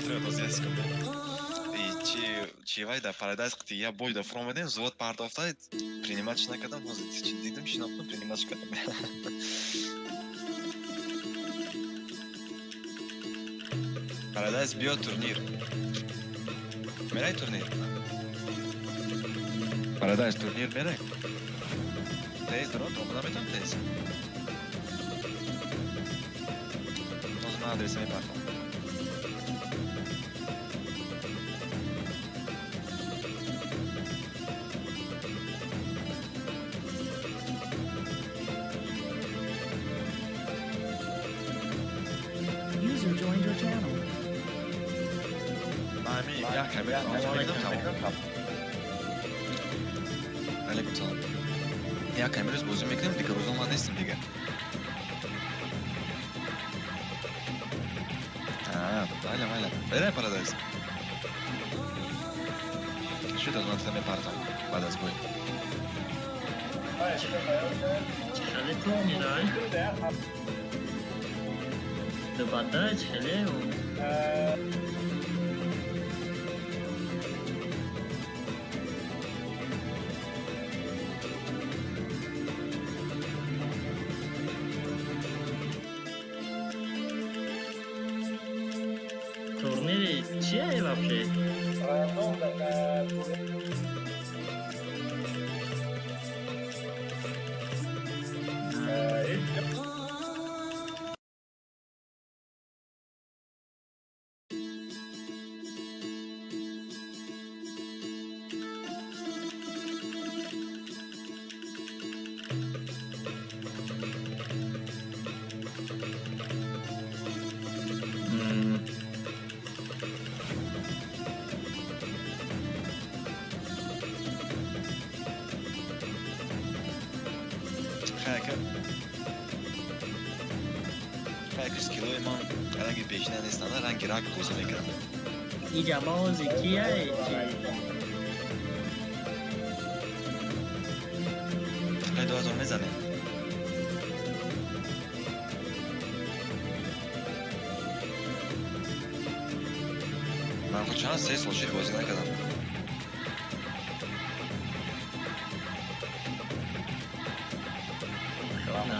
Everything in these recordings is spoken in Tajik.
Отряд я секунду. И чи вай да Парадайз қити я бой да фуромадем, взвод пардофта, принимать накардам, ҳозир чи дидам, шинохтам, принимать кардам. Парадайз, биё турнир. Мерай турнир? Парадайз, турнир мерай? Тез дро, дома наметавон тез. Ҳозир ман адреса мепартом. User joined your channel. Ман ҳамин як камера мекунам, тамом. Алейкум салом. Як камерас бозӣ мекунем, дигар рӯзо ман нестам дигар. Майла, майла. Берай, Парадайз. Шуд, аз ман мепартам баъд аз бой. Хеле турнирай? Дубадач хеле. Турнири чие вообще? Хайка. Хайка, скиллои ман ранги пешина нестанд, ранги рак бозӣ мекунам. Иҷа бози кияй чи? Хай, 2000 мезанем. Ман худ чанд 3 сол шуд, бозӣ накардам.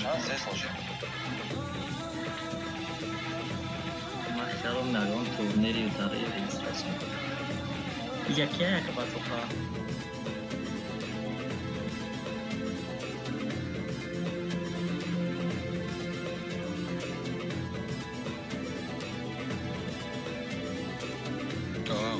Чанд 3 сол шуд. Ман хиёлам ягон турнири дар регистрация. Иҷа кия яка батоқа? О.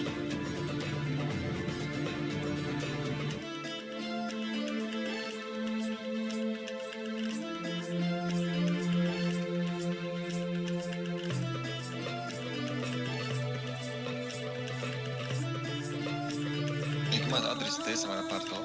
Ҳикмат, адрес тез мана партов.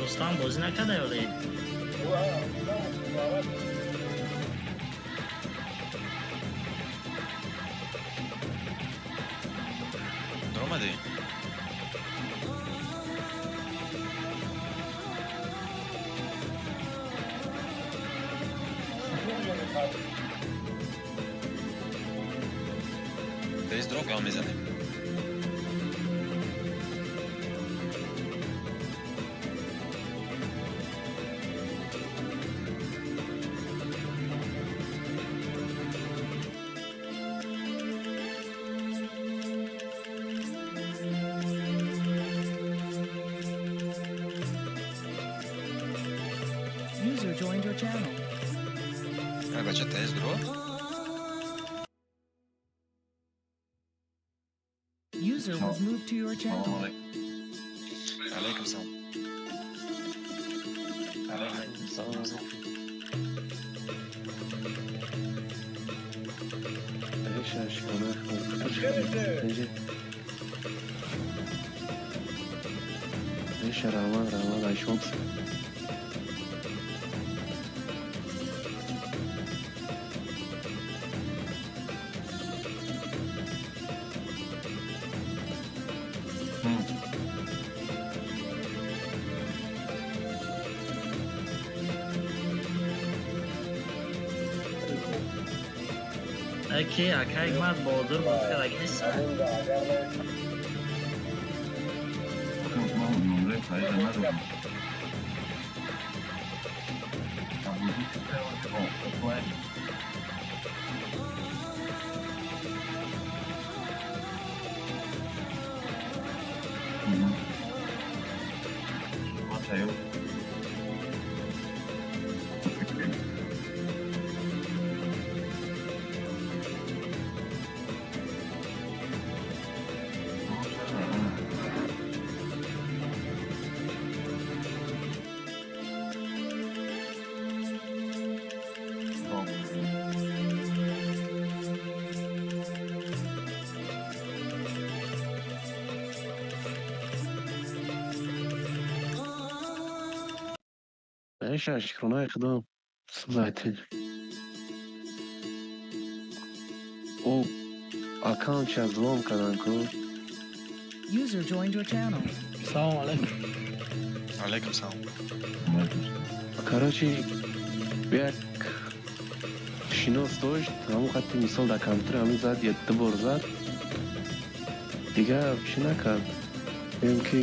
Рустам бозӣ накарда ёли? Даромадӣ? Тез дро, гам мезанем. User joined your channel. Ай, бача, тез дро. User was moved to your Салом channel. алейкум. Алейкум салом. Алайкум салом. Реша шикона. Реша Раман, Раман, Айшон. Ки ака Ҳикмат Баҳодур бозӣ кардаги нест? Ман номраи Фарида надорам. Абуди офлайн. Мгм. Шумо тайёр? Окей. Хоб. Реша шикронаи худо. Сузайтин. О аккаунтша взлом кардан ку. User joined your channel. Салом алейкум. Алейкум салом. Алайкум салом. Короче, як шинос дошт, ҳамон хатти мисол дар компютер ҳамин зад, я ду бор зад. Дига чӣ накард. Мегӯем ки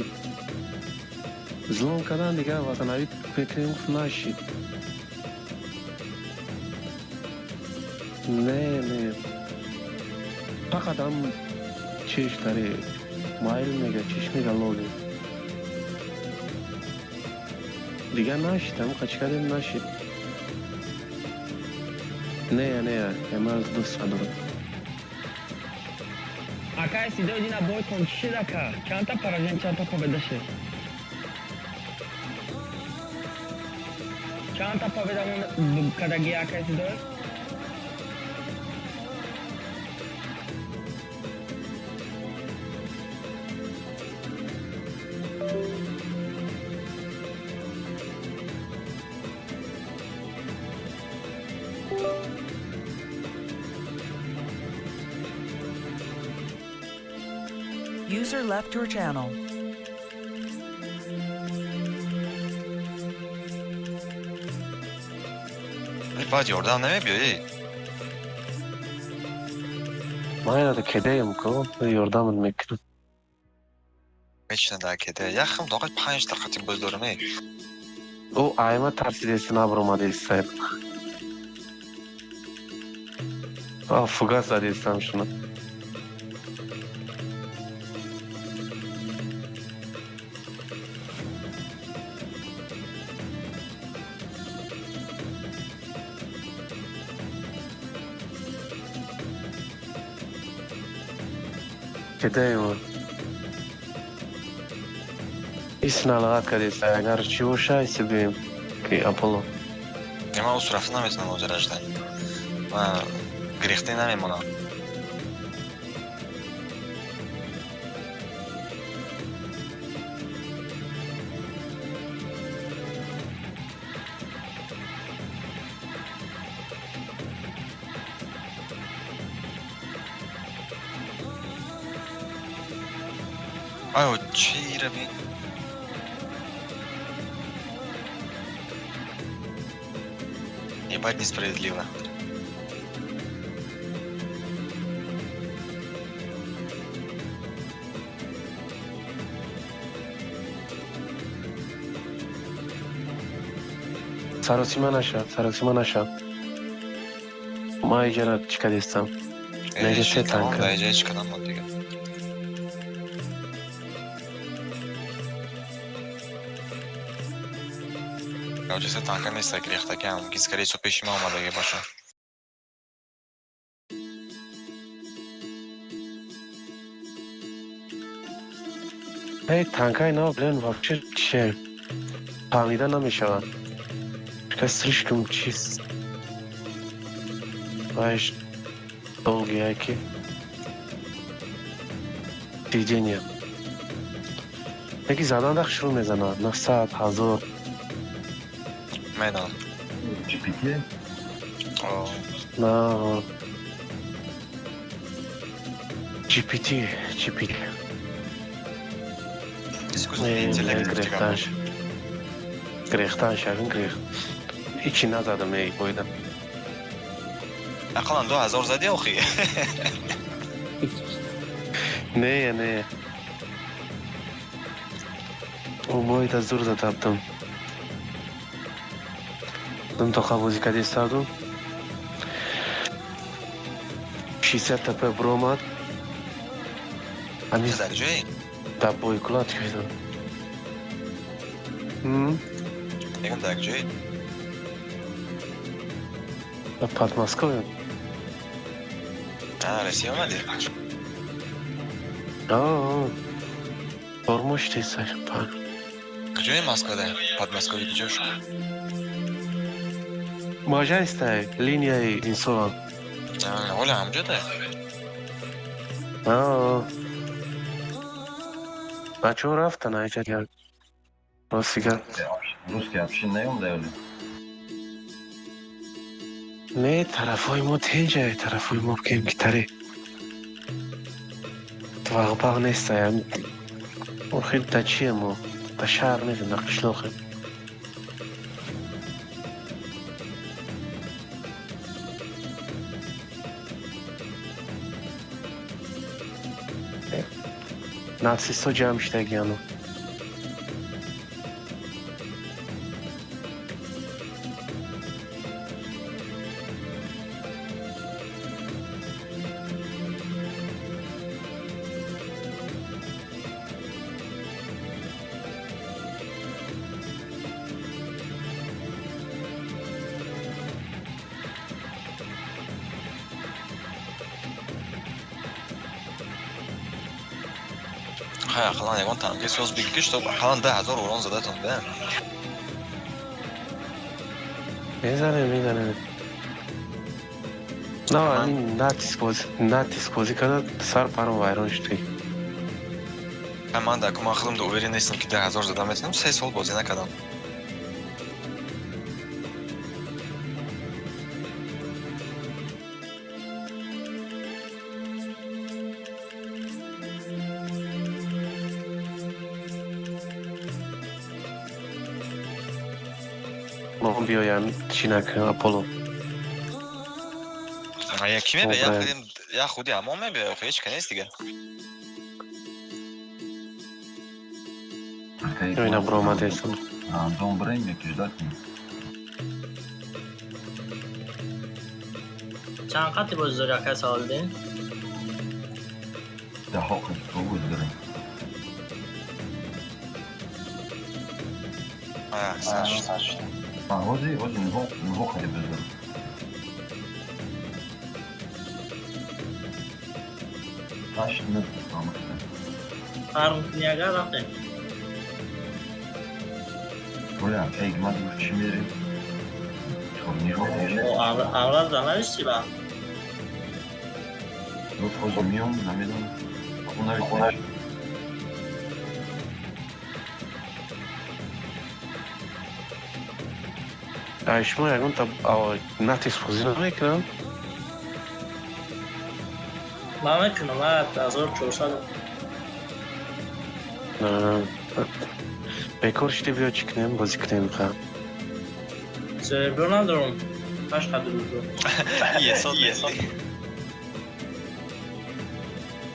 взлом кардан, дига восстановить мекунем, гуфт нашид. Не, не. Фақат ҳам чиш тари майл мега, чиш мега логин. Дига нашид, ҳамон қачи кардем нашид. Не, не, ман дӯст надорам. Акай сидои дина бойтон чӣ шид, ака? Чандта поражение, чандта победа шид? Чандта победа кардаги, акай сидой? User left your channel. Баъд ёрдам намебиёӣ? Ман яда кедаем ку, ёрдамат мекунам. Мечина дар кеда. Яхм доқат панҷ дақиқа боз дорам, э. О айма тарсидеси набаромадеси. А фугас задестам шуна. Кедаем. Ис налағат кардеста, агар чӣ боша, иси бием ки Аполло. Ман усу рафта наметавонам ҳозир ажда. Ман гирехте намемонам. Айо, чӣ ира бин? Ебать несправедливо. Саросима наша, саросима наша. Ман иҷара чӣ кардестам? Неҷа се танка. Да, иҷа ҳеч кадам мон дига. Оҷа се танка неста, гирехтагиам. Мумкин, скорее всего, пеши ма омадаги бошад. Эй, танкаи нав, блин, вообще че фаҳмида намешавад. Слишком чиз вайш долгие ки сиденья. Яки задан дах шурӯъ мезанад, 900, 1000. Медонам. GPT? О. На GPT, GPT. Искусственный интеллект. Грехтанш. Грехтанш, ягин грех. Ҳичи назадам, эй, бойда. Ақаллан 2000 задӣ охи. Не, не. О, бойда зур задабдам. Дум тоқа бозӣ кардистадум. 60 ТП бромад. Ами Дар ҷое? Да бойкулат кардам. Мегам, дар ҷое? Да Подмосковье. А, Россия омадӣ? Аа. Формуш тесаш. Куҷои Москвада? Подмосковье куҷош? Можайстай, линияи Одинцова. Оля ҳамҷода? Аа. Бачаҳо рафтан айҷа як. Рости гап. Русский вообще наёмда ё? Не, тарафҳои мо тенҷа, тарафҳои мо кем ки таре. Вағбағ нестай. Охир да чие мо? Да шаҳр нестем, да қишлоқем. Нацистҳо ҷамъ шудагияну. Хай, ақаллан ягон танки соз бигӣ, ки чтоб ақаллан 10 000 урон задатон да. Мезанем, мезанем. На, ҳамин натиск бозӣ карда, сар паром вайрон шуд. Ман даку ман худам уверен нестам, ки 10 000 зада метавонам, 3 сол бозӣ накардам. Мо биёям, чӣ накунем, Аполло. Я ки мебия? О, Я худи ҳамон мебия, охи ҳеч ка нест дига. Ина биромадесам. Рандом брем ё ждать? Чанд қати бозӣ дорӣ, акай Салолиддин? Даҳо қат бозӣ дорем. Ҳозир нӯҳо қати бозӣ дорем. Ҳашт, нӯҳ. Фарм кунӣ, агар рафтем. Оля, эй, ман гуфт, чӣ мерем? Аввал да нависти ба? Гуфт, ҳозир миём, намедонам. Навист. Ай, шумо ягон та натиск бозӣ намекунам? Ман мекунам, ман 1400. Бекор шиди, биё, чӣ кунем, бозӣ кунем ха. Серебро надорам. Ҳашт қадр рӯзо. Есод, есод.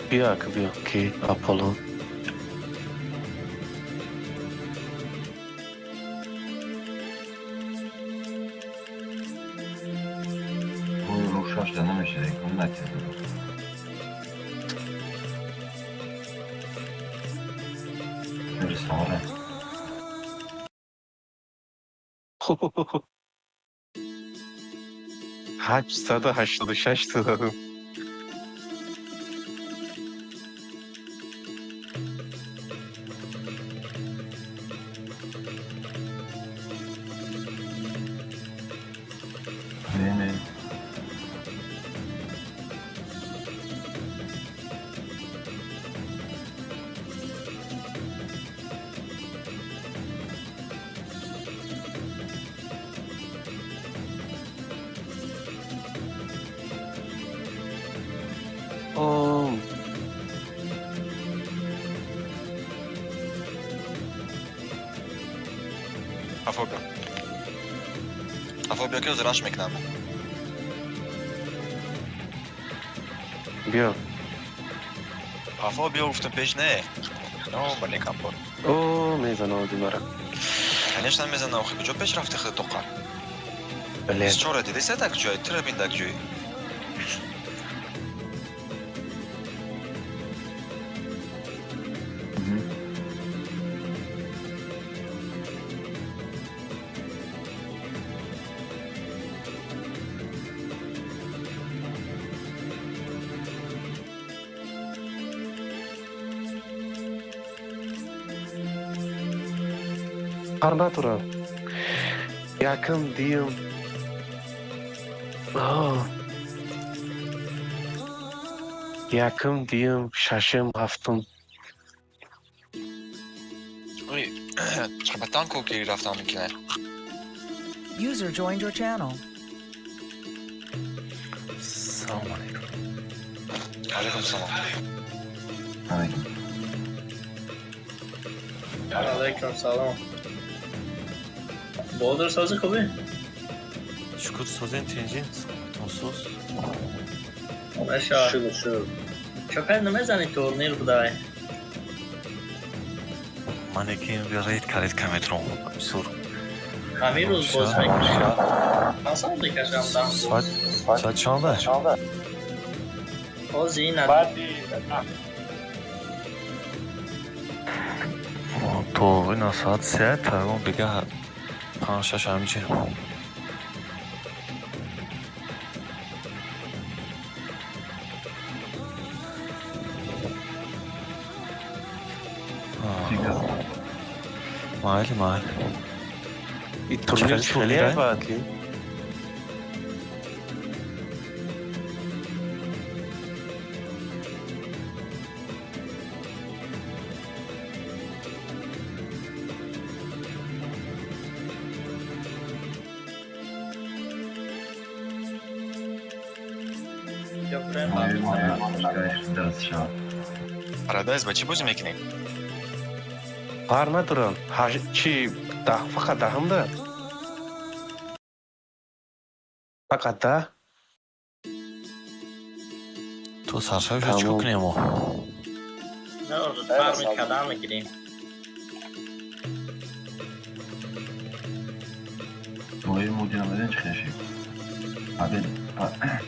Биё, ака, биё, ки Аполло. Шашта намешавад, натиск. Сара. 886 задам. Қафо биё. Қафо биё, ки ҳозир раш мекунам. Биё. Қафо биё, гуфтам, пеш не. О, бале, кампор. О, мезана оди мара. Конечно, мезана, охи, куҷо пеш рафти худ тоқа? Бале. Чора дидеса так ҷой, тира бин так ҷой. Фарқ надорам. Якм, дуюм. Якм, дуюм, шашум, ҳафтум. Ой, ба танко ки рафтам мекунай. User joined your channel. Салом алейкум. Алейкум салом. Алейкум. Алейкум салом. Баҳодур, сози, хубӣ? Шукр, созен, тинҷин, саломатон соз. Наша. Шукр, шукр. Чопен намезанӣ, турнир будай. Мане ки рейд каред каметрон бисёр. Ҳамин рӯз боз мекунем. Ман мекашам дам. Соат чанда? Ҳозир ин Баъди То ина соат се тагон бига панҷ шаш ҳамичи. Чӣ? Майли, майли. И турнир Чӣ хеле турнир, баъд ки. Даст шавад. Парадайз, ба чӣ бозӣ мекунӣ? Фарқ надорам. Чи даҳ, фақат даҳамда? Фақат даҳ? То саршавиша чӣ Тамом. кунем мо? Фарми кадан мегирем. Бои мудира медон чӣ хеши? Победа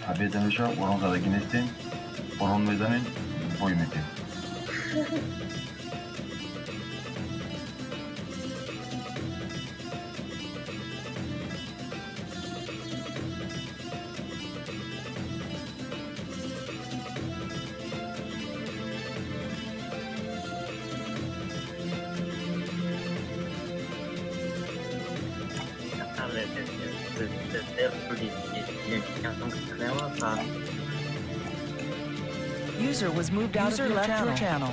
победа мешавад, урон задагӣ нестем, урон мезанем, бой метем. User was moved out User of your left channel. your channel.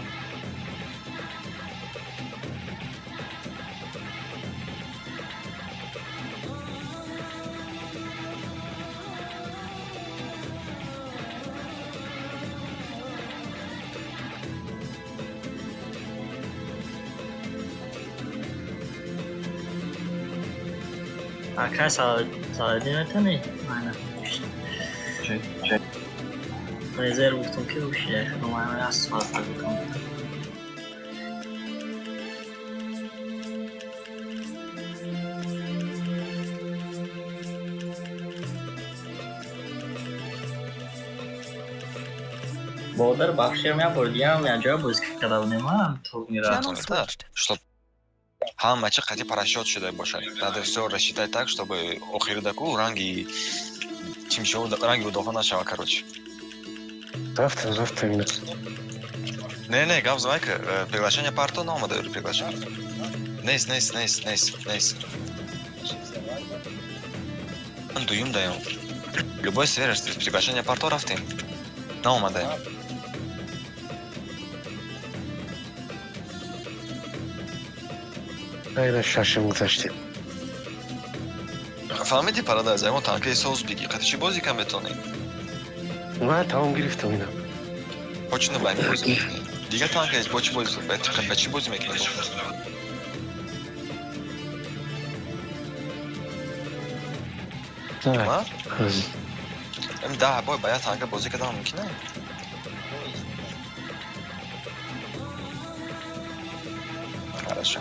Акай, Саладин метавонӣ? Майна. Чӣ? Чӣ? Резерв гуфтум, ки ушида худам аз соат бикунам. Баҳодур, бахшем, як бор дигаам якҷоя бозӣ карда будем, а турнира. Channel switched. Чтоб ҳама чӣ қати парашют шуда бошад. Надо всё рассчитать так, чтобы охиридаку ранги чимшо, ранги удофа нашава, короче. Рафтем, рафтем ина. Не, не, гап звайка, приглашение парто наомада, приглашение. Нест, нест, нест, нест, нест. Ман дуюм даём. Любой сфера приглашение парто рафтем. Наомадаем. Ина шашум гузаштем. Фаҳмидӣ, Парадайз, ягон танкаи соз биги. Қати чӣ бозӣ кам метонӣ? Ман тамом гирифтам ина. Бо чӣ набай бозӣ мекунӣ? Дигар танка бо чӣ бозӣ, ба чӣ бозӣ мекунӣ? Так. 10 бой ба як танка бозӣ кардан мумкин аст? Хорошо.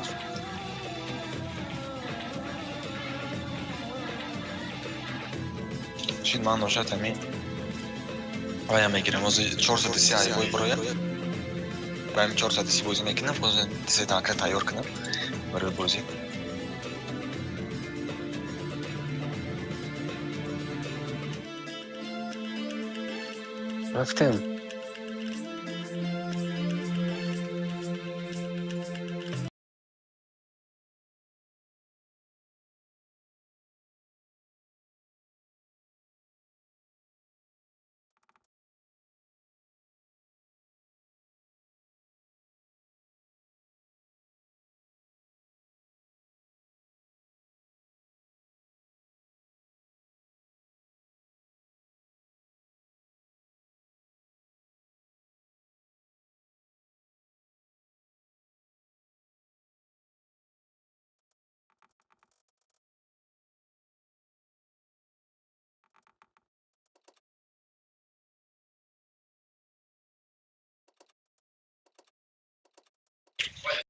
Шин ман ношад ҳамин вая мегирам. Ҳозир 430 ай бой бироям. Ба ҳамин 430 бозӣ мекунам, ҳозир се танка тайёр кунам барои бозӣ. Рафтем.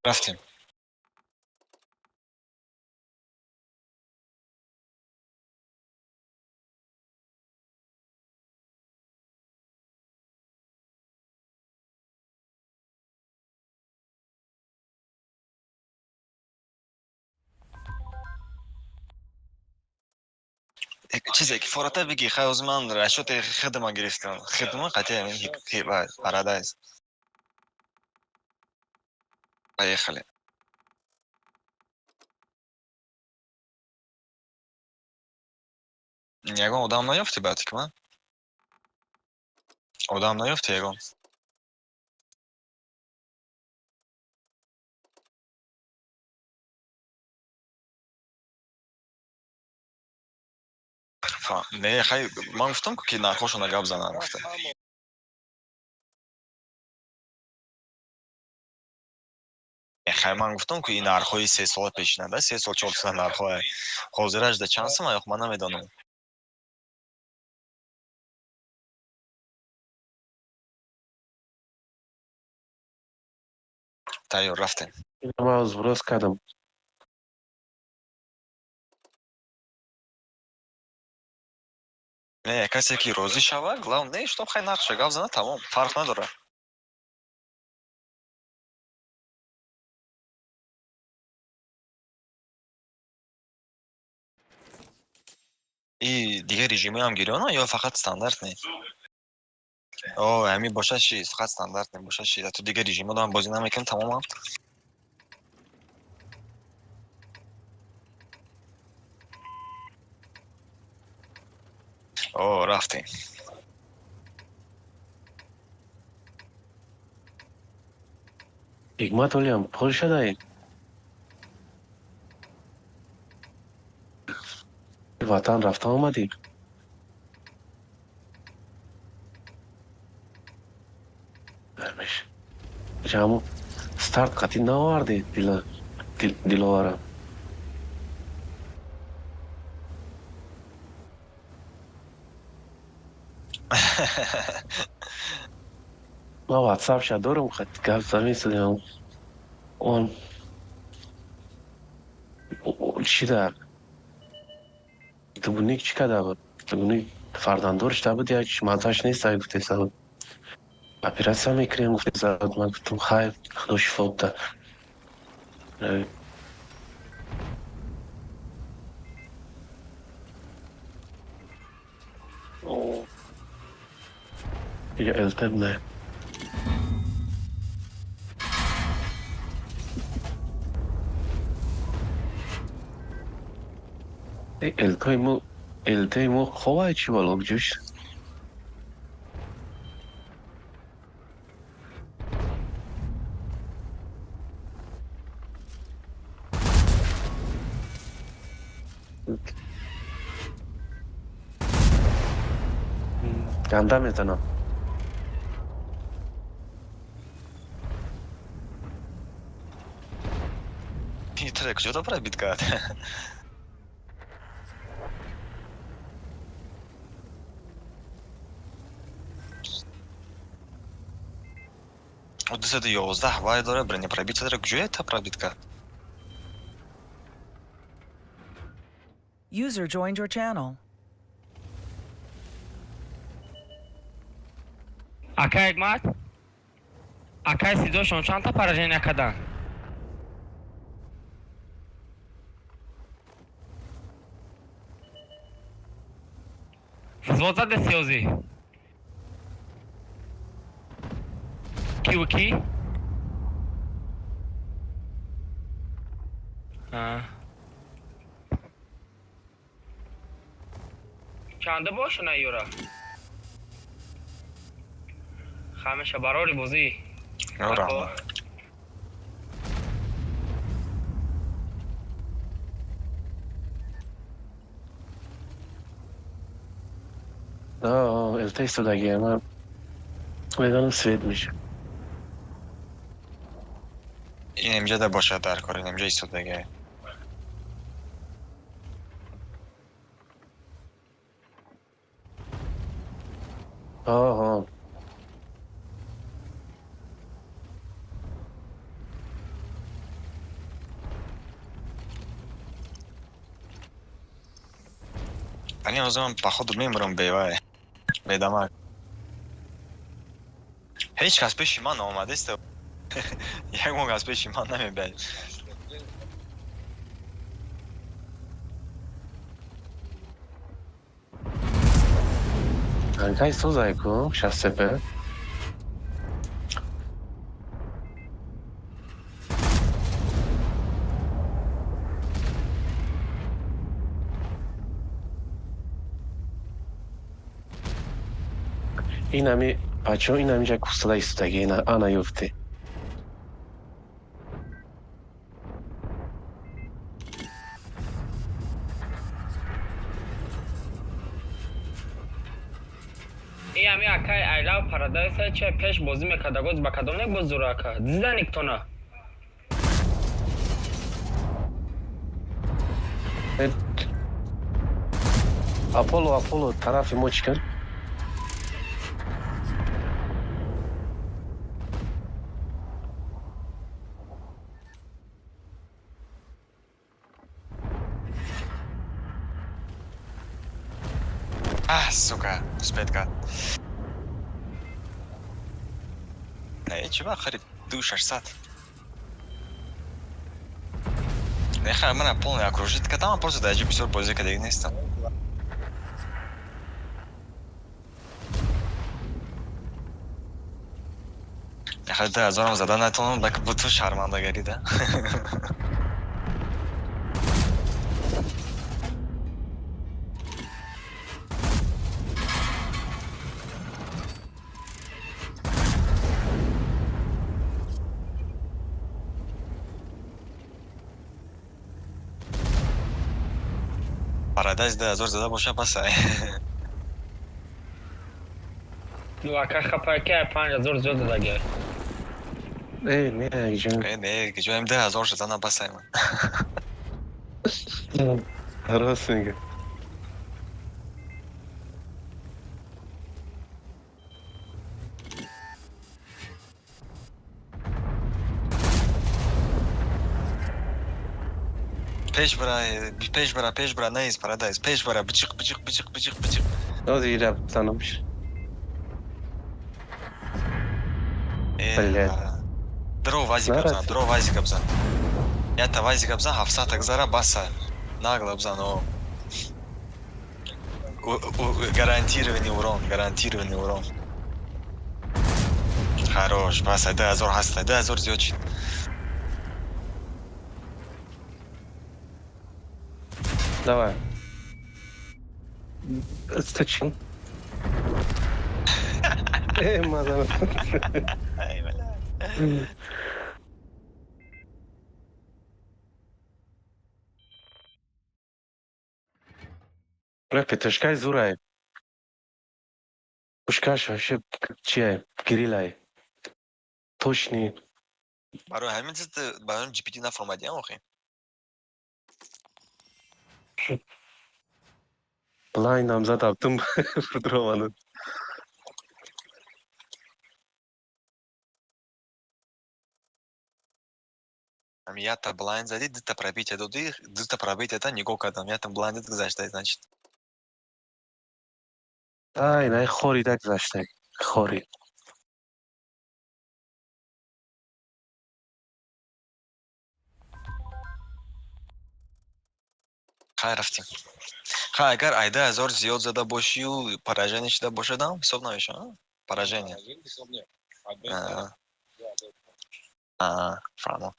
Рафтем. Чизе ки фората бигӣ, хай, ҳозир ман расчёти хидма гирифтам. Хидма қатъи ҳамин Парадайз. Поехали. Ягон одам наёфтӣ, братик, ман? Одам наёфтӣ ягон? Не, хай, ман гуфтам ку, ки нархҳошона гап занам гуфта. Хай, ман гуфтам ку, ин нархҳои 3 сола пешина, 3 сол, 4 сола нархҳое. Ҳозираш да чанд сум аёх, ман намедонам. Тайёр, рафтем. Ман сброс кардам. Не, касе ки розӣ шавад, главное, чтоб хай нархша гап зана, тамом, фарқ надорад. И дигар режимҳоям гирёна ё фақат стандартный? О, ҳамин бошад чи, фақат стандартный бошад чи, ту дигар режимҳо бозӣ намекунӣ тамоман? О, рафтем. Ҳикмат олиам Полшадаи? Ватан рафта омадӣ? Ҳамун старт қатъӣ наовардӣ, Диловарам. Ман ватсапша дорам, гап замесидем. Он чида дугуник чӣ карда буд? Дугуник фарзанддор шуда буд, як маззаш нест, гуфтеса буд. Оператсия мекунем, гуфтеса буд. Ман гуфтам, хайр, худо шифо буда. Я ЛТ не. ЛТ ЛТ мо ховай чӣ бало ҷӯш? Ганда мезанам. Тре куҷо пробит кард? 211 вай дора, бронепробитие дора. Куҷое та пробит кард? User joined your channel. Ака Ҳикмат, акай Сидошон чандта поражения карданд? Взвод задаси ҳозӣ? Киву кӣ? А. Чанда бошона юра? Ҳамеша барори бозӣ. Раҳмат. ЛТ истодагия, ман медонам, свет меша. Ин инҷа бошад дар кор, ин инҷа истодагия. Оҳо. Ани ҳозир ман походу мемурам бевай. Бедамак. Ҳеҷ кас пеши ман наомадест. Ягон кас пеши ман намебиад. Анкай созай ку шастепе. Инами бачаҳо, инамиҷа кусада истодаги, ина ана ёфте. И ами акай Айлав Парадайса че пеш бозӣ мекарда, гоз ба кадом нек боз зура ака? Диданик тона. Аполло, Аполло тарафи мо чӣ кард? А, сука, успеть кард. Не, чӣ ба харид 2600. Не, хай, мана полный окружить кардам, просто даҷи бисёр бозӣ кардагӣ нестам. Не, хай, 2000-ам зада натавонам, баки буту шармандагарӣ да. Парадайз 2000 зада боша, басай. Ну ака, хапа ки 5000 зиёд задаги. Э, не, ҷон. Э, не, ҷоем 2000 зада басай ман. Рост мега. Пеш бара, пеш бара, пеш бара, наиз Парадайз. Пеш бара, бичиқ, бичиқ, бичиқ, бичиқ, бичиқ. Ҳозир ира занамш. Э, Блядь. Дро вазика Нарасид. бзан, дро вазика бзан. Ята вазика бзан, 700 гзара баса. Нагло бзан, о. Гарантированный урон, гарантированный урон. Хорош, баса, 2000 ҳаста, 2000 зиёд шид. Давай. Стачин. Э, мазана. Ай, бля. Бля, петашкай зурай. Пушкаш вообще чия, Кириллай. Точный. Барои ҳамин чиз барои GPT нафаромадиам охи. Блайнд ам зад абдум фурдуромаду. Ами ята блайнд зади, дута пробитие додӣ, дута пробитията нигоҳ кардам. Ята блайндат гузашта, значит. Ай, най, хорида гузашта. Хори. Хай, рафтем. Хай, агар айда ҳазор зиёд зада бошию поражение шуда бошадам, ҳисоб намешавад, поражение? Фаҳмом.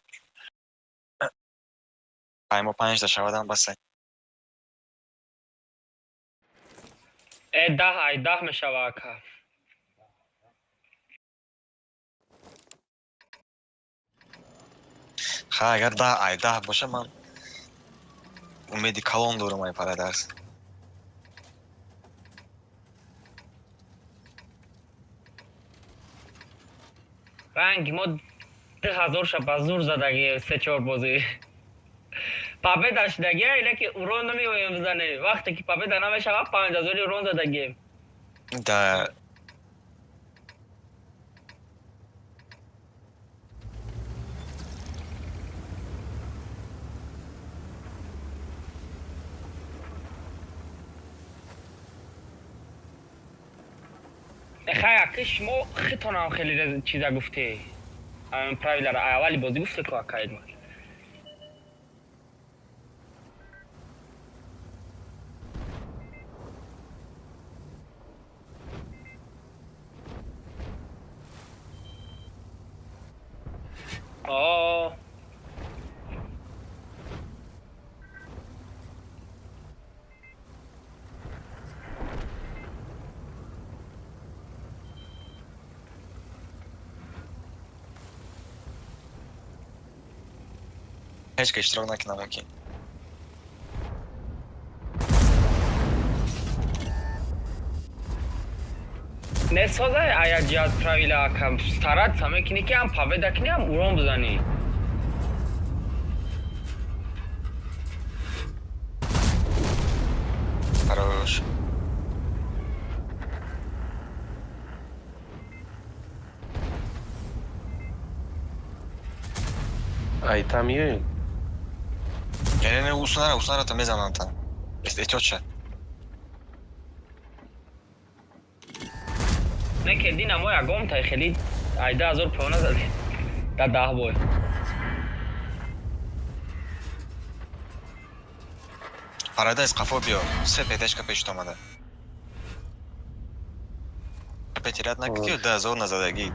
Хай, мо панҷта шавадам, басай. Э, 10 ай 10 мешава, ака. Хай, агар 10 ай 10 боша, ман умеди калон дорам ай Парадайз. Ранги мо 2000 ша ба зур задаги, се чор бозӣ. Победа шудаги, леки урон намеоем бизанем. Вақте ки победа намешава, 5000 урон задагием. Да. Хай, ака, шумо хитонам хеле чиза гуфте. Правила ра аввали бозӣ гуфте ку, ака Эдман. О. Ҳеҷ ка иштирок накунам ки. Не созай, ая ҷиҳат правила, ака, стараться мекунӣ, ки ҳам победа кунӣ, ҳам урон бизанӣ. Хорош. Ай, там миёем. Не, не, не, уснара, уснара, та мезанам та. Эҳтиёт ша. Не ки дина мо ягон тай хеле айда ҳазор пиёна задем дар 10 бой. Парадайз, қафо биё. Се петешка пешт омада. Потерять накунӣ, 2000 назадагӣ.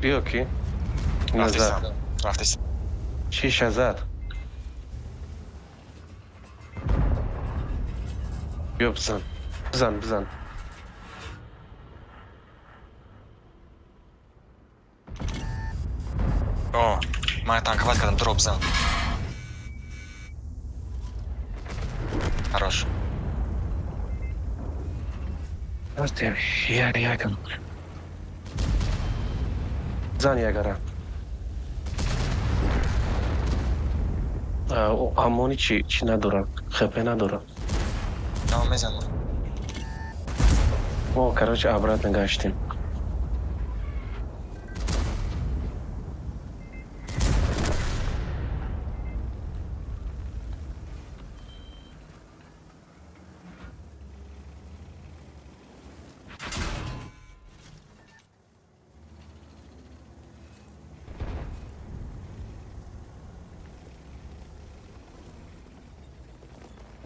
Биё ки. Назад. Рафтесам. Рафтесам. Шиша зад. Биё, бизан. Бизан, бизан. О, ман танковать кардам, дроп зан. Хорош. Рафтем. Як якам. Зан ягара. Амони чӣ надорам. ХП надорам. Тамом, мезанам. Мо, короче, обратно гаштем.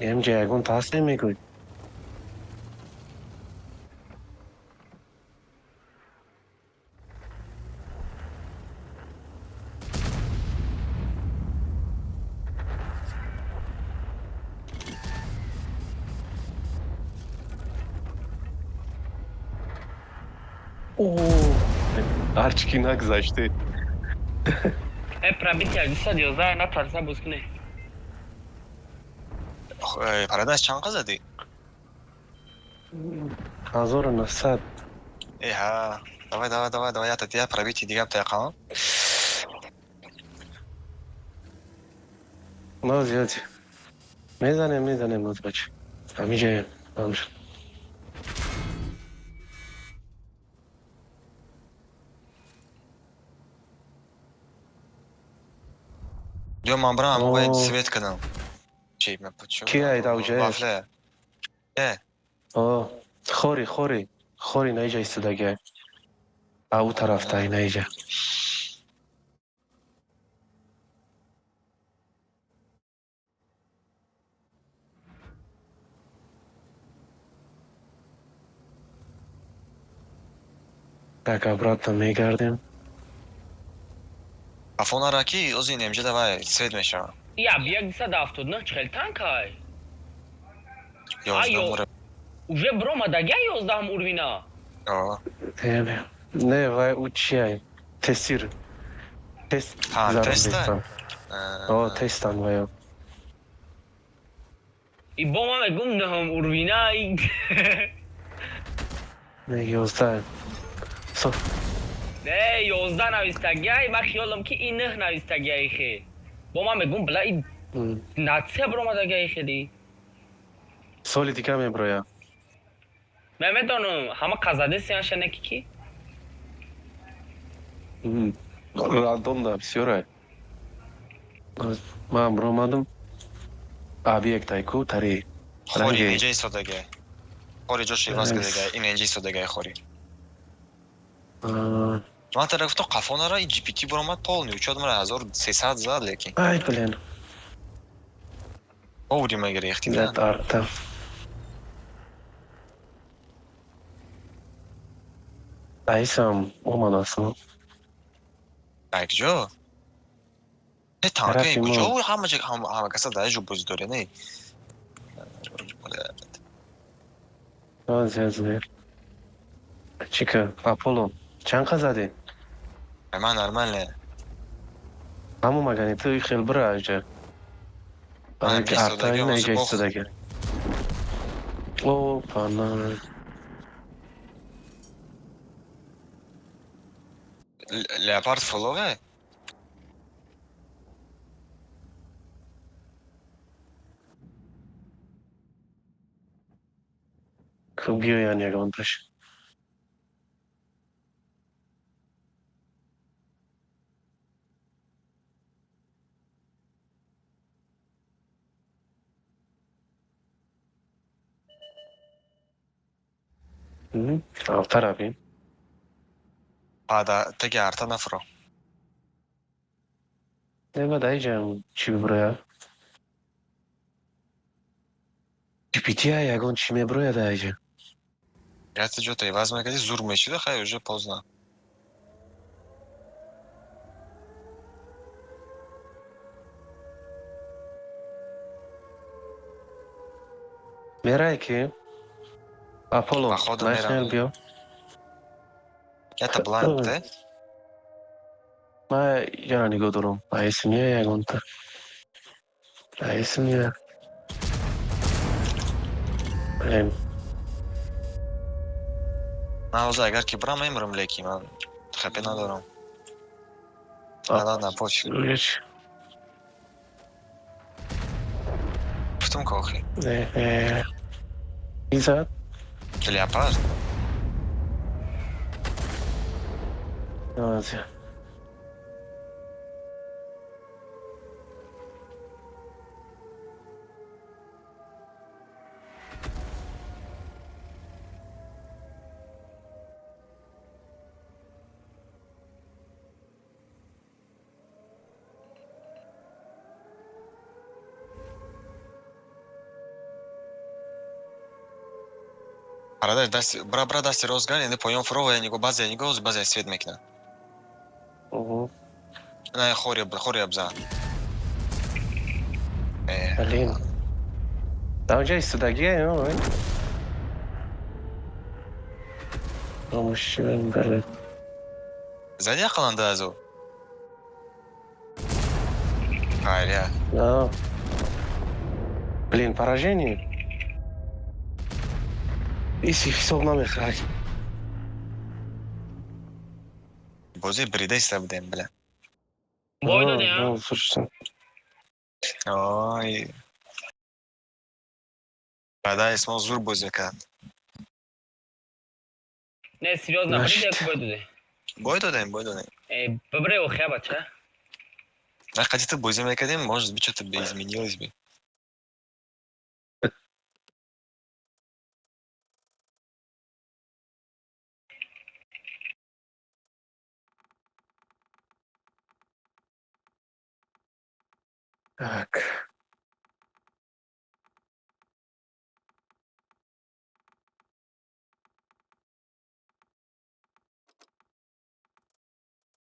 Эмҷа ягон таслим мекунӣ? Ҳарчи ки нагузаште. Э, пробитие 211, натарса боз кунӣ. Парадайз, чанд қа задӣ? 1900. Э, ҳа. Давай, давай, давай, давай, ята дия пробитие дига бтайқам. Ноз ёди. Мезанем, мезанем, ноз бача. Ҳамиҷа там шуд. Ё ман бирам, О. бояд свет кунам. Чи ма чо? Ки ай давҷа? Вафля. О, хори, хори, хори, наиҷа истодагиай. А ӯ тарафтай, наиҷа. Так, обратно мегардем. Афонара ки ози немҷа давай свет мешава. Я 179 чхел танкай. 11 Айо. муре. Уже бромадагия 11-м уровина. О. Не, не, вай ӯ чиай? Тестир. Тест Ҳа, зарам теста? бестам. О, тестан вайо. И бо ма мегум 9-м уровина. Не, 11. Со Не, 11 навистагия, ма хиёлам ки и 9 навистагия хе. Бо ма мегум бла и нация бромадагия хели. Соли дига меброя. Ме медонам, ҳама қазаде сиян шенеки ки? Рандом да бисёрай. Ман бромадам. Объектай ку тари. Хори Ранги. инҷа истодагиай. Хори ҷош иваз Ранги. кардагиай. Ин инҷа истодагиай хори. А, Ман тара гуфтам қафонара и GPT баромад полный, учёт мара 1300 зад лекин. Ай, блин. Вовремя гирехти. Зад арта. Айсам омадасам. Акҷо? Э танка Тарафи мо. куҷо ҳама ҷо ҳама каса дар ҷо бозӣ доре, не? Зер. Чика, Аполло, чанд қа задӣ? Ман нормально. Ҳамо магани ту хел бира аҷа. Ман Арта истодагиам, ина иҷа озу бох. истодаги. Опана. Леопард фулове? Хуб биёян ягонташ. Автара бин. Ада теги арта нафро. Не, дай ҷам чӣ биброя? GPT ягон чӣ меброя даиҷа? Яте ҷота иваз мекарди, зур мешида, хай уже поздно. Мерай ки? Аполло, Походу мерам. Найхел биё. Ята блайнд, те? Ма яра нигоҳ дорам. Айсмия ягонта. Айсмия. Блин. Ман ҳозир агар ки бирам мемирам, лекин ман хапе надорам. Ладно, пофиг. Ҳеч. Гуфтам ки охи. Не, не. Ки зад? Леопард? Азия. Бародар, дасти бра бра дасти рост гар, яъне поён фуро ва ниго баъзе ниго баъзе свет мекунад. Ого. На хори хори абза. Э, Блин. Даунҷа истодагия, ой. Мушин, блин. Зади ақаллан аз ӯ. Хайрия. Да. Блин, поражение. Иси ҳисоб намехӯрад. Бозӣ брида иста будем, бля. Бой додем? Слушай. Ой. Баъда Исмон зур бозӣ кард. Не, серьёзно, Нашид. бриди яку бой доде. Бой додем, бой додем. Э, бибре охия, бача. Вақте ту бозӣ мекардем, может быть, что-то бы изменилось бы. Так.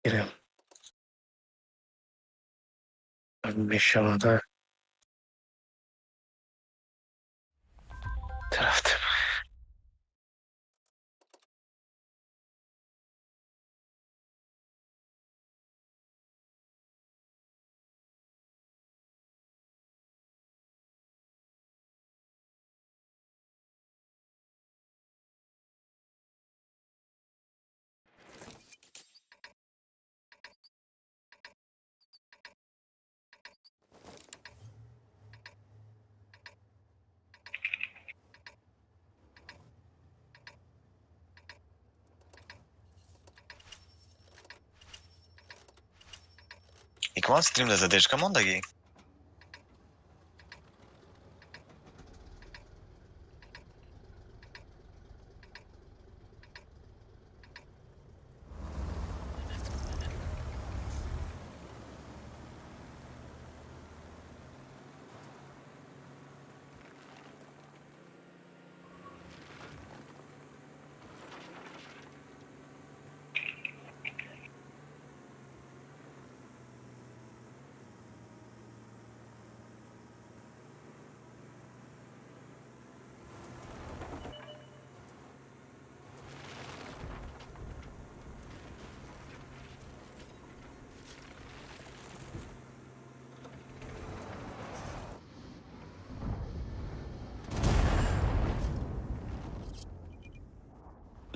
Гирем. Мешавад, а? Тарафтем. Икман стрим да задержка мондагӣ?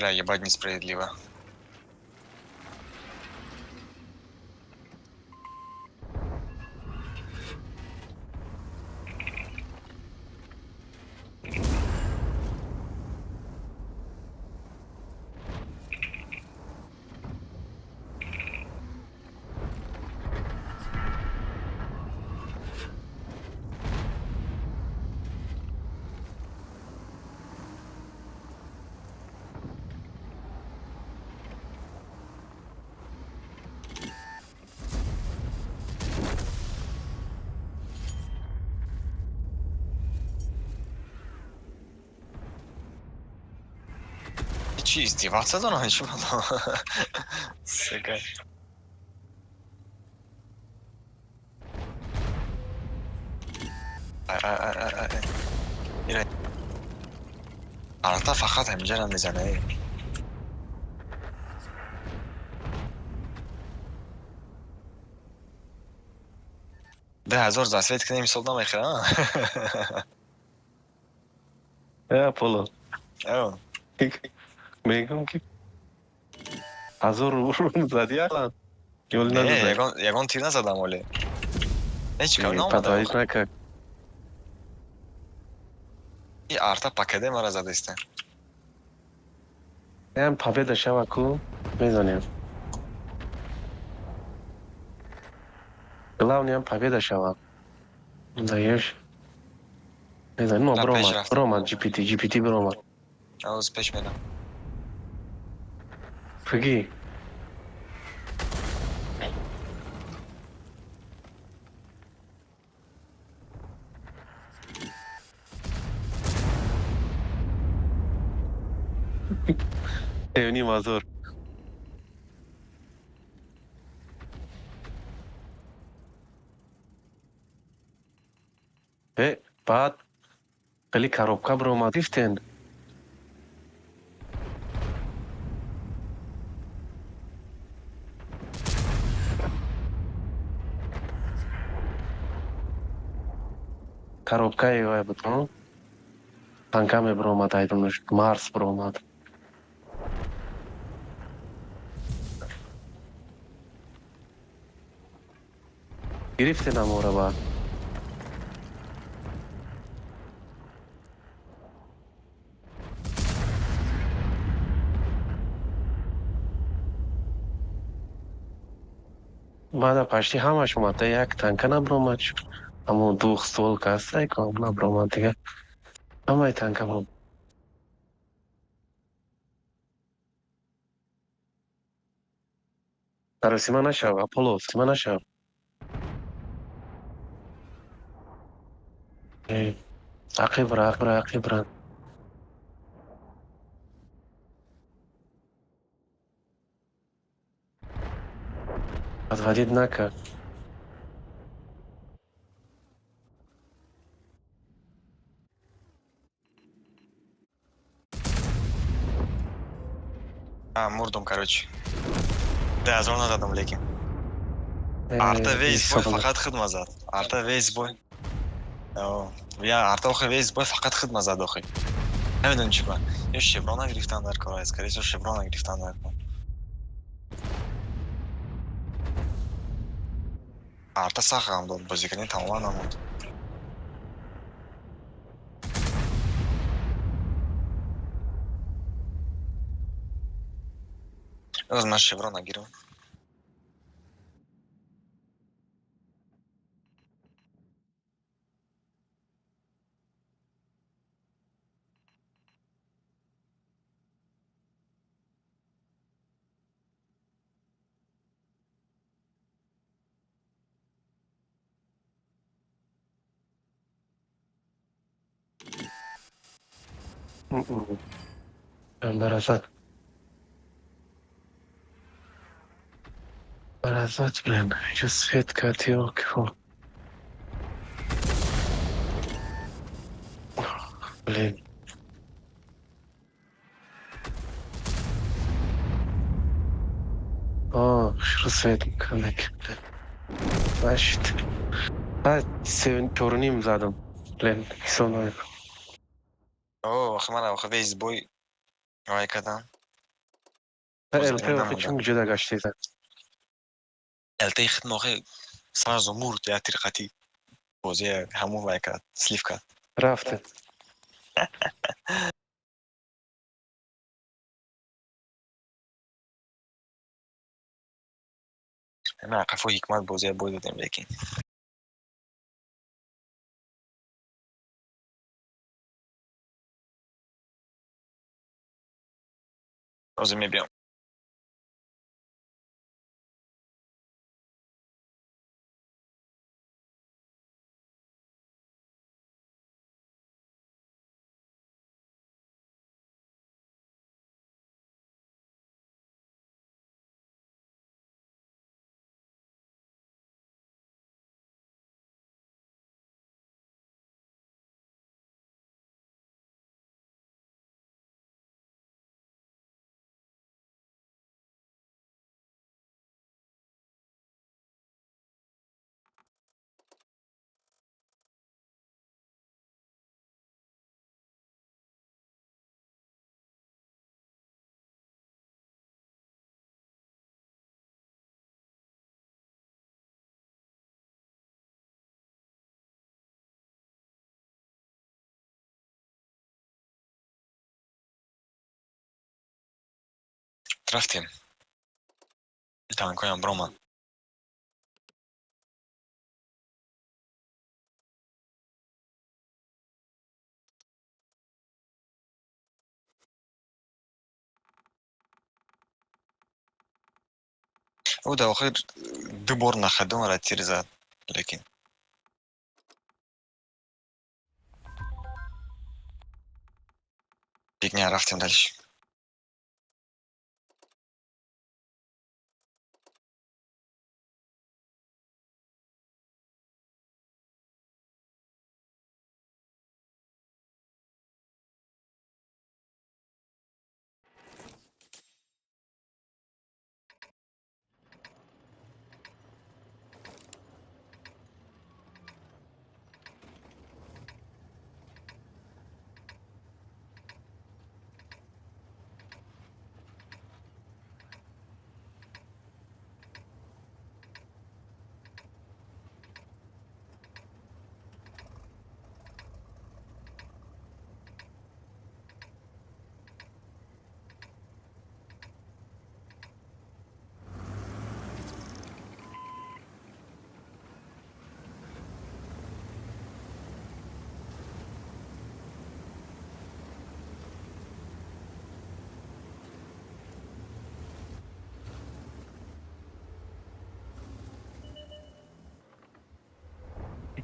Бля, ебать несправедливо. Чӣ, издеваться дорам? Чӣ бало? Сука. Ай, ай, ай, ай, ай. Ира. Арта фақат ҳаминҷара мезана. Э. 10,000 засвет кунем, ҳисоб намехӯра? Э, Аполло. Ав. Мегӯм ки 1000 рубл зади алан. Ёл Не, надода. ягон тир назадам оле. Ҳеҷ кам наомада. Подвоить накард. И арта пакаде мара задаиста. Ям победа шава ку мезанем. Главное, ям победа шава. Даешь. Мезанем, но Да, пеш бромад, рафтем. бромад GPT, GPT бромад. Ҳоз пеш мерам. Фиги. Севни мазур. Э, баъд хеле коробка биромад гифтен. Коробкаи вай буд, ҳо? Танка мебиромад, айдонаш Марс биромад. Гирифтен амора баъд. Мада пашти ҳамаш омад, як танка набромад. Ҳамон двух стволка ҳаста, набромад дига. Ҳамаи танка бром. Саросима нашав, Аполло, сима нашав. Ақибра, ақибра, ақибра. Подводить нака. Мурдум, короче. Да, зор нададам, лекин. Арта весь бой фақат хидма зад. Арта весь бой. Я арта охи весь бой фақат хидма зад охи. Намедонам чӣ ба. Ё шеврона гирифтан дар кор, скорее всего шеврона гирифтан дар кор. Арта сахт ғам дод, бозикунӣ тамоман намонд. Аз ман шеврона гирам. Баразат. Баразат, блин, еще свет катил. Блин. О, свет канак. Значит, чорним задом. Блин, сон. О, ман охи весь бой вай кардам. ЛТ охи чун ҷуда гаштида? ЛТ хидма охи сразу мурд, я тирқати бозия ҳамун вай кард, слив кард. Рафте. На қафо ҳикмат бозия бой додем, лекин. Ҳозир мебиём. Рафтем. Танкоям бромад. Ӯ дар охир ду бор нахадумара тир зад, лекин. Фигня, рафтем дальше.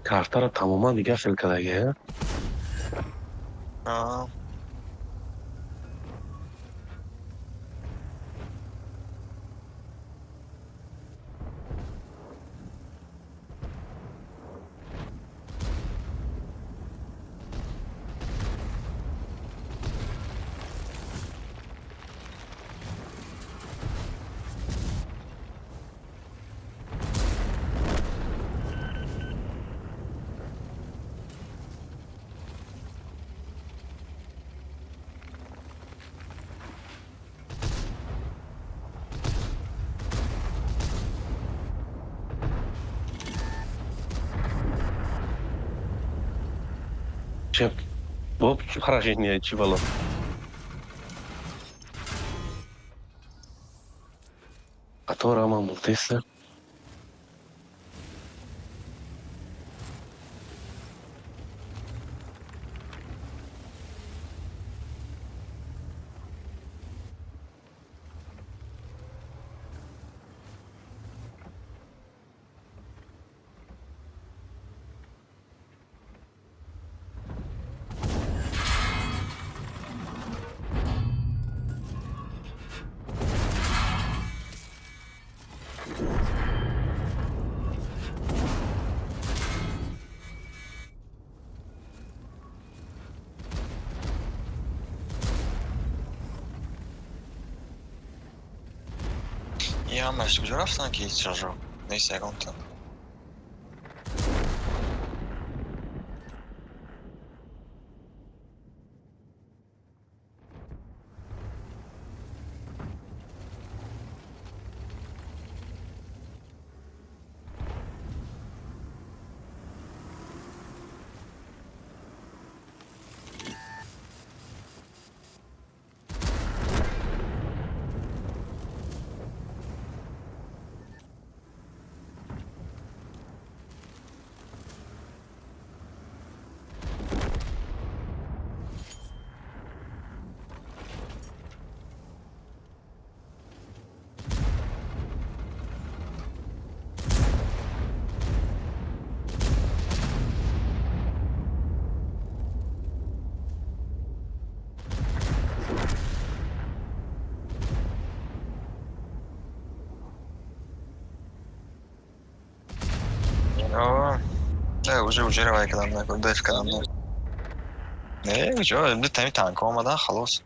Картаро тамоман дигар хел кардаги. Аа. Боб поражение чӣ бало? Қатор ама мурдеста. И ҳамаш куҷо рафтанд, ки чажо нест ягонта? Не, уже равай кардам, накун, деф кардам. Не, куҷо, ду тами танка омадан, халос.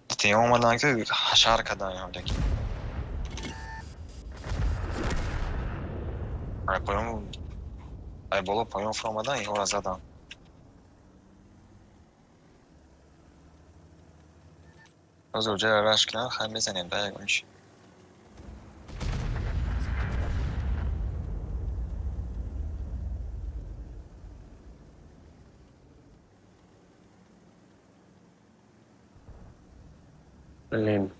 Ду тими омадан, ки ҳашар кардан ҳамдаки. Ай поён, ай боло поён фуромадан, инҳоро задан. Ҳозир уҷаро раш кунанд, хай мезанем да ягон чи. Блин.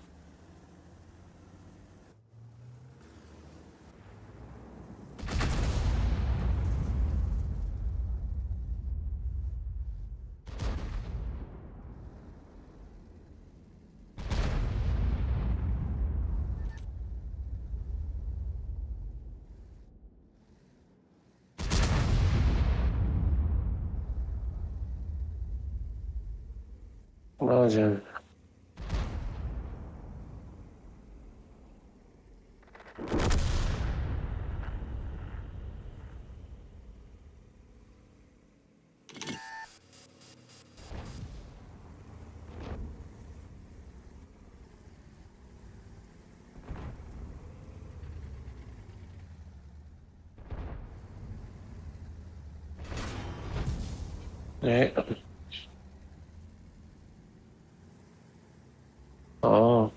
Молодец. А.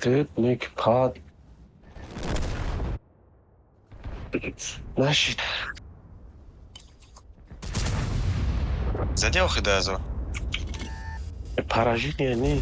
Дед пад. Нашид. Зади охи 2000. Поражение не.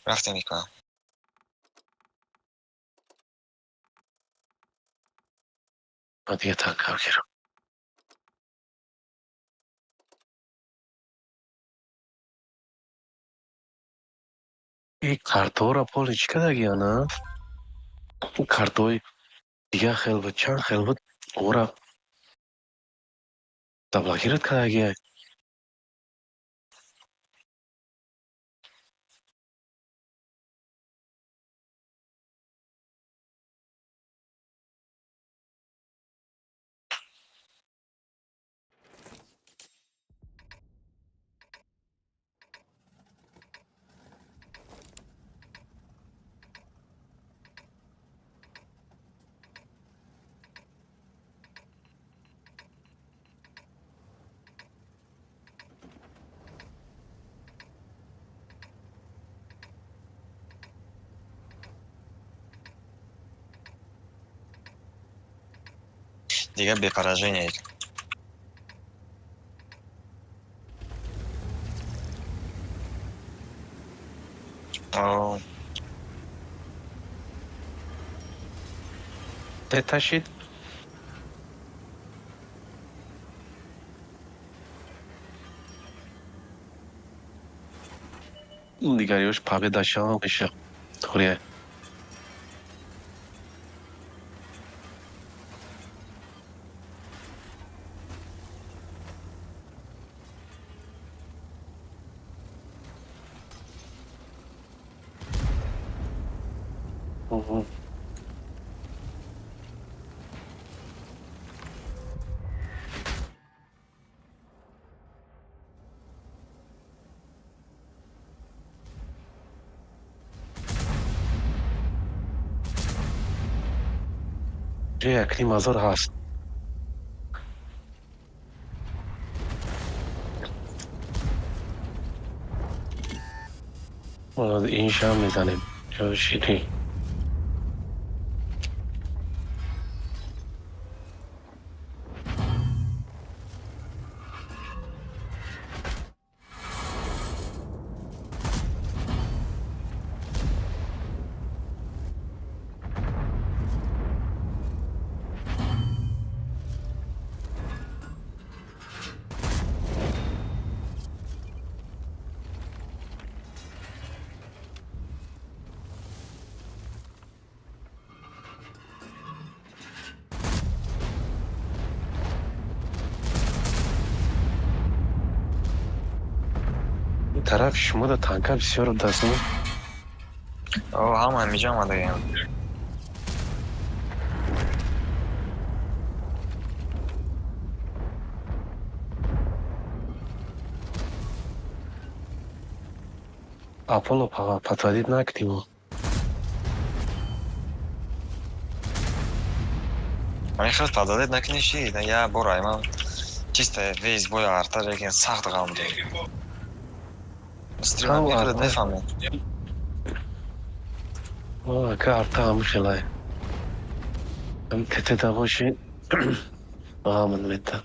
Рафтем мекунам. Ман дига танкам гирам. И картора поли чӣ кардагия, на? Картои дига хел буд, чанд хел буд, ора заблокировать кардагия. Дига бе поражение. О, Ташид. Дигариёш победашам меша. Туре. Як ним ҳазор ҳаст. Иншам мезанем. Шири. Тарафи шумо да танка бисёр будааст. О, ҳама ҳамиҷа омадаем. Аполло подводить накунем. Ман хел подводить накунӣ чи? Я бора, ман чисто весь бой арта, лекин сахт ғам дод. Стрим худат мефаҳмед. Ака, арта ҳам хелай. Ҳам тетеда боши, ғамат мета.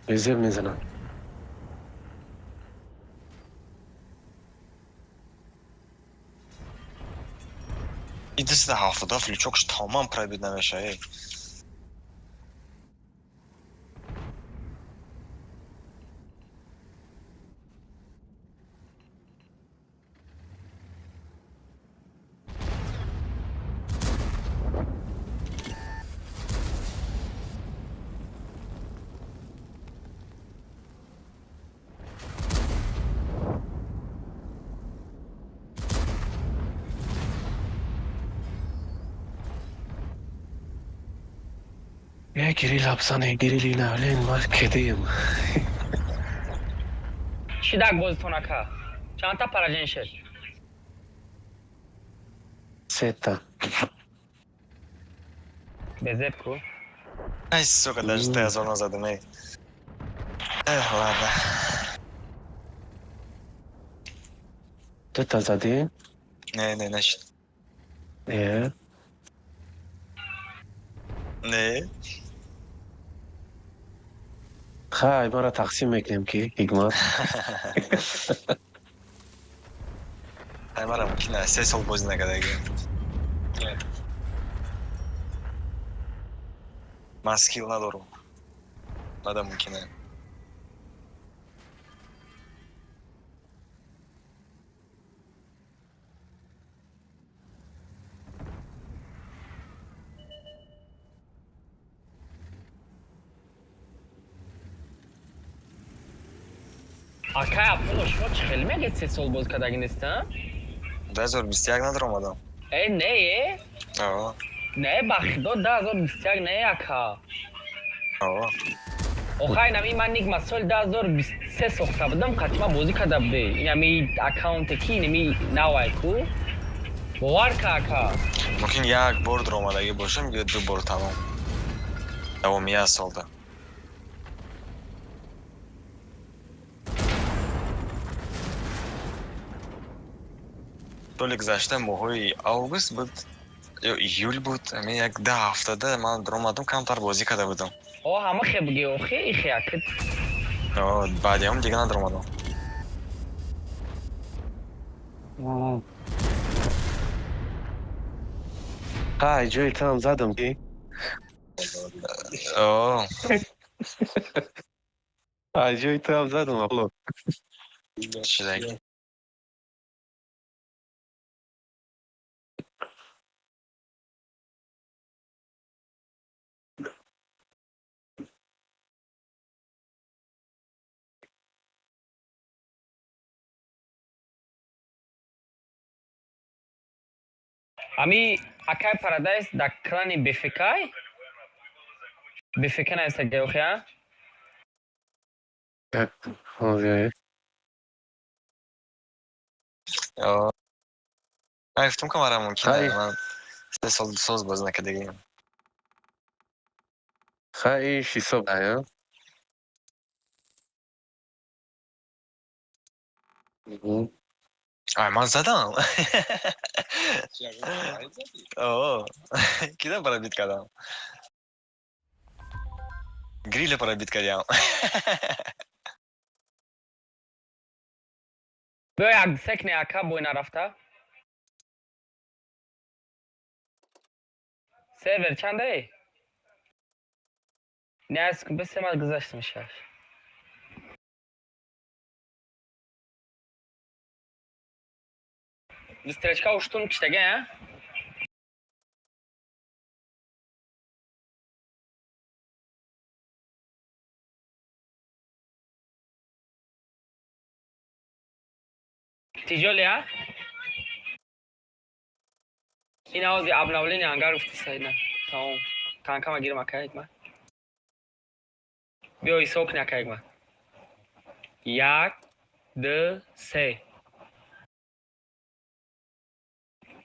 Безеб мезанад. И 277 лючокш тамоман пробит намешавад. Я Кирилл Апсане, Кириллина, Лен Маркетим. Чӣ дак бозитон ака? Чандта поражен шед? Сета. Безеб ку? Ай, сука, даже ты зону задам, эй. Эх, ладно. Дута задӣ? Не, не, значит. Э. Не. Хай, мара тақсим мекунем ки, ҳикмат. Ай, мара мумкин аст, 3 сол бозӣ накардаги. Ман скилл надорам. Нада мумкин аст. Акай Аполло, шумо чӣ хеле мегӯед 3 сол боз кардаги нестам? 2021 надаромадам. Э, не, э? О. Не, ба худо 2021 не, ака. О. Охай, инами ман нигма соли 2023 сохта будам, қатима бозӣ карда буде. Инами аккаунте ки, инами навай ку. Бовар ка, ака. Мумкин як бор даромадагӣ бошам ё ду бор тамом. Давоми як солда. Соли гузашта моҳҳои август буд ё июл буд, ҳамин як 10 ҳафтада ман даромадам, камтар бозӣ карда будам. О, ҳама хе буги, охе, ихе акид. О, баъди ҳам дига надаромадам. Хай, ҷои таам задам ки. О. Ай, ҷои таам задам, Аполло. Чидаги. Ами акай Парадайз дар клани Бефекай? Бефека нависта охи, а? О. Ай, гуфтам ка мара мумкин Хай. ман 3 сол соз бозӣ накардагием. Хай, иш ҳисоб ая. Ай, ман задам. О, кида пробит кардам? Гриля пробит кардям. Биё як секне ака бой нарафта. Сервер чанда? Не, аз бис ман гузаштам шаш. Бистречка уштун киштага, а? Тижоли, а? Ин авози обновление ангар уфти сайна. Тамом. Танкама гирм ака ҳикмат. Биё ҳисоб кунӣ ака ҳикмат. 1, 2, 3.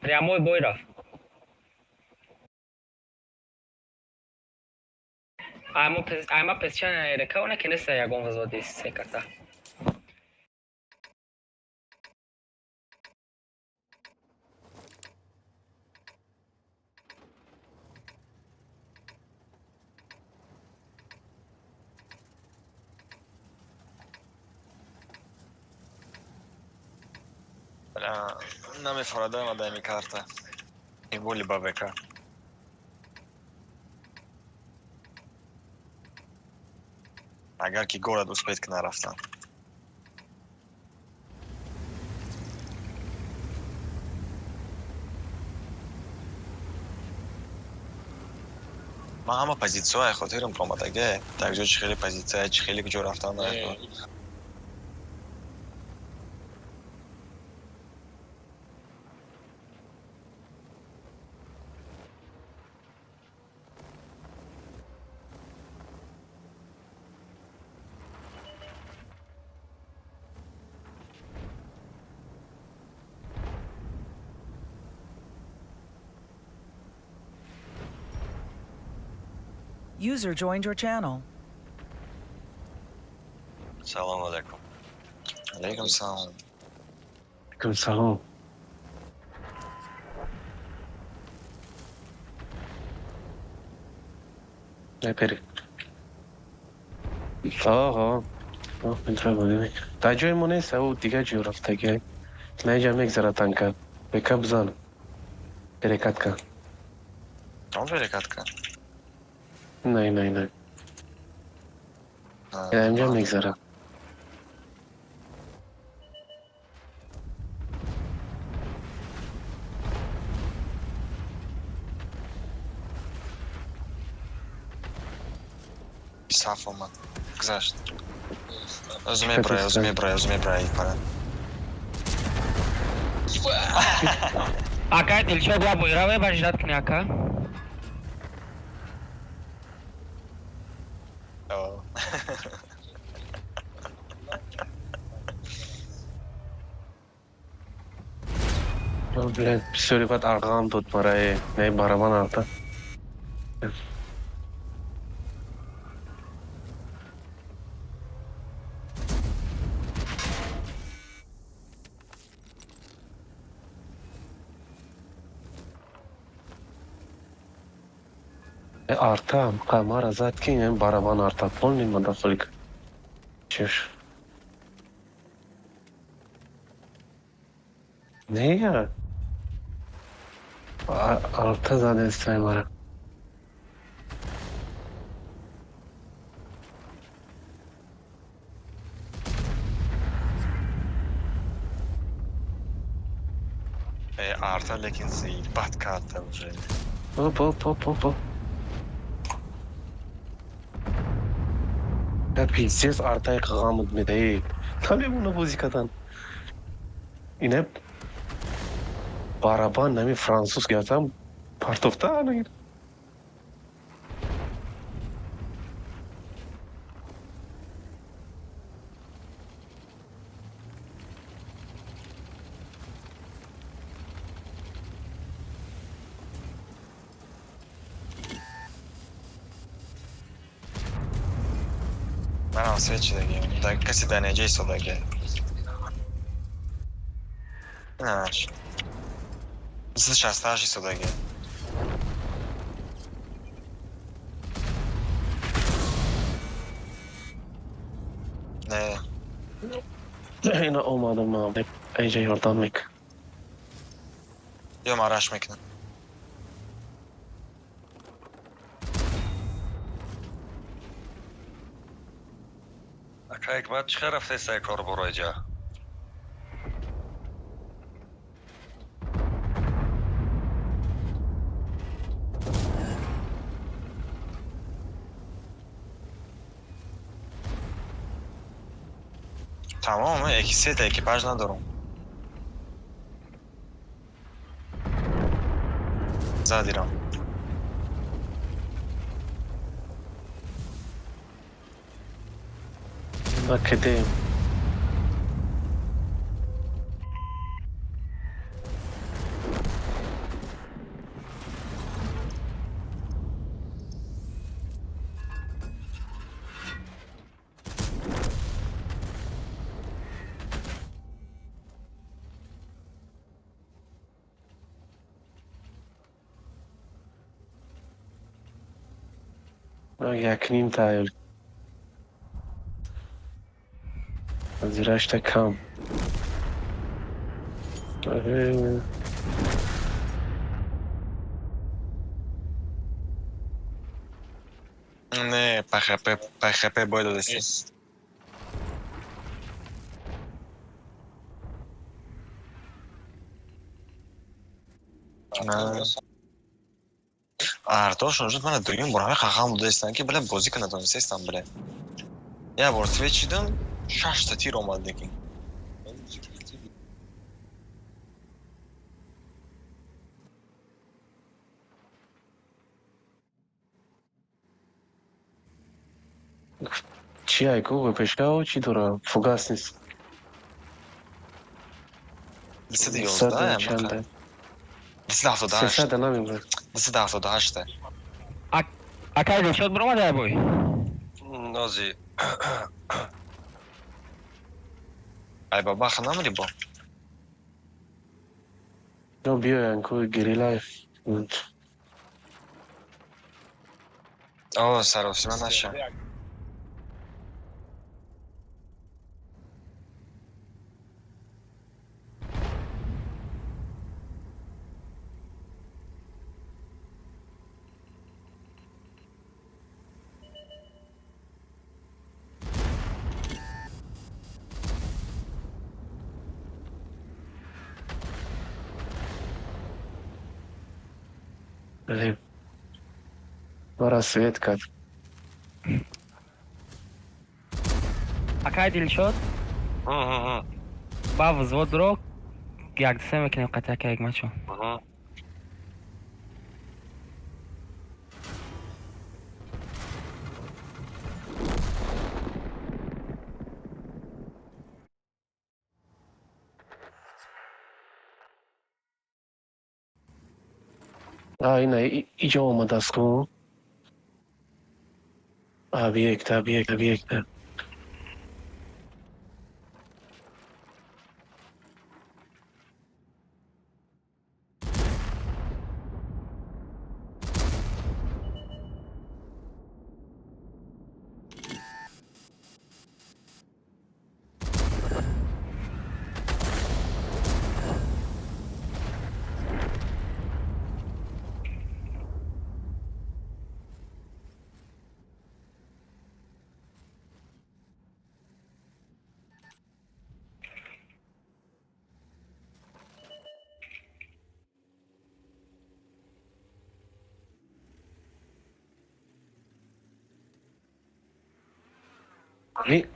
Прямой бой рафт. Айма песчаная река, она кенеса ягон возводи секата. Бля, намефорада ма дай ми карта. Тем более ба ВК. Агар ки город успеть кна рафтан. Ман ҳама позитсияҳои хотирам омадаге. Так ҷо чӣ хеле позитсия, чӣ хеле куҷо рафтан. User joined your channel. Салом алейкум. Алейкум салом. Алейкум салом. Напери. Ого. Дар ҷои мо нест, ав дигар ҷо рафтаги. Наиҷа мегзара танка. Бека бизан. Перекатка. Он перекатка? Не, не, не. Инҷа мегзара. Саф омад. Гузашт. Озу мебрая, озу мебрая, озу мебрая пара. Ака, Дилшод ва бойраве баждат кни, ака. Блин, бисёри баъд арғам дод мараи не барабан арта. Арта, мара зад ки барабан арта полный мадахолик. Чеш. Не я. Арта задестай мара. Арта лекин заебат карта уже. Оп, оп, оп, оп, оп. Я пиздец артай қағамыд медаи. Намемона бозӣ кардан. Ине барабан нами француз гирифтам партофта. Манам свечи дагем. Да каси да не ҷейсо даге. Наш. 68 содаге. Не. Ина омадам ман. Айҷа ёрдам мек. Ё мараш мекунам. Ака Ҳикмат, чӣ хел рафтеста кор бороиҷа? Тамом, яки сета экипаж надорам. Задирам. Кадем. Як ним тайёр. Зирашта кам. Не, ПХП бой додаси. Артошон жуд мана дуюм бор ҳамин қақам будаистанд ки бля бозӣ кунад донистаистам бля. Як бор свет шидам, шашта тир омад лекин. Чи айку пешкао чи дора фугас нест. 211 чанда? 278. 300 намебарад. 278. Акай Дилшод биромада бой? Нози. Ай бабаха намри бо. Но биёян ку гирилаев. О, саросима наша. Блин. Пора свет кард. Акай Дилшод? Ба взводро якдиса мекунем қатъи акай Ҳикматшо. Ина иҷо омадааст ку. Объект, объект, объект.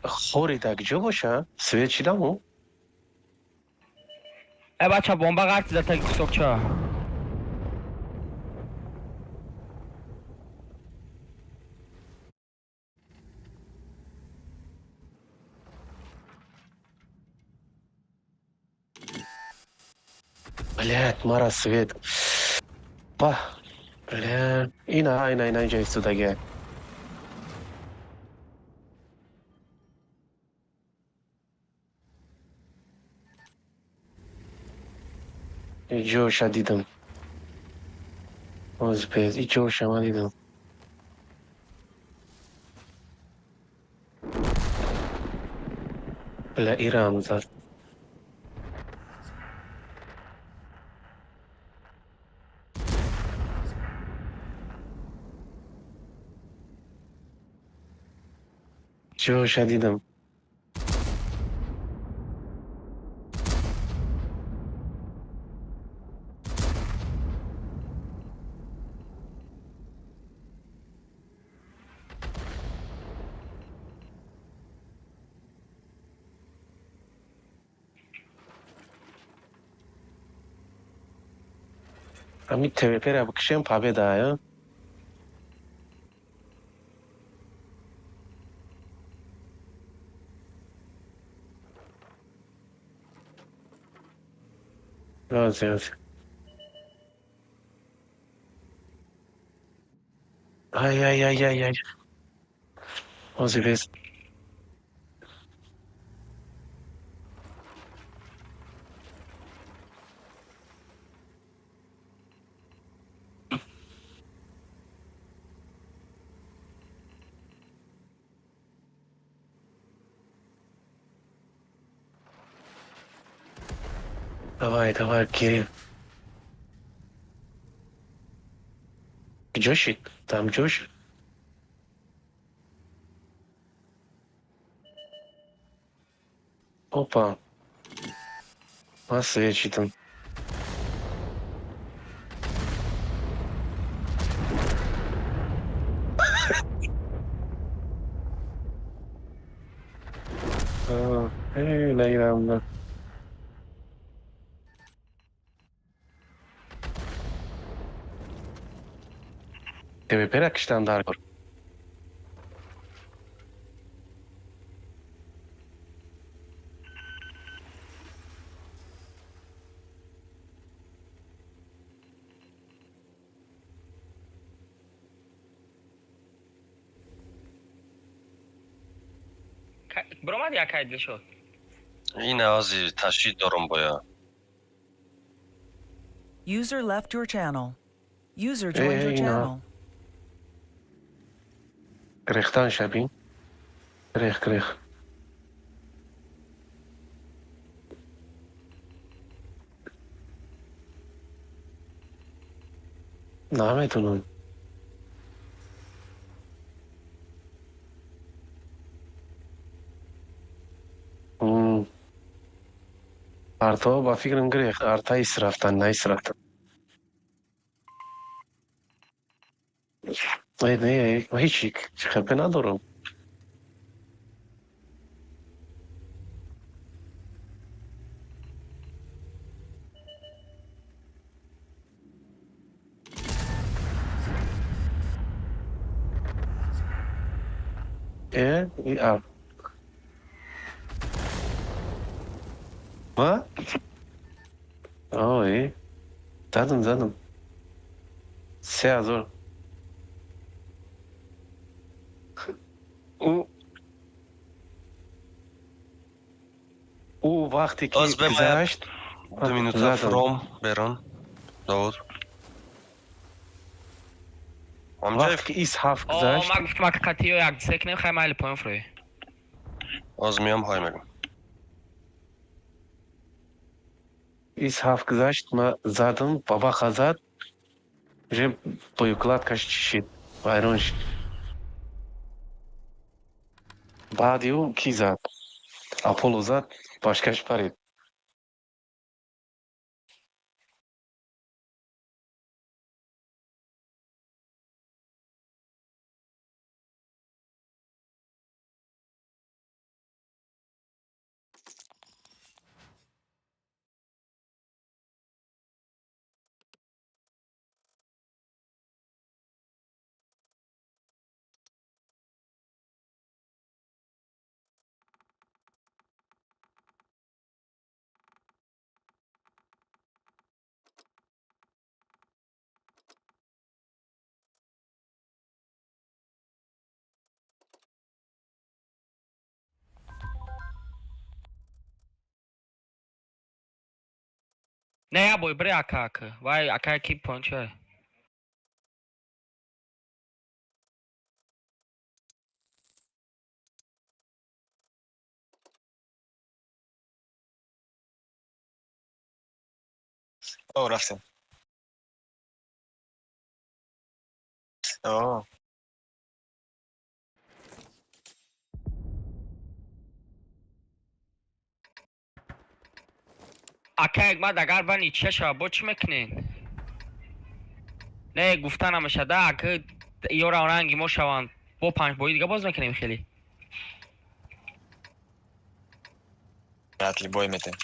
Хори дар куҷо боша? Свет шидаму? Э бача бомба ғарти дар таги кусокча. Блядь, мара свет. Ба. Бля. Ина, ина, ина, инҷа истодаги. Иҷоша дидам. Озбез, иҷоша ман дидам. Бля, ирам зад. Ҷоша дидам. Ами ТВП-ра бикшем победа, я? Ози, ози. Ай, ай, ай, ай, ай. Ози без. Давай, давай, Кирилл. Куҷо шид? Там ҷо шид? Опа. Ман свет шидам. Нагирам. ТВП-ра киштан дар кор. Биромад якай Дилшод. Ин авази ташид дорам боя. User left your channel. User joined your Эй, на. Channel. Грехтан шабин. Грех, грех. Наметунам. Арто ба фикрам грех. Арта ис рафтан, на ис рафтан. Не, не, ҳеҷ хапе надорам. Э, и а. Ма? Ой. Задам, задам. 3000. Ӯ вақте ки Оз бе моя гузашт, ду минута задам. Фром берон. Довуд. Ҳамҷаев. Вақте ки ис ҳафт О, гузашт, ман гуфтам ака қатиё як се кунем, хай майли поён фурӯй. Оз миём ҳой мегум. Ис ҳафт гузашт, ма задам, бабаха зад, уже боюкладкаш чишид, вайрон шид. Баъди ӯ кӣ зад? Аполло зад, башкаш парид. Не, я бой бре ака ака. Вай ака ки поён чай. О, рафтем. О. Ака як мад агар ба ничья шава, бо чӣ мекунен? Не, гуфта намешада, ака ёра ранги мо шаванд. Бо панҷ бои дига боз мекунем хеле. Вряд ли бой метем.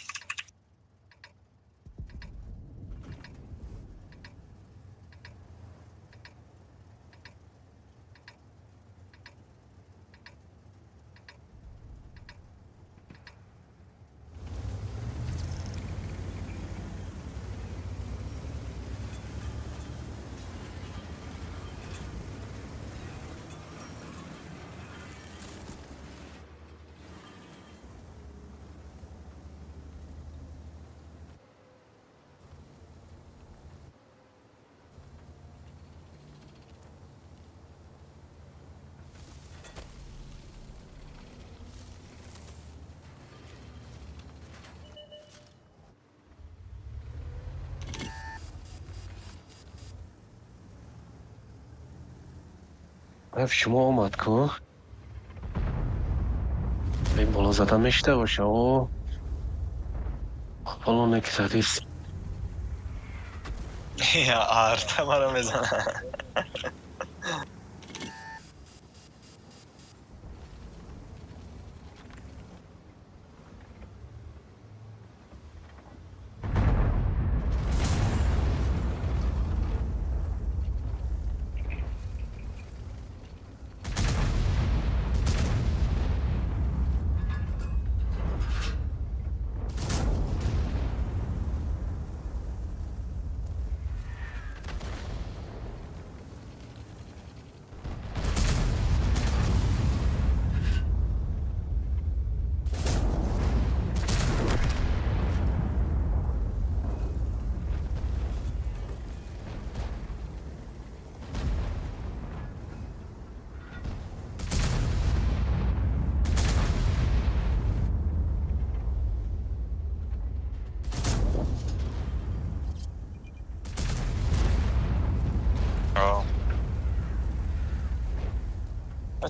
Тарафи шумо омад ку? Ин боло зада мешида боша. О. Боло неки задист. Арта маро мезана.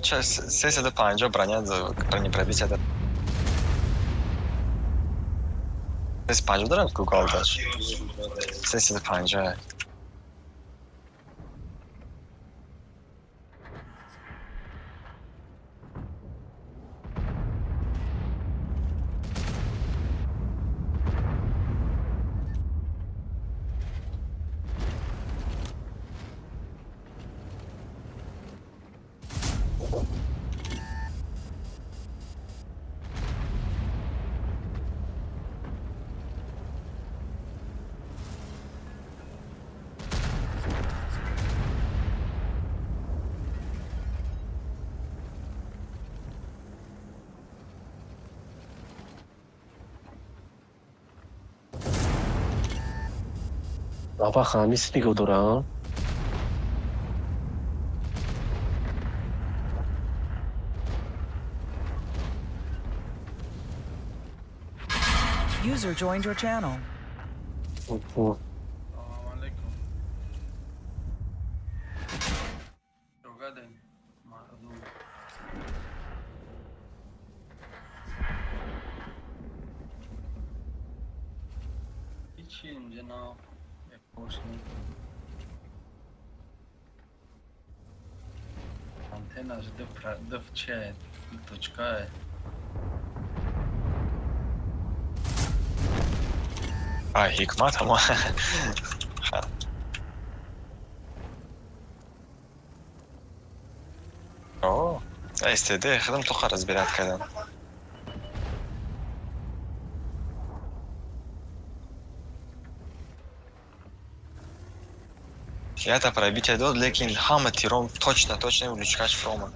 Ча 350 броня за бронепробитие. 350 дорам ку голдаш. 350. Баба хамис нигоҳ дорам. User joined your channel. Салам алейкум. Чогадай, мардум. Ҳичи инҷа нав якбошни. Антеннаш дф чия точкае. А, ҳикмат ҳама. О, СТД худам тоқа разбирать кардам. Ята пробитие дод, лекин ҳама тиром точно, точно лучкаш фромад.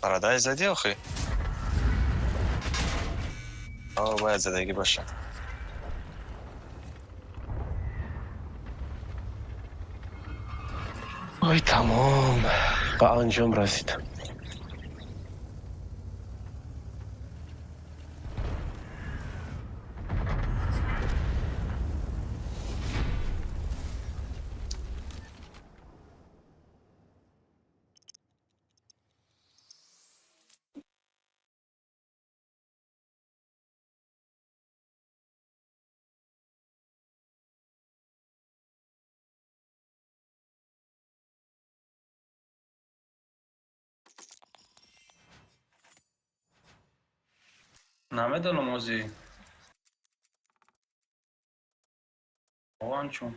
Парадайз задӣ охи? О, бояд задагӣ бошад. Ой, тамом. Ба анҷом расид. Намедонам ози. Ован чун.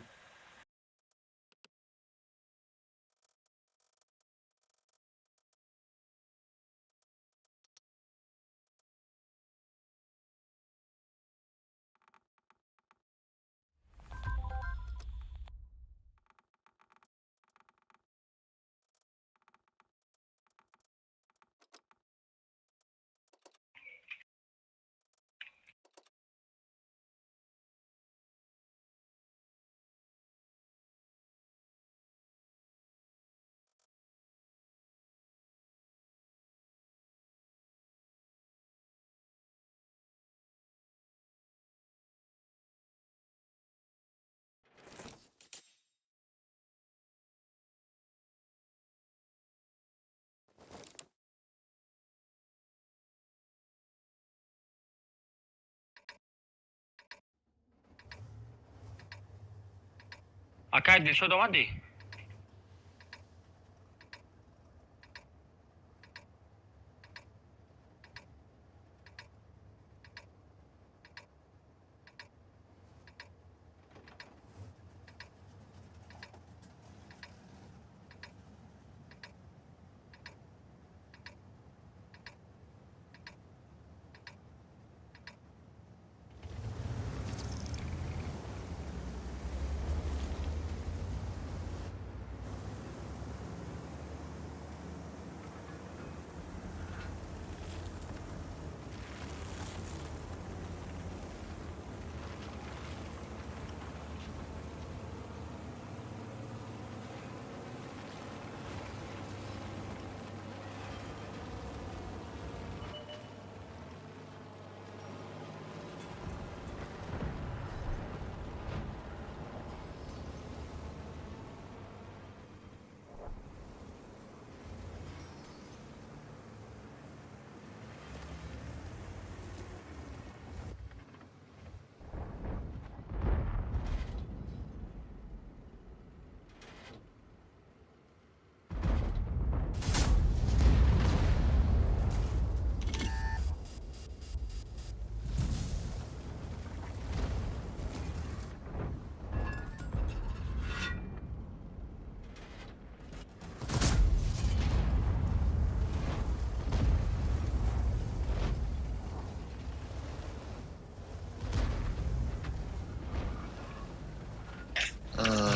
Акай Дилшод омадӣ?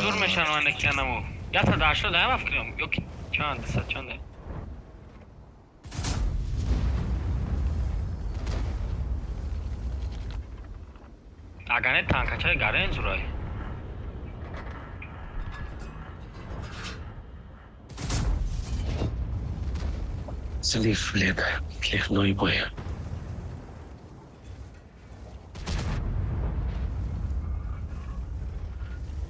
Зур мешаванд кианаму. 180 ҳама фикрам ё ки чанд 200 чанде. Агар не танкачаи гарен зурай. Слив, блин. Сливной бой.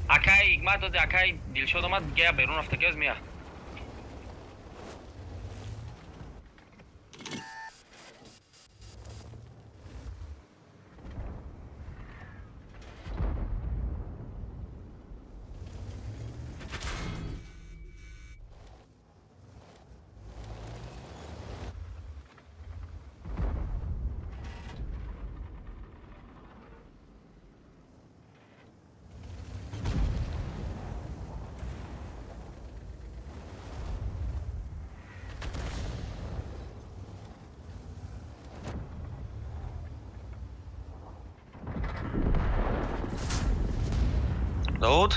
Акай ҳикмат доди, акай Дилшод омад, гея берун рафта гез мия. Довуд?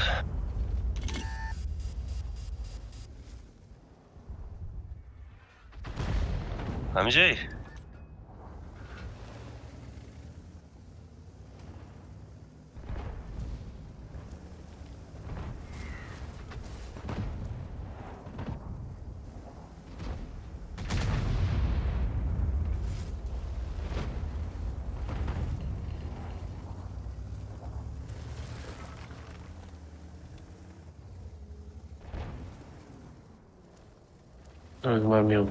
Ҳамиҷай? Ман меом.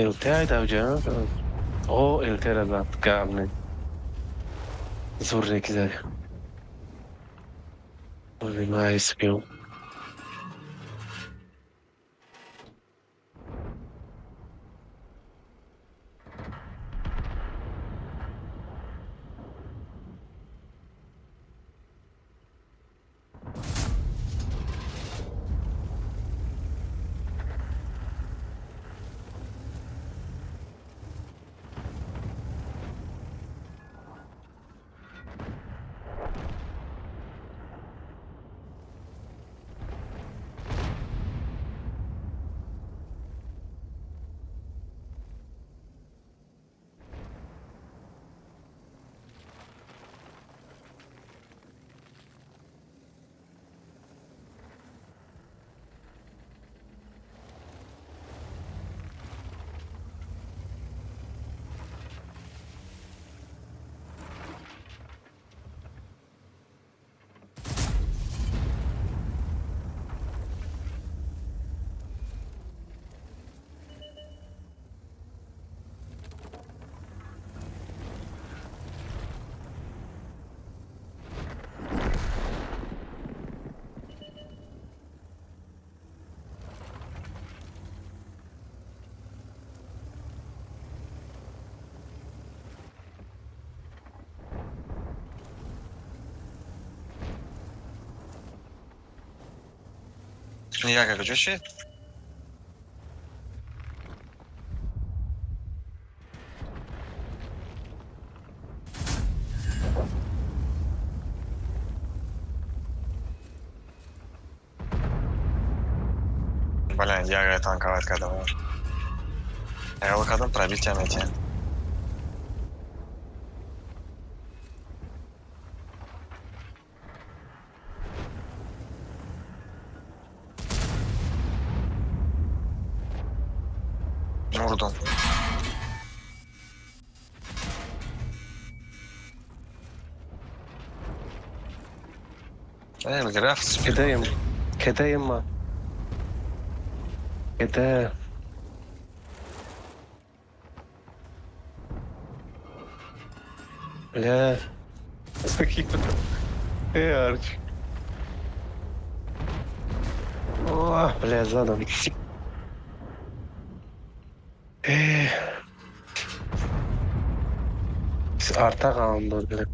ЛТ айдавҷа? О, ЛТ ра зад. Гап не. Зур неки зад. Найс биём. Яга куҷо шид? Блин, яга танковать кардам. Хаёл кардам, пробитие метиҳам. Мурдум. Рафт. Кидаем. Кидаем ма. Кида. Бля. Э, Арч. О, бля, задом. Арта қалымдор, бля.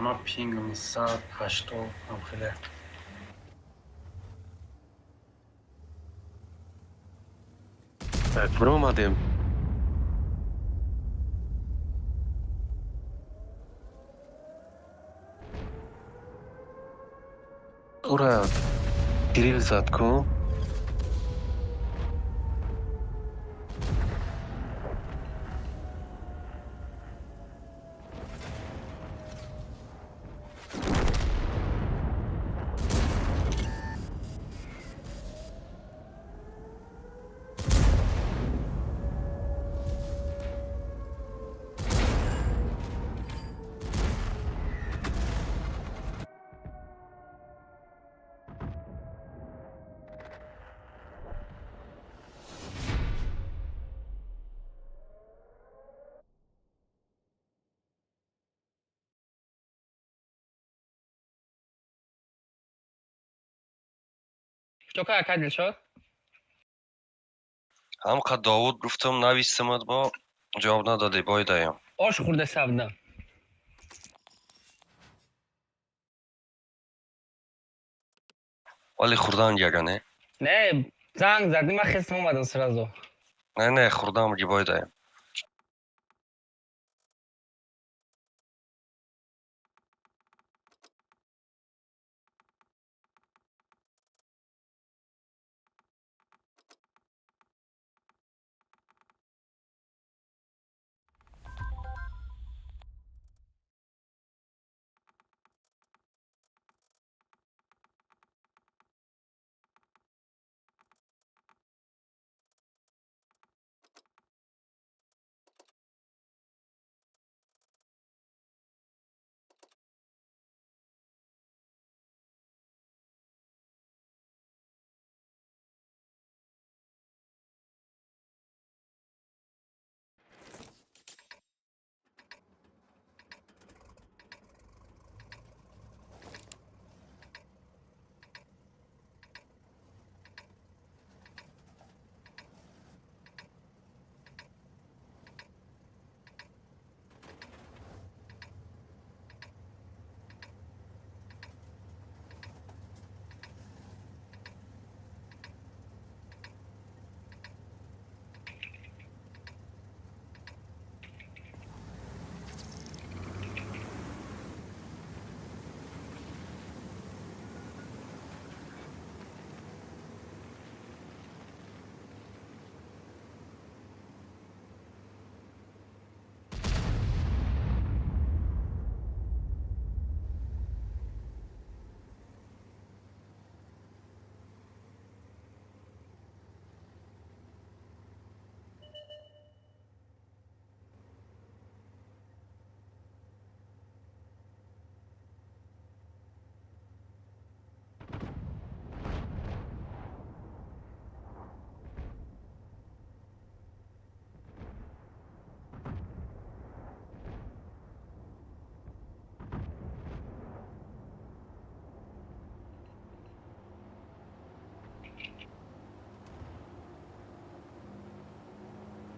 Ама пингам 180 амхеле. Так, бромадем. Ура, Кирилл зад ку. Чока ака Дилшод? Ҳам қад Довуд гуфтам, навистамад, бо ҷавоб надодӣ, бой даям. Ош хӯрда савдам. Вале хӯрдан яга, не? Не, занг задӣ, ман хестам омадам сразу. Не, хӯрдам ги, бой даям.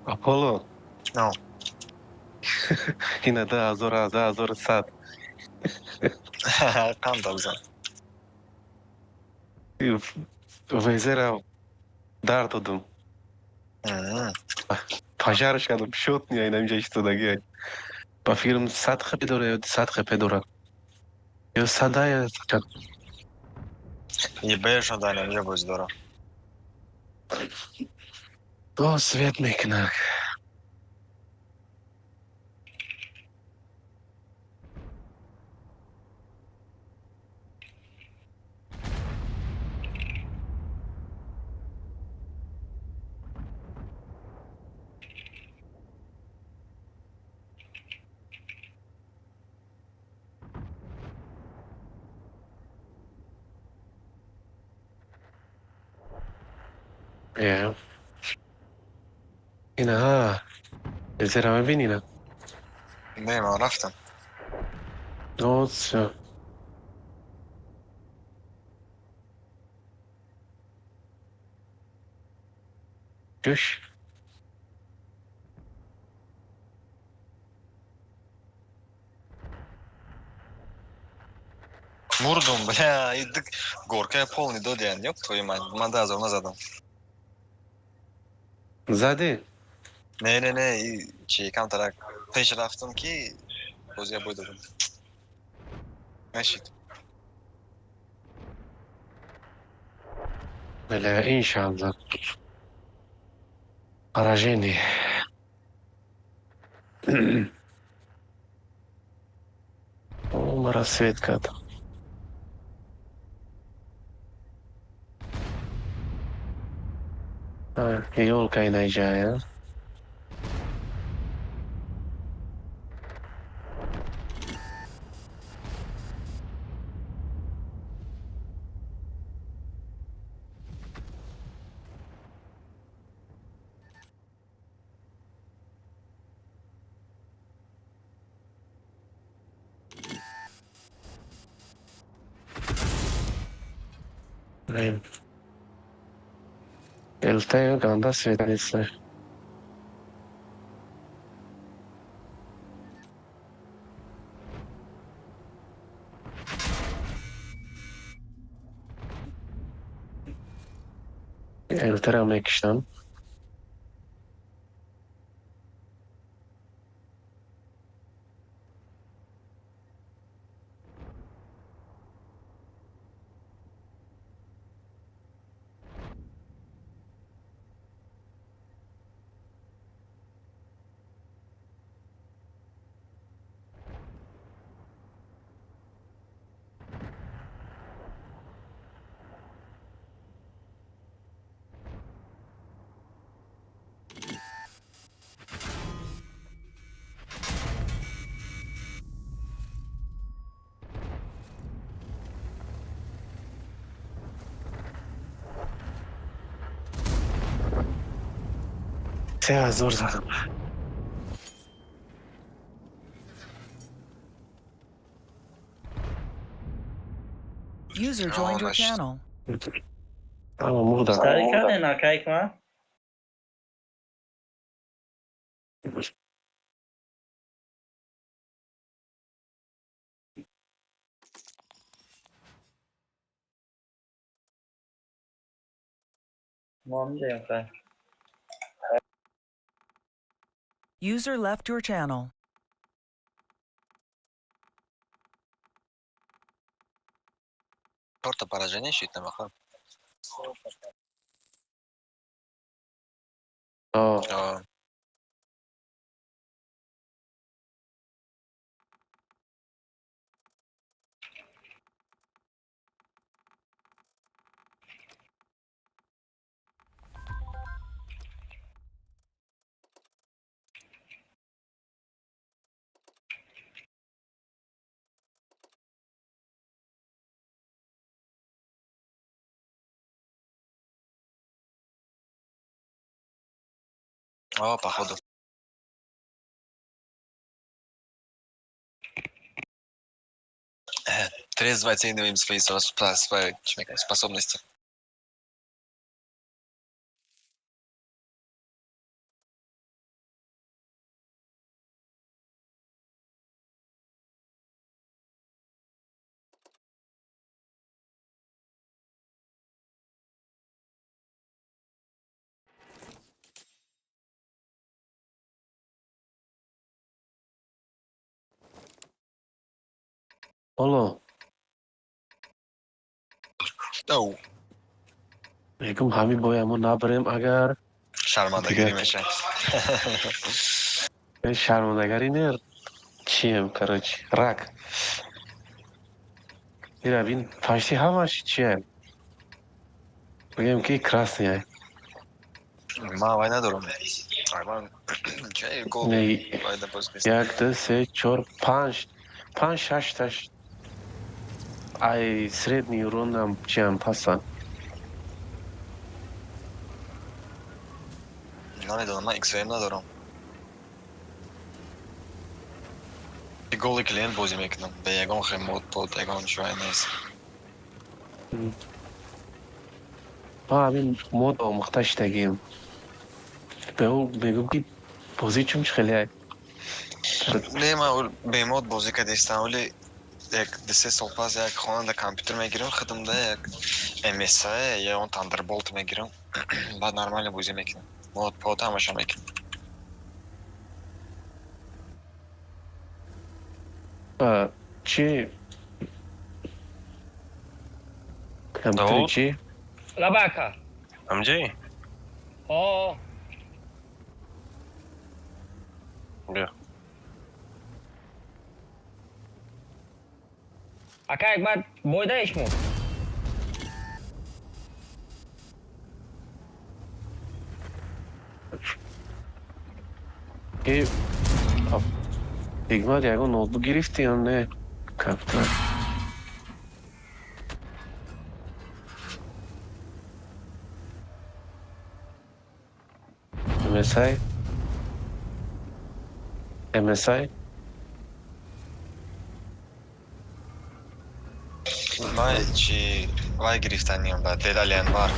Аполло. No. Ина 2000, 2100. Қанда бизан. Везера дар додум. Пожарш кардам, шот не айна инҷа истодаги. Ба фикрам 100 хп дора ё 100 хп дора. Ё сада ё Ебешон да инҷа бозӣ дора. О, свет мекунак. Yeah. Инаҳа. Зера мебинӣ на? Не, ман рафтам. О, всё. Ҷӯш. Мурдум, бля, и дык горкая полный додиян, ёб твою мать. Ман 2000 назадам. Задӣ? Не, не, не, и чи камтарак пеш рафтам ки бозия бой додам. Нашид. Бля, иншаллах. Поражение. О, рассвет кад. Ёлка инаҷая. Элтаю ганда свет нест. Элтара мекиштам. 3000 задам. User joined your channel. Ама мурдам. Стари карден ака Ҳикмат? Мо ҳаминҷаем хайр. User left your channel. Чорта поражение шид намаха. О, О, о, походу. Трезво оцениваем свои свои способности. Ало. Оу. Мегум, ҳамин боя мо набарем агар. Шармандагирӣ Дигар. мешавад. Шармандагарӣ не, чием, короче, рак. Ира бин, почти ҳамаш чия, бигем ки красный. Ман вай надорам. Ай, ман чай гол Не. вайда боз нест. Як, ду, се, чор, панҷ, панҷ, шашташ ай средний уронам чиам пасан. Намедонам, ман XVM надорам. Голи клиент бозӣ мекунам. Бе ягон хел мод под, ягон чиз нест. Ма ҳамин мод омӯхта шидагием. Бе ӯ мегӯм, ки бозӣ чун чи хеле. Не, ман бемод бозӣ кардистам, вале як 2-3 сол пас як хона да компютер мегирам, худамда як MSI ё он Thunderbolt мегирам. Баъд нормально бозӣ мекунам. Мод под ҳамаша мекунам. Чи компютери? Давуд? Чи? Лаба, ака. Ҳамҷи? О. Биё. Ака, як баъд бойдаиш мо. Ки ҳикмат, ягон ноутбук гирифтӣ ё не, компютер? MSI, MSI. Вай чи вай гирифтаниям ба Dell Alienware.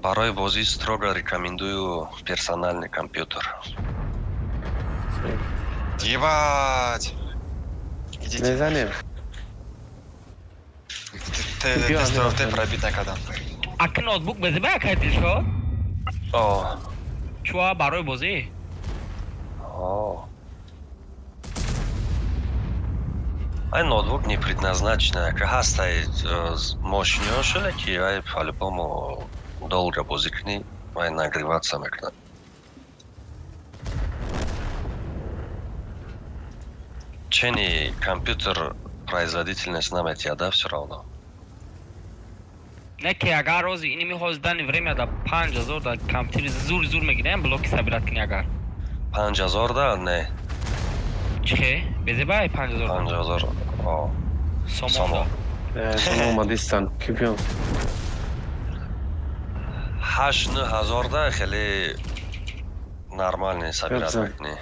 Барои бозӣ строго рекомендую персональный компьютер. Ебать! Идите. Мезанем. Те Биё, тестировте Амир. пробить накардам. Ака, ноутбук безиба, акай Дилшод? О. Чуа барои бозӣ? О. Ай, ноутбук не предназначен, ка ҳастай мощниёшале, ки ай по-любому долго бозӣ кунӣ, вай нагреваться мекунад. Чени компьютер производительность наметиҳад, да, всё равно. Не, ки агар рози ини мехост дани время да 5000 да компютери зур зур мегирем, блоки собирать кунӣ агар. 5000 да не. Чихе безебай 5000? 5000, о. Сомон. Сомон. Да. Омадистан ки, биё. 8-9 ҳазор да хеле нормальный собирать Бзан. мекунӣ.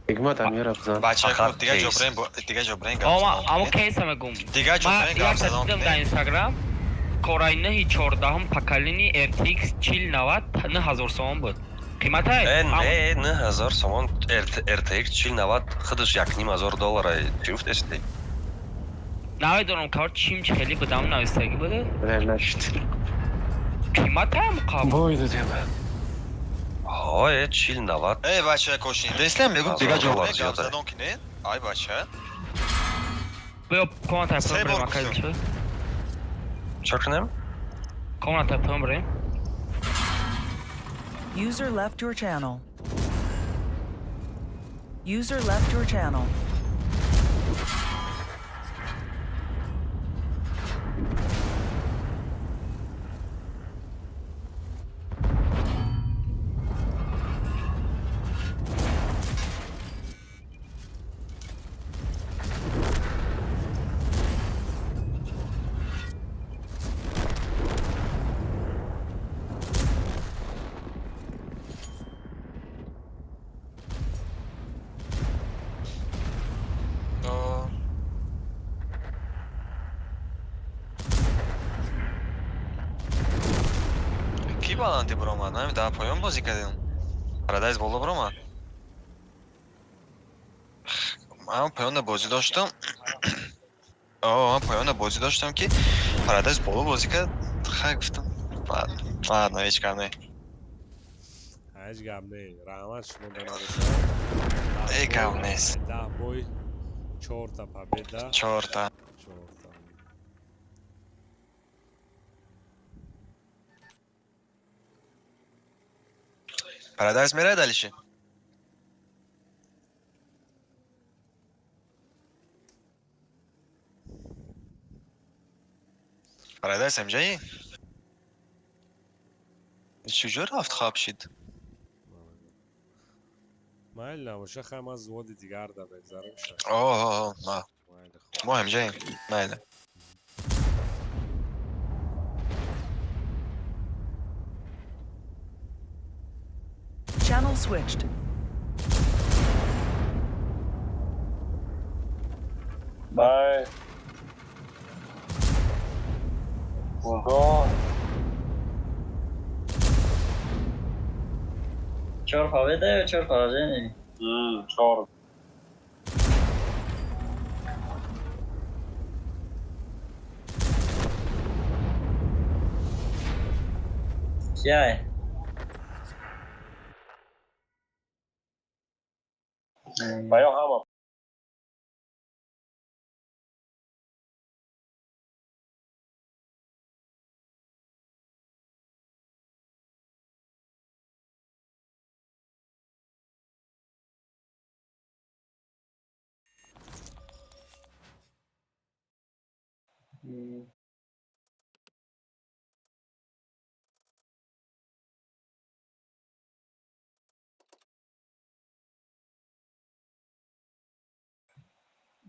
Ҳикмат, амира бзан. Бача, Фақат дига ҷо кейс. брен, дига ҷо брен. Ама амо кейса мегум. Дига ҷо Ма брен гап якта задан. дидам дар Инстаграм, Core i9 14 поколение, RTX 4090, 9000 сомон буд қиматай. Э, не, 9000 сомон RTX 4090 худаш 1,5 ҳазор доллара. Чӣ гуфтести? Намедонам, кор чим чи хеле будам, навистагӣ буде. Нашид. Қиматаям қаб. Бой додем. Ҳое, 4090. Эй, бача, кошин. Деслям мегум, дига ҷо Доллар брен гап зиёда. задан ки не? Ай, бача. Биё, комната Се поён бор брем, акай. гуфтам. Дилшод. Чо кунем? Комната поён брем. User left your channel. User left your channel. О. Ки баланди биромад? Нами дар поён бозӣ кардем. Парадайз боло биромад. Ман поёнда бозӣ доштам. О, ман поёнда бозӣ доштам, ки Парадайз боло бозӣ кард. Хай, гуфтам. Ладно, ладно, ҳеҷ гап не. Ҳеҷ гап не, раҳмат, шумо да набошад. Эй, гап нест. 10 бой чорта победа. Чорта. Чорта. Парадайз мерай дальше? Парадайз ҳамҷаи? Чуҷо рафт, хаб шид? Майли, набоша, хай, ман взводи дигар да мегзарам ша. Оҳо, мо ҳамҷаем, майли. Channel switched. Bye. Бо Чор победа ё чор поражение? Чор. Кияй? Ва ё ҳама.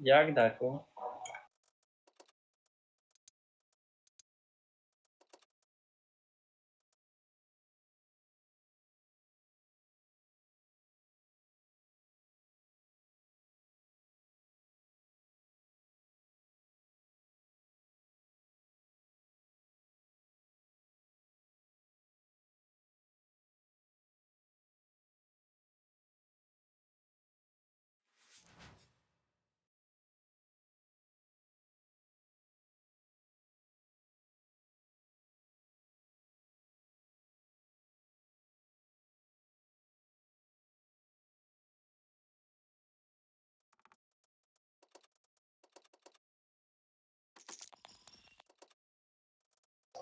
Як даку.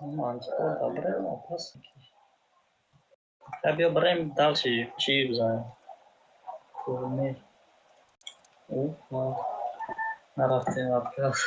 Антикор да брем, опасно. Я биё брем дальше, чӣ бизанем? Турнир. О, нарафтем отказ.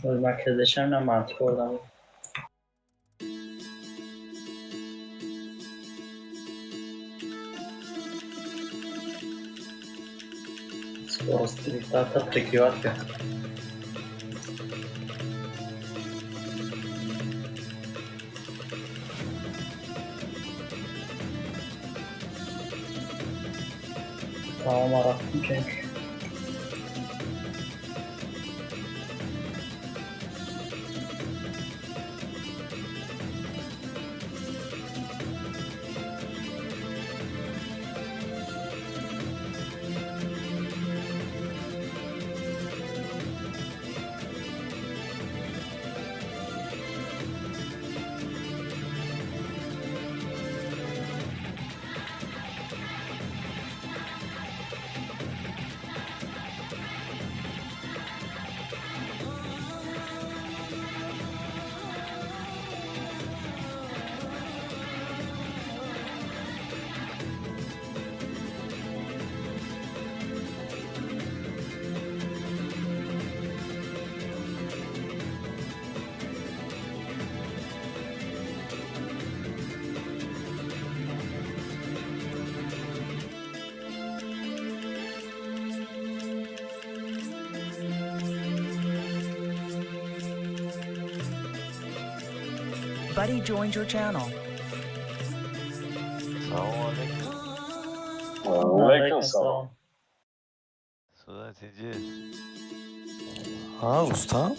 Merkezleşen mantık oradan. Скорость диктатор прикрыватка. Tamam, arattım çünkü. Buddy joined your channel. Салом алейкум. Алейкум салом. Ҳа, Рустам?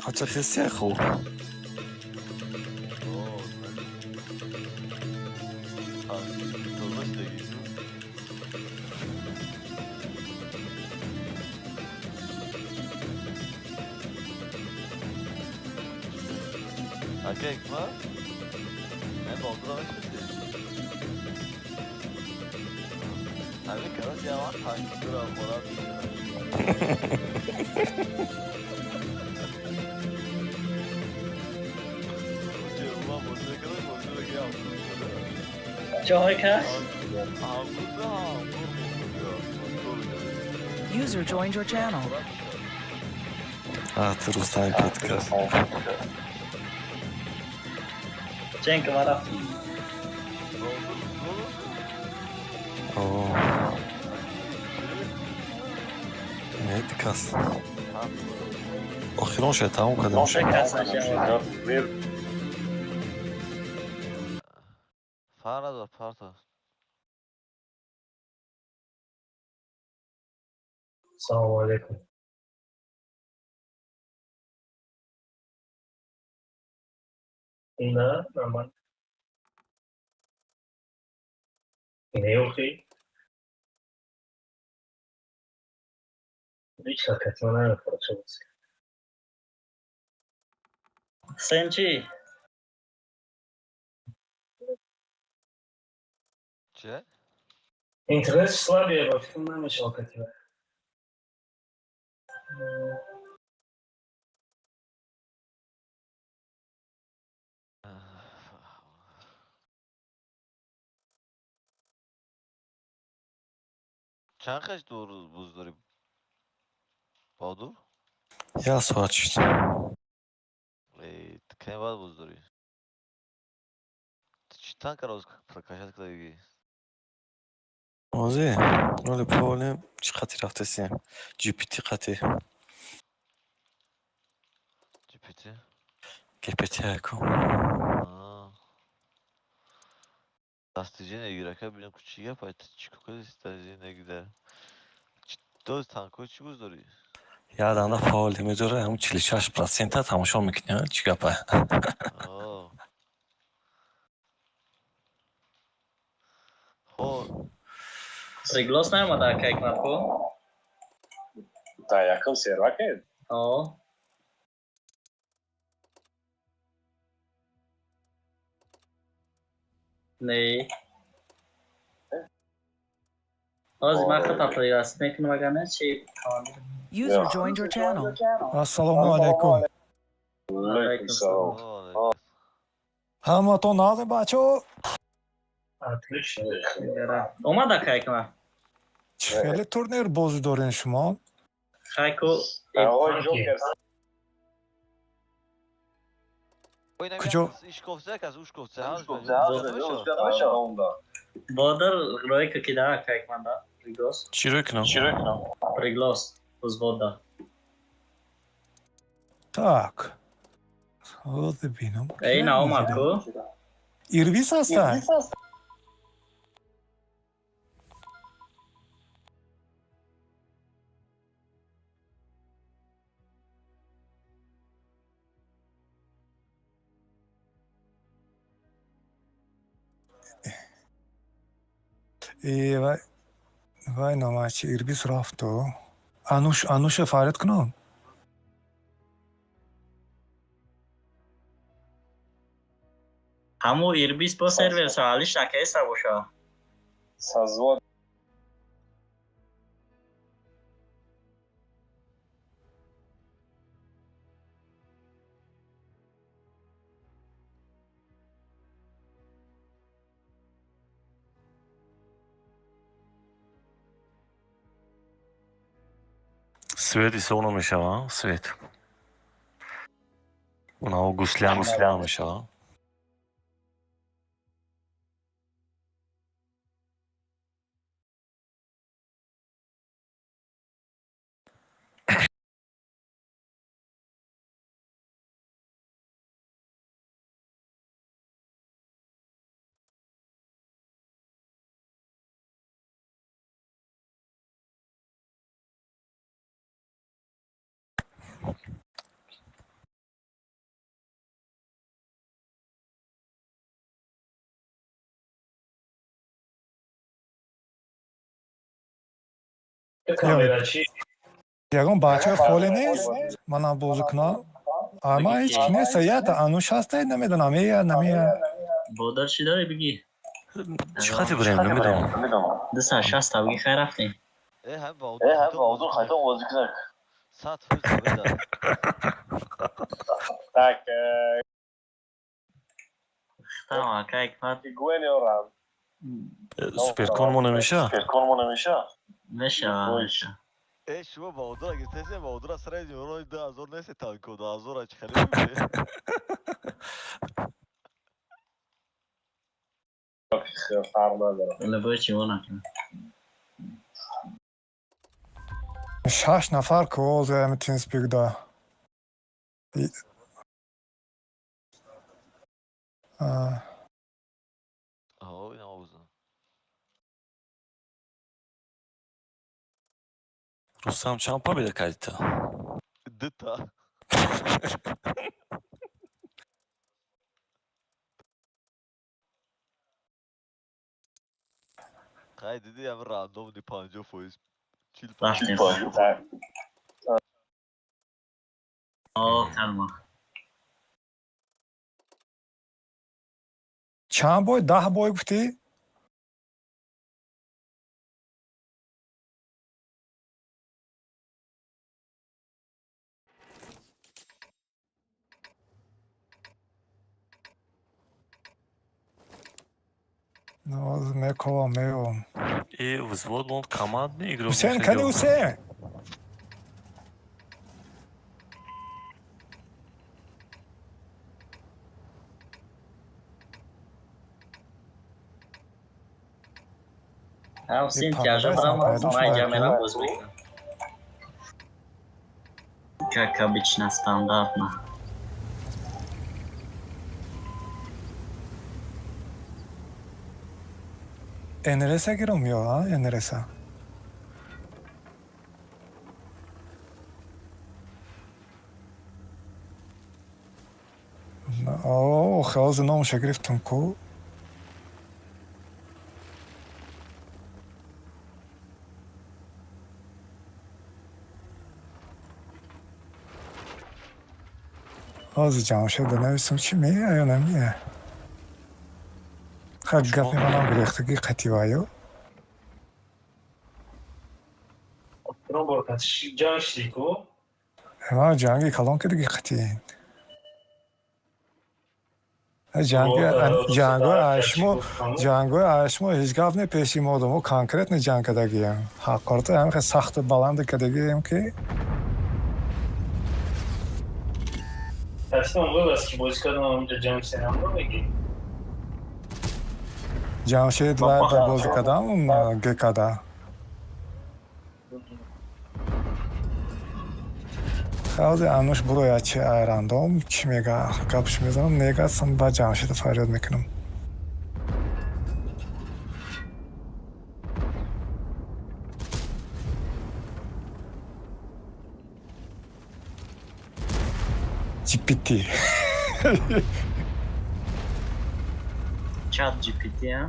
Ача хесия хуб. Ҷоҳои кас? User joined your channel. А, ту Рустами Петка. Ҷенк ма рафтем. О. Не, кас. Охирон шояд тамом кардем. Кас нашавад. Салому алейкум. На, нормально. Не, охи. Ҳеҷ катма намехӯрад шумо. Сен чӣ? Интернет слабее, ба фикр намешавад катива. Як соат шуд. Ҳозир роли полем чӣ қати рафтасем? GPT қати. GPT яку. Як данда фаъоле медора, ҳамун 46%-а тамошо мекунӣ, чӣ гапа? Приглас наомада, ака Ҳикматко? Да, якум серваке? О. Не. Ҳозир ман худам приглас мекунам, агар не чи командир. User joined your channel. Ассалому алайкум. Алейкум салом. Ҳаматон нағз, бачаҳо? Отлично. Омад, ака Ҳикмат. Чӣ хеле турнир бозӣ дорем шумо? Хайку. Ой, Ҷокер. Куҷо? Бодир рӯй ки да, ака Ҳикмат, да? Приглас. Чӣ рӯй кунам? Приглас. Взвода. Так. Ҳозир бинам. Эй, наомад ку? Ирбис ҳаста? Э, вай вай номачи Ирбис рафту. Ануш, Ануша фарёд кунам? Ҳаму Ирбис бо сервер саалиш накеса боша. Созвон. Свет ҳисоб намешава, свет. Унао гусля мусля мешава. Камерачи. Ягон бачаи холӣ нест, манам бозӣ кунам. Ама ҳеҷ ки нест, ята Ануш ҳаста, намедонам, мея, намея. Бодор чӣ дорӣ бигӣ? Чӣ хати бурем, намедонам. 260 та бигӣ, хай рафтем. Э, ҳам Баҳодур хайтон бозӣ кунак. 100% победа. Так, Хитам ака Ҳикмат. Гуен ё Рам? Суперкон мо намеша? Суперкон мо намеша? Мешава, меша. Э, шумо Баҳодура гирифтасе, Баҳодура средний урони 2000 нест, танко 2000 чӣ хеле мебинед? Фарқ надорад. Лабои чиво накунам. Шаш нафар ку ҳозир ҳами TeamSpeak-да. Аҳо, инам обузан. Рустам, чанд победа кардӣ ту? Дута. Хай диди, ям рандомни 50%. 40. Рафтем. Так. О, калма. Чанд бой? 10 бой гуфтӣ? Ҳозир мековам, меёвам. И взвод монд командный игрок. Ҳусейн, кани Ҳусейн? Ҳусейн тяжа брам, май ҷамера боз мекунам. Как обычно, стандартно. НРС гирам ё, а? НРС. Охе, ҳозир номаша гирифтам ку. Ҳозир Ҷамшеда нависам, чӣ мея ё намея? Ха, гапи манам гирехтагӣ қативаю. Охирон бор ҷанг шидӣ ку? Ман ҷанги калон кардагӣ қатиин. Ҷангои ашмо, ҷангои ашмо ҳеҷ гап не пеши мо мо конкретно ҷанг кардагием. Ҳақората ҳамихе сахту баланду кардагием ки Тасмам вылазки бозӣ кардам, онҷа ҷанг шидам мегӣ? Ҷамшед ва ба бозӣ кардам ГКда. Ҳозир Ануш бурояд, чи рандом чӣ мега, гапш мезанам, нега сан ба Ҷамшеда фарёд мекунам. GPT. Чат GPT, а?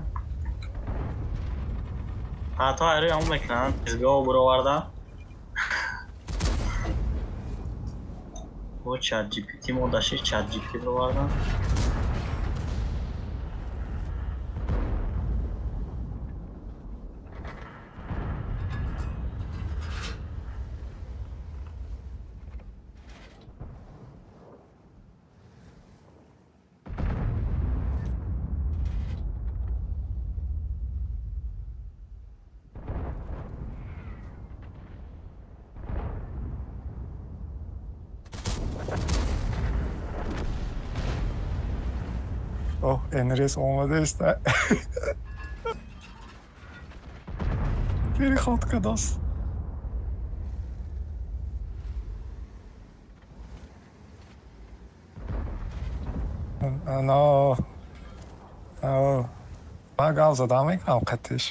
Ҳатто айрӯи ҳамон мекунанд, тезгоҳ буроварда. Бо чат GPT модаши чат GPT буровардан. Оҳ, НРС омадааста. Переход кардааст. Но ман гап задам мекунам қатиш.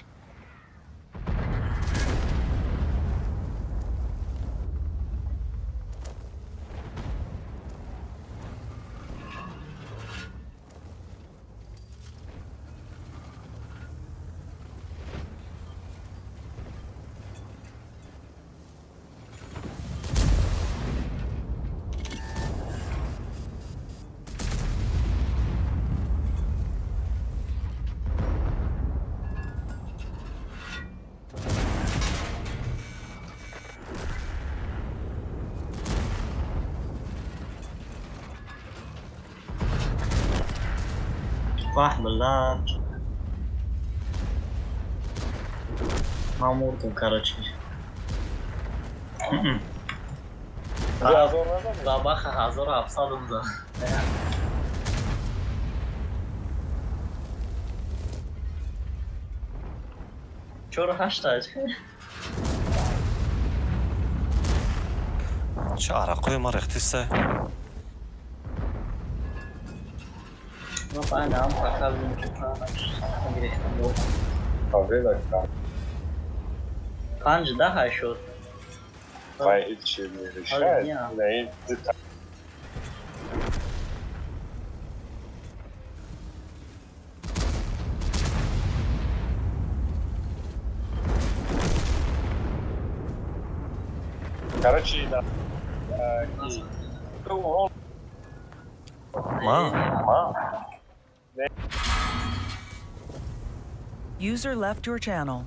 Ваҳ, билла. Ман мурдум, короче. Бабаха 1700 зад. Чору ҳашта. Чӣ арақои ма рехтиста? Ма байнам пока ки гирифтам. Панҷ даҳа шуд. Вай ҳеҷ мерешад. Не. Короче, да. Ма? User left your channel.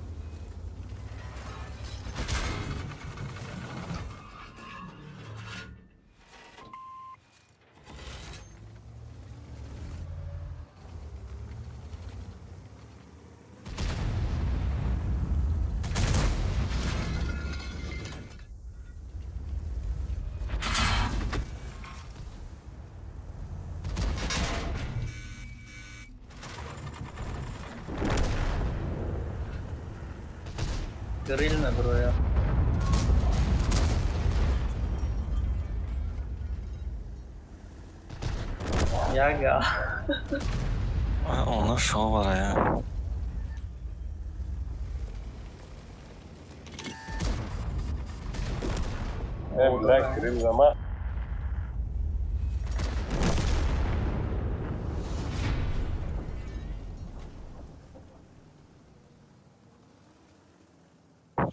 Гриль бро. Яга. Она шовара. Бля, гриль зама.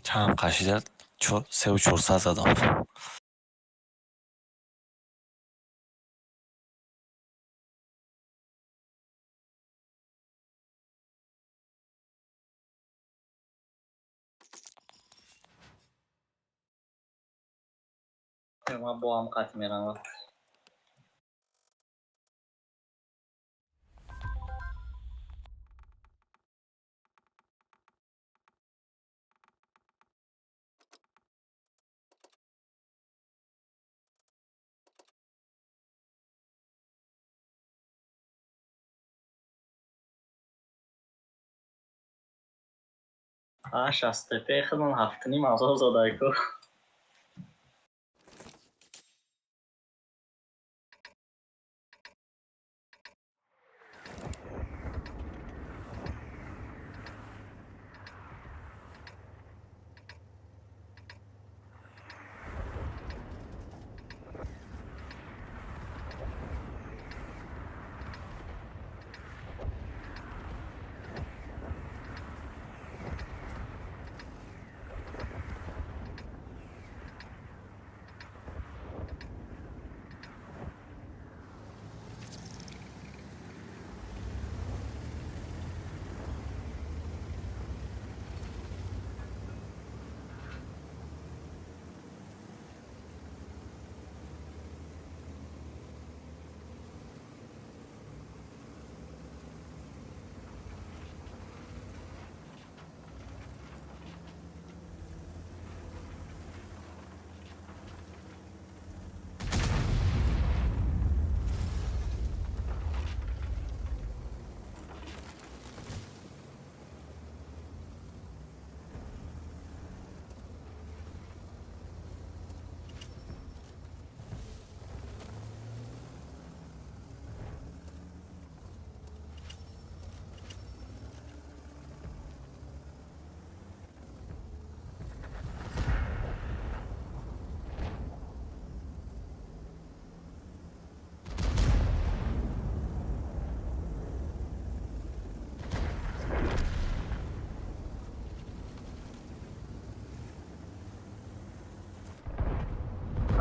Чанд қашида севу чорсад задам. Ман бо ҳам қатъ меравам. А шастепе худмон ҳафтним ҳазор задаку.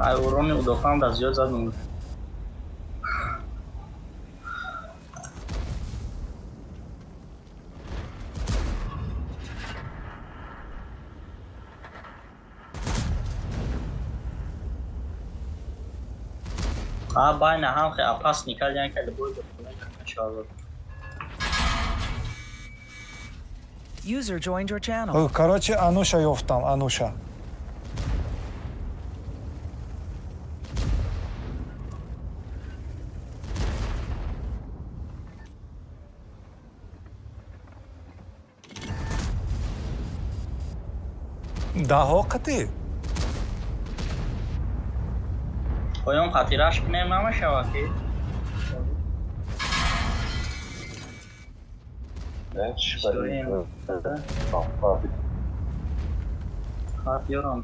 Ай урони удофам да зиёд задум. А байна ҳам хе опасный кардян ки любой иншоалло. User joined your channel. Короче, Ануша ёфтам, Ануша. Даҳо қатӣ? Поён қатираш кунем, намешавад ки. Хат ёрам.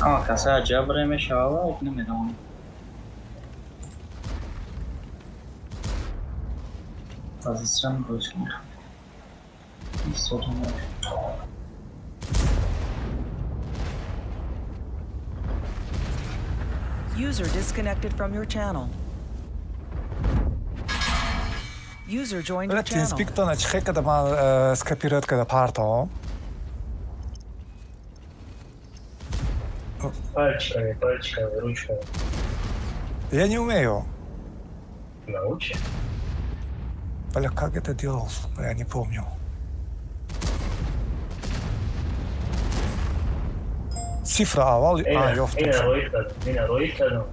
Ҳама каса ҷабре мешавад, намедонам. Позицион боз мехоҳад. User disconnected from your channel. User joined your channel. TeamSpeak-тона чӣ хел када ман скопировать када партом? Пальчиками, пальчиками, ручками. Я не умею. Научи. Бля, как это делал? Я не помню. Цифра аввал ёфтам. Ина роӣ кардам, ина роӣ кардам.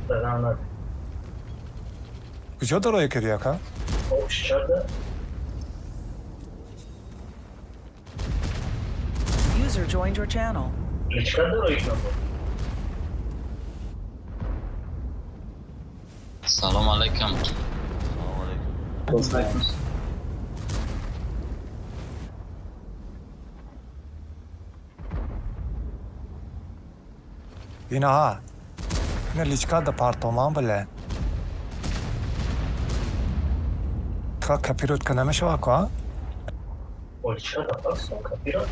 Дадам над. Куҷо дароӣ кардӣ, ака? Общий чата. User joined your channel. Личка дароӣ кардам. Салом алейкум. Салом алейкум. Инаҳа. Ина личка да партоман, бля. Ха, копировать ка намешава ко, а? Личка да партом, копировать?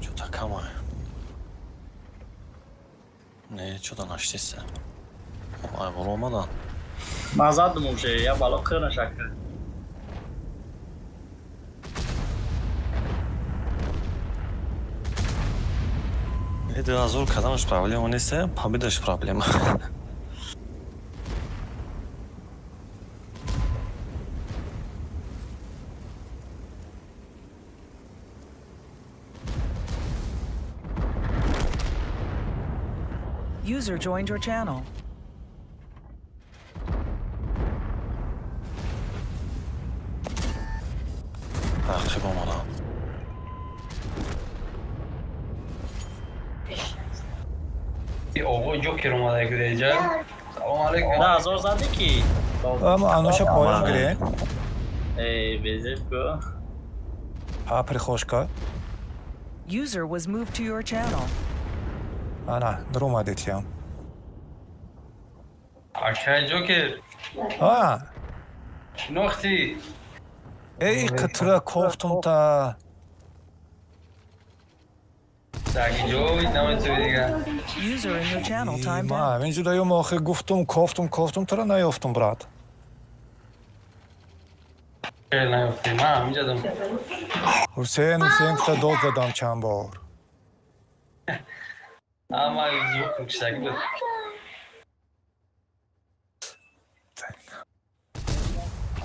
Чё-то камай. Не, чё-то наштиса. Ай, боло омадан. Ман задум уже, я бало кирна шака. Не, 2000 каданаш проблема нест, победаш проблема. User joined your channel. Рақиб омадан. Оғо Ҷокер омада кудеҷа. Салом алейкум. 10,000 задӣ ки? Ама Ануша поён гирем. Эй, безеб ку. А, прихожка. User was moved to your channel. Ана, даромадед ям. Акай Ҷокер, А, шинохтӣ? Эй, қитра кофтум та. Даги ҷой наметавӣ дига. User in your channel timed Ма, out. ҳамин ҷудаём охир гуфтум, кофтум, кофтум, тура наёфтум, брат. Хеле наёфтӣ. Ман ҳаминҷа дам. Ҳусейн, Ҳусейн гуфта дод задам чанд бор. Ама звук кушаги буд.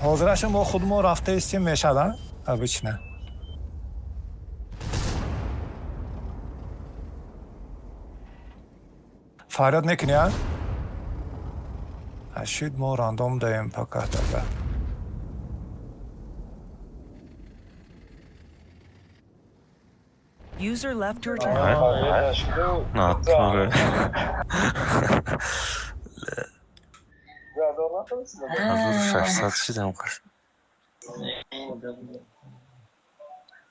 Ҳозираша мо худмо рафта истем мешад, а? Обычно. Фарёд мекунӣ, а? Ашид мо рандом даем пока тогда. User left your channel. Натуре. 1600 шидам қаш.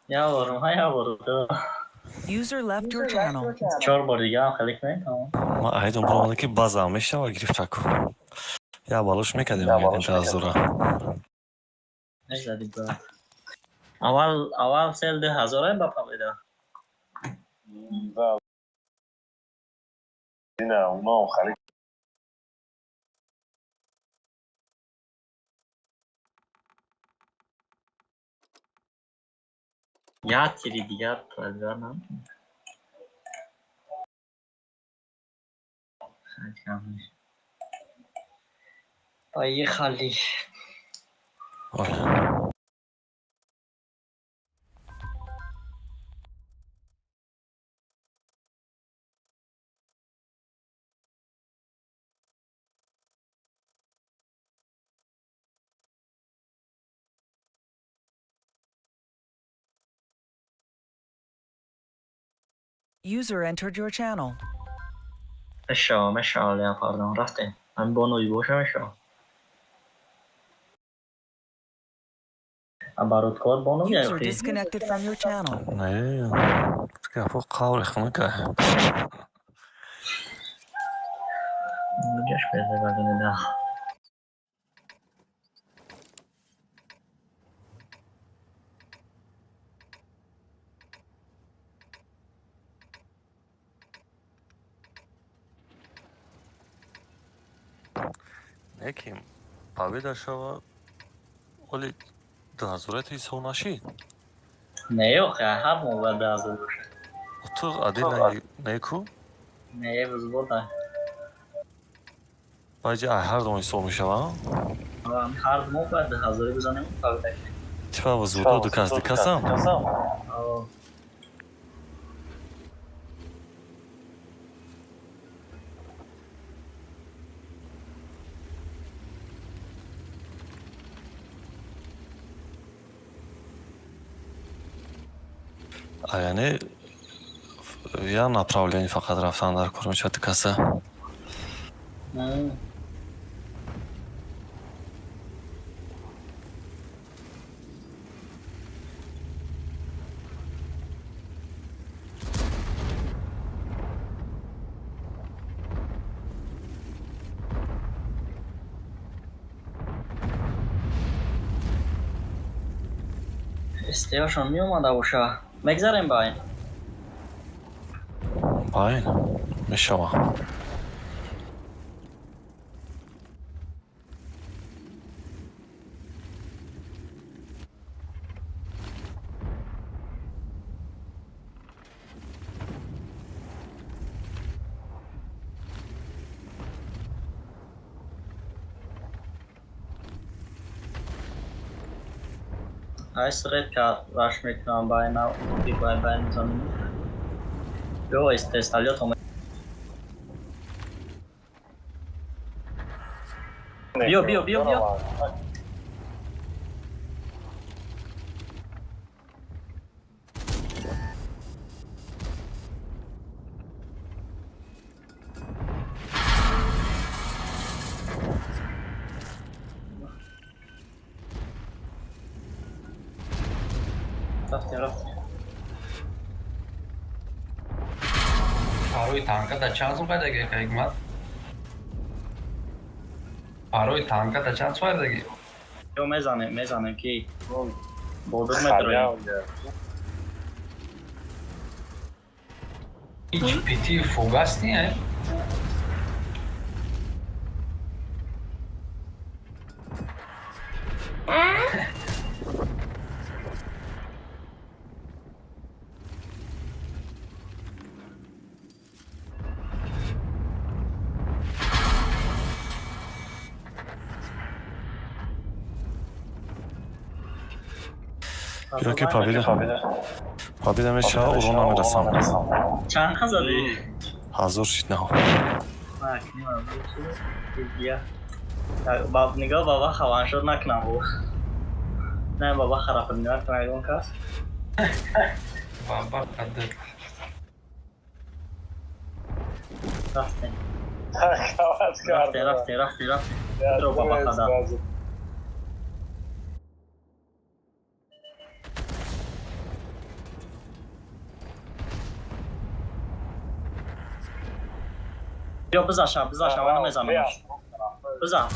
Я бор, ма я бор. User left your channel. Чор бор дига ҳам хеле кунем, тамом. Ма айдон баромада ки базам мешава гирифтаку. Я балош мекардем ҳазора. Незади брат. Аввал аввал сел 2000 ба победа. Ина, уно хали. Я тири дигар победа нам. Поехали. Оля. User entered your channel. Мешава, мешава, леопардон, рафтем. Ҳамин бо нои боша мешава. Обороткор бо нои User охи. disconnected from your channel. Не, гапо қаври хунука. Ҷаш безагагинида. Не ки победа шава, оли 2000 ҳисоб нашид. Не, охи, ҳар мо бояд 2000 боша. Ту адил неку? Не, взвода. Баъди ҳар дом ҳисоб мешава? Ҳар мо бояд 2000 бизанем, победа кунем. Типа взвода ду кас ду касам? О. Яъне я направление фақат рафтан дар кор мешавад ду каса. Истеёшон меомада боша. Мегзарем ба ин. Байн мешава. Ай сред ка раш мекунам ба ин бай бай мезанем. Ё истесталёт омад. Биё, биё, биё, биё. Рафтем, рафтем. Парои танка да чанд сум пайдаги, Ҳикмат? Парои танка да чанд сум пайдаги? Ё мезанем, мезанем ки бодур медроем. Ҳеҷ пити фугас не, э? Биё ки победа. Победа мешава, урон намерасам. Чанд задӣ? Ҳазор шид наҳо. Нигоҳ баба хаваншод накунам бу. Не баба хараф нигоҳ кунам ягон кас. Баба қадр. Рафтем. Танковать. Рафтем, рафтем, рафтем, рафтем. Бро, баба қадар. Биё, бизаша, бизаша, ман намезанам. Бизан.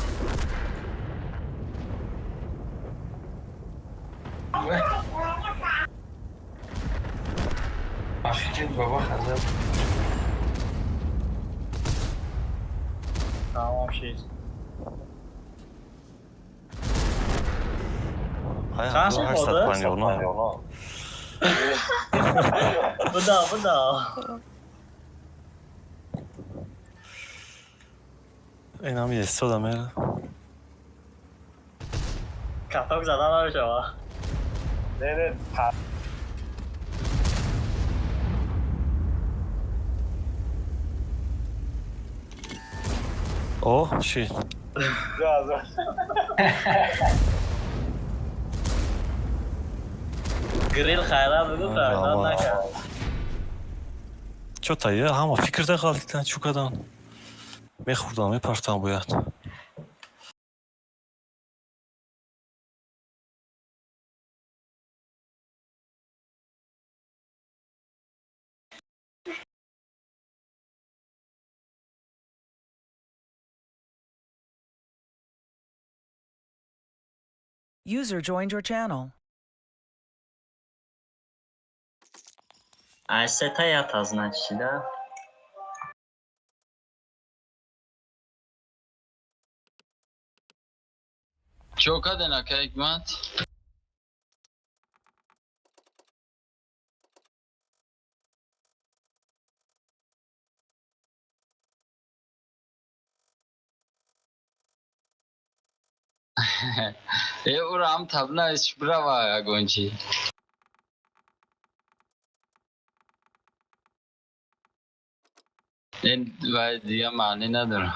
Ахи, баба қадар. Тамом шид. Чанд шид бода? 859. Буда, буда. Инам истода мера. Каток зада намешава. Не, не. О, ши. 2000. Грил хайрат буду, хайрат накард. Чо тая ҳама фикрда ғалтидан, чӯ кадан? Мехӯрдам, мепартам бояд. User joined your channel. Ай сета ята, значит, да? Чо карден, ака Ҳикмат? Э, ура ҳам табна бирава ягон чи. Ин вай дига маънӣ надорад.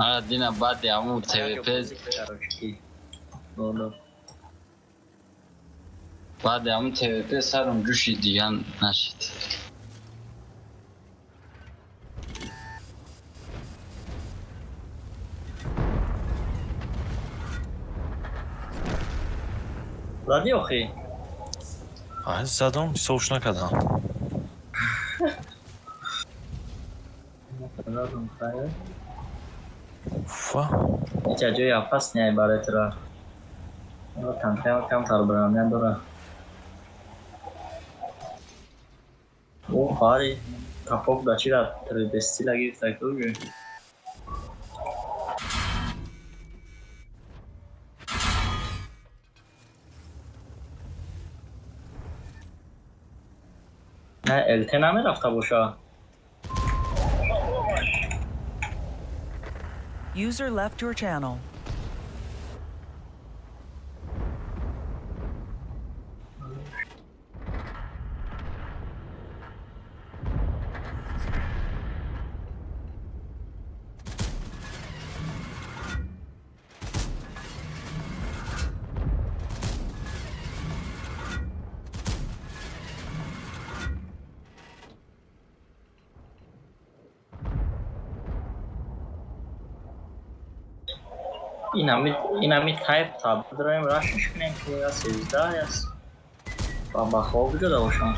Ара дина баъди ҳамун ТВП. Баъди ҳамун ТВП сарам ҷӯши, диган нашид. Задӣ охи? Ай, задам, ҳисобш накардам. Задам, хайр. Уфа. Ича ҷои опасный барои тура. Танкаам камтар броня дора. О, хари капок да чира 3D стила гирифта куги. Не, ЛТ намерафта боша. User left your channel. Инами тайп табдраем рашиш кунем ки я 13 аст. Ба хоб ҷуда бошам.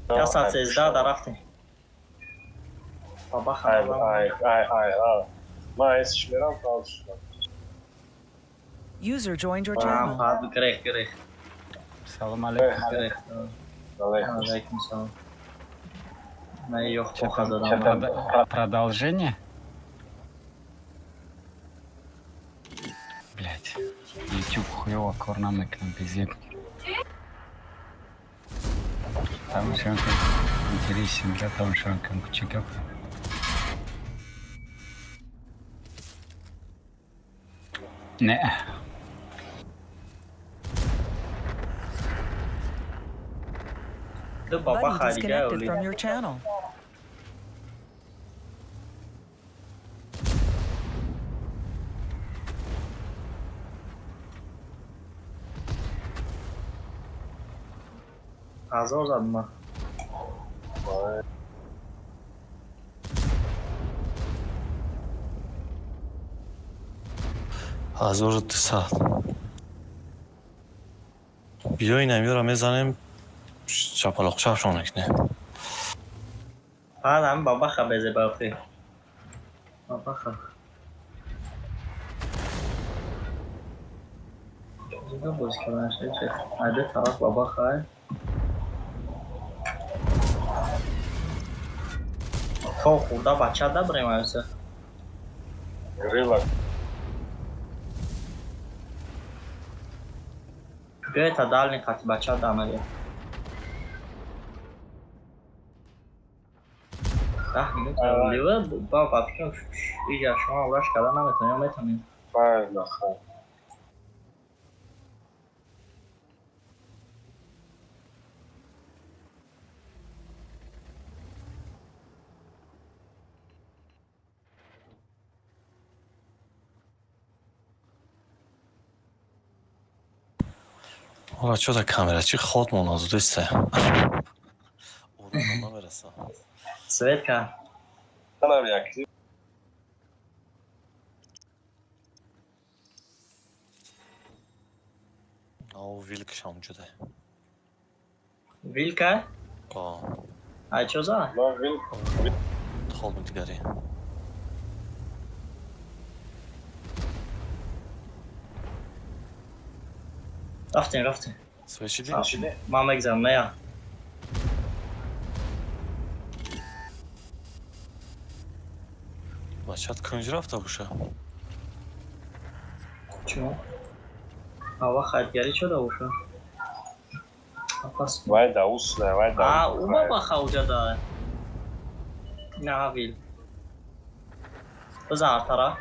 Я саат 13 да рафтем. Баба Ай, ай, ай, ай, ай. Ман эсиш мерам, фаъол шудам. User joined your channel. Баъд грех, грех. Салом алейкум. Грех. Алейкум салом. Ман ёх поха задам. Продолжение? Блять, YouTube хуёво кор намекунам, безеб. Там шанка интересен, да, там шанка кучика. Не. Ду баба Buddy харига disconnected оли. from your channel. Ҳазор зад ма. Ҳазору дусад. Биё инамиёро мезанем, чапалоқчапшон мекунем. Баъд ҳам бабаха безе бафи. Бабаха. Ҷудо боз кардан шуд. Айде тараф бабаха. То хурда бача дабрем айса. Грила. Биёй та дальний қати бача дамаре. 10 минут лива ба ба фикрам иҷа шумо авраш карда наметавонед ё метавонед? Хайр, хайр. Ора чо да камерачи ход моназудеста. Урон намераса. Свет ка. Манам як. Ау вилкшам ҷуда. Вилка? О, Ай чо за? Ман вил ход дигари. Рафтем, рафтем. Свет шиди? Ман мегзарам, не я. Бачат кунҷ рафта боша. Чун? Ава хайдгарӣ чо да боша? Пас. Вай да усна, вай да. А, у бабаха уҷа да. На вил. Бизан артара.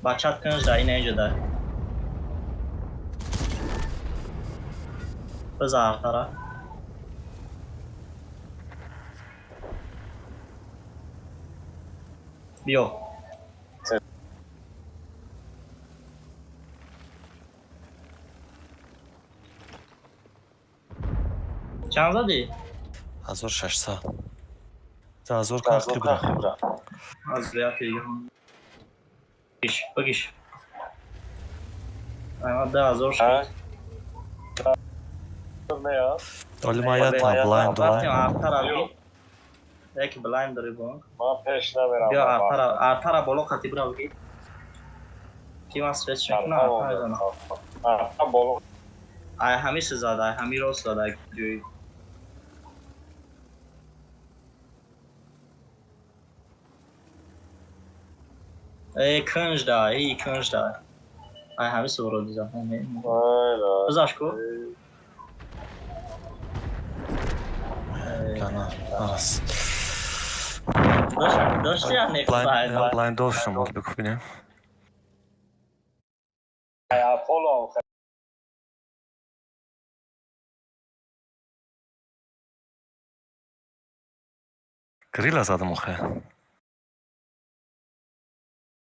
Бачат кунҷ да ина инҷа да. Бизан артара. Биё. Чанд задӣ? 1600. 2000 кар хибра. Аз яки бигиш, бигиш. Ама 2000 шуд. Оли ма я та блайнд Рафтем дорам. артара би. Яки блайнд дори бонг. Ман пеш намерам. Биё артара, артара боло қати бира биги. Ки ман свет шекна артара зана. Арта боло. Ай ҳами зад, ай ҳами рост зад, ай ҷои. Эй кунҷ да, эй кунҷ да. Ай ҳами суро диза. Бизаш ку. Нарас. Дошти я не. Blind доштам, вот бикубинем. Аполло. Грилла задам охе.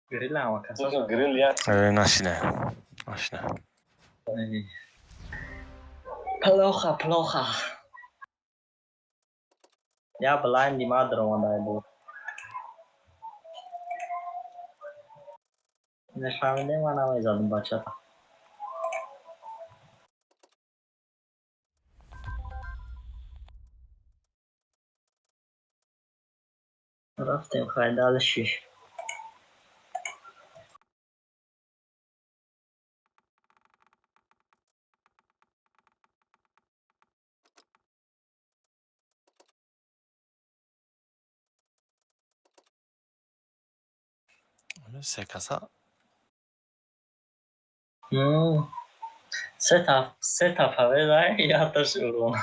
Грилла ама каса. Грилл я. Нашине. Нашине. Плохо, плохо. Я блайнди ма даромадай буд. Нефаҳмидем, ман намезадам бачата. Рафтем хай дальше. Се каса. Сета победа, яташ урон.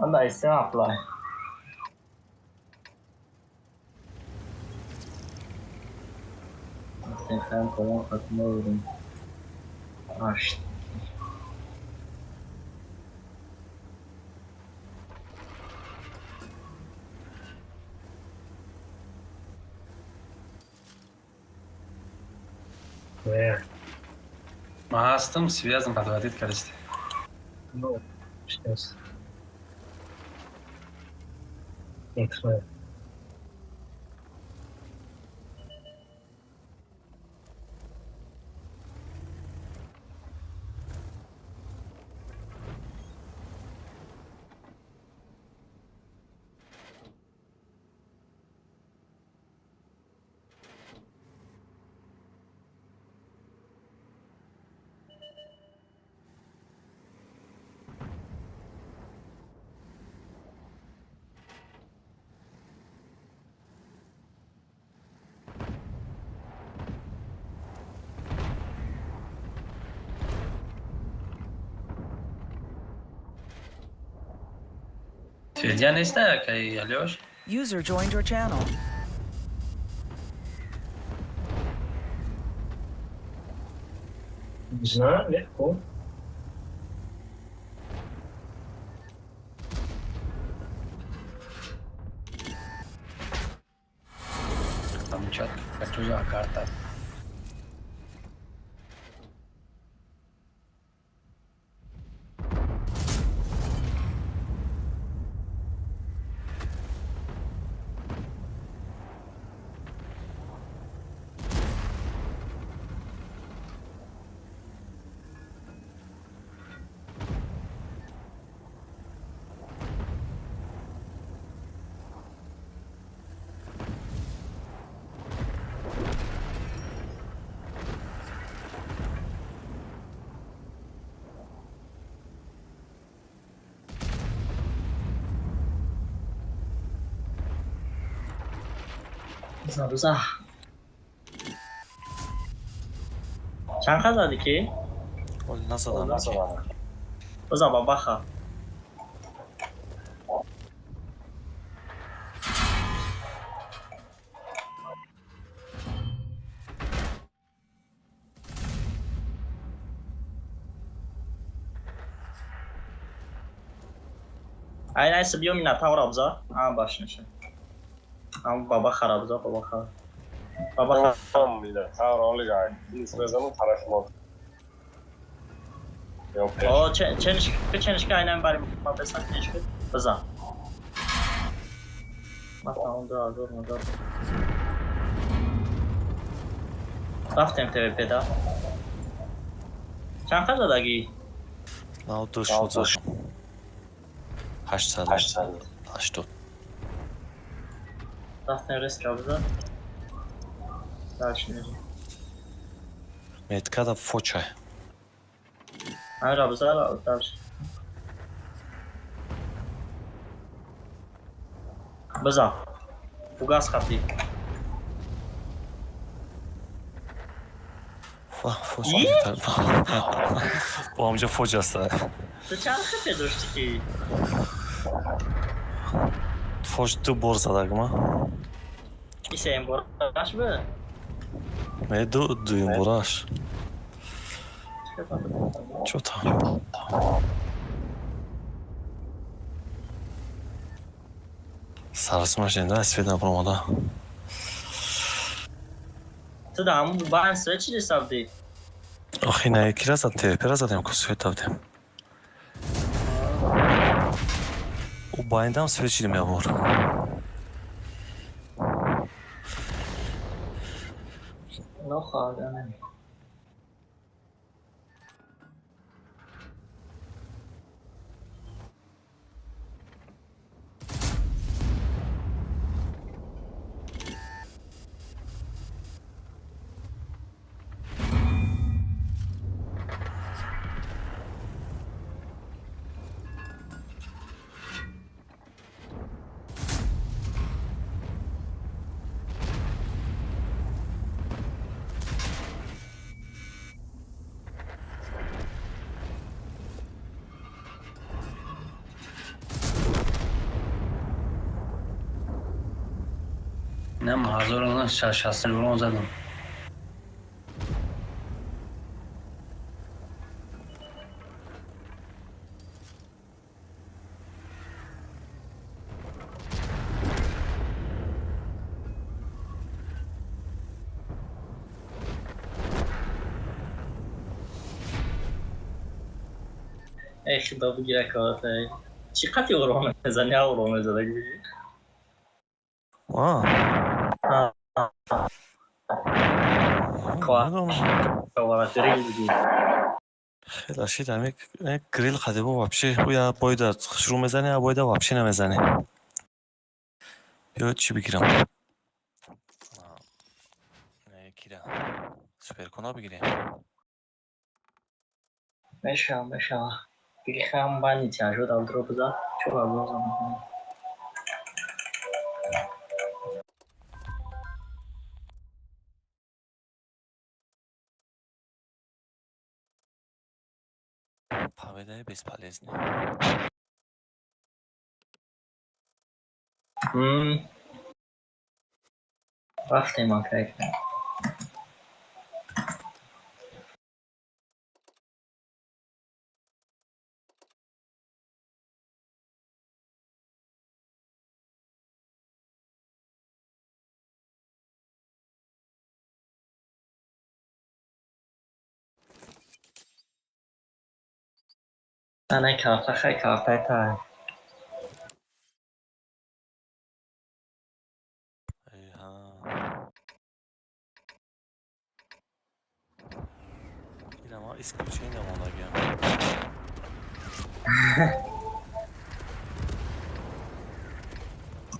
Anda istem apply. Рафтем комон хатма будем. Ҳашт. Ма ҳастам, связь подводить кардисте. Ну, сейчас. X-ray. Федя неста, кай Алёш? User joined your channel. Не знаю, легко. Там чат, чужая карта. Биза, биза. Чанд ха задӣ ки? Оли назадам ки. Биза бабаха. Ай найса биё минатавра биза. А баш неша. Ам баба хара биза, баба хара. Баба хара. О, ченишка, ченишка, айнан бари ма беса ченишка. Биза. Ма тамом 2000 назад. Рафтем ТВП да. Чанд қадр задагӣ? 92 шуд задам. 880. Рафтем реска бизан. Дальше мерем. Меткада фочай. Ҳамира бизар, дальше. Бизан. Фугас хати. Фоч. Бо ҳамҷа фоч аста. Ту чанд хате дошти ки? Фоч ду бор задагма. И сеюм бораш бу? Не, дуюм бораш. Чё там? Сарсма шуда, свет набаромада. Ту да ҳамун байн свет чӣ дисабдӣ? Охи не, кира зад, ТВП-ра задем, ку свет дадем. У байндам свет шидем як бор. Нохоҳад, не. Инам 1660 урон задам. Эй, худо бигира кората. Чӣ қати урон мезани, я урон мезадагӣ? А. Хеле шид ҳами грил қадибо вообще я бойда шурӯъ мезанӣ, я бойда вообще намезанӣ. Биё чӣ бигирам? Не, кира. Суперкона бигирем. Мешава, мешава. Биги хам бани тяжо дал дро биза. Чо азор замон. Победа бесполезна. Рафтем акай. Ана карта хай карта та. Ирама исключение мондагиам.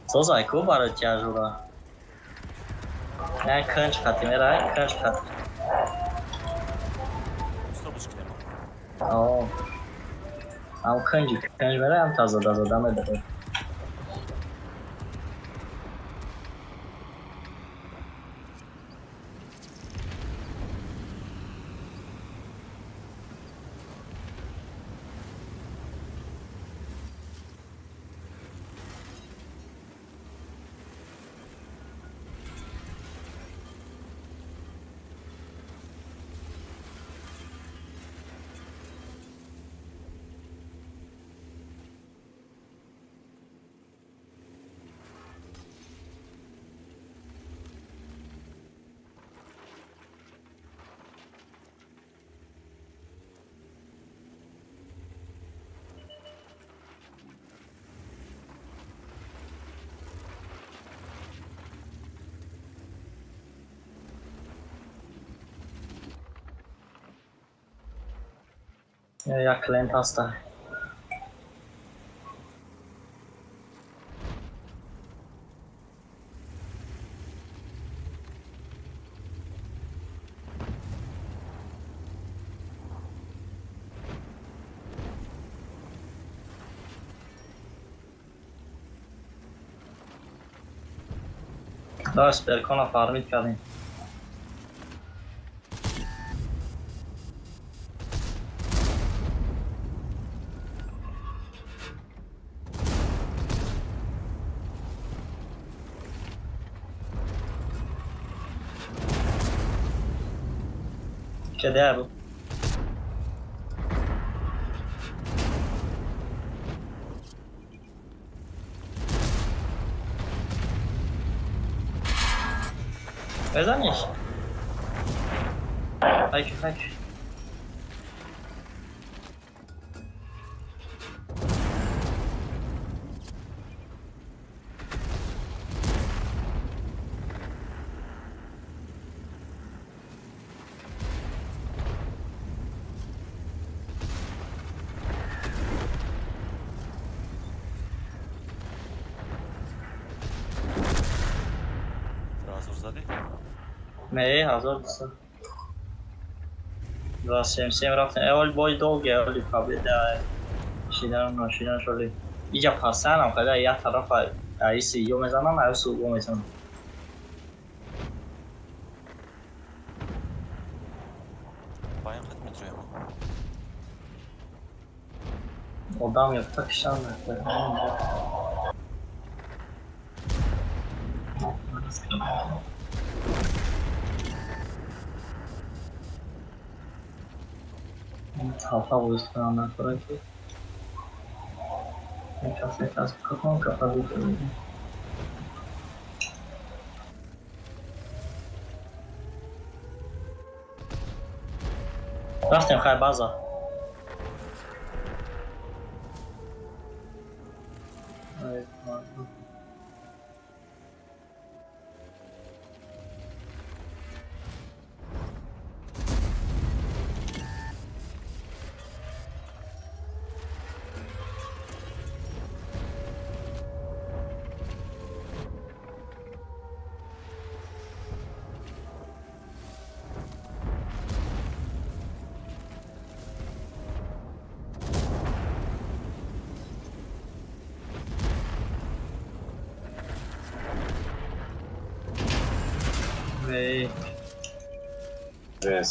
Созай ку барои тяжура. Не кунҷ хати мерай, кунҷ хати. О. Ам кунҷи кунҷ мерай, ам тазода зода медарад. Як клиент ҳаста. Да, сперкона фармид кардем. Cadê bu? Бизаниш. Хайк, хайк. Ҳазор задӣ? Не, 1200. 277 рафтем. Эвол бой долгий, эволи победа. Шидан, нашидан шоли. Иҷа пасанам, хада як тарафа аиси ё мезанам, аиси ё мезанам. Поён хат метроем. Одам ёфта кишан накард. Хафа бозӣ кунам накора ки касе кафон кафа бикунем. Рафтем хай база.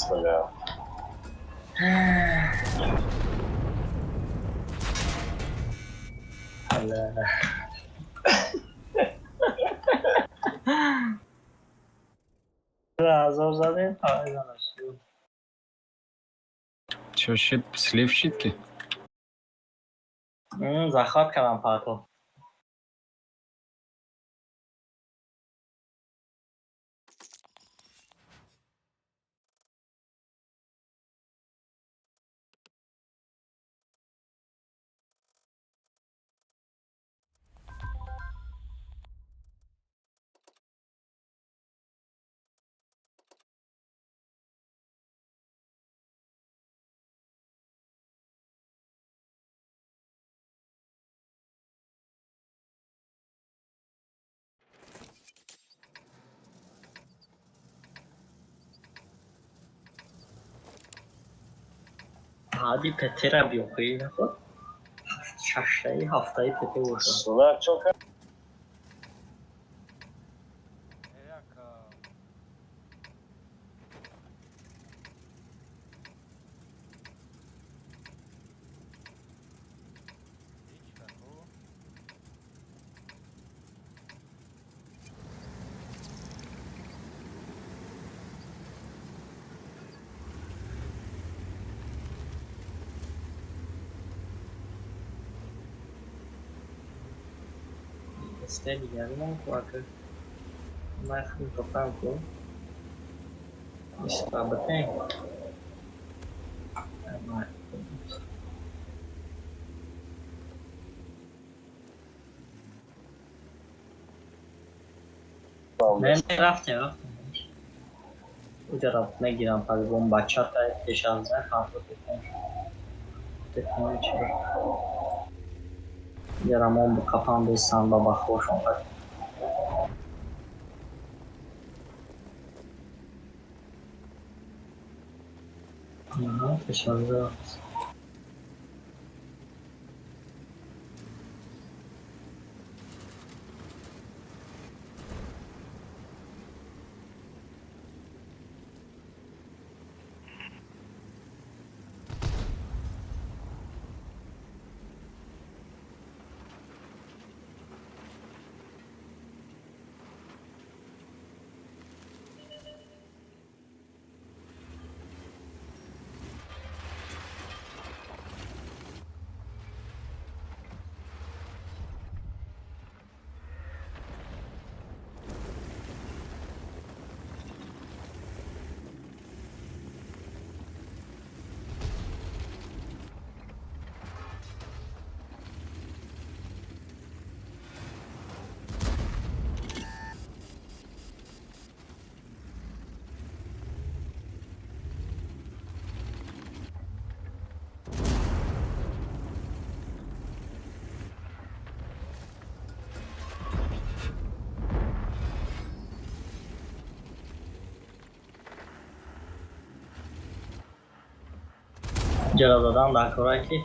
Бля. Бля. Ҳазор задем, Чё, щит, слив щитки? Захват кардам парто. Ҳади петера биёхӣ наход шаштаи ҳафтаи пете бошад. Дигаримон кӯака ман топам ку истабатем. Не, рафтем, рафтем. Уҷара мегирам по-любому бачата пеш аз зан. Ярамон бикапам бесан ба бахошон. Ташаккур. Ҷаро додан дар корае ки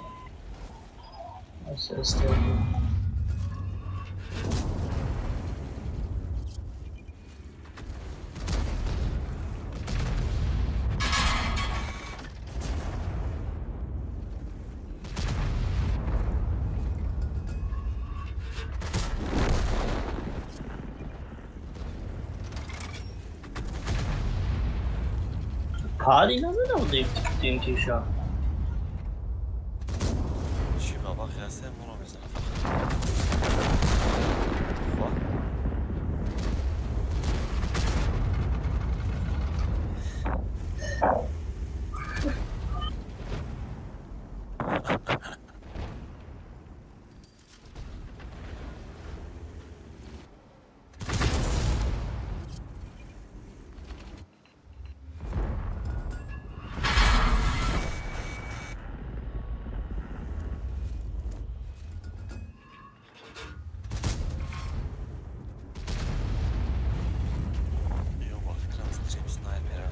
пари назада будем тимтиша. Чӣ бабахи ҳастем, моро мезанад фақат. Хо? Ё, ба фикрам, стрим снайпера.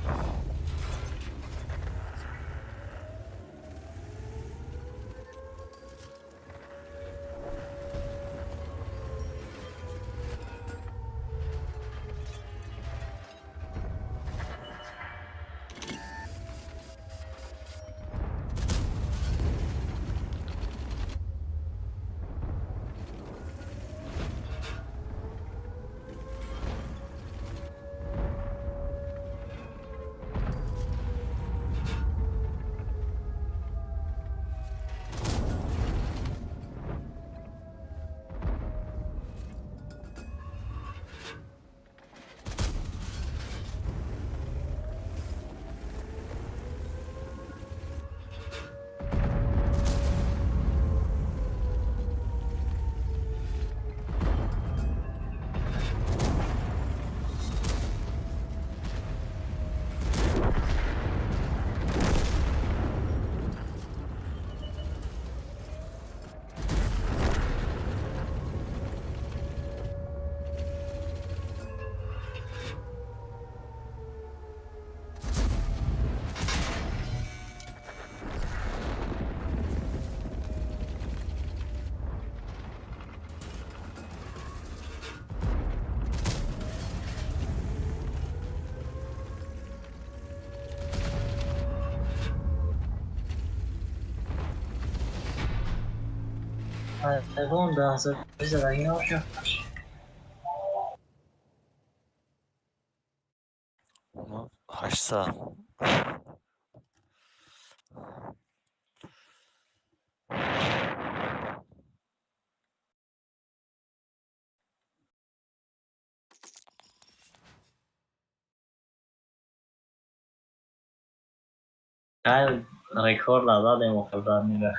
Ҳайвон 10 000 задаги набошад. 800. Рекорд задем охирдар мира.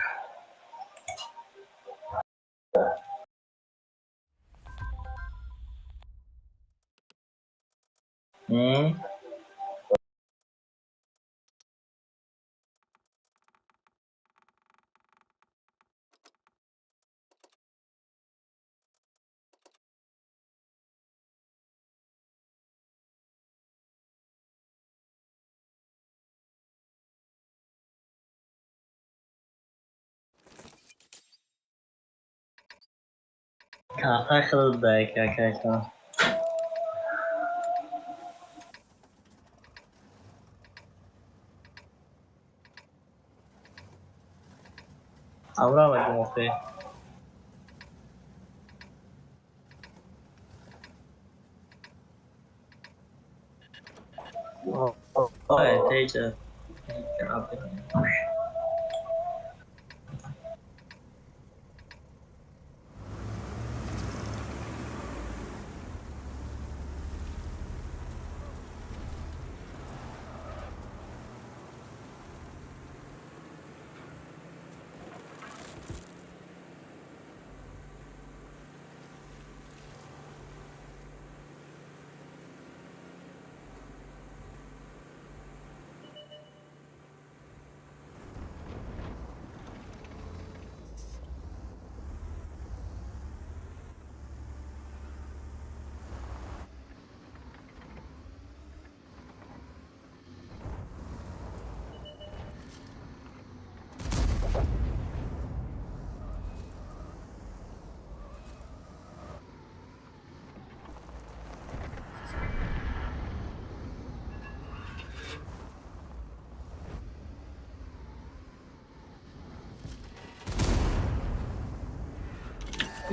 Карта худат дай кака. Амра мегум охи. Ой, тейҷа.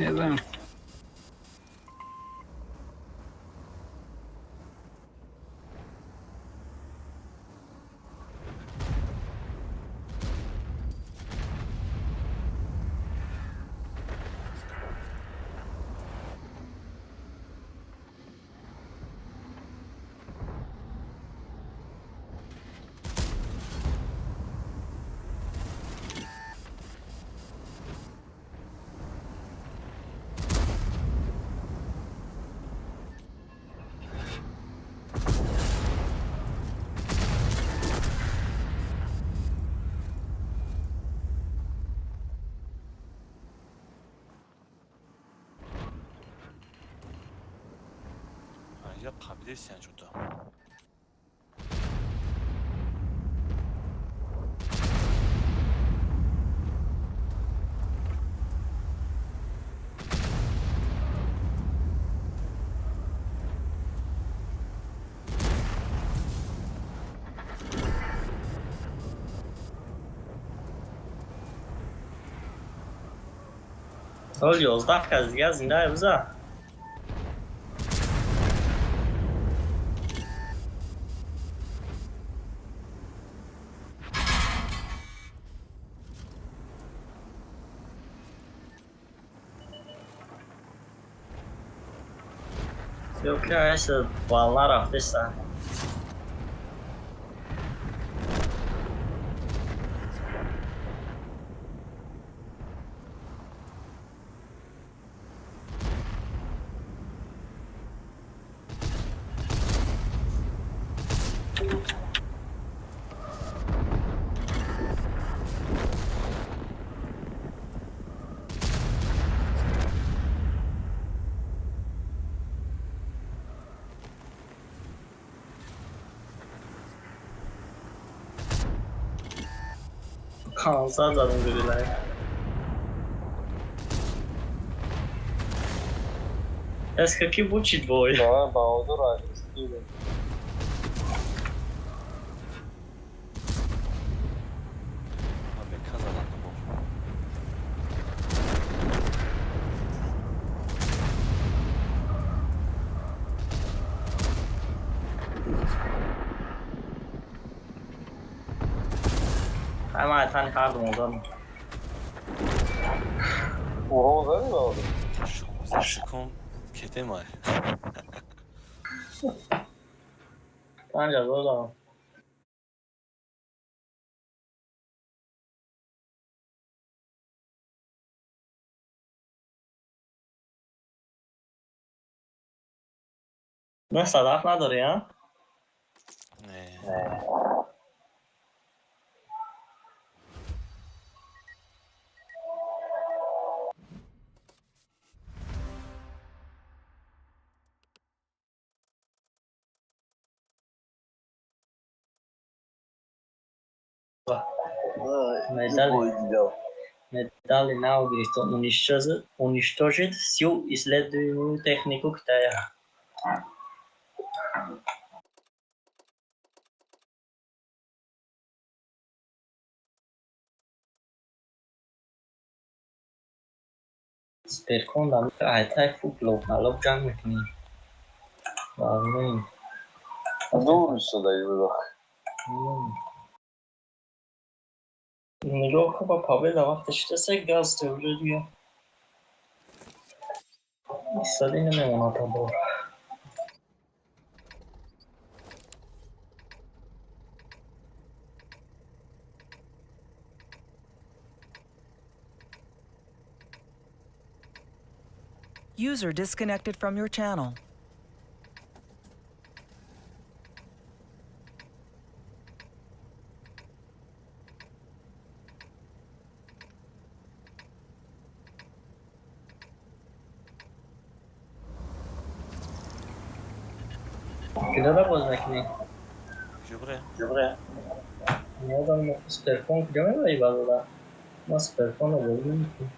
Yeah, Я қабилесиян чута. Сол 11 кас дига зинда биза. Ёки балла рафтеса. Панзад задам гулилай. Эска ки бучид бой? Да, Баҳодур агрессивен. Ама тани ҳардум задам. Урон задӣ Баҳодур? Шукум кетемай. 5000 задам. Не садаф надорӣ, а? Не. Медали нав гирифтам. Уничтожить всю исследуемую технику Китая. Сперкон дам айтай хуб лоб ҷанг мекунӣ. Вазмин. Зур шуда юдох. Нигоҳ кун ба победа вақте шидасе газ теуже дига. Истоди намемонад та бор. User disconnected from your channel. Кида боз мекунӣ? Ҷубре. Ҷубре. Ёдам суперфон куҷо мебарӣ баъзода? Ма суперфонро бозӣ намекунам.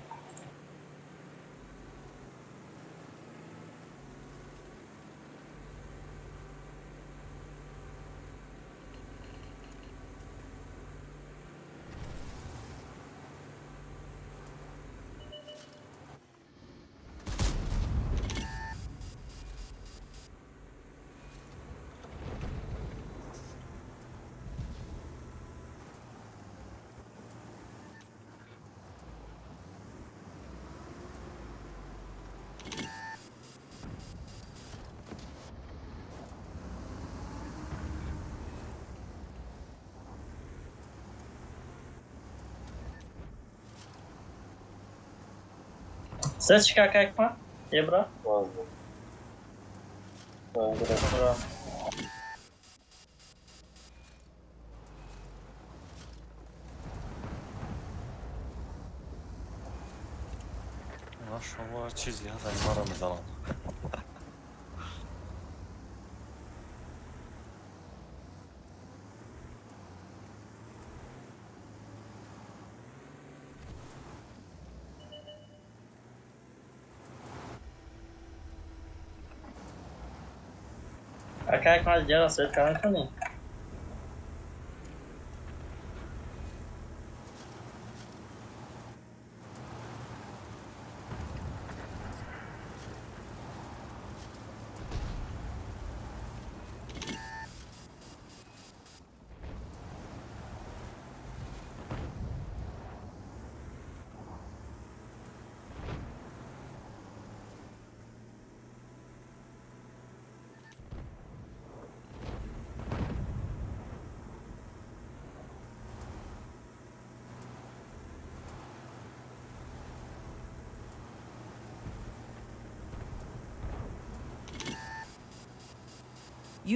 Ses çıkar kalkma. Ebra. Bra. Шумо чизе ҳаст, аз маро мезананд. Ака Акмал ҷара сет кар кунӣ?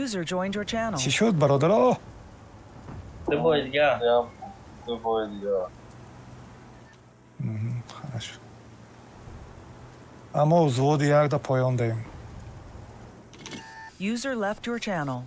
User joined your channel. Чӣ шуд, бародаро? Ду бой дига. Ду бой дига. Хорошо. Аммо взводи якда поён даем. User left your channel.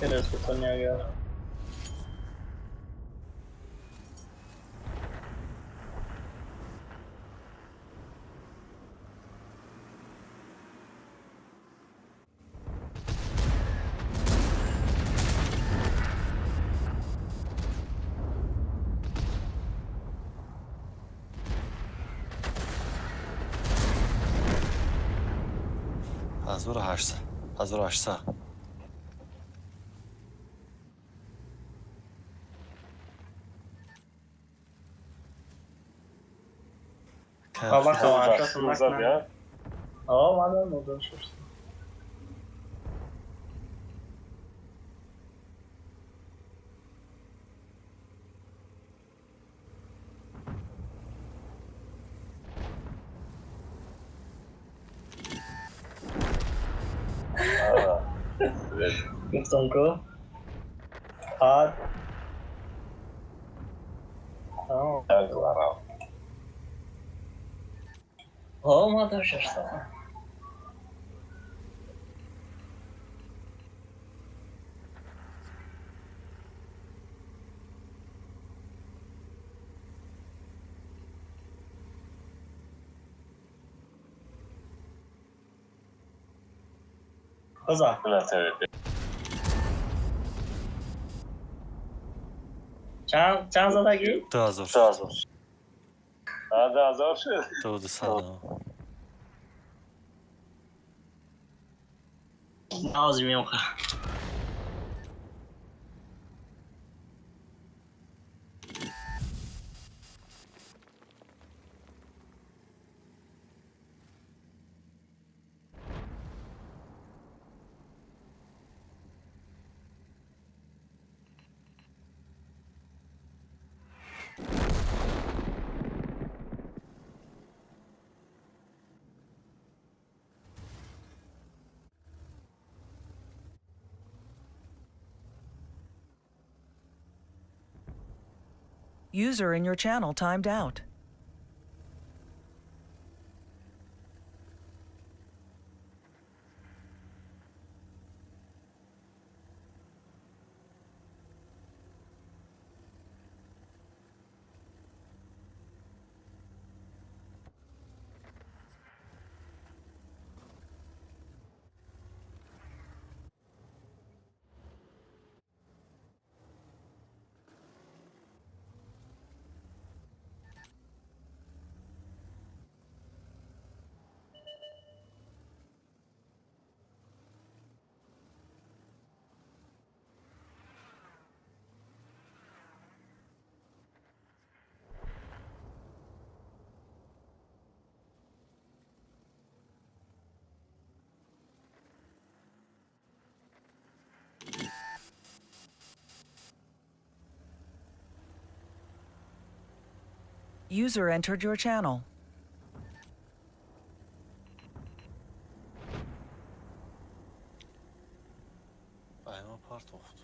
Респутони агар. 1800 1800. Баба тамошотон накунад. Омадам модон шуд. Гуфтам ку омадам 600. Бизан. Чанд задагӣ? 2000. 2000. 2000 шуд? 2200. Навози меом. User in your channel timed out. User entered your channel. Айма партофт.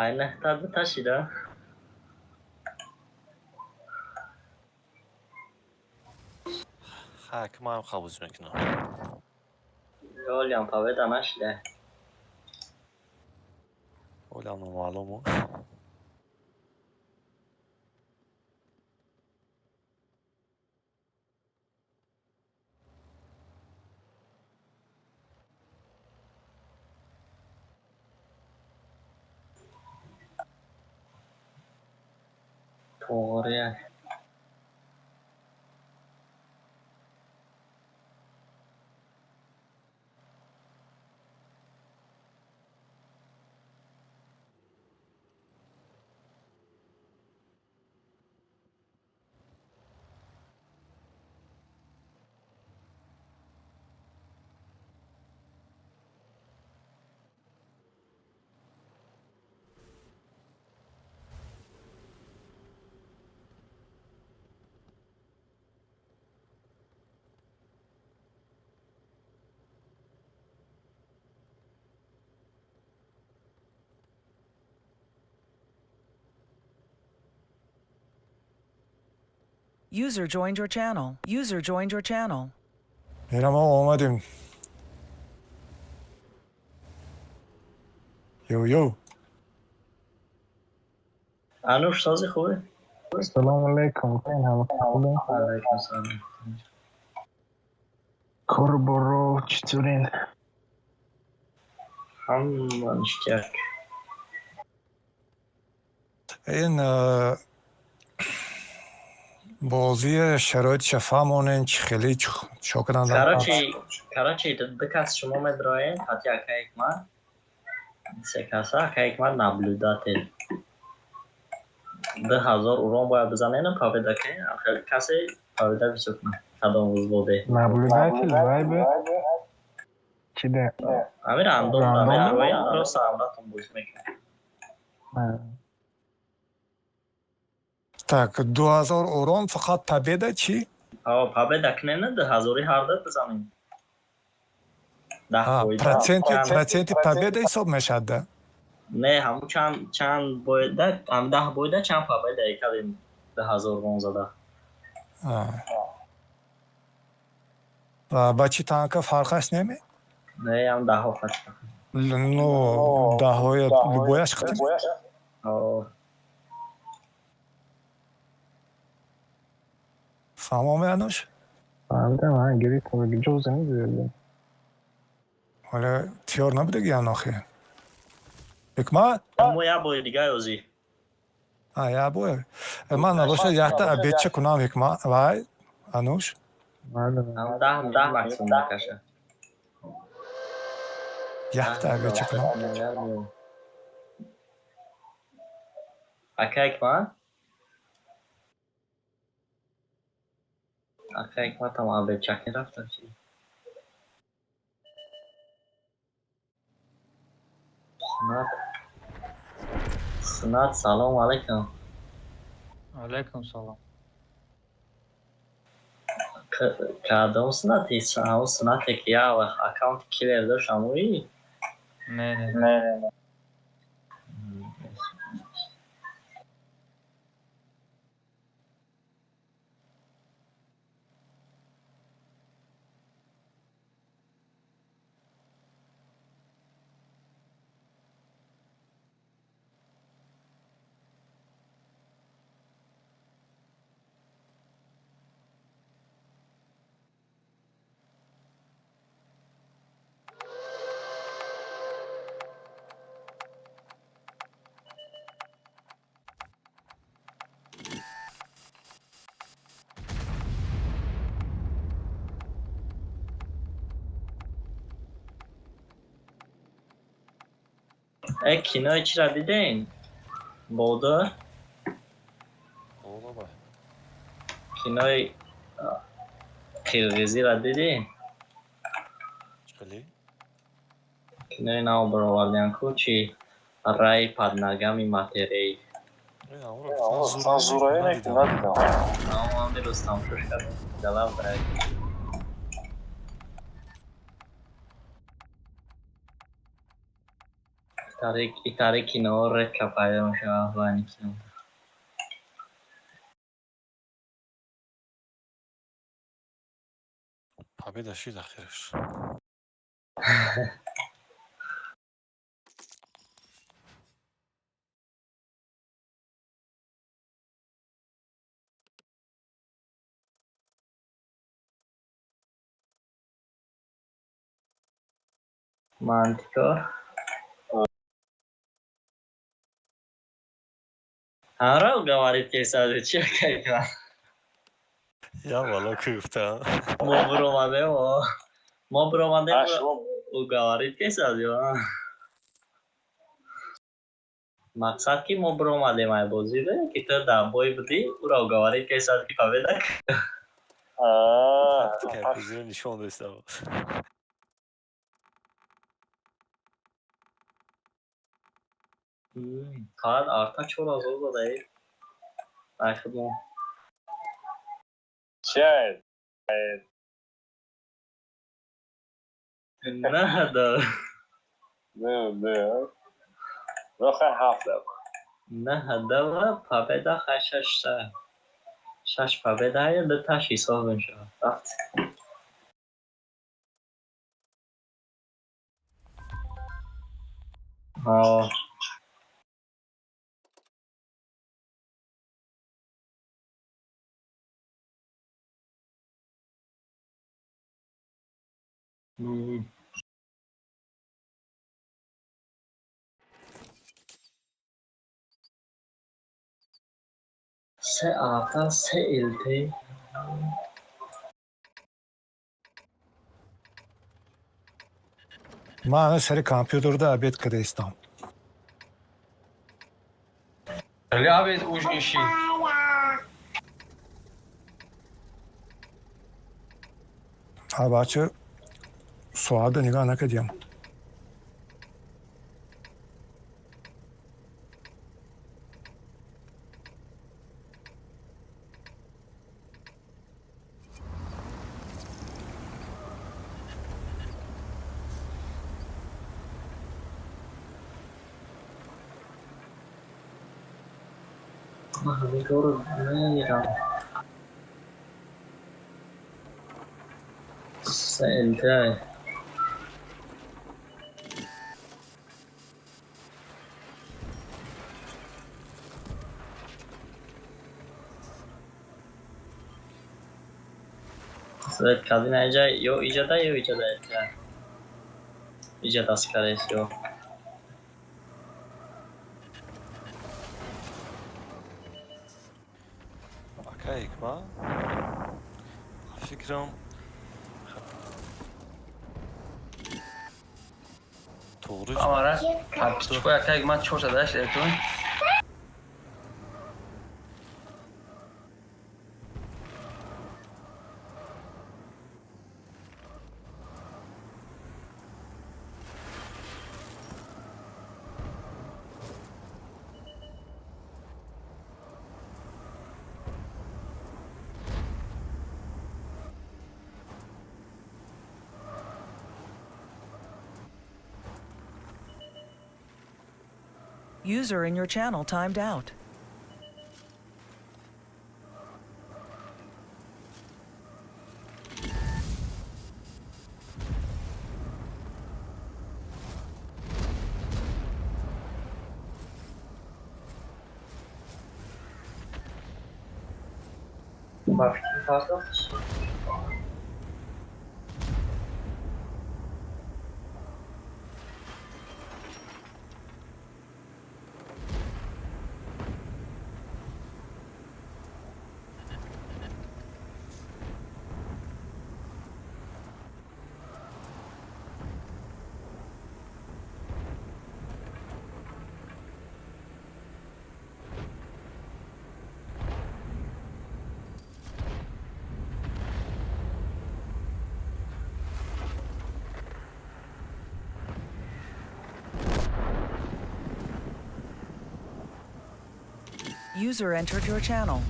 Ай нӯҳта дута шида. Ха, ки ман қабуз мекунам. Олиам победа нашида. Олиам номаълуму. Тоғрия. User joined your channel. User joined your channel. Мира, мо омадем. Йоу, йоу. Ануш, сози хубе? Салом алейкум. Алейкум салом. Корборо читурин? Ҳама ништяк. Ин бозии шароитша фаҳмонен, чӣ хеле чо кунанд? Короче, ду кас шумо медроен, ҳати ака Ҳикмат. Се каса, ака Ҳикмат наблюдатель. 2000 урон бояд бизанен, победа кунен, хеле касе победа бисёр кунад. Кадом взводе. Наблюдатель вайбе чиде? Ами рандом, ами арвои роста амратон бозӣ мекунад. Так, 2000 урон фақат победа чӣ? Ҳо, победа кунен, 2000-и ҳарда бизанем. Проценти победа ҳисоб мешавад да? Не, ҳамун чанд бойда, ҳам 10 бойда чанд победа кардем 2000 урон зада. Ба чӣ танка фарқаш неме? Не, ҳам даҳҳо фарқ. Ну, даҳҳои любояш қитим? Ҳо. Фаҳмоме, Ануш? Фаҳмидам, ҳа, гирифтам, ҷуза мезадем. Ҳоло тиёр набудаги анохи. Ҳикмат? Мо як бори дига ёзӣ. А, як бор. Ман набошад якта обедча кунам, Ҳикмат, вай, Ануш. 10 максимум мекаша. Якта обедча кунам. Ака Ҳикмат? Ака Ҳикматам обедчакӣ рафта чи? Сунат. Сунат, салом алейкум. Алейкум салом. Кадом сунати? Ҳамон сунате ки як вақт аккаунти киллер дошт, ҳамои? Не, не. Не, не. Э, кинои чиро дидем? Бодо? Кинои қирғизиро дидӣ? Хеле? Кинои нав баровардиан ку чи рай под ногами матерей. Ман дирӯз тамошош кардам. Галав рай. Итари кино редко пайдо мешавад байни кино. Победа шид ахираш. Мантикор. Ҳамро говорит ки сади чи кайфа. Я вало ки гуфтам. Мо буромадем, мо буромадем, ӯ говорит ки сади. Мақсад ки мо буромадем ай бозӣ ки ту дар бой будӣ, ӯро говорит ки сади ки победа. Бозиро нишон дастам. Фақат арта 4000 задаи. Ай худмо. Чай. Не да. Не, не. Роха ҳафта. Не да, победа хай шаш та. Шаш победа ҳая ду таш ҳисоб мешавад. Рафт. Ҳо. Се арта, се ЛТ. Ман сари компютерда обед кадаистам. Хеле обед ужин шид. А бача соата нигоҳ накардем. Ман ҳамин корро намерам. Се ЛТ. Свет кадина иҷа ё иҷада ё иҷада иҷа. Иҷада скорее всего. Ака Ҳикма, фикрам туғри. Амара, подписчикои ака Ҳикмат 408 этун. User in your channel timed out. Ба фикр кардам. User entered your channel.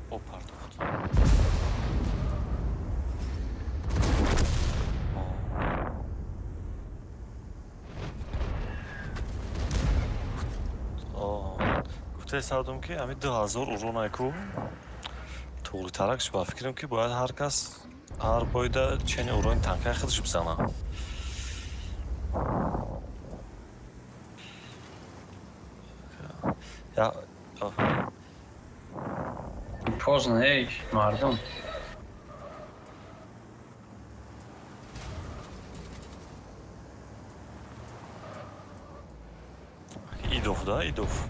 О, пардохт. Гуфта истодам, ки ҳамин 2000 урон айку туғритаракш, ба фикрам, ки бояд ҳар кас ҳар бойда чени урони танкаи худаш бизана. Я Поздно, эй, мардум. Идов, да, идов.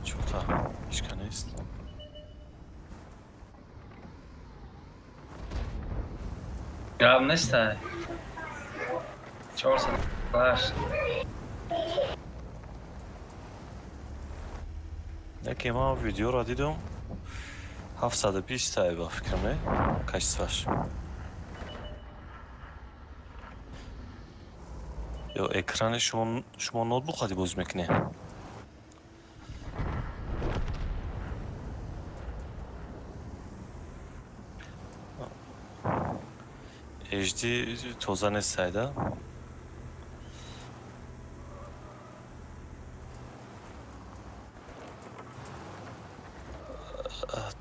Чота, ҳечка нест. Гап нестай. 408. Яке ман видеоро дидам, 720 тай, ба фикрам, не качестваш ё экрани шумо ноутбук қади бозӣ мекунед? HD тоза нестай, да?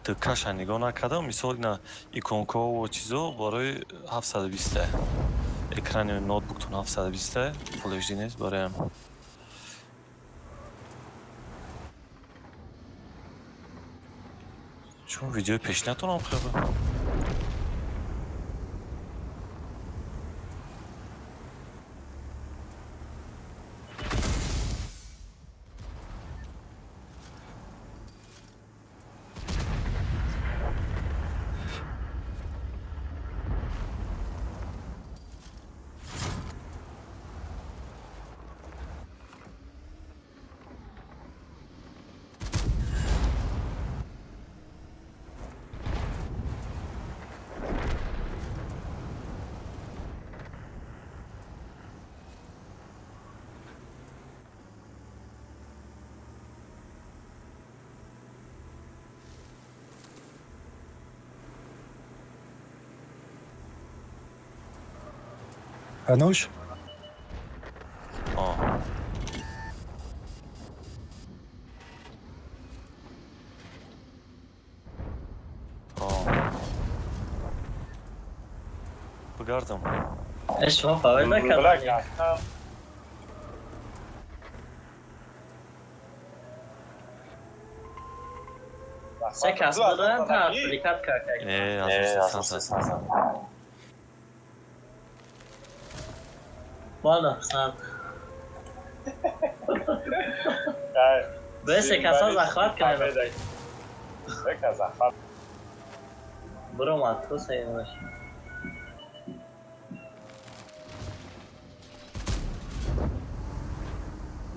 Дкаша нигоҳ накардам, мисол, ина иконкаову чизо барои 720 экрани ноутбуктон 720 Full HD нест, бароям. Чун видеои пешинатонам хеле Ануш? О. О. Бигардам. Шумо фавор накардед. Се кас буданд, та ҳаракат кард. Э, аз Бала, сад. Бе, се каса захват кардам. Се каса захват. Бромад, ту саимаш.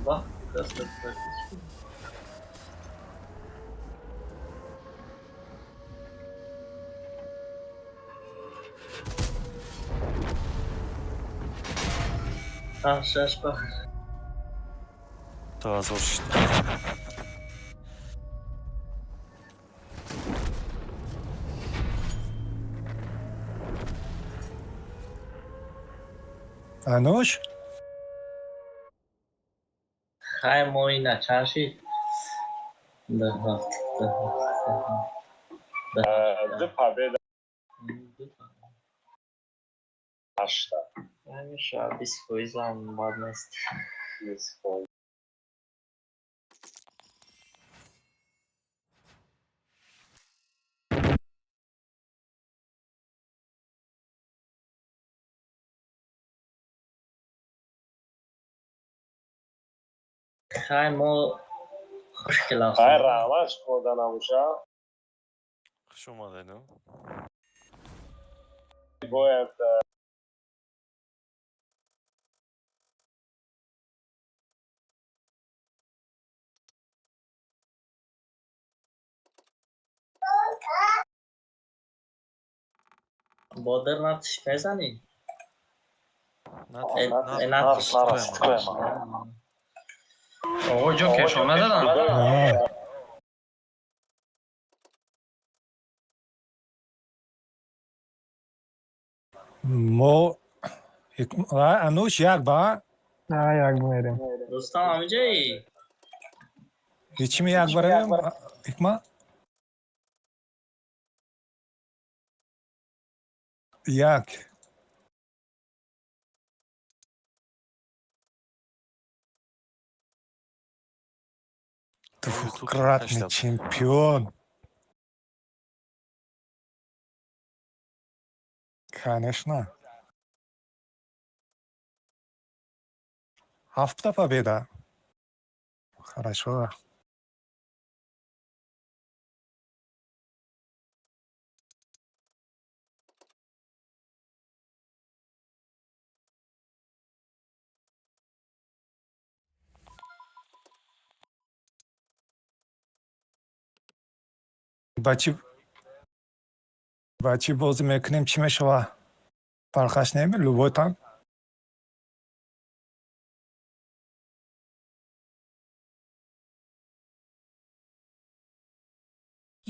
Бах, каса. Шаш ба. 2000 шид. Ануш? Хай, мо ина чанд шид? Ду ҳафт, ду ҳафт, се ҳафт. Ду победа. Ҳашта. Ҳамеша 20%-ам бад нест. 20%. Хай, мо хуш келам. Хай, раҳмат, шумо набоша. Хуш омадед. Бояд Бодир натиш мезанӣ? Натиш. Оғо, ҷо кешона задан. Мо Ануш як ба? На, як мерем. Рустам, ҳамиҷоӣ? Ҳечими як баравем, Ҳикма? Як. Двукратный чемпион. Конечно. Ҳафта победа. Хорошо. Ба чӣ бозӣ мекунем, чӣ мешава? Фарқаш неми, любой танк.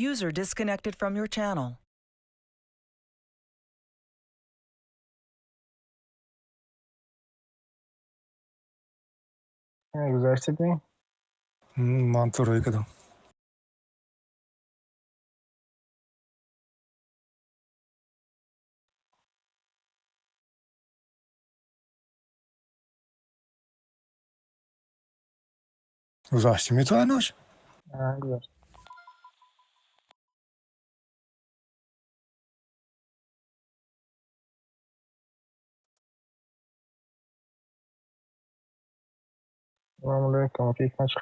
User disconnected from your channel. Гузаштед ми? Ман ту рӯй кардам. Гузаштӣ ми ту, Ануш? Гузашт. Салом алейкум, фикр чӣ?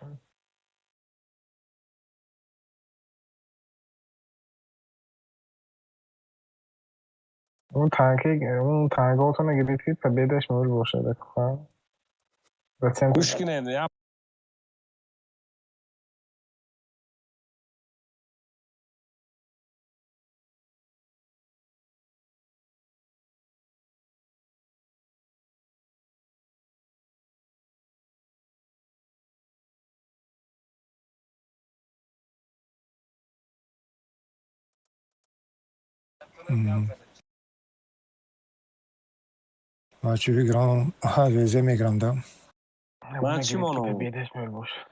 Он танки, он танкотона гирифт, ки победа ш мур бошад. Гӯш кунед, як Ман чӣ бигирам? Аҳа, везе мегирам, да. Ман чӣ монам? Победа ш мур бошад.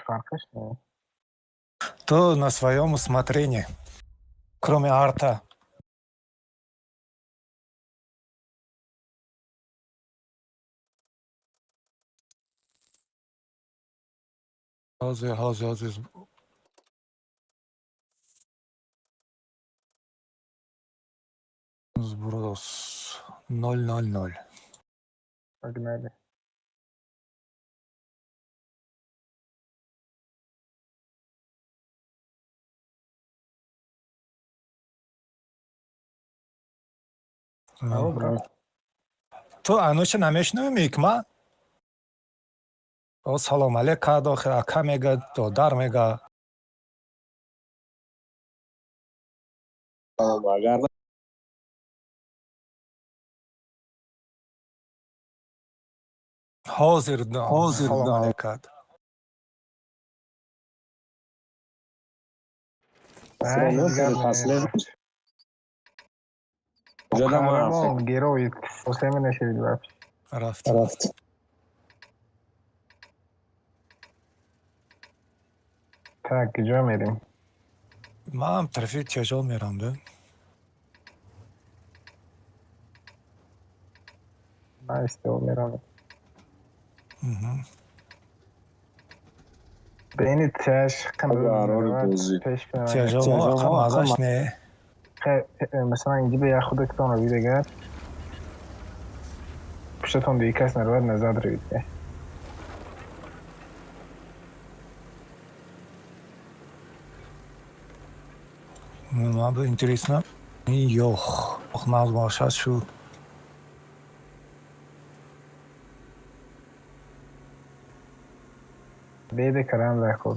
Фарқаш не. То на своем усмотрении. Кроме арта. Ҳозир, ҳозир, ҳозир. Сброс. 0-0-0. Погнали. Ало, брат. Ту Ануша намешнавӣ, Ҳикма? О, салом алейк кард охир, ака мега, додар мега. Агар Ҳозир, ҳозир салом алейк кард. Ай, Ҷада. Герой, совсем нашавид вообще. Рафт. Рафт. Так, куҷо мерем? Ман тарафи тяжёл мерам, да. Ман истиол мерам. Бени тяж Бозӣ. Тяжёл мазаш не. Масалан, инҷа ба як худатон равид, агар пуштатон диги кас наравад, назад равид. Ман интересно. Ёх, нағз бошад шуд. Беде карам дар кор.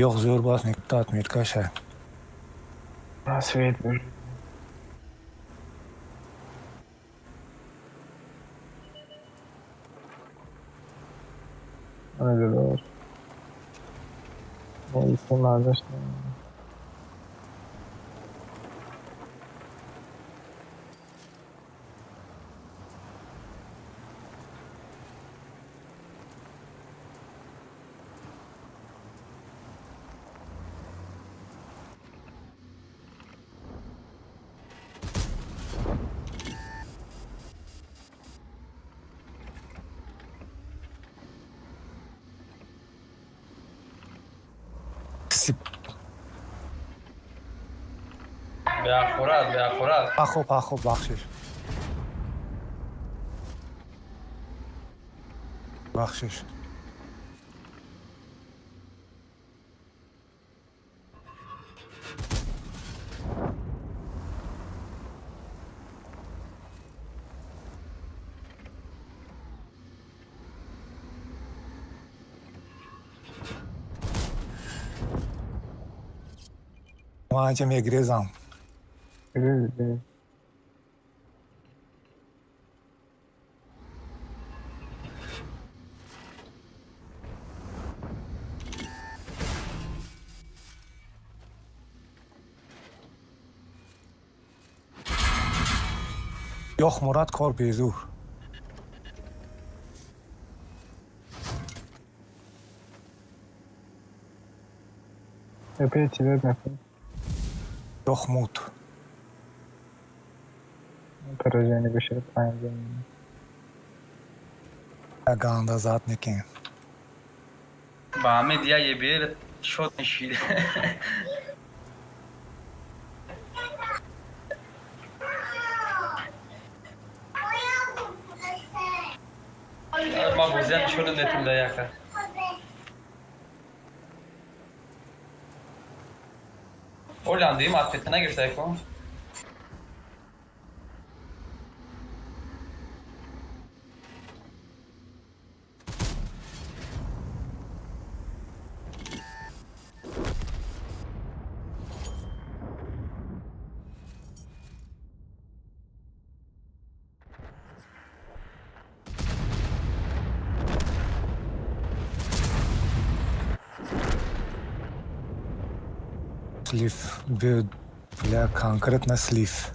Ёх, зӯр бас, никта отметка ша. Свет. Ана дор. Исм. Беахурат, беахурат. Пахо, пахо, бахшиш. Бахшиш. Ман анҷа мегирезам. Ёх, Мурад, кор безур. Опять тебя нахуй. Ёх, мут. Поражение бешара панҷ. Ганда зад некин. Ба ҳамид я ебер шод нишид. Ма бозия нишон нетум да яка. Оландим ответа нагирифта ку. Слив. Бля, конкретно слив.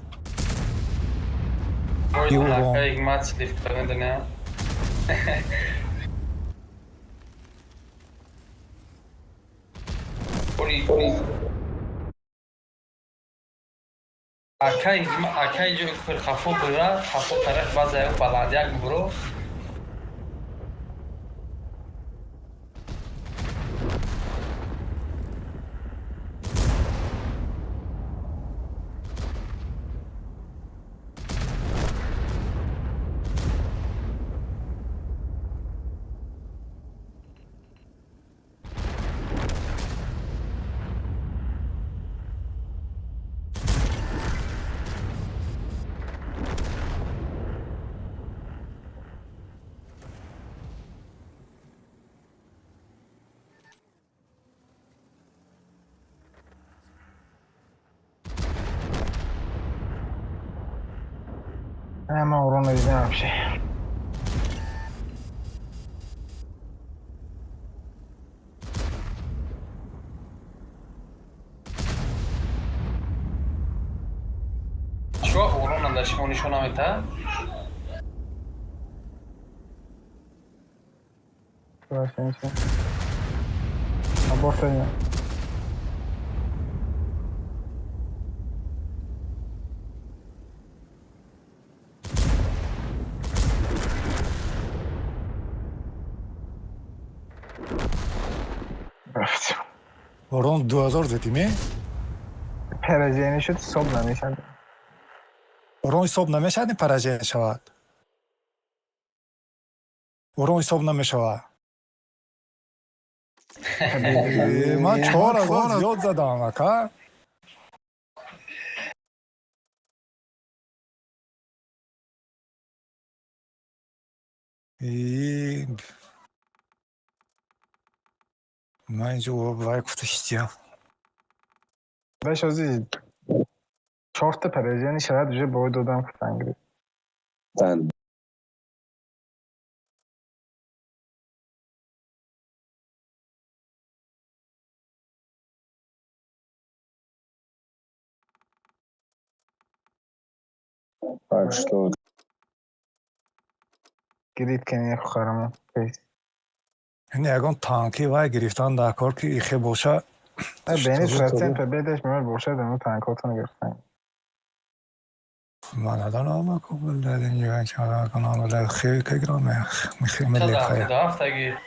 Ой, И урон. акай мат слив кардан. Оли акай акай ҷо хафо бура, хафо тараф база як баландяк буро. Ман урон надидам вообще. Чо урон анда шумо нишон намета? Вообще. Аборт не. Рафтем. Урон 2000 задиме? Поражение шуд, ҳисоб намешавад. Урон ҳисоб намешавад, поражение шавад. Урон ҳисоб намешавад. Ман 4000 зиёд задам, ака. И ман инҷо вай гуфта ҳиҷам. Даш ози Чорта поражение шавад, уже бой додам куфтан гирифт. Тан. Так что Гирифт кени хухарамо. Ин ягон танки вай гирифтан дар кор ки ихе боша. Бени процент победаш мемар бошад, ано танкотон гирифтан. Ман надонам ку билладин ягон ча хел ки грам михе меле хая. Ҳафтаги.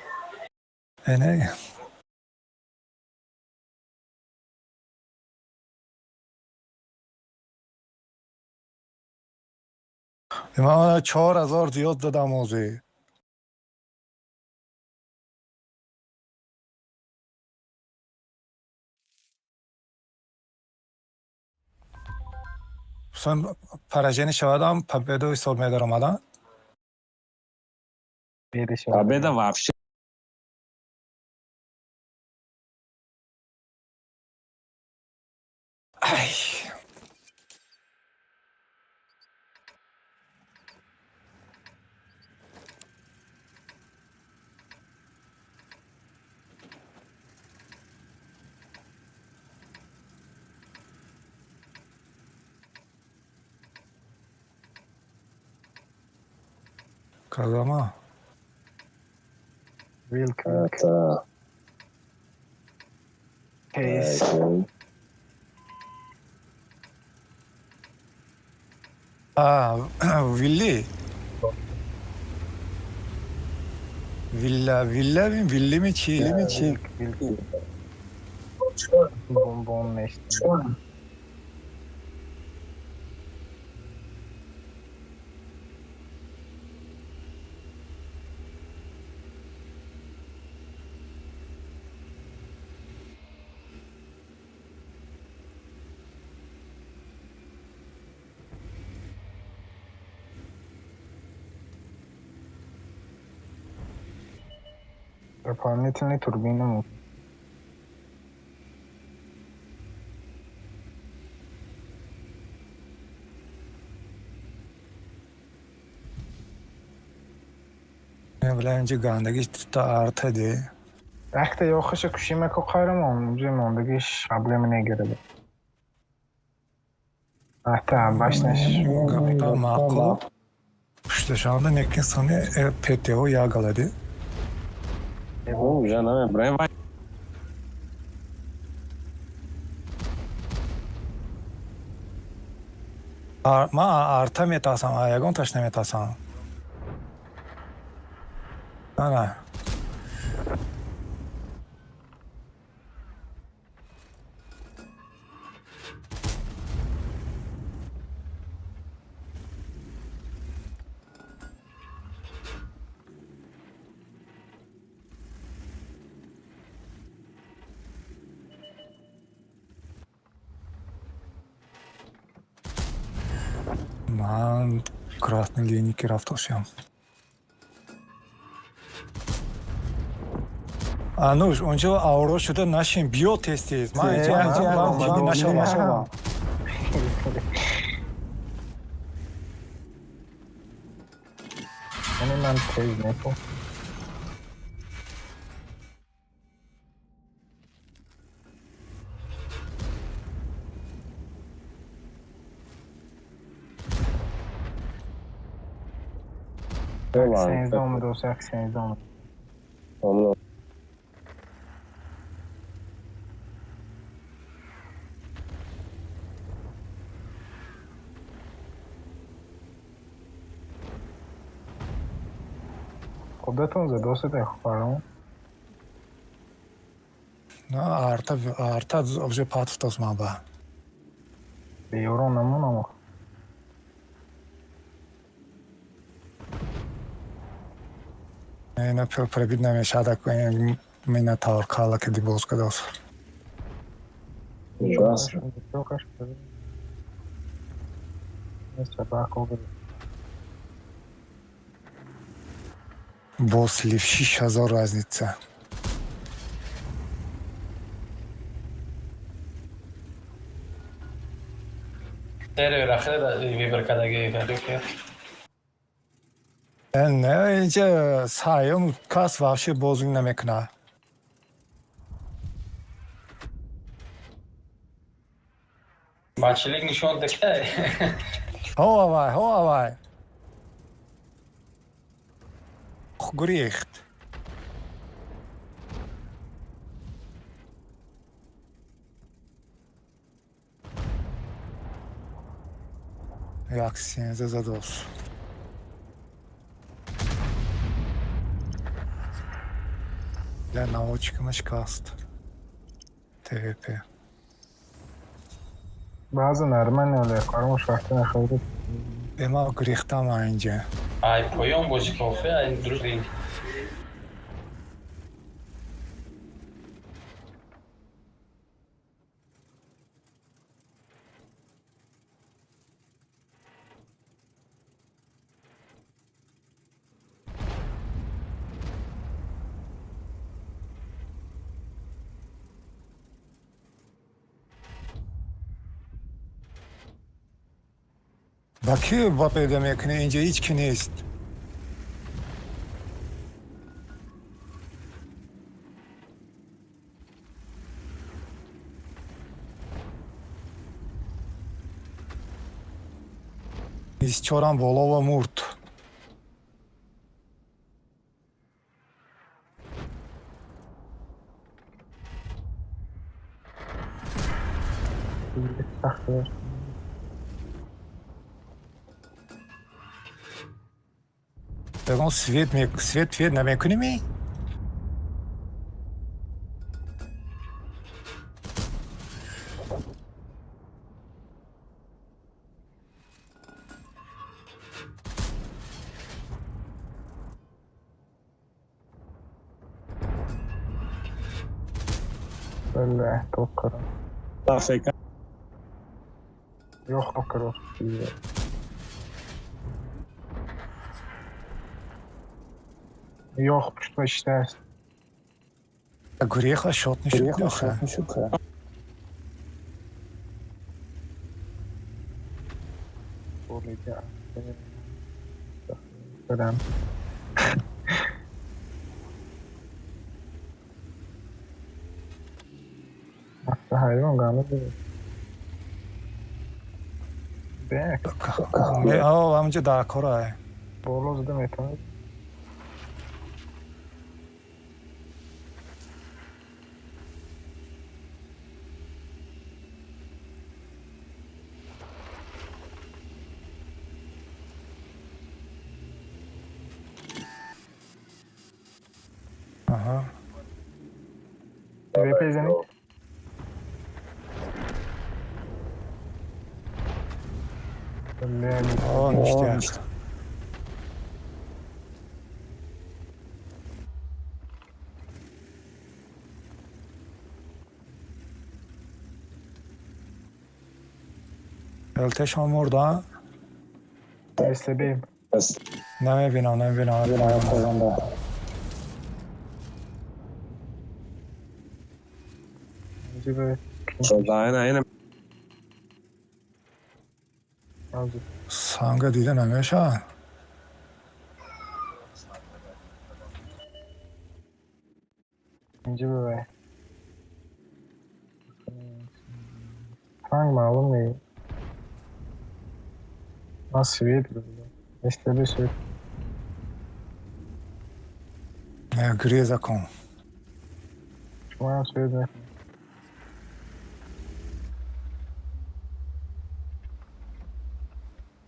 Не. Ман 4000 зиёд дадам озӣ. Сон поражение шавадам, победу ҳисоб медаромадам. Победа вообще. Ай. Казама. Вилка. Это... Кейс. А, Вилли. Вилла, вилла ми, вилли ми чи? Вилли ми чи? Бомбон нешт. Дополнительный турбина. Бля, инҷа гандагиш та арта де. Якта ёхаша кушима ку қайрамон, уже мондагиш проблема негирад. Ата башнаш. Гапта маъқул. Пушташанда некин сони ПТО ягалади. Уже намебраем. Ман арта метарсам, ягон таш наметарсам. Ана. Ман красный линии рафтошям. Ануш, онҷо авро шуда нашин, биё тез-тез. Ман инҷо нашавам. Яъне ман тез неку. Сенздаҳ омад, як сенздаҳ омад. Худатон задосите хухарам? На, арта, арта уже патфтос ман ба. Беёрон намонам. Ина пробит намешад, мина таваркала ки дибоз кадос. Ужасно. Бос лив 6000 разница. Сервера хеле выбор кардагӣ хеле. Не, инҷа саём кас вообще бозӣ намекунад. Бачилик нишон дакай. Ҳо авай, ҳо авай. Гурехт. Як сенза задос. Ля наводчикама шикаст. ТВП. Баъзе нормально оле, кармош вақти нахӯрд. Ема гурехтам инҷа. Ай поён бозӣ кофе, ай друг. Ба ки ба пайдо мекунӣ? Инҷа ҳеҷ ки нест. Бисчорам боло ва мурд. Ягон свет свет свет намекунӣ ми? Бля, токара. Африка. Yo'q, токара. Yo'q, пуштма иштааст. Гуреха шот нишуд охе. Дадам. Ҳайвон гама бек. О, ҳаминҷа дар кора. Боло зада метавонад. Аҳа. ТВП занед. О, ништяк. ЛТшон мурда? СТБ. Намебинам, намебинам. Санга дида намешавад. Инҷа бибай. Санг маълум не. Ман свет СТБ свет. Гуреза кун. Шумоам свет мекунед.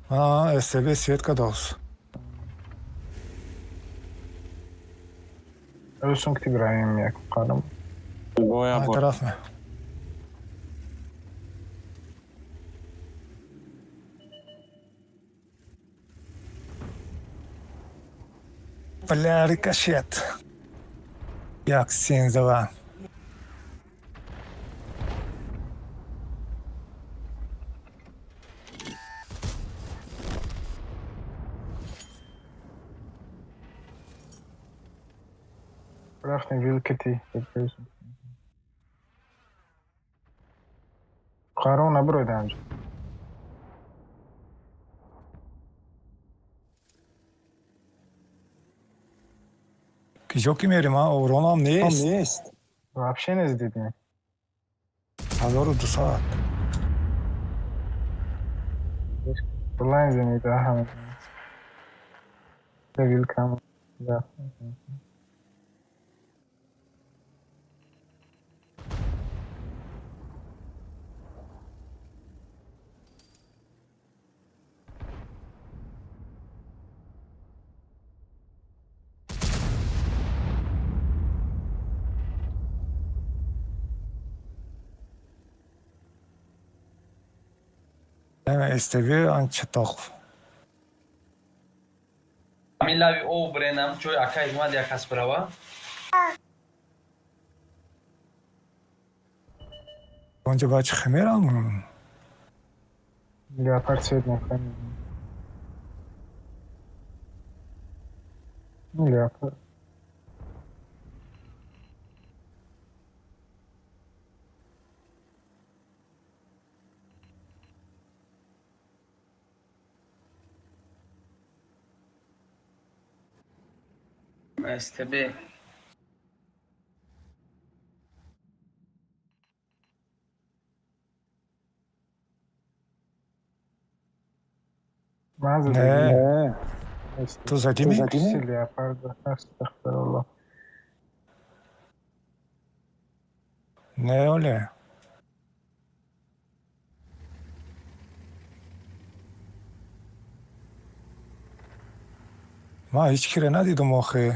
А, СТБ свет кадос. Русум ки бираем як қадам. Ай тараф ме. Бля, рикошет. Як сензова. Рафтем вилкати. Қарон набуроид анҷо. Киҷо ки мерим, а? Уронам нест. Вообще нест дидем. 1200. Блайн занед, ҳама. Вилкам. Да. СТВ анчатоқ. Ҳамин лави ов бренам, ҷои ака ҳикмат як кас бирава. Онҷа ба чӣ мерам? Леопард свет мекунад. Леопард. СТБ. Ман Не. задагӣ. Ту задӣ ми? Леопард. Астағфируллоҳ. Не, оле. Ман ҳеҷ кире надидум охи.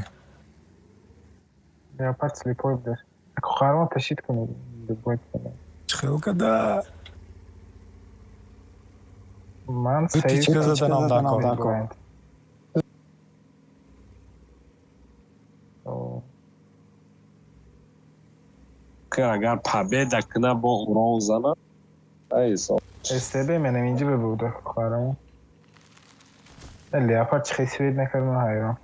Леопард слепой будаш. Хохарма ташид кунед. Любой цена. Чӣ хел када? Ман Ду тичка заданам дакор. Ки агар победа кина бо урон зана, ай ҳисоб. СТБ менам инҷа бибуда хохарма. Леопард чӣ хел свет накард, ман ҳайрон.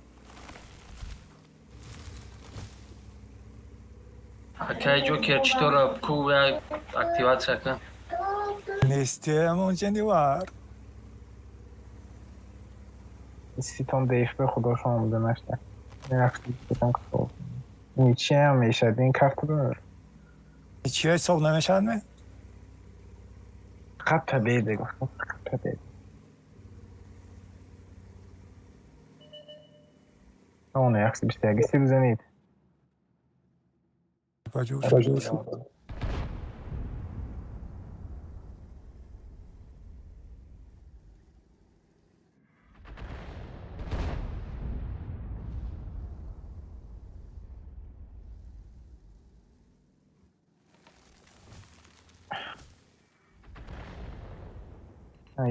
Акай Ҷокер читора ку як активация кун. Нестем онҷа нивар. Ситон ДФБ худошон омода нашта. Ничья мешад, ин карта дорад. Ничья ҳисоб намешавад ме? Фақат победа гуфтам, фақат победа. Он 121 си бизанед. Баҷур шуд.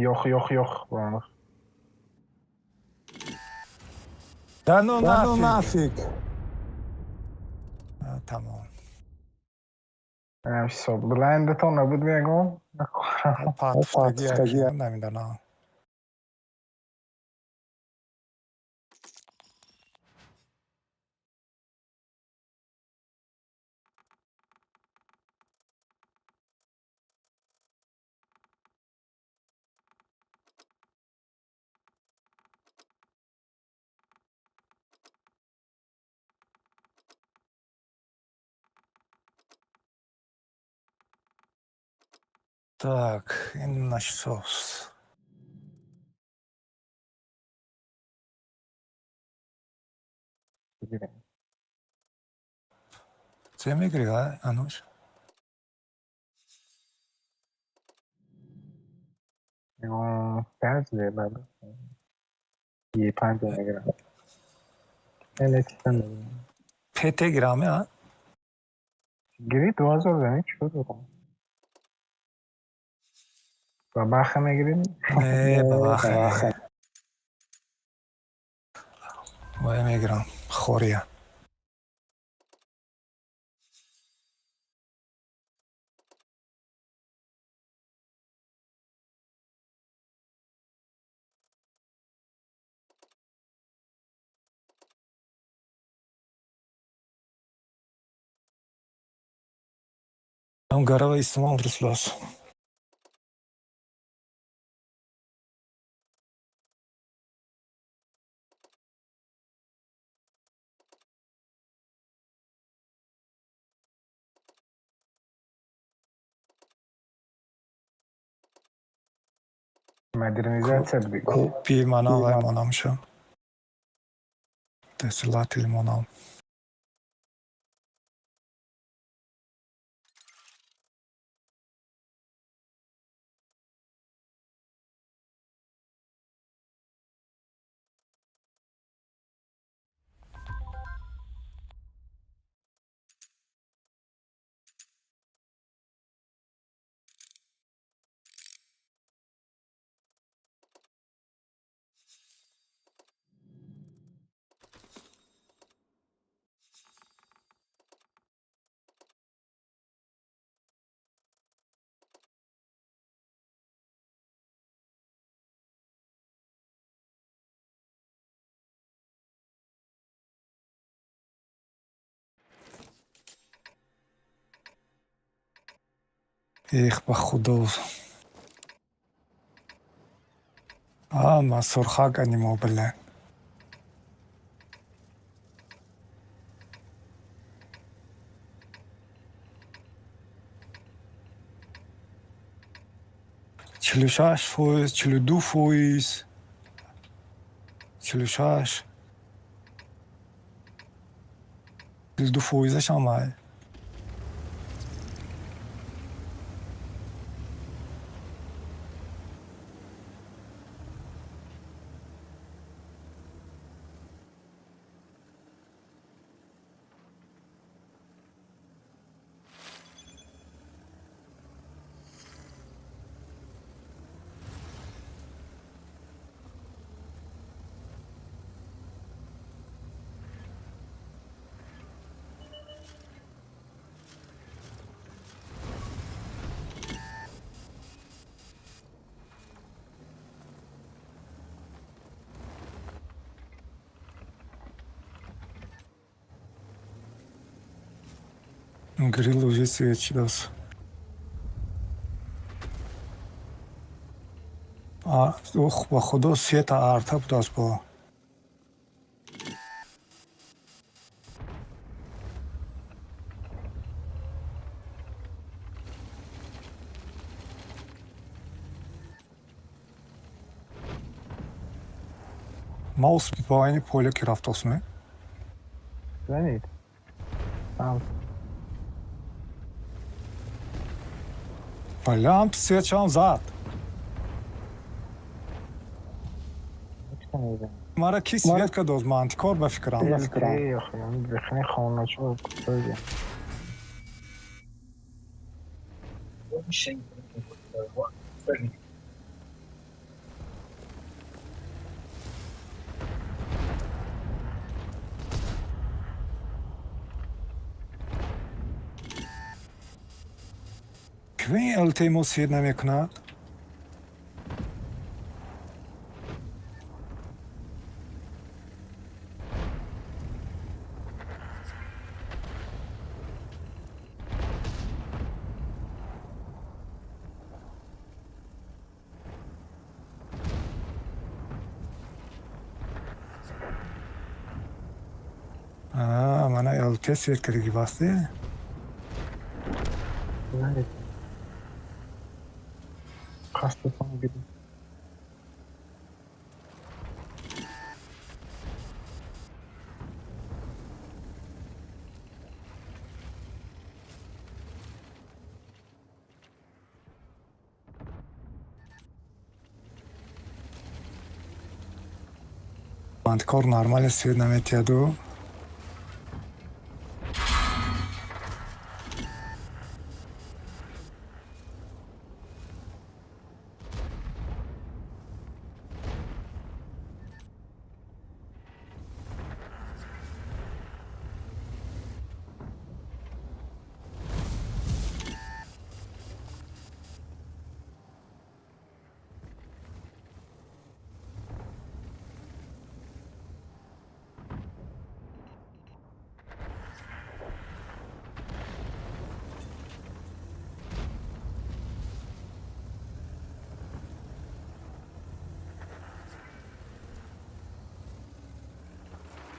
Yox, yox, yox, buranıq. Да ну нафиг. Тамом. Ҳам ҳисоб. Блайндатон набуд мегум? Патфтагӣ намедонам. Так, ин насос. Це мегирӣ, а, Ануш? Панҷ баъд. Е панҷ мегирам. ПТ гираме, а? Гири 2000 зани чӣ дорам? Ба баха мегирем? Не, ба баха. Вай мегирам. Хория. Ам гарава истимол руслос. Модернизация буд. Копи мана вай монам ша. Десилател монам. Эх, ба худо. А, ма сурхак анимо, бля. 46 фоиз, 42 фоиз, 46, 42 фоизаш ҳамай. Грилл уже свет шидааст. Ох, ба худо, сета арта будааст бо. Маус ба айни поле ки рафтост ме? Занед. Ам. Балям сечам зад. Мара ки свет кадоз мантикор ба фикрам. Бихни хоначо куҷо. Квин ЛТ мо свет намекунад? А, мана ЛТ свет кардагӣ басте? Занед. Қасдатон гирифт. Мантикор нормально свет наметиҳаду.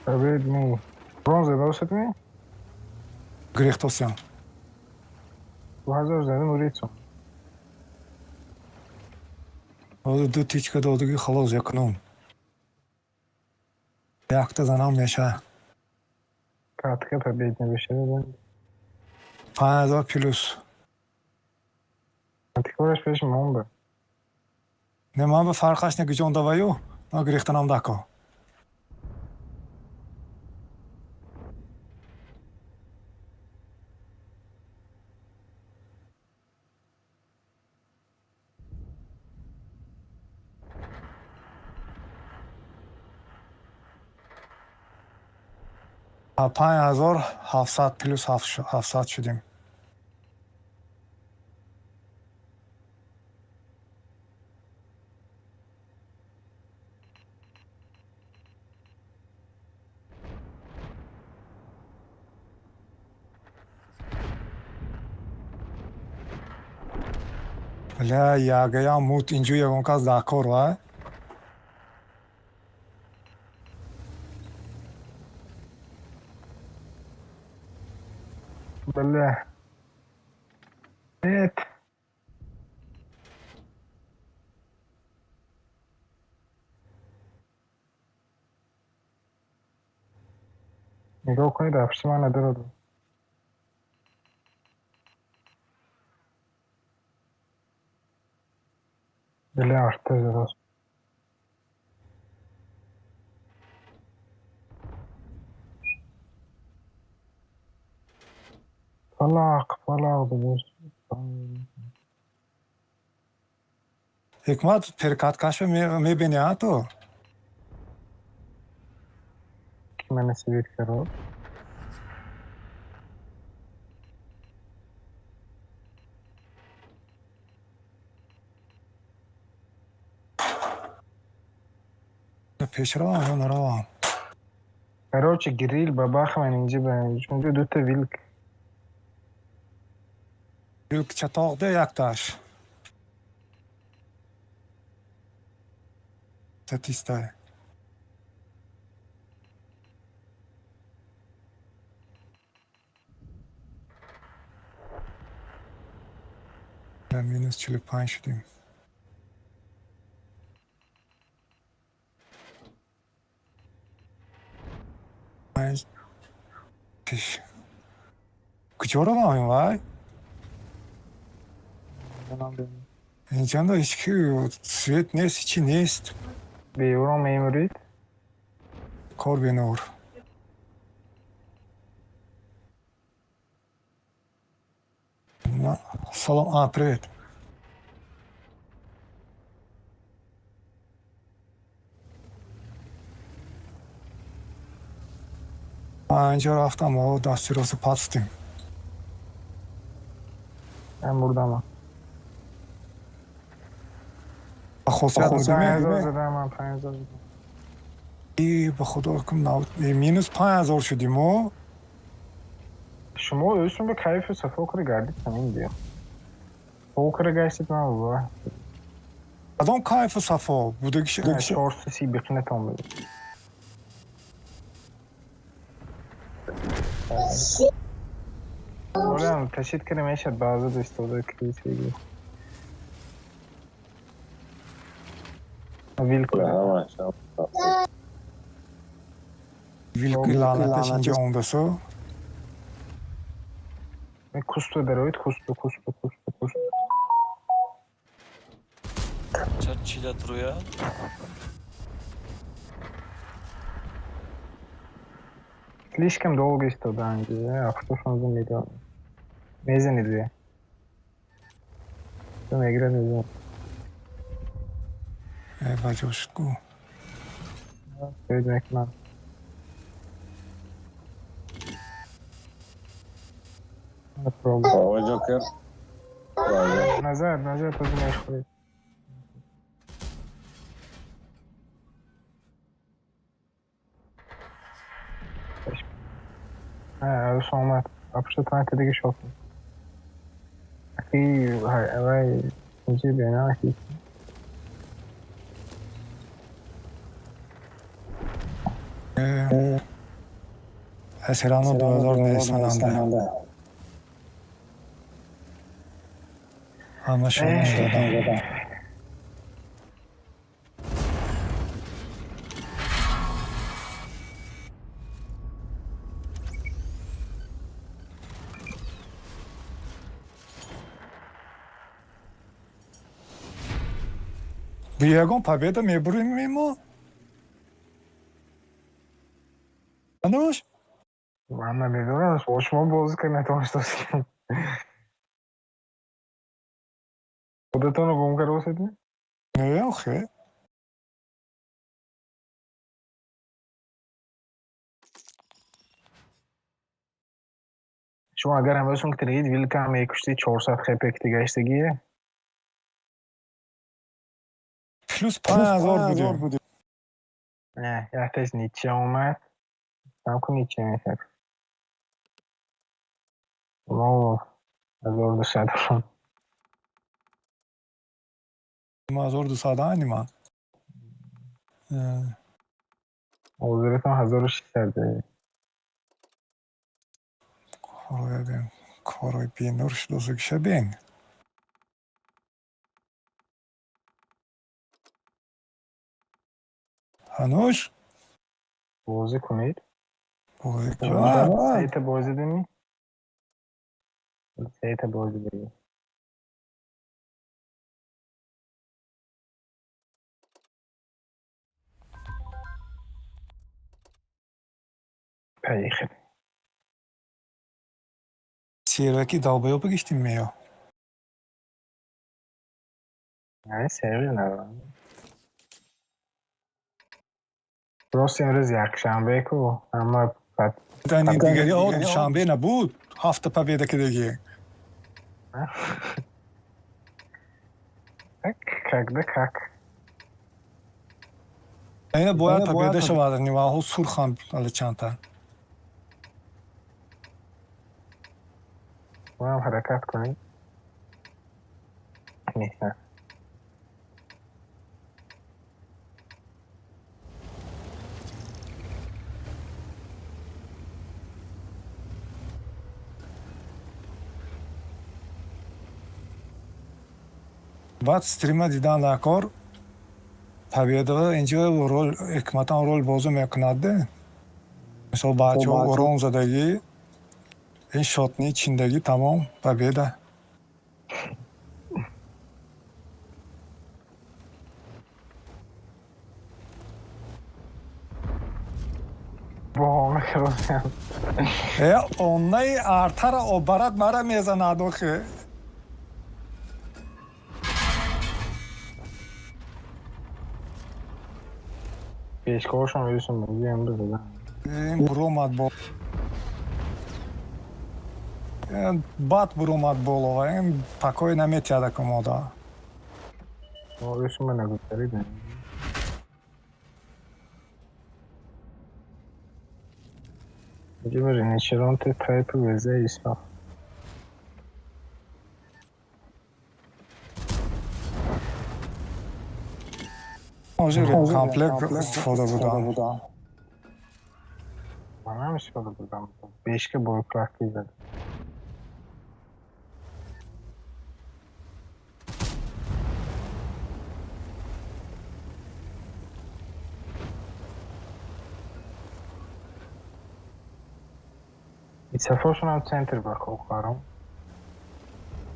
Побед ми. Бронза досад ми? Гирехтосям. 2000 задем урицу. Ҳозир ду тичка додагӣ, халос, якунум. Якта занам меша. Катка побед набошад. 5000 плюс. Тикораш пеш мон ба. Не, ман ба фарқаш не, гиҷон даваю, ман гирифтанам дако. 5700 плюс 700 шудем. Бля, ягаям мут инҷо ягон кас дар кор ва? Бля. Нет. Нигоҳ кунед, афши ман надорад. Бля, арта задааст. Фалақ, фалақ додаш. Ҳикмат, перекаткашо мебини, а ту? Ки мана свет кард? Пешравам ё наравам? Короче, грил бабах ман инҷа ба инҷо дута вилк. Вилк чатоқда якташ. Статистай. Минус 45 шудем. Панҷ шиш. Куҷо равам, вай? Инҷанда ҳеҷ ки свет нест, ҳечи нест. Беурон мемурид? Кор бенур. Салом, а, привет. Ман инҷо рафтам, о, дасти рости пастем. Ман бурдам. Хосият 5000 задам, ман 5000 задам. И ба худо кум минус 5000 шудим, о. Шумо ӯсун ба кайфу сафо кара гардид ҳамин диё. Фо кара гаштид ман ва. Кадом кайфу сафо? Будагиш 430 биқинатон буд. Орам ташид кара мешад баъза истода критиги. Вилк. Вилки лаънаташ инҷо ондасу. Кусту дароид, кусту, кусту, кусту, кусту. Чида труя? Слишком долго истода инҷо, афтошон медонам. Мезанид бе. Ту мегирад мезанад. Баҷо шуд ку. Фейд мекунам. Баба Ҷокер. Назар, назар, ту мехӯрӣ. Арӯс омад. Апушта танка дига шоф. Аки вай инҷи бена аки. Эсерано 2000 нестмананда. Ҳамашон додам. Ягон победа мебурем мо? Ануш? Ман намедонам, бо шумо бозӣ кард натавонистааст. Худатонро гум карда бошед? Не, охе. Шумо агар ҳамаашон китиргид, вилка мекушти 400 хпк дигаштагие. Плюс 5000 будем. Не, якташ ничья омад. Там ку ничья мешад. Мо 1200. Ма 1200 анима. Ҳозиратон 1600. Корой бин, корой бинур шудозугиша бин. Ҳанӯз? Бозӣ кунед. Бозӣ кунад. Сета бозӣ дими? Сета бозӣ дими. Поехали. Серваки долбоёб гиштим меё. Не, сервер надорам. Просто имрӯз якшанбе ку, ҳама Дигари о душанбе набуд, ҳафта победа кардагӣ. Так, когда как. Ина бояд победа шавад, ниваҳо сурхан али чандта. Моам ҳаракат кунем. Не. Баъд стрима дидан дар кор победава инҷо рол ҳикматан рол бозӣ мекунад. Мисол бачаҳо урон задагӣ, ин шотни чиндагӣ, тамом победа. Э, оннаи артара обарат мара мезанад охе. Пешкоҳошон юсум бозӣ имрӯз задан. Ин буромад бо бад буромад болова, ин пакои наметиҳад акумода. Юсума нагузаридем. Инҷо ринечеронте тайпи везе исо. Ҳозир комплект истифода будам. Манам истифода будам. Бешка боекрафти задам. Исафошонам центр ба хохарам.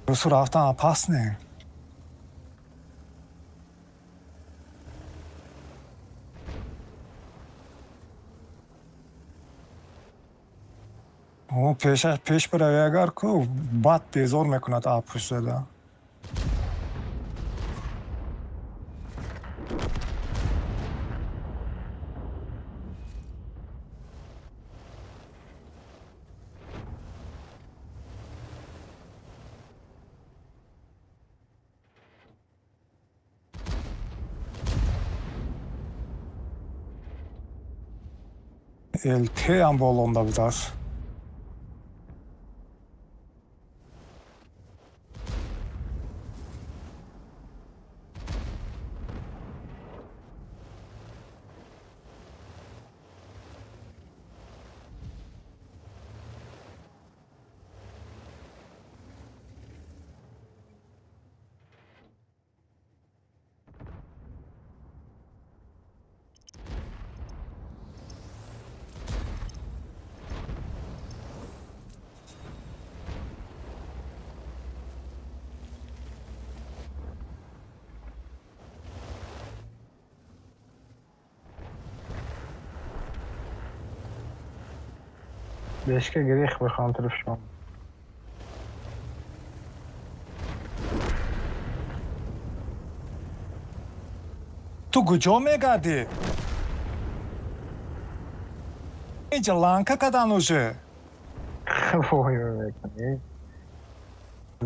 Русу рафтан опасне. Пеш барави агар ку бад безор мекунад апуш зада. ЛТ ҳам болонда будааст. Бешка грех бихоҳам тараф шумо. Ту куҷо мегардӣ? Инҷа ланка кадан уже. Вой мекунӣ.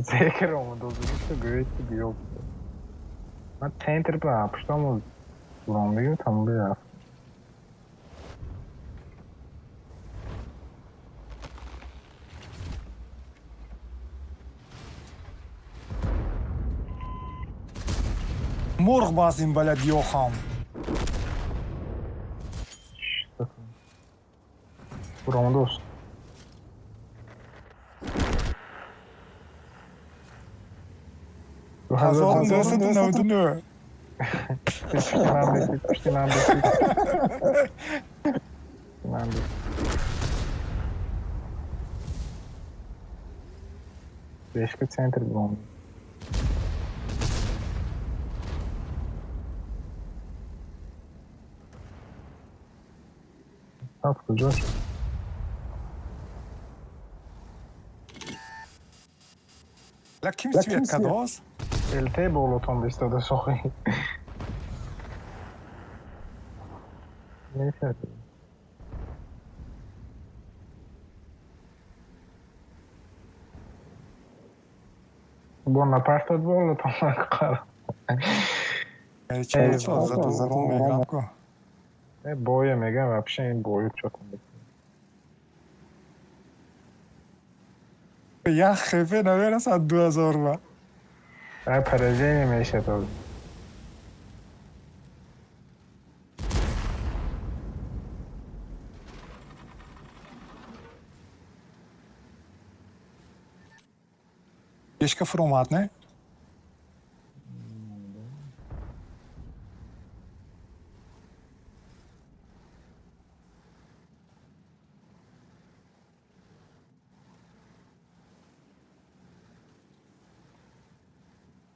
Зекр омадозигишто гӯед ки биё. Ман центр ба пуштому буромдигим тамом рафт. Мурғ бас ин балад ёхам. Буромадост. 1999. Пушти ман бисид, пушти ман бисид. Ман бисид. Бешка центр буром. Ап, куҷо шуд? Ла ким свет кадост? ЛТ болотон бистода сохи. Нефер. Бо напартод болотон қар. Чӣ заду урон мегам ку. Боя мегам вообще ин бою чотон. Як хефе намерасад 2000 ба. Поражение мешад. Бешка фуромад, не?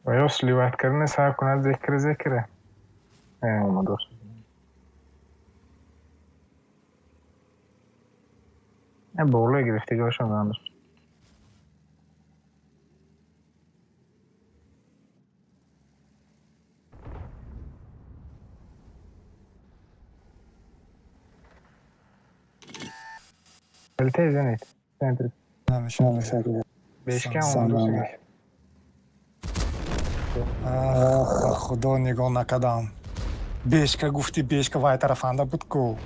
Ва ё сливать кардани сар кунад зикр зикре. Омадост. Боло гирифтагиҳошон зандаш. ЛТ занед. Центр. Намешавад. Бешка омадост. Ба худо нигоҳ накардам. Бешка гуфти бешка вай тарафанда буд ку.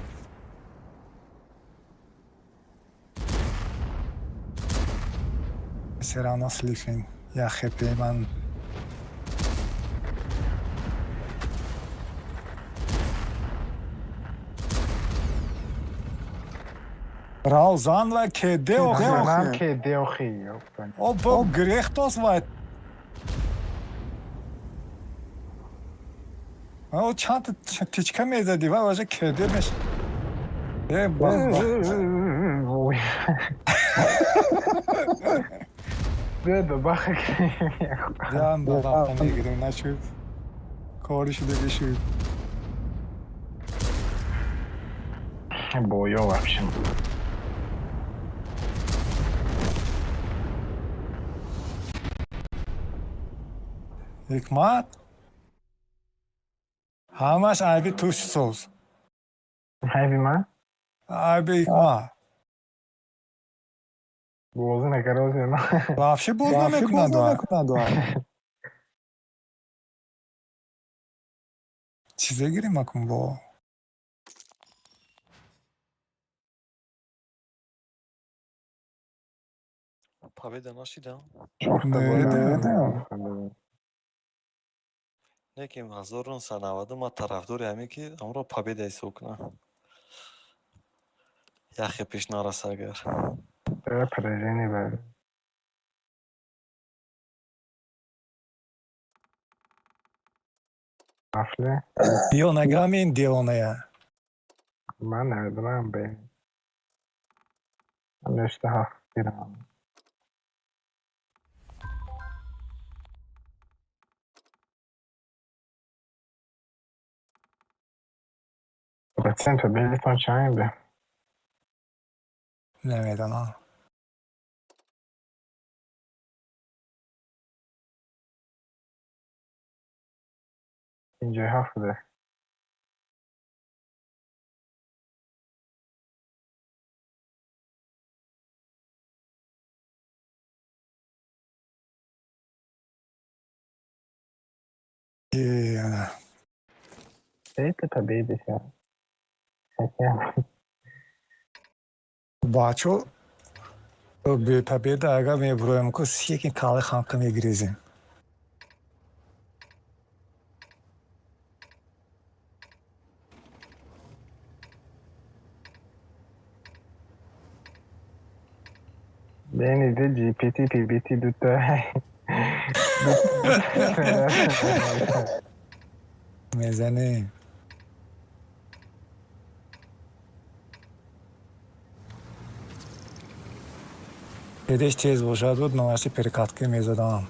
Все равно слишком. Я хепи ман. Рав зан ва кеде охи. Ман кеде охи. О, бо грехтос вай. О, чанд тичка мезади ва важе кеде меш. Э, ба. Вой. Деда баха Ҷан ба вақта мегирем нашуд. Кори шуда бишуд. Боё вообще. Ҳикмат. Ҳамаш айби ту соз. Айби ман? Айби ҳикмат. Бозӣ накард на. Вообще боз намекунад. Чизе гирим акун бо. Победа нашида? Не. Не ки 1990 ман тарафдори ҳамин ки амро победа ҳисоб кунам. Яхе пеш нараса агар. Поражение бар. Афле. Биё награм ин девоная. Ман намедонам бе. Нешта ҳафт гирам. Процент победитон чанд бе? Намедонам. 57 буда. Ана. Это победа. Бачо, бепобеда агар мебуроем, ку секин калаи хамка мегирезем. Бени де GPT, PBT дута. Мезанем. Педеш тез бошад буд, номаси перекатка мезадам.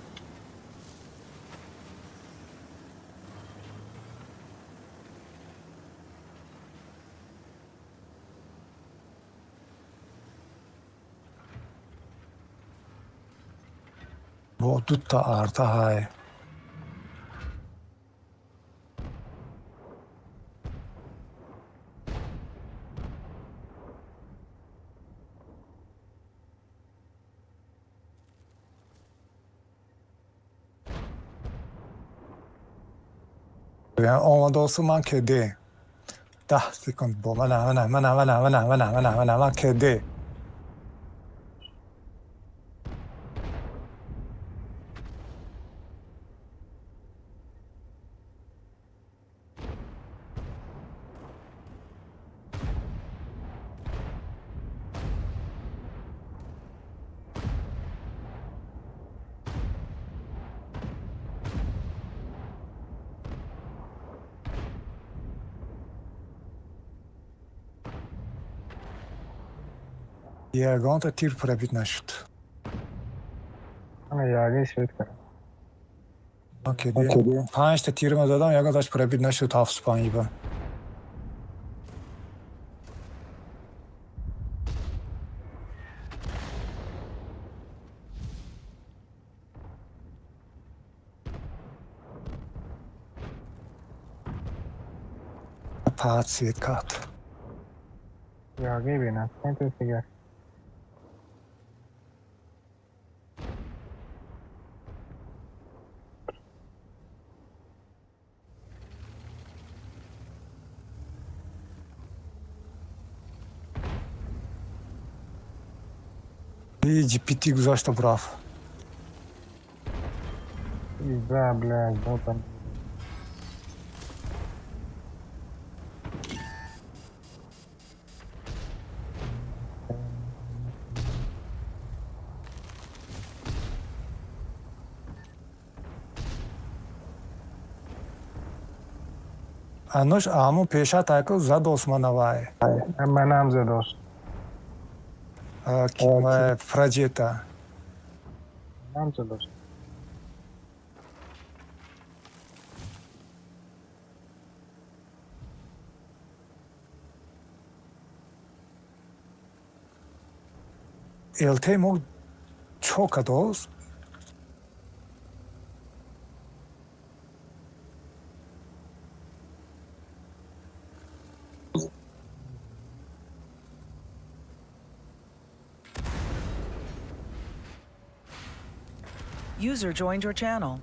Бо дута арта ҳай. Омадосу ман кеде. 10 секунд бо мана мана мана мана мана мана мана мана ман кеде. Ягонта тир пробить нашуд. Ана яги свет кардам. Окей. Панҷта тирма задам, ягонташ пробить нашуд ҳафту панҷ ба. Паат свет кард. Яги бинад. Это дигар. И GPT гузашта бурафт. Да, блядь, вот там. Ануш аму пеша таку задос манавай. Манам задос. Фраджета. Манам задос. ЛТ мо чо кадос? User joined your channel.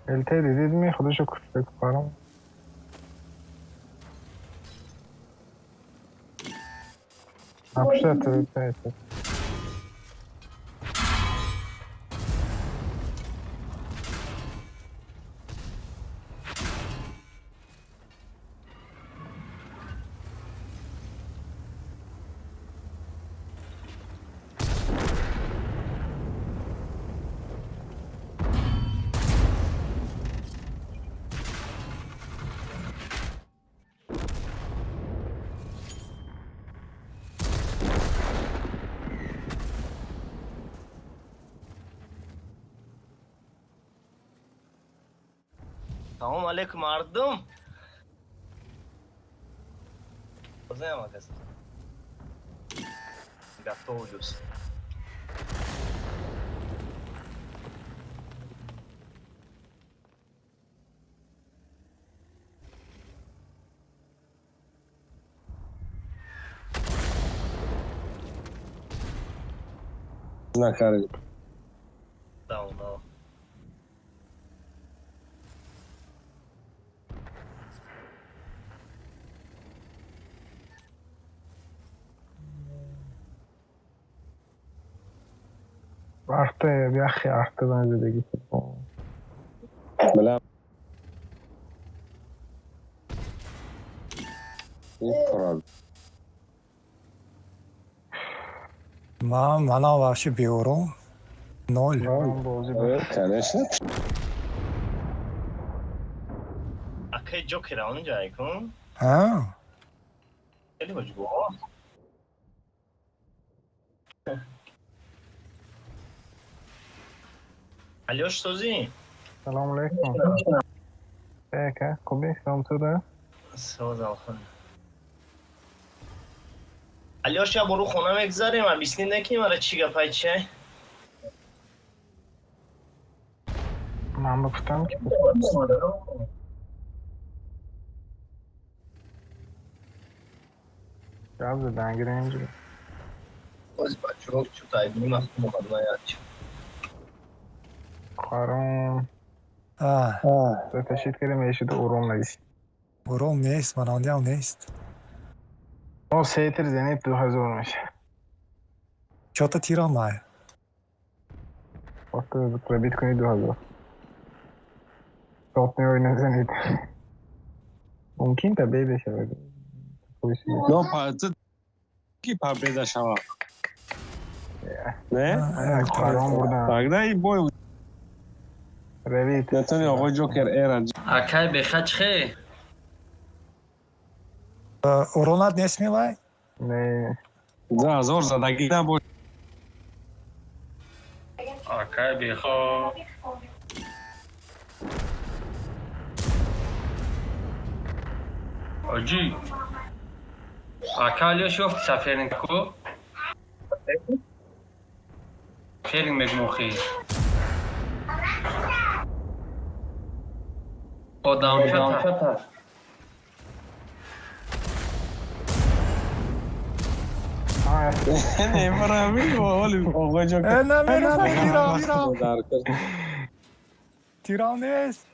ЛТ дидид ми худашо кушта купарам. Апшта ТВП. Салом алейкум, мардум. Бозаям акас. Готовлюсь. Накард. Да, да. Арта бяхи арта зан зиндагӣ. Бля. Манам вообще беурон. Ноль. Конечно. Акай Ҷокер онҷа айкун? А? Хеле ҳоҷгоҳ. Алёш созӣ? Салом алейкум. Эка, хубӣ? Салом туда? Соз алҳамдулиллоҳ. Алёш я бору хона мегзарем, объясни накунӣ мара чӣ гапай чай? Ман гуфтам ки гап задан гирем ҷи. Боз бачаҳо чутай биним аз муқаддимаят. Қарон. Ташид кардем мешуд урон нест. Урон нест, манандиам нест. О, сетр зенит 2000 меша. Чота тирам май. Просто пробит кунӣ 2000. Топ меои зенит. Мумкин победа шавад. Но ки победа шавад? Не? Қарон бурдан. Тогда и бой Ревит. Натани оғои Ҷокер эра. Акай беха чихе? Уронат нест милай? Не. 2000 задагӣ набош. Акай беха. Оҷи. Ака Алёш ёфти саферинг ку? Феринг мегмохӣ. Одамча. Не, барами оли оғои Ҷокер. Намерасам тирам. Тирам нест.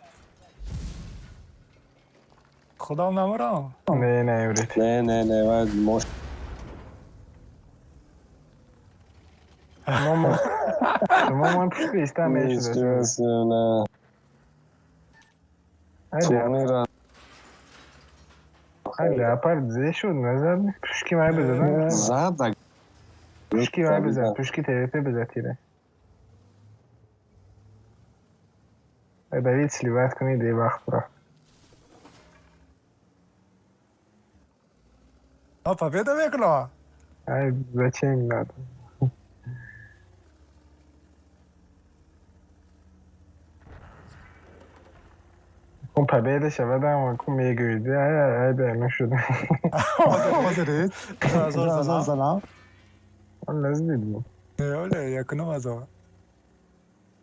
Худам намерам. Не, не, еврит. Не, не, не, вай мош. Мама. Мама пушки истам мешуд. Не. Турнира. Ай, леопард зе шуд, назад пушки май бизадан. Зад. Пушки май бизад, пушки ТВП бизад тире. Ай, Давид сливать кунӣ де вақт рафт. А победа мекуна? Ай, зачем надо? Кун победа шавадам, кун мегӯид. Ай, ай, бе, нашуд. Ҳозиред? 2000 занам. Он наздид буд. Не, оле, якунум ҳазор.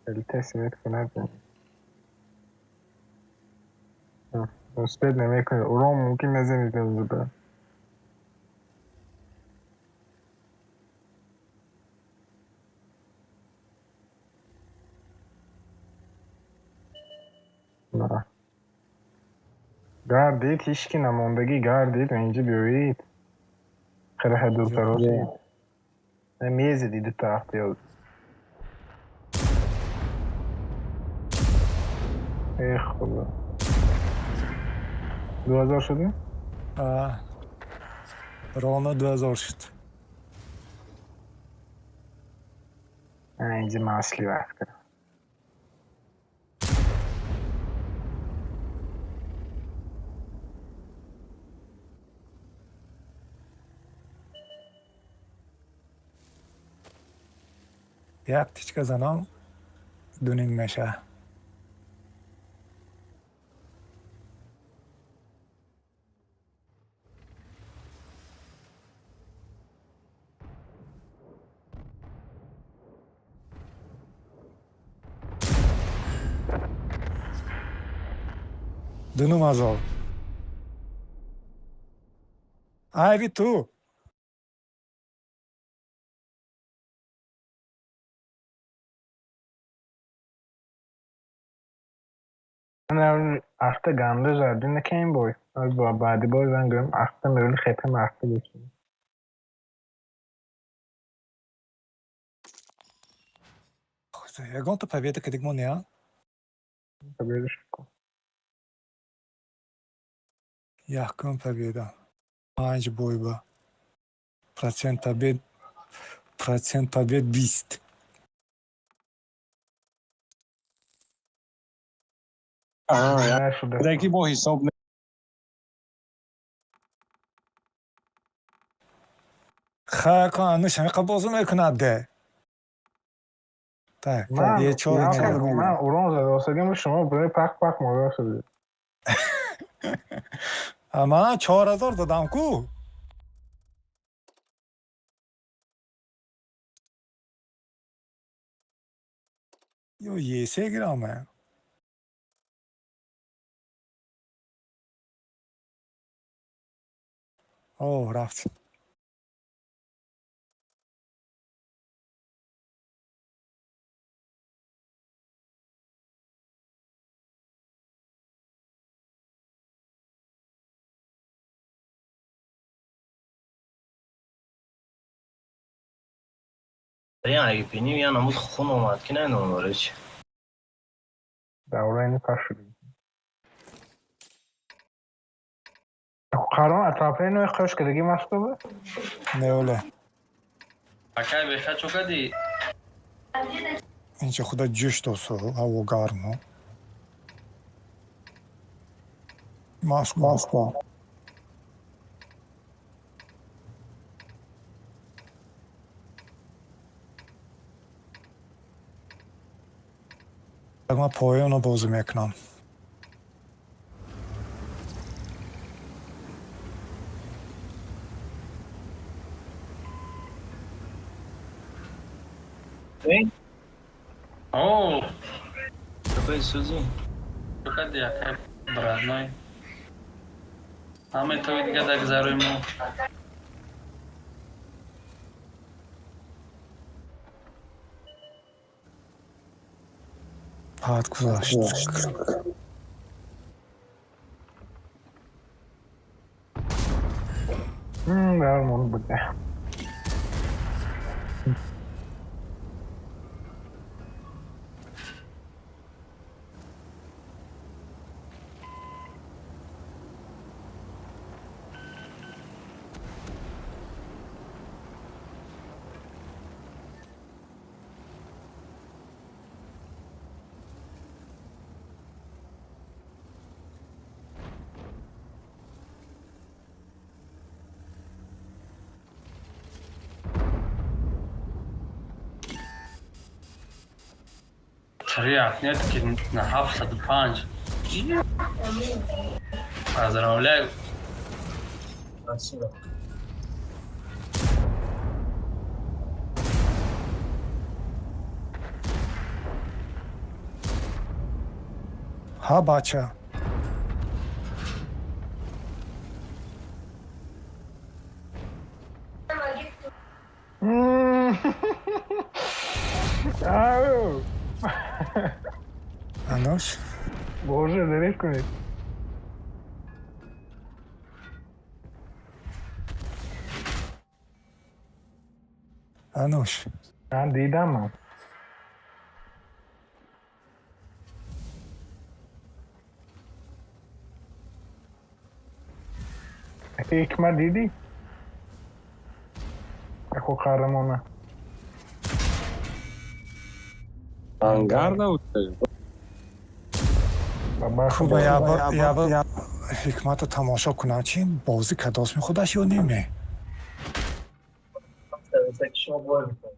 Хеле тасмит кунад. Успеть намекунед. Урон мумкин назанед имрӯз. На. Гардид, ҳеҷ ки намондагӣ гардид, инҷа биёед. Хеле дуртароз. Мезади ду тараф ёз. Эй худо. 2000 шуд? Ровно 2000 шуд. Инҷа ман сливать кардам. Як тичка занам дуним меша. 2500. Айби ту. من افته گنده زدی نه که این بой با بعدی بой زن گرم افته میرون خیپه مرفته گوشیم. Ягонта победа кадигмо неа? Победа шуко. Якум победа. Панҷ бойба. Процент побед, процент побед 20. Яки бо ҳисоб. Ха, кон ануш ҳамиқа бозӣ мекунад де. Так, е чор. Ман урон зада шумо барои пах пах мода шудед. Ман 4000 дадам ку. Ё есе гирам. О, рафт. Яъне биним, я намуд хун омад ки намедонам чи. Давра ини паш шуд. Қарон атрафи ино қош кардагӣ маштуба? Не оле. Акай беха чо кардӣ? Инча худа ҷӯш досу, ҳаво гармо. Москва. Москва. Ман поёнро бозӣ мекунам. О, Какой сузи? Чо кардӣ, акай братной? Ҳамаи тои дига дар гузарои мо. Баъд гузашт. Дармон буда. Три отметки на 705. Поздравляю. Спасибо. Ҳа, бача. Ау! Ануш. Боже, дерев кунед. Ануш. Ман дидам ман. Ҳикмат дидӣ? Ако қаҳрамона. Ангар набуд. Хуба, ябор ҳикматро тамошо кунам, чи бозӣ кадост мехудаш ё неме? Шумо бой мекунед.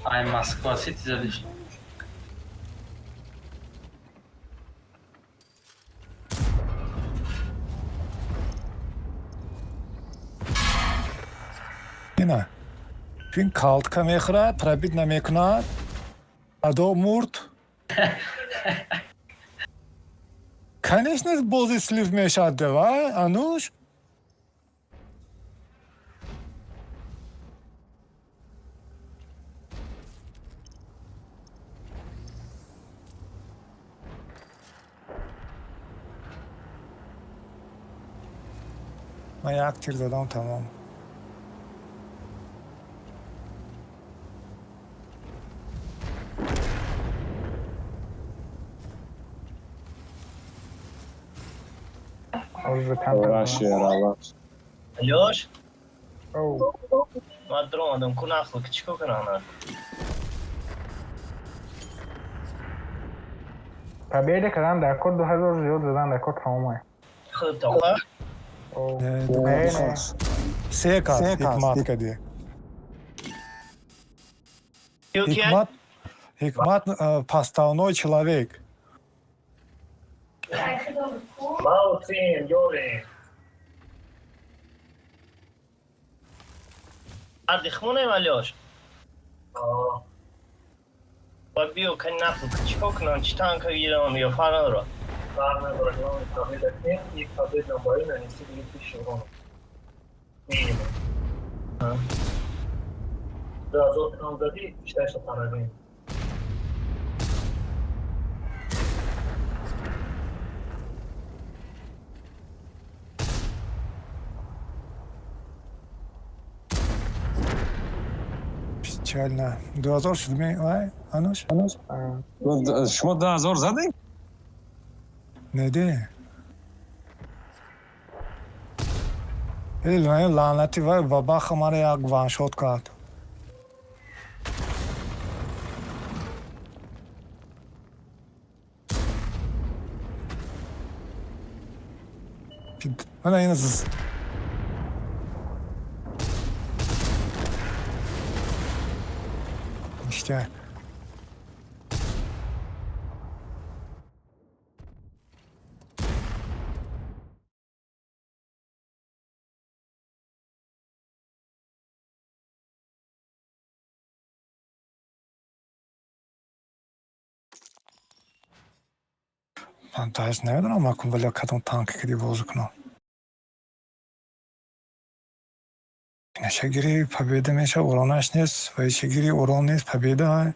Ай, Москва Сити задиш. Ина. Ин калтка мехӯрад, пробить намекунад. Адо мурд. Конечно, бози слив мешавад, давай, Ануш. Ман як тир задам, тамом. Алёш? Ман даромадам, ку нақл ки чӣ кор кунам? Победа кардам дар кор 2000 зиёд задан дар кор тамомай. Хуб, тоқа? Не, не. Се кас ҳикмат кади. Ҳикмат, Ҳикмат поставной человек. Молодцы, ёре. Ардихмонем, Алёш? Ба биё, кани нақл ки чӣ кор кунам, чӣ танка гирам ё фарқ надорад? Фарқ надорад, главное победа кунем и победа на бою нанеси 2000 урона. Минимум. 2000 кам задӣ, считай, что поражение. Печально. 2000 шуд ми, вай, Ануш? Шумо 2000 задем? Не де. Эй, лаънати вай, бабаха мара як ваншот кард. Мана ина Ништяк. Ман даже намедонам акун вале кадом танк киди бозӣ кунам. Инача гири победа меша, уронаш нест, ва ича гири урон нест, победа.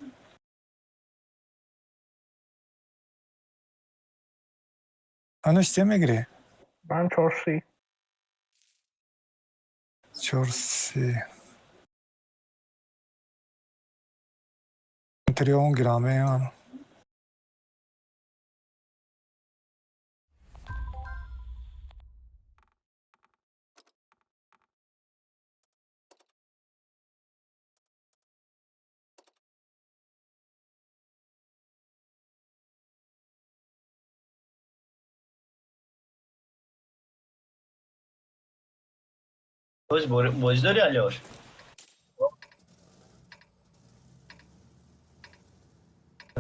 Ануш, чӣ мегирӣ? Ман 4 30. 4 30. Трион гирам. Боз бозӣ дорӣ, Алёш?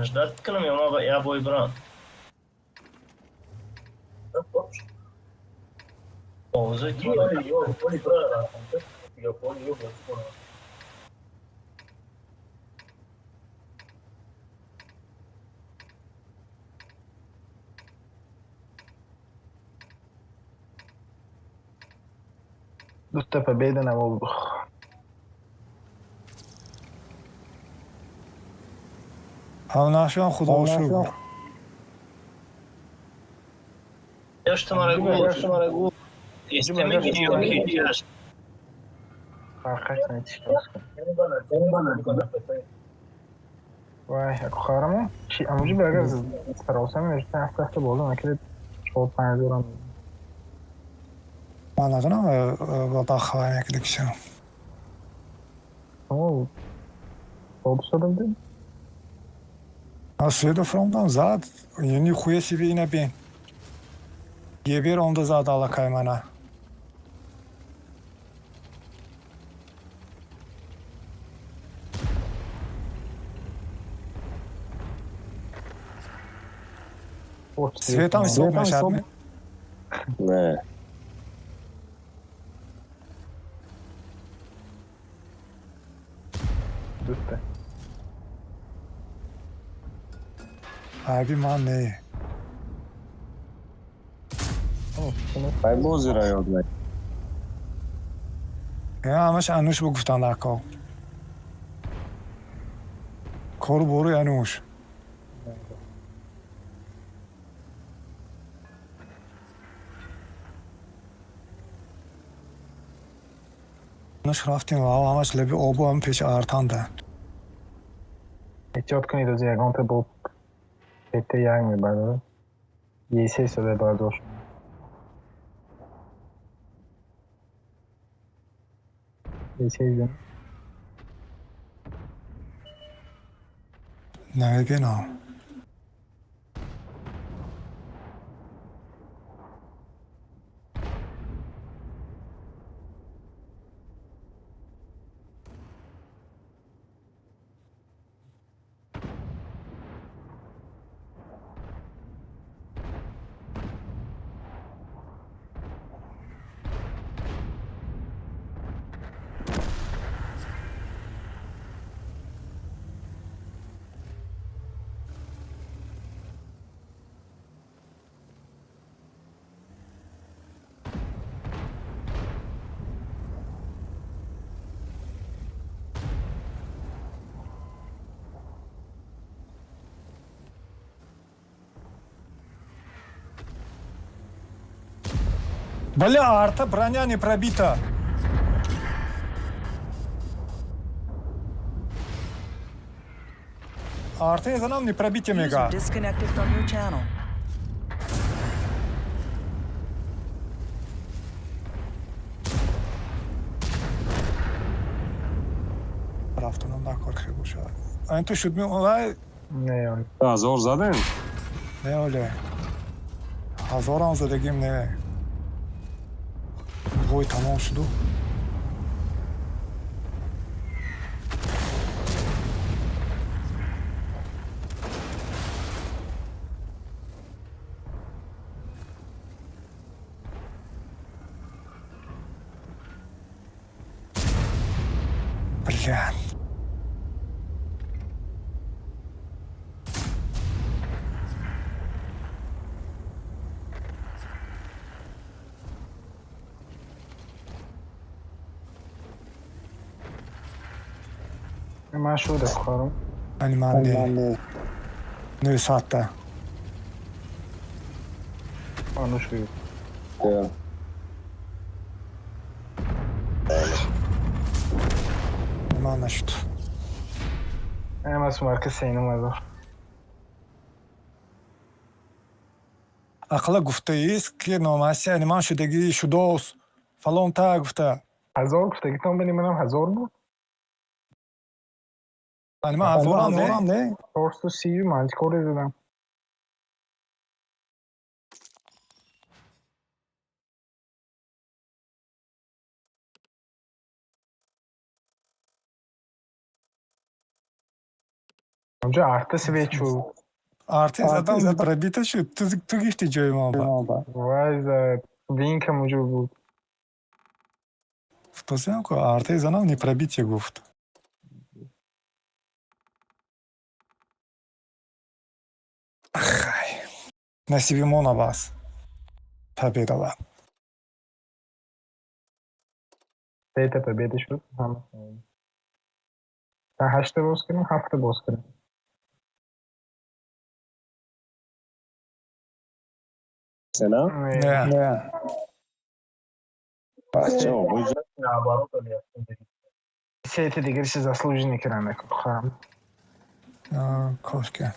Ждать кунам ё ма я бой брам? Овози Дута победа на воздух. Ҳамнашон, худо шукр. Алёш, ту мара гӯ. Исте мегирӣ ё ки чӣ? Фарқаш нест. Вай, хорамо? Чи амуҷи агар саросам мешта ҳафта ҳафта бозӣ накард 4-5 ҳазорам. Ман надонам бабаха вай мекиди киша. О, дод будем? А следо фромдам зад, нихуя себе ина бин. Ебер онда зад аллакай мана. Светам ҳисоб мешавад ми? Не. Дута. Айби ман не. Ай бозира ёд мекунӣ. Ҳамаш ануш бо гуфтан ако. Кору боруи ануш. Ануш рафтем ва ҳамаш лаби обу ҳам пеши артанда. Эҳтиёт кунед, ози ягонта бо ПТ як мебарад. Е се сода бардошт. Е се. Намебинам. Бля, арта броня не пробита. Арта за нам не пробите User мега. disconnected from your channel. Рафтанам накор хел боша. Айн ту шуд ми олай. Не, 1000 задем? Не, оле. Ҳазорам задагим не. Бой тамом шуду. Бля. Ман шуда корум. Ани ман не. 9 соатта. Ануш бигӯ. Ман нашуд. Ама сумарка сенум азор. Ақалла гуфтаист ки номаси ани ман шудагӣ шудос. Фалон та гуфта. 1000 гуфтагитон бини манам 1000 буд. Ани ман ҳазорам не? 430 ман чӣ коре задам? Онҷо арта свечу. Арта задам пробита шуд. Ту гифти ҷои ман ба. Вай зад. Винкам онҷо буд. Гуфтасиам ку артаи занам не пробитие гуфт. Ахай. Насиби мо набас. Победала. Сета победа шуд. Ҳама. Ҳашта боз кунем, ҳафта боз кунем. Сена? Не. Сети дигарши заслуженный киранда хам. Кошки.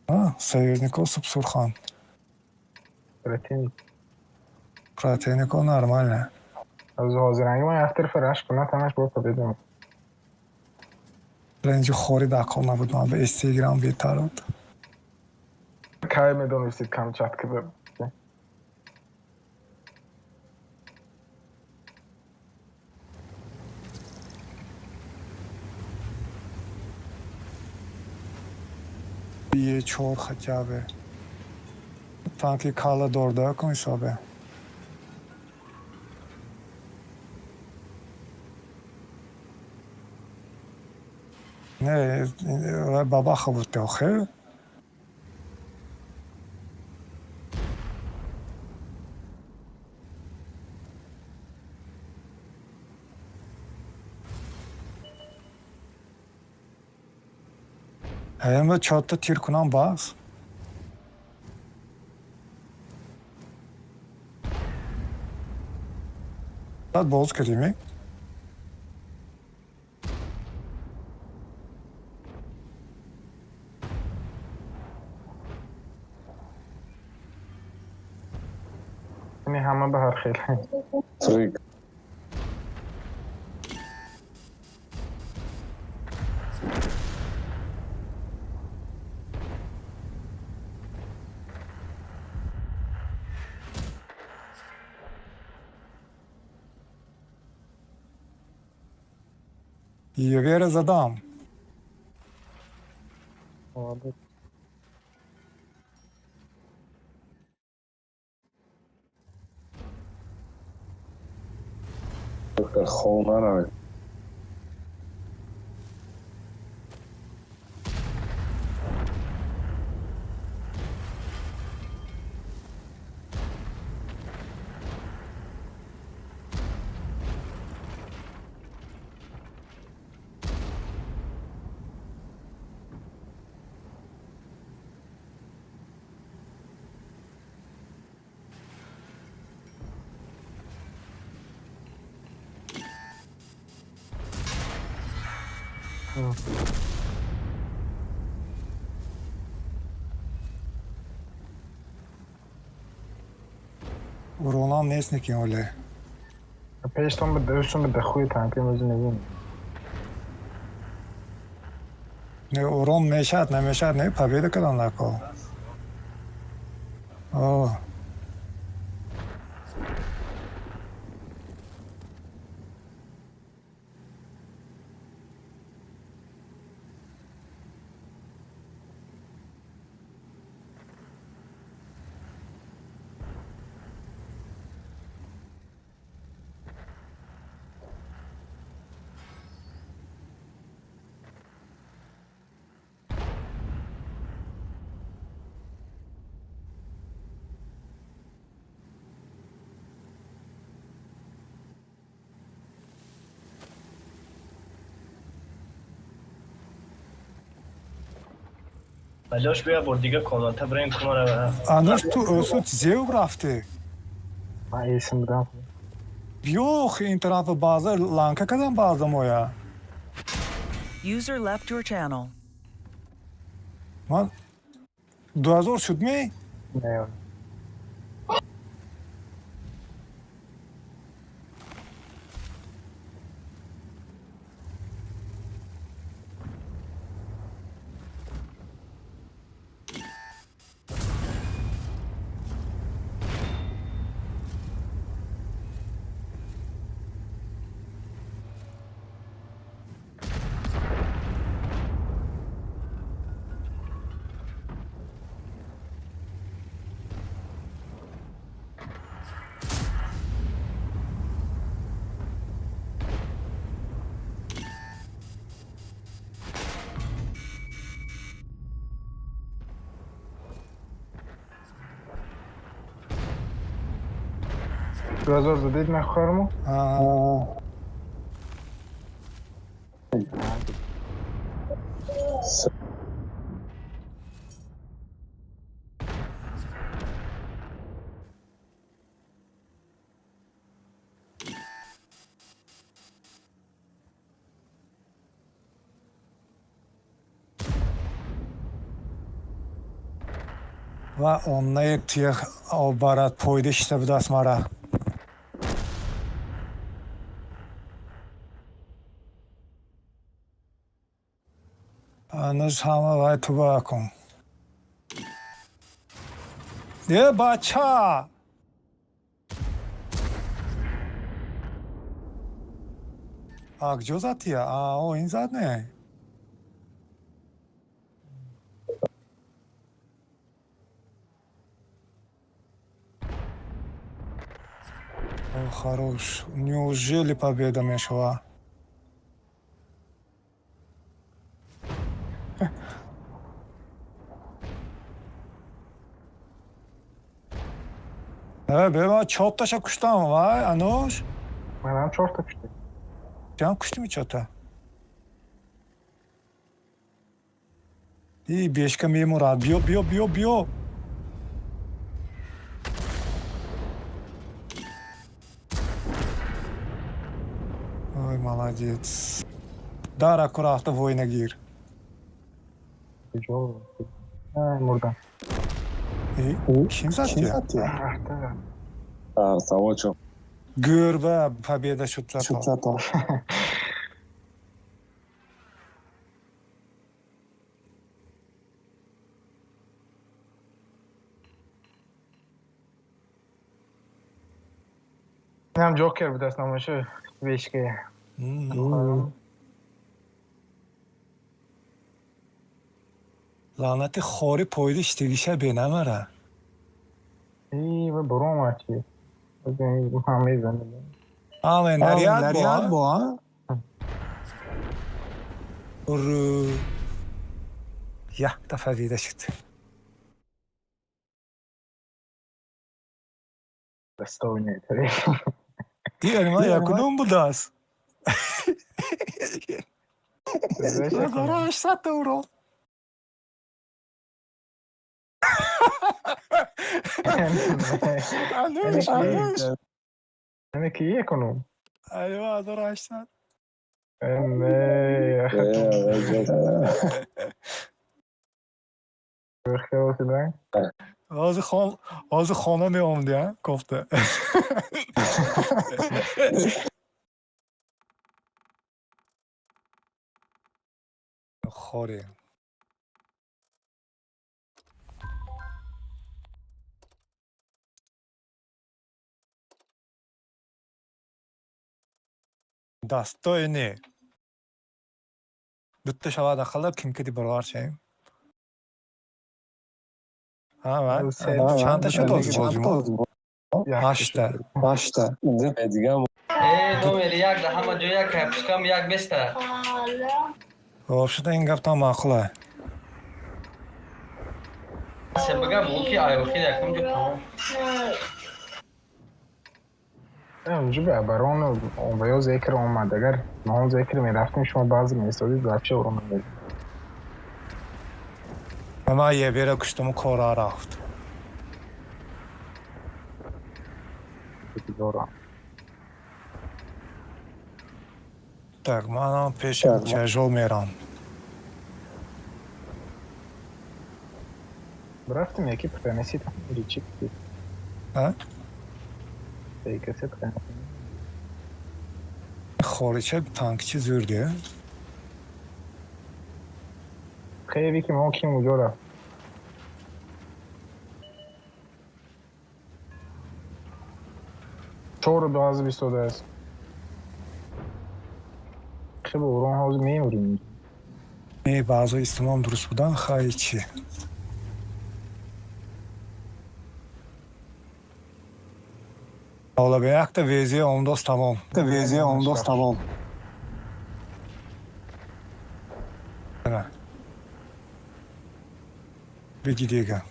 А, союзников Субсурхан. Противник. Противников нормально. Аз ҳозиранги ман як тарафа рашк кунад, ҳамаш бо победа. Ренҷи хори дақол набуд, ман ба Инстаграм беҳтар буд. Кай медонистед Камчатка ба? Е4 хотя бы. Танки кала дорда кун ҳисобе. Не, бабаха буд охир. Ҳама чорта тир кунам бас. Баъд боз кардем. Яъне ҳама ба ҳар хел. Ювера задам. Молодец. Доктор хов наравед. Уронам нест неки оле. Пештон ба дӯстон ба хуи танки мӯзи мебинем. Не, урон мешад, намешад, не, победа кадан нако. О. Алёш, бия бор дига комната бирем кумара. Ануш, ту суд зев рафтӣ? Ман эсим будам. Ёх, ин тарафа баъза ланка кардам баъза моя. User left your channel. Ман 2000 шуд ми? Не. 2000 задид нахӯрму? Ва оннаи тиғ обарад пойда шита будааст мара. Ануш ҳама вай туба кун. Е, бача! А куҷо зад тия? А, о, ин зад не? О, хорош. Неужели победа мешава? Бе, ман чорташа куштам, вай, анош. Манам чорта куштем. Тиам куштими чорта? И бешка мемурад. Биё, биё, биё, биё. Ой, молодец. Дар аку рафта войнагир. Куҷо? Мурдам. Ким зад тия? Арта. Савочо. Гӯрба победа шуд зато. Инам Ҷокер будааст номашу бешка. Лаънати хори поиди иштигиша бенамара. И ва буромад чи. Ман мезанам. Аме, наряд бо, а? Уру. Якта победа шуд. Достойный. Ин ма якунум будааст. 1800 урон. Ануш, ануш. Ане ки якунум? Айва, 1800. Не, ҳозир хона меомди, а кофта. Хоре. Достойный. Дутта шавад ақаллаб ким ки баровар шавем. Чандта шуд ҳозир бозимо? Ҳашта. Ҳашта. Дигам. Э, номери як да ҳама ҷо як пускам як беста. Вообще-то ин гаптам маъқула. Се бигам, ки айохир якум ҷо тамом. Унҷо ба барон ва ё зекр омад. Агар мо зекр мерафтем, шумо баъзе меистодид, вообще урон намедид. Ман ебера куштуму кора рафт. Так, манам пеши чажол мерам. Рафтем яки принесид или чӣ? А? Касе принесид. Хорича танкчи зӯрди. Хеле ки мо ким уҷо рафт. Чору дуазу бистодааст. Хеле урон ҳозир мемурем. Не, баъзо истимом дуруст будан, хай чӣ. Ҳола бе якта везия омдост тамом. Везия омдост тамом. Беги дига.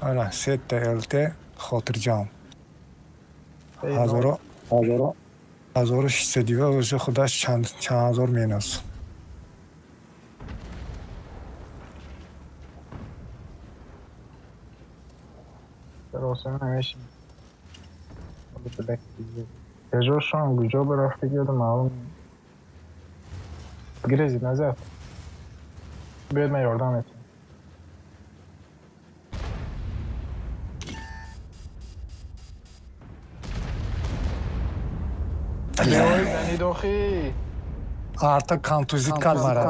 Ана, сетта ЛТ хотирҷам. 1600 дива уже худаш чанд ҳазор минус. Пежошон куҷо барафта гиёда маълум. Гирезид назад. Биёд ман ёрдам метиҳам. Ой, дохи. Арта контузит кард мара.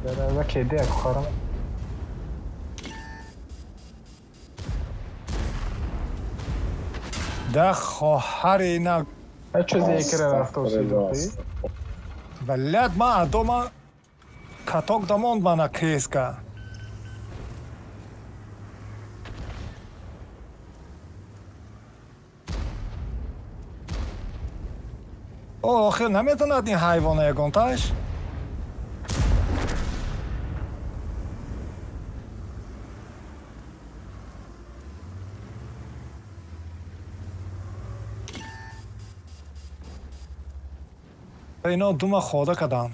Дараза кеди як хорам. Да хоҳари на. Чӣ зикра рафтоси дохи? Блядь, ма дома каток дамонд мана креска. Охир наметавонад ин ҳайвона ягонташ. Ино дума хода карданд.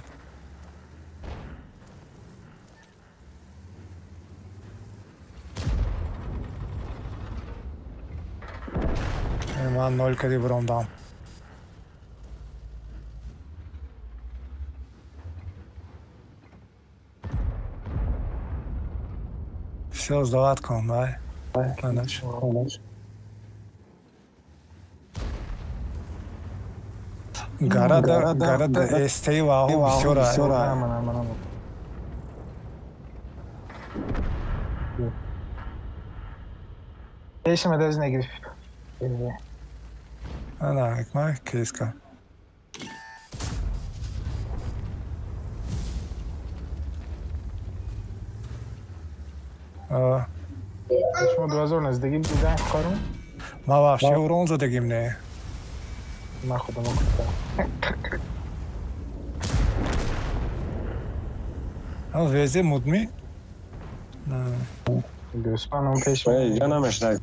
Ман нол кади биромдам. Всё, сдавать кун, давай. Манаш. Гарада, гарада эстей ваху бисёра. Пешма даже нагирифт. Ана, ҳикма кеска. Шумо 2000 наздигӣ дидан корум? Ма вообще урон задагим не. Ман худам гуфтам. А везе мудми? Гӯспанам пеш. Эй, ҷа намешнавӣ.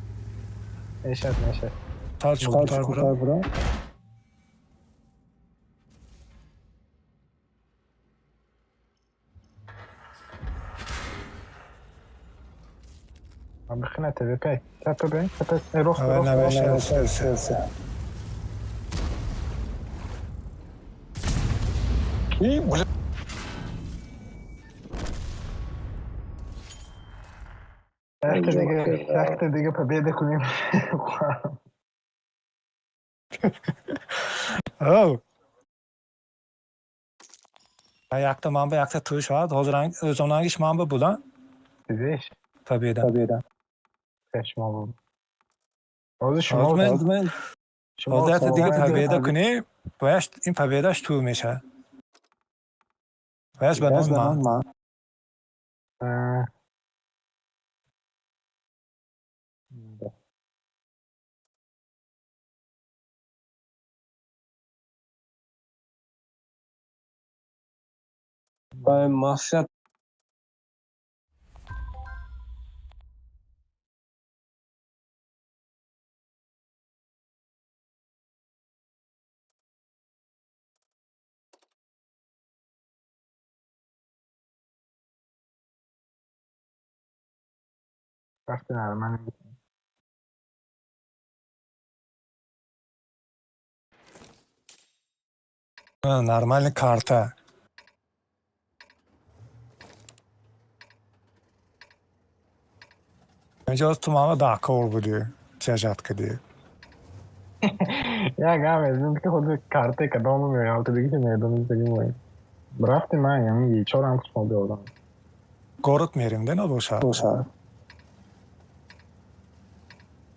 Мешад, мешад. Тар чуқуртар бира. Бихина ТВП. Тапа бин, тапа рух, рух. Намешад. И, бля. Якта дига победа кунем. Оу. Якта манба, якта ту шавад. Ҳозир o'zonangиш манба будан. Дидиш? Победа. Победа. Шумо буд. Ҳозир шумо ҳозир якта дига победа кунӣ, бояш ин победаш ту мешавад. Бояш ба номи ман. Мафия. Вақти нормально. Нормальный карта. Инҷо ту мама даҳкор будӣ, тяжат кардӣ. Як гап мезанем ки худи карте кадом меғалта диги ки медонистагӣ мои. Рафти ман ями чорам кушмо биёдам. Город мерим, де набошад? Бошад.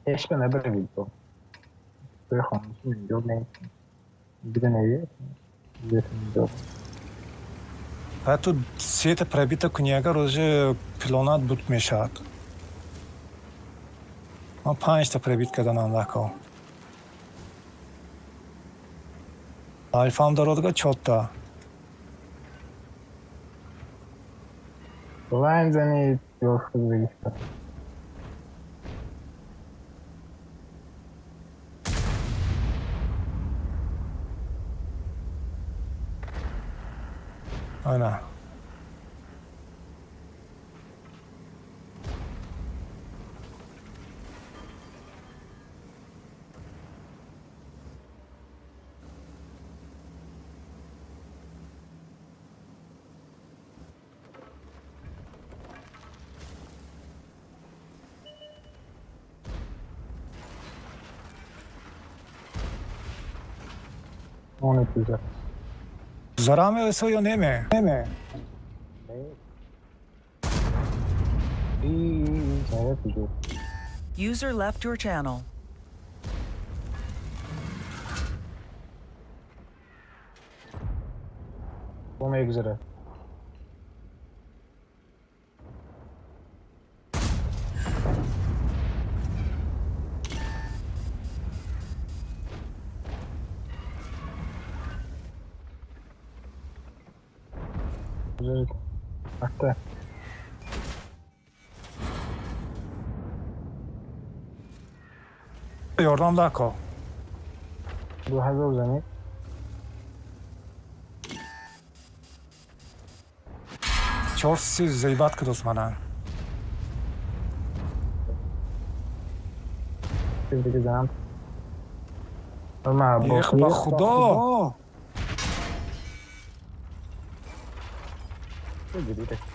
Ҳеч ба набаравид бо. Бехонам инҷо не. Дига не. Инҷо. Баъд ту сета пробита кунӣ, агар уже пилонат буд мешавад. Ман панҷта пробит карданам лако. Алфам дародага чотта. Лайн занид, ёфт. Ана. Зараме ё неме? Неме. User left your channel. Мегузарад. Арта. Ёрдам дако. 2000 занед. Чор си зайбат кадос мана. Чиз дига занам. Ма Ех, ба худо! 2000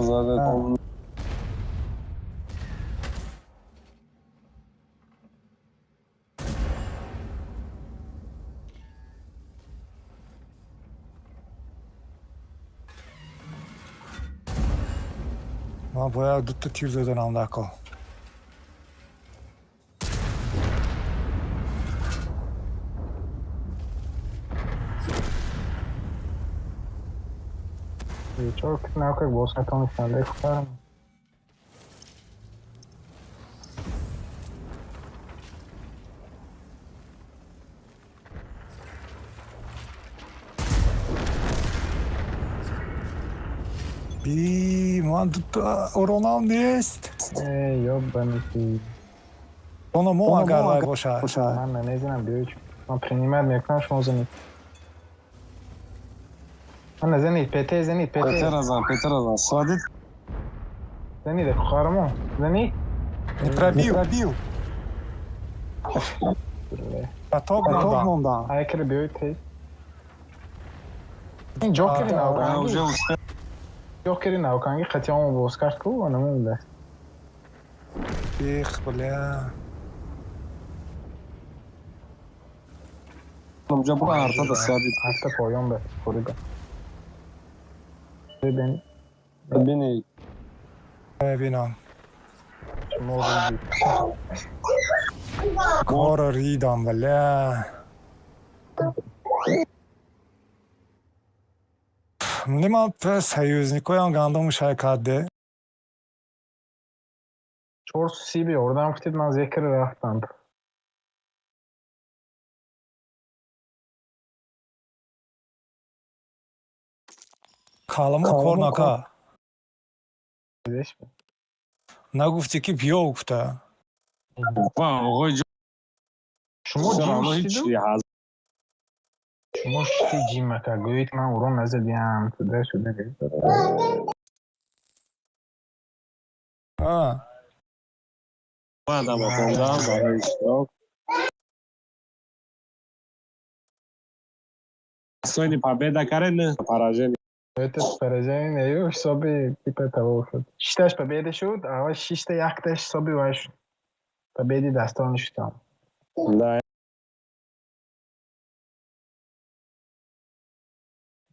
зада. Ман бояд дута тир заданам дако. Чор навка боз натонистам бехӯрам. Би, ман дута уронам нест. Э, ёбаный ти. Оно мо агар вай бошад. Ман намезанам, биёй. Ман принимать мекунам, шумо занед. Ана зенит, ПТ, зенит, ПТ. Петера зан, Петера зан. Сводит. Зенит, хухарамо. Зенит. Не пробил. Потоп монда. Айкер биёй тез. Ин ҷокери навканги. Ҷокери навканги қатъиамо боз кард ку, ана монда. Их, бля. Уже бу арта да сводит. Арта поён ба, хорида. Бибин. Бини. Бинам. Кора ридам, бля. Нема союзникоям гандому шай карде. Чор сиби ёрдам кутид, ман зекр рафтам. Каламо кор нака. Нагуфти ки биё гуфта. Ва, оғои Шумо ҷим шудиду? Шумо шти ҷим ака, гӯед ман урон назадиам, туда шуда. А. Мадам хондам барои иштирок. Сони победа карен, поражение. Это поражение, ю ҳисоби типа того шуд. Шишташ победа шуд, ава шишта якташ ҳисоби вай шуд. Победи дастони шудам. Да.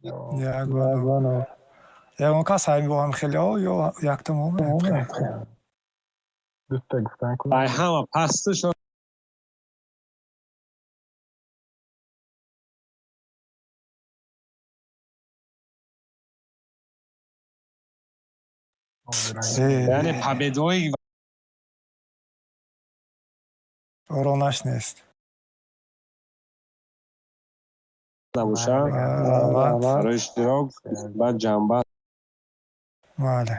Ягоно. Ягон кас ҳамин бо ҳам хелео ё яктамом? Дута гуфтан ку. Ай ҳама пасту шуд. Яъне победаҳои Оронаш нест. Набошад. Барои иштирок баъд ҷанба. Бале.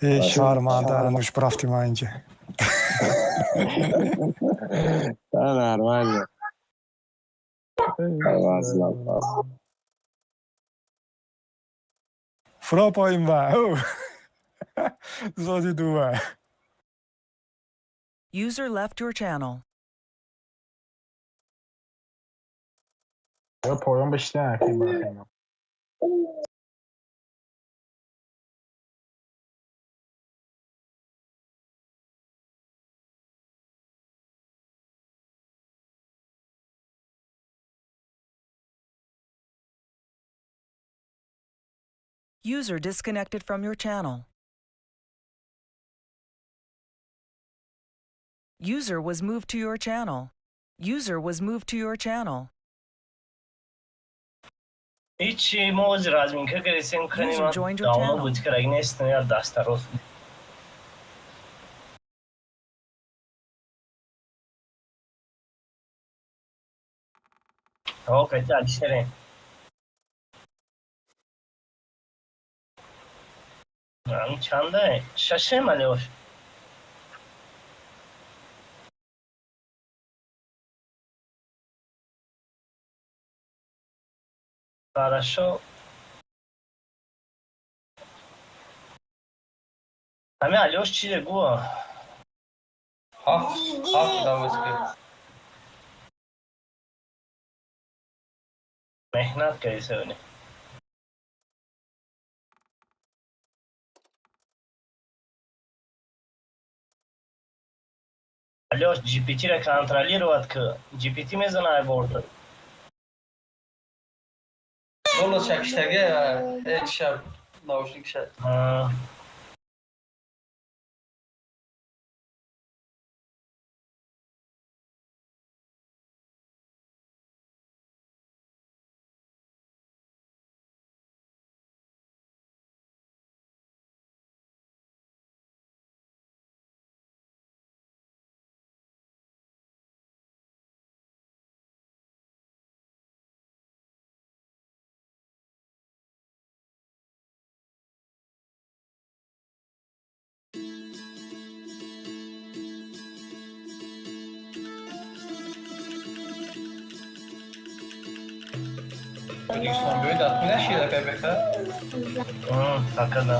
Э, шарманда, нуш рафти ман инҷа. Да, нормально. Фуро поин ба. Зоди дува. User left your channel. Поён бишта ки. User disconnected from your channel. User was moved to your channel. User was moved to your channel. ҳичи мо ҳозир разминка кардесем User joined your давно channel. буд кардаги нестем яр дастарост. Ҳо, кати алишерем. Ам чанда? Шашем алёш. Хорошо. Ҳами Алёш чизе гӯ. Ҳафт ҳафт давоз ки. Меҳнат кардӣ севни. Алёш, GPT-ра контролировать ки. GPT мезана ай борда. Голос шакиштаги ҳеҷ шаб наушник шад. Тоҷикистон биёед ҳатмӣ нашида ПБХ? Такада.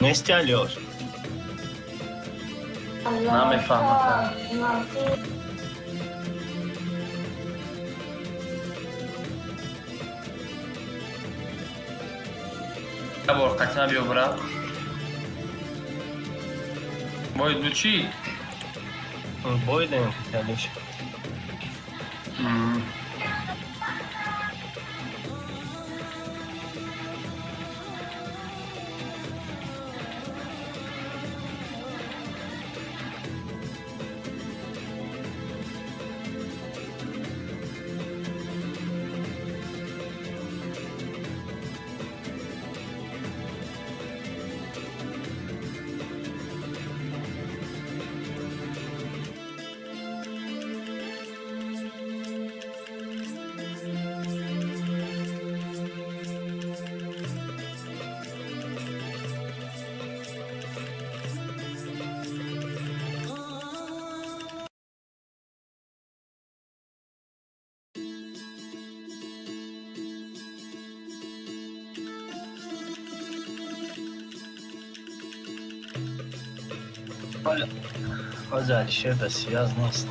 Нести Алёш? Намефаҳмам. Бор қатъан биё брат. Боид бу чӣ? Боидем Алёш. Ҳози Алишер дар связ нест.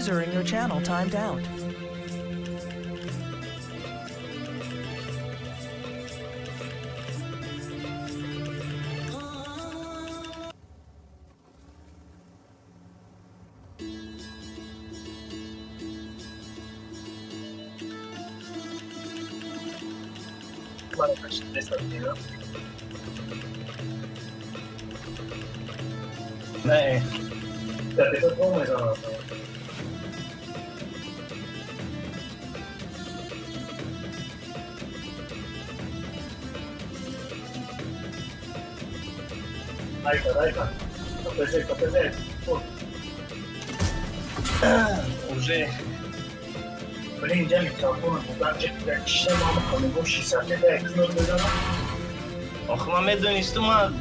User in your channel timed out. Не. Уже. Блин, я микрофон Охи ман медонистум, ман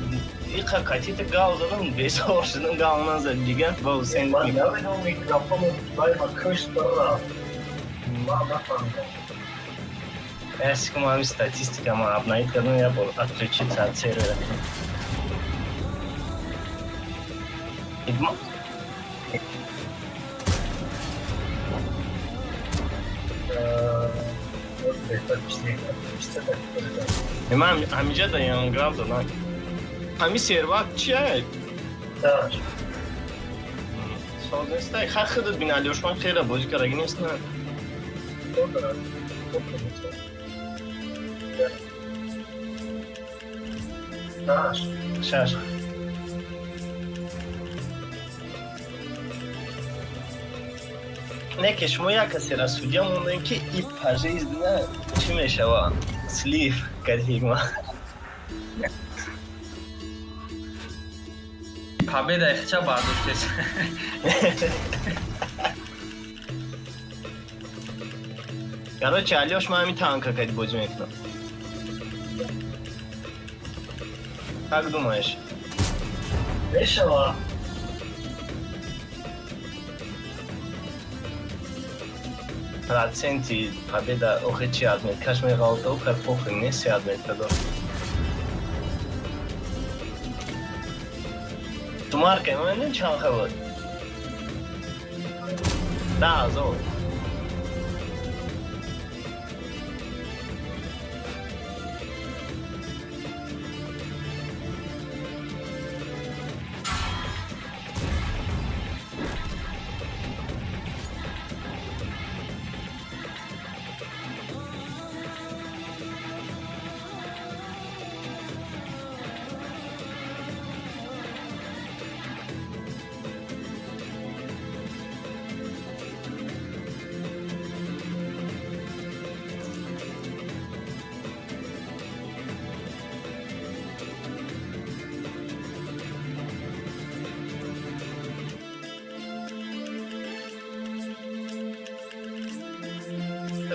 иқа катита гав задам, безор шудам, гав назад дигар ба Ҳусейн. Ман намедонам, микрофону вай ма кушт рафт. Ман нафаҳмидам. Ясикум ҳами статистика ман обновить кардам, я бор отключиться от сервера. Ман ҳамиҷа даям гап додам. Ҳами сервак чия? Соз нестай. Ха худат бин, Алёшман хела бозӣ кардаги нест на. Шаш. Не ки шумо як касера судья мондаем ки и пожизненно чӣ мешава? Слив кадигма. Победа ихча бардоштес. Короче, Алёш, ман ҳамин танка кади бозӣ мекунам. Как думаешь? Мешава. Проценти победа охи чи отметкаш меғалта, охи похуй нест, се отметка дор. Сумарка, ман чанд хабар? 10,000.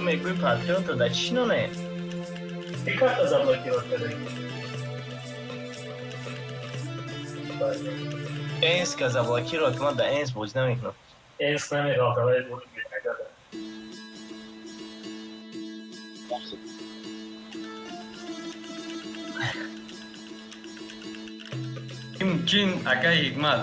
Мегӯи патриота да чӣ ноне? Ти карта заблокировать кардагӣ? Энска заблокировать, ман да энс бозӣ намекунам. Энс намеғалта, вай мегада. Ким акай Ҳикмат?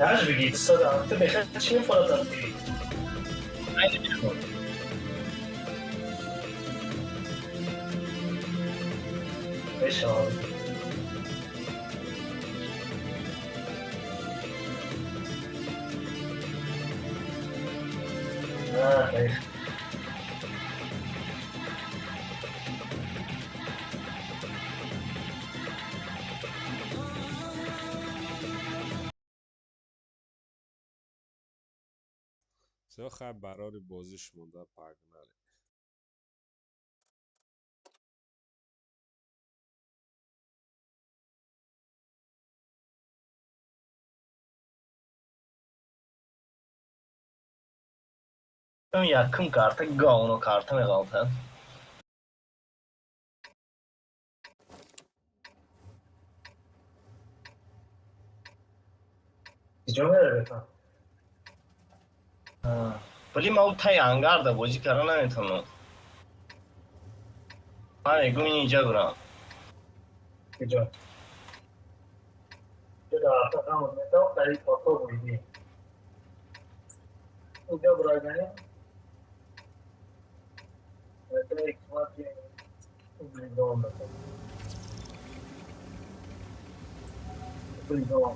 Таж бигӣ, дусада, ту бехар чӣ мефорад бигӣ? Мешавад. Ах. Всё, хай, барори бозиш монда, погнали. Якум карта говно карта меғалтад. Киҷо меравед? Вале ман таи ангарда бозӣ карда наметавонам. Ман мегӯм инҷа бурам. Киҷо? Ҷо дар арта ҳамон метавон дар ин портҳо буридӣ. Инҷо бурайданӣ? Метавон ҳикмат буридон метавон. Буридон.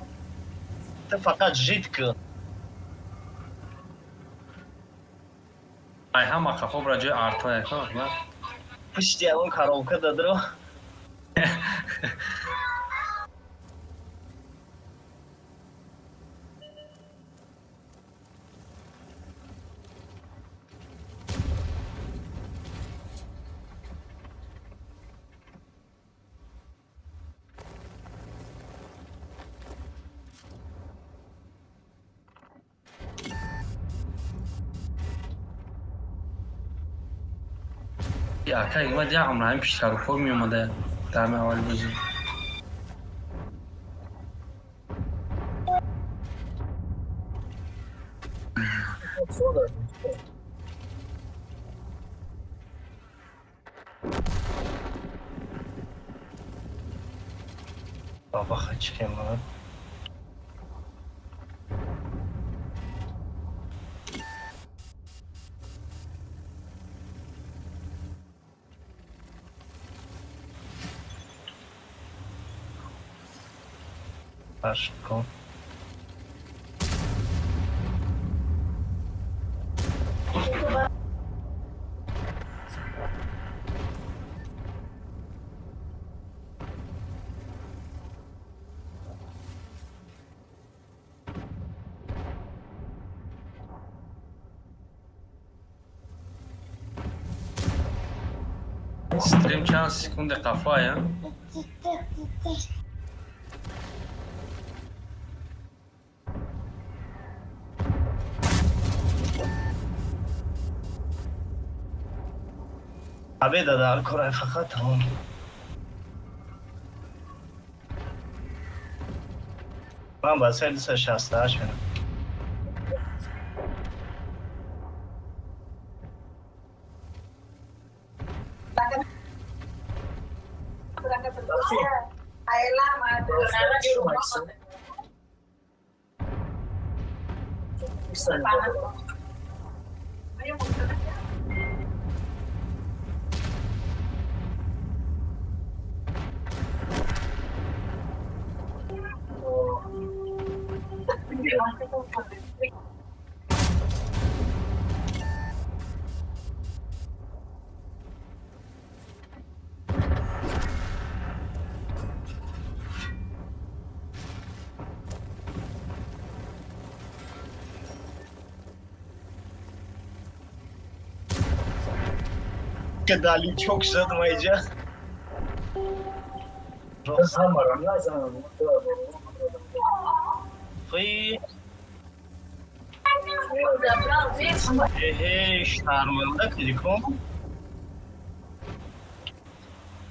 Ту фақат жид кун. Ай ҳама қафо бра ҷои арта яка на. Пушти ягон коробка дадро. Ака ҳикмат як умр ҳамин пишкарукҳо меомада дар ҳамин аввали бозӣ. Баба хачкема. Пашко. Стрим чанд секунди қафоя? Победа дар кора фақат тамом. Ман ба 368 мерам. Дали чок шуд майҷа. Ҳамаро назанам. Хи. Эҳе, шарманда кидиком.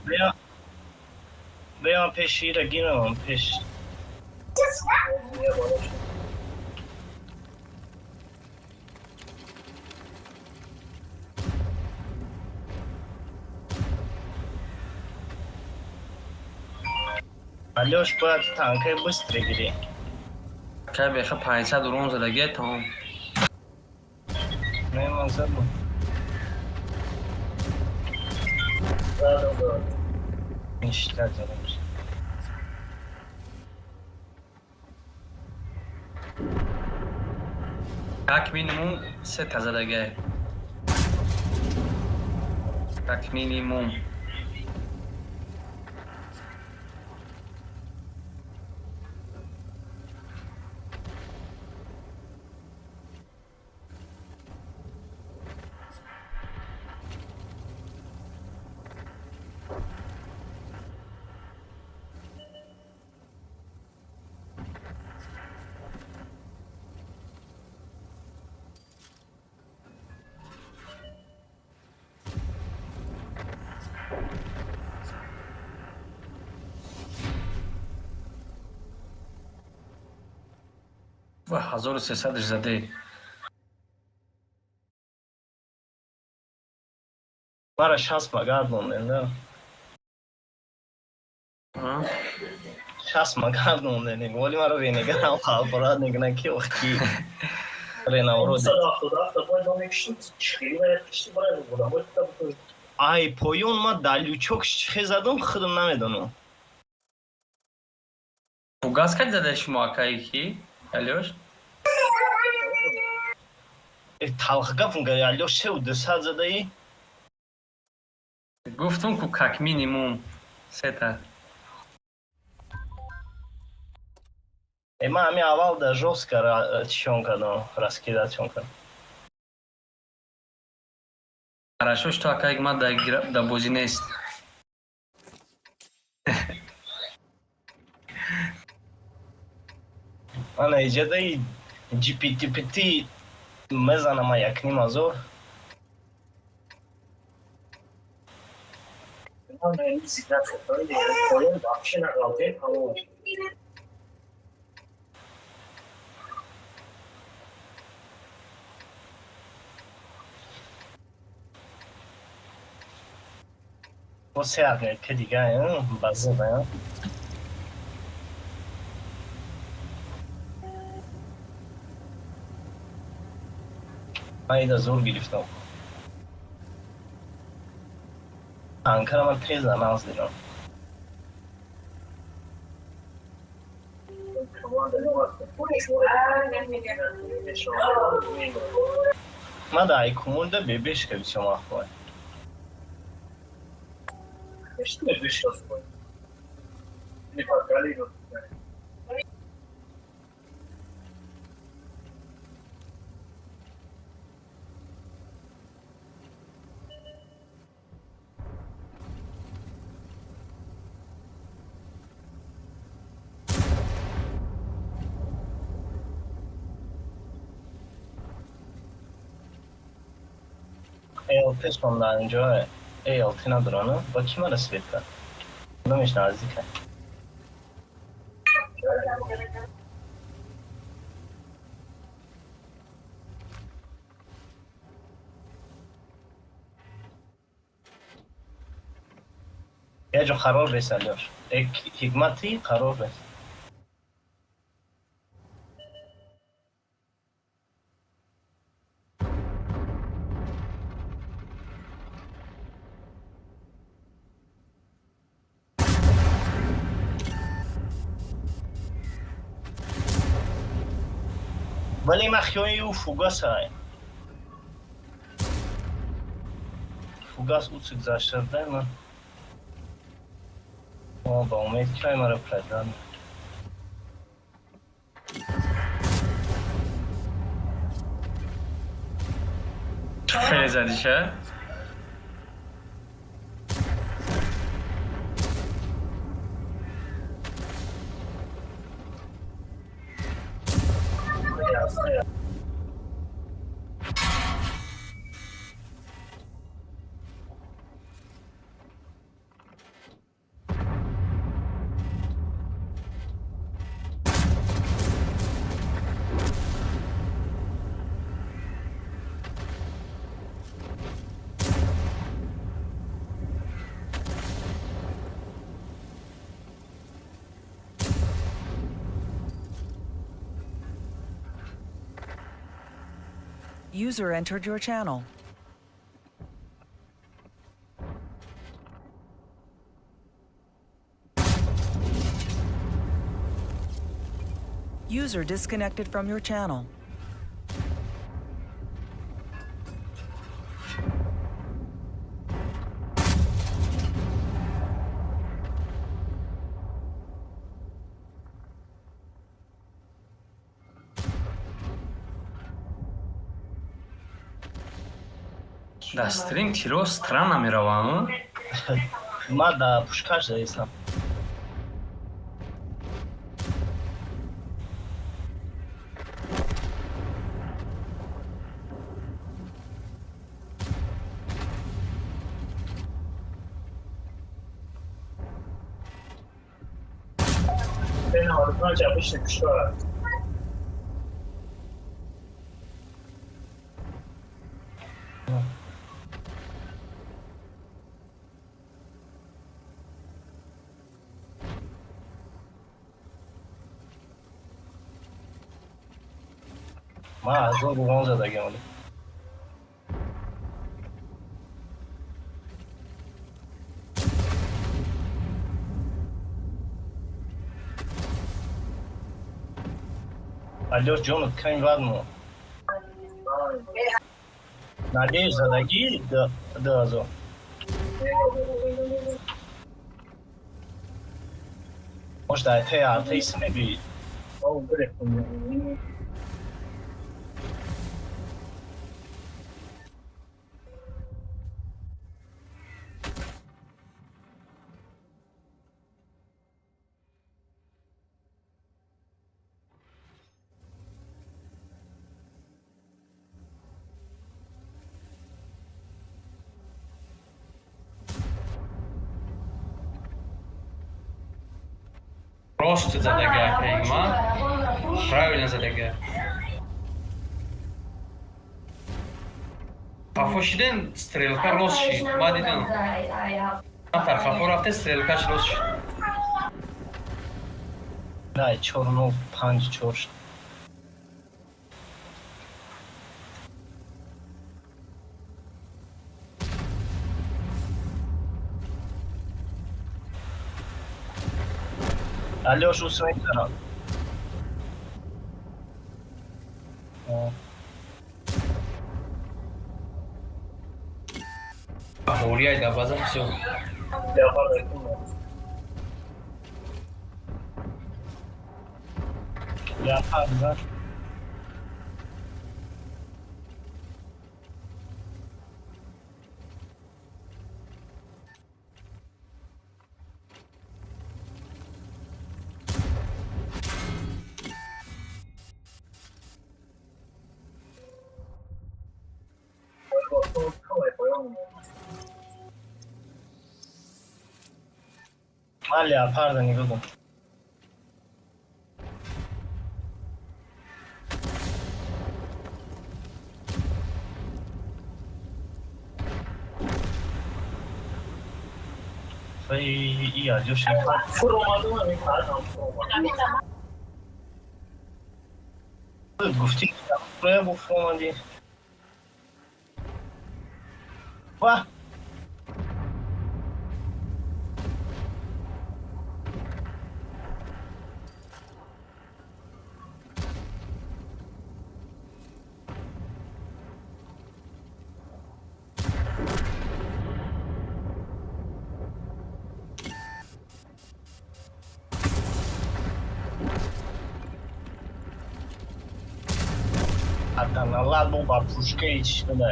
Бия. Бия пеши ира гирам пеш. Алёш бояд танкаи быстро гирӣ. Ака беха 500 урон задагия тамом. Не, ман задам. Задам. Ништяк задам. Как минимум сета задагия. Как минимум. Ва 1300 заде. Мара 60 магардондем, да? 60 магардондем. Вале маро ренегарам қалборат мекунад, ки ох, ки ренавород. Ай, поён ма дар лючок чихе задум, худам намедонам. Фугас кад заде шумо, акаи ки? Алёш? Э, талх гап мегаи, Алёш, сеу дусад задаи? Гуфтум ку, как минимум сета. Э, ман ҳамин аввал да жёстко чишон кардам, раскидатшон кардам. Хорошо, что акаи ма да бозӣ нест. Ана иҷадаи GPTPT мезанам 1,5 ҳазор. Бо се арнетка дига база. Ман ида зур гирифтам. Анкара ман тез анонс дидам. Ман дар айкумурда бебешка бисёр махбула. ALT-шон дар инҷо ALT надоранд, ба кӣ мара свет кард? Кудомеш наздика? Як ҷо қарор рес, Алёш. Як ҳикмати қарор рес. Вале ман хиёни ӯ фугасай. Фугас уци гузашта ман. Ба умед кай маро проиграл. Хеле задиша? User entered your channel. User disconnected from your channel. Дар стрим тиро странно мераванд. Ман дар пушкаш заистам. Ман 1000 урон задагиам. Алёш ҷонат кани вадмо. Надеюсь, задагӣ 2000. Может, ай артаи смеби. Рост задага, Ма. Правильно задага. Хафо шиден, стрелка рост шид. Ма дидам. Камтар хафо рафте, стрелкаш рост шид. Не, 4 0 5 4. Алёш усмекара. Орияй да база всё. Я да. Ман леопарда нигоҳ кун. И Алёш гуфтӣ фуромадӣ. Ва Ладно, ба пушка чӣ шуда.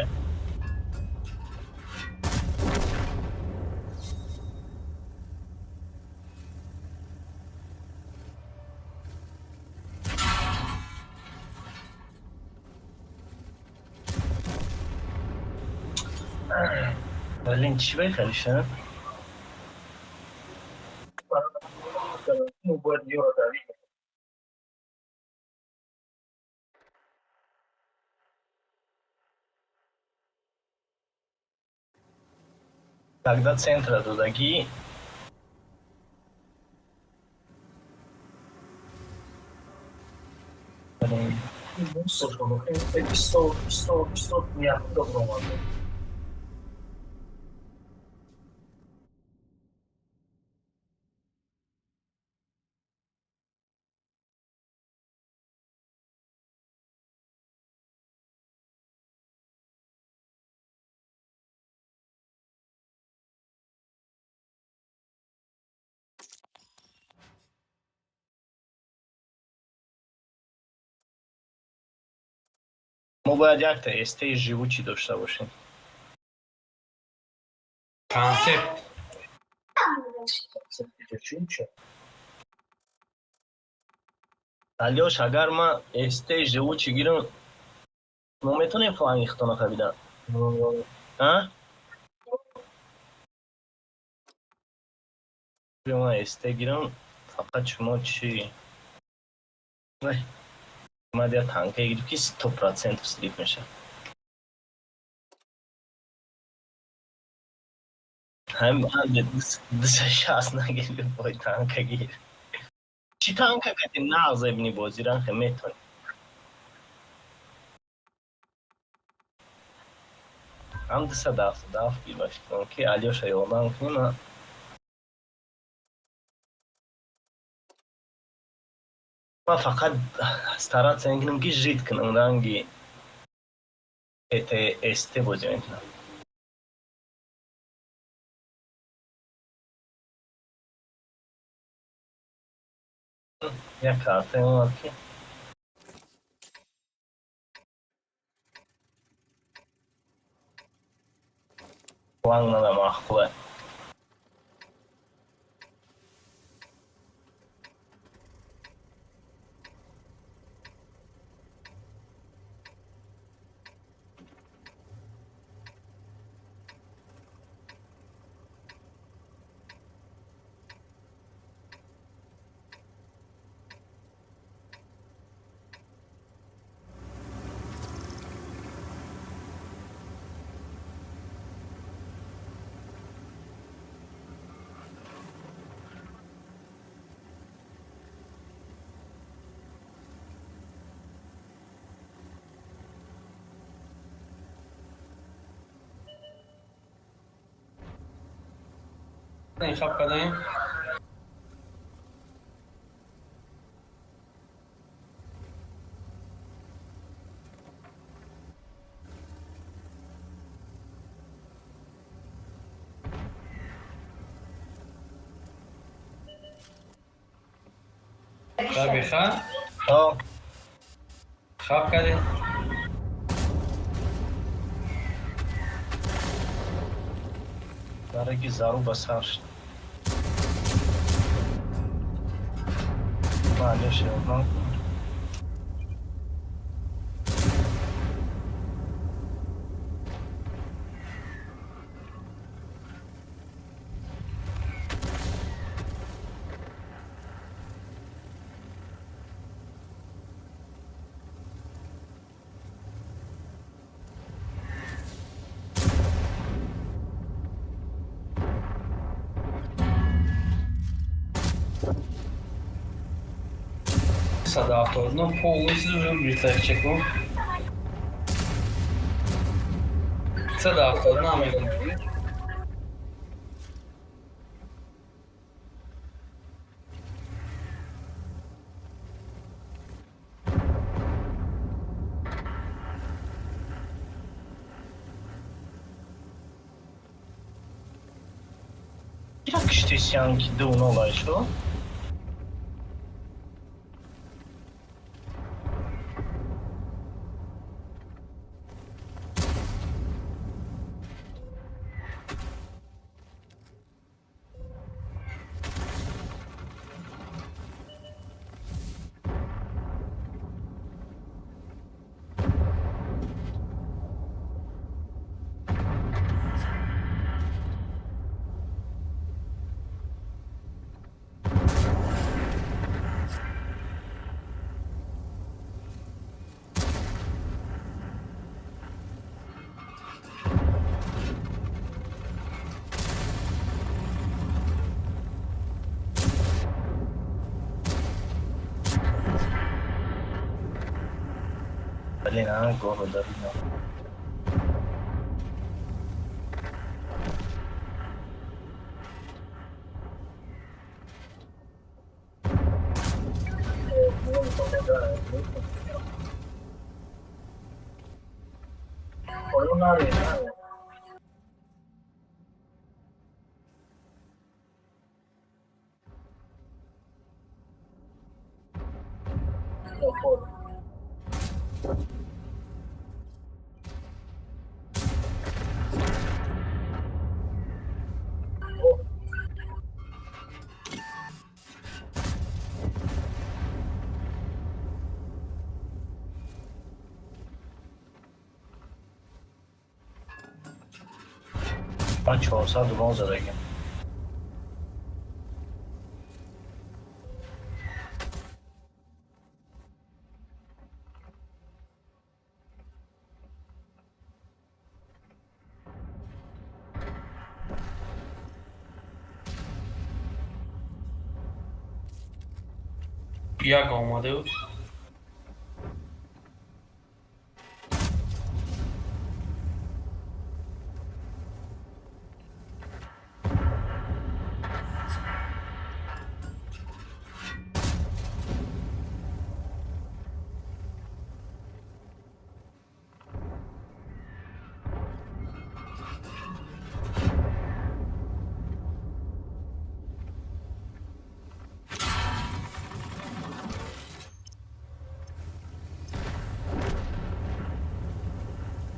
Блин, чӣ бехариша? Тогда центра додагӣ. Мо бояд якта СТ живучий дошта бошем. Концепт. Алёш, агар ман СТ живучий гирам, мо метавонем фланги хитона хабидан? А? Ман СТ гирам, фақат шумо чӣ? Ман я танка гирифт, ки 100% слив мешавад. Ҳам 260 нагирифт, бой танка гир. Чӣ танка кардӣ? Нағз ибни бозиран хе метавонӣ. Ҳам 277 гир ба фикрам, ки Алёша ёрдам кунӣ, ман фақат стараться мекунам, ки жить кунам, ранги ТТСТ бозӣ мекунам. Як картае омад, ки план мана маъқула. Интихоб кардаем. Рабиха? Хаб кардем. Дараги заруба сар шуд. Ман Алёша ёрдам кунам. 179 полностью уже британчику. 179 мегӯям. Кира киштисян, ки 2-0 ай шуд? Блин, а города видно. Ман 400 урон задагим. Як омаду.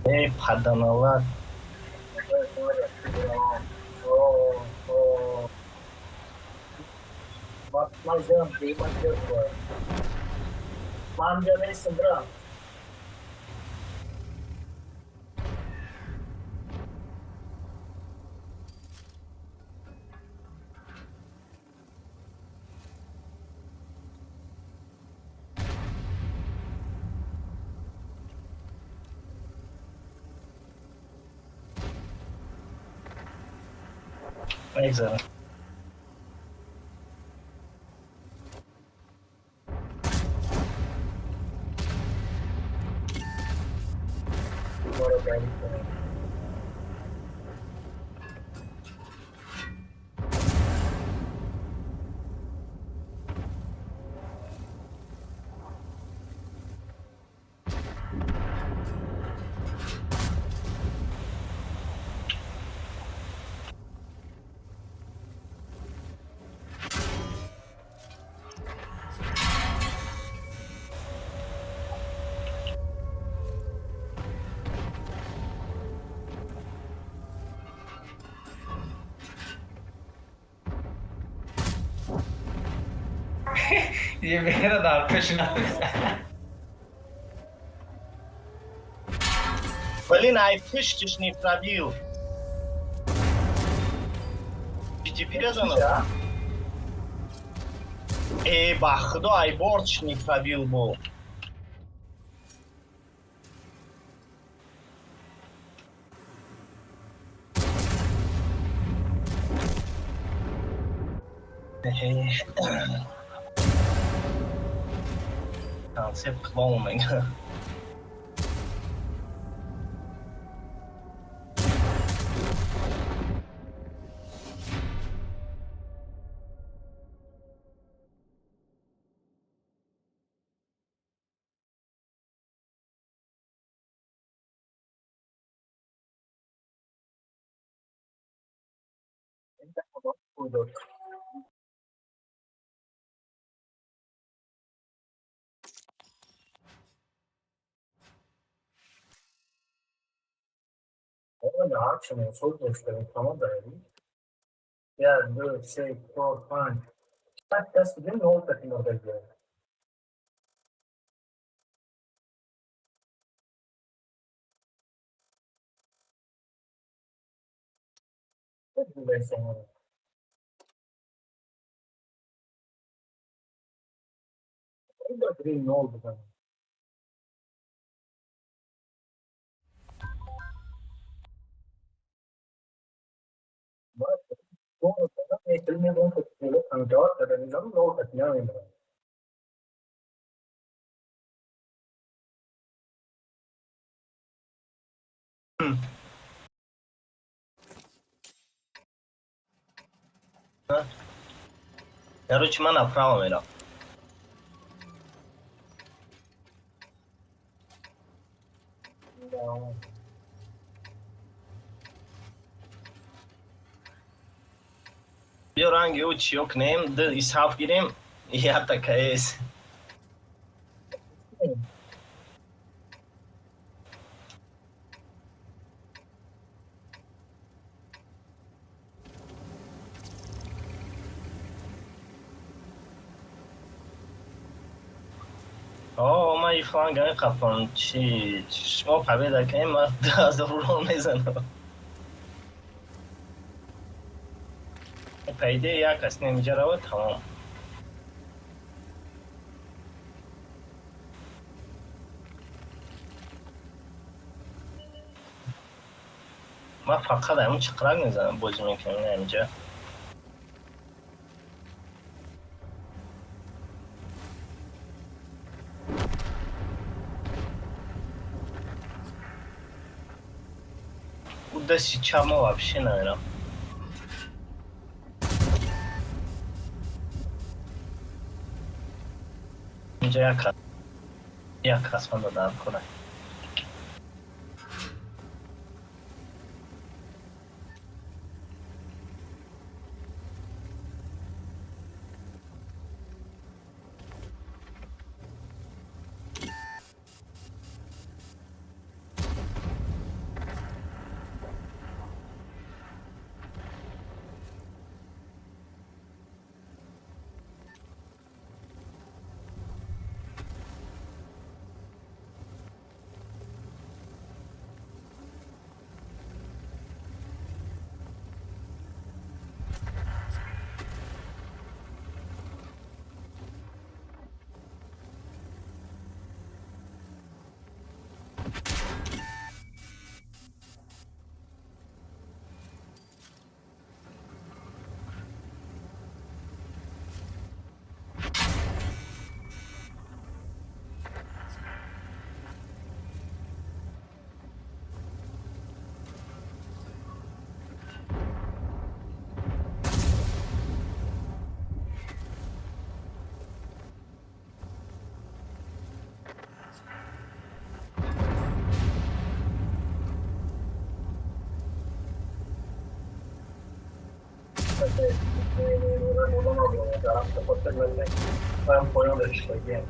Эй, паданалат. Мегзарам. یه дар пеши. Блин, ай пуштиш не пробил. Теперь заново. Эй, ба худо, ай борч не пробил был. Концепт клоун мега. Короче, ман направо мерам. Биё ранги ӯ чиё кунем, д исҳаф гирем, якта КС. О, ман и фланга меқапам. Чи шумо победа кунем, ман 2000 рубл мезанам. По идее, як кас немиҷа равад, тамом. Ман фақат ҳамин чиқрак мезанам, бозӣ мекунам на инҷа. У дасти чап ма вообще намерам. Инҷа як кас манда дар кора. من پایان رشتگیم.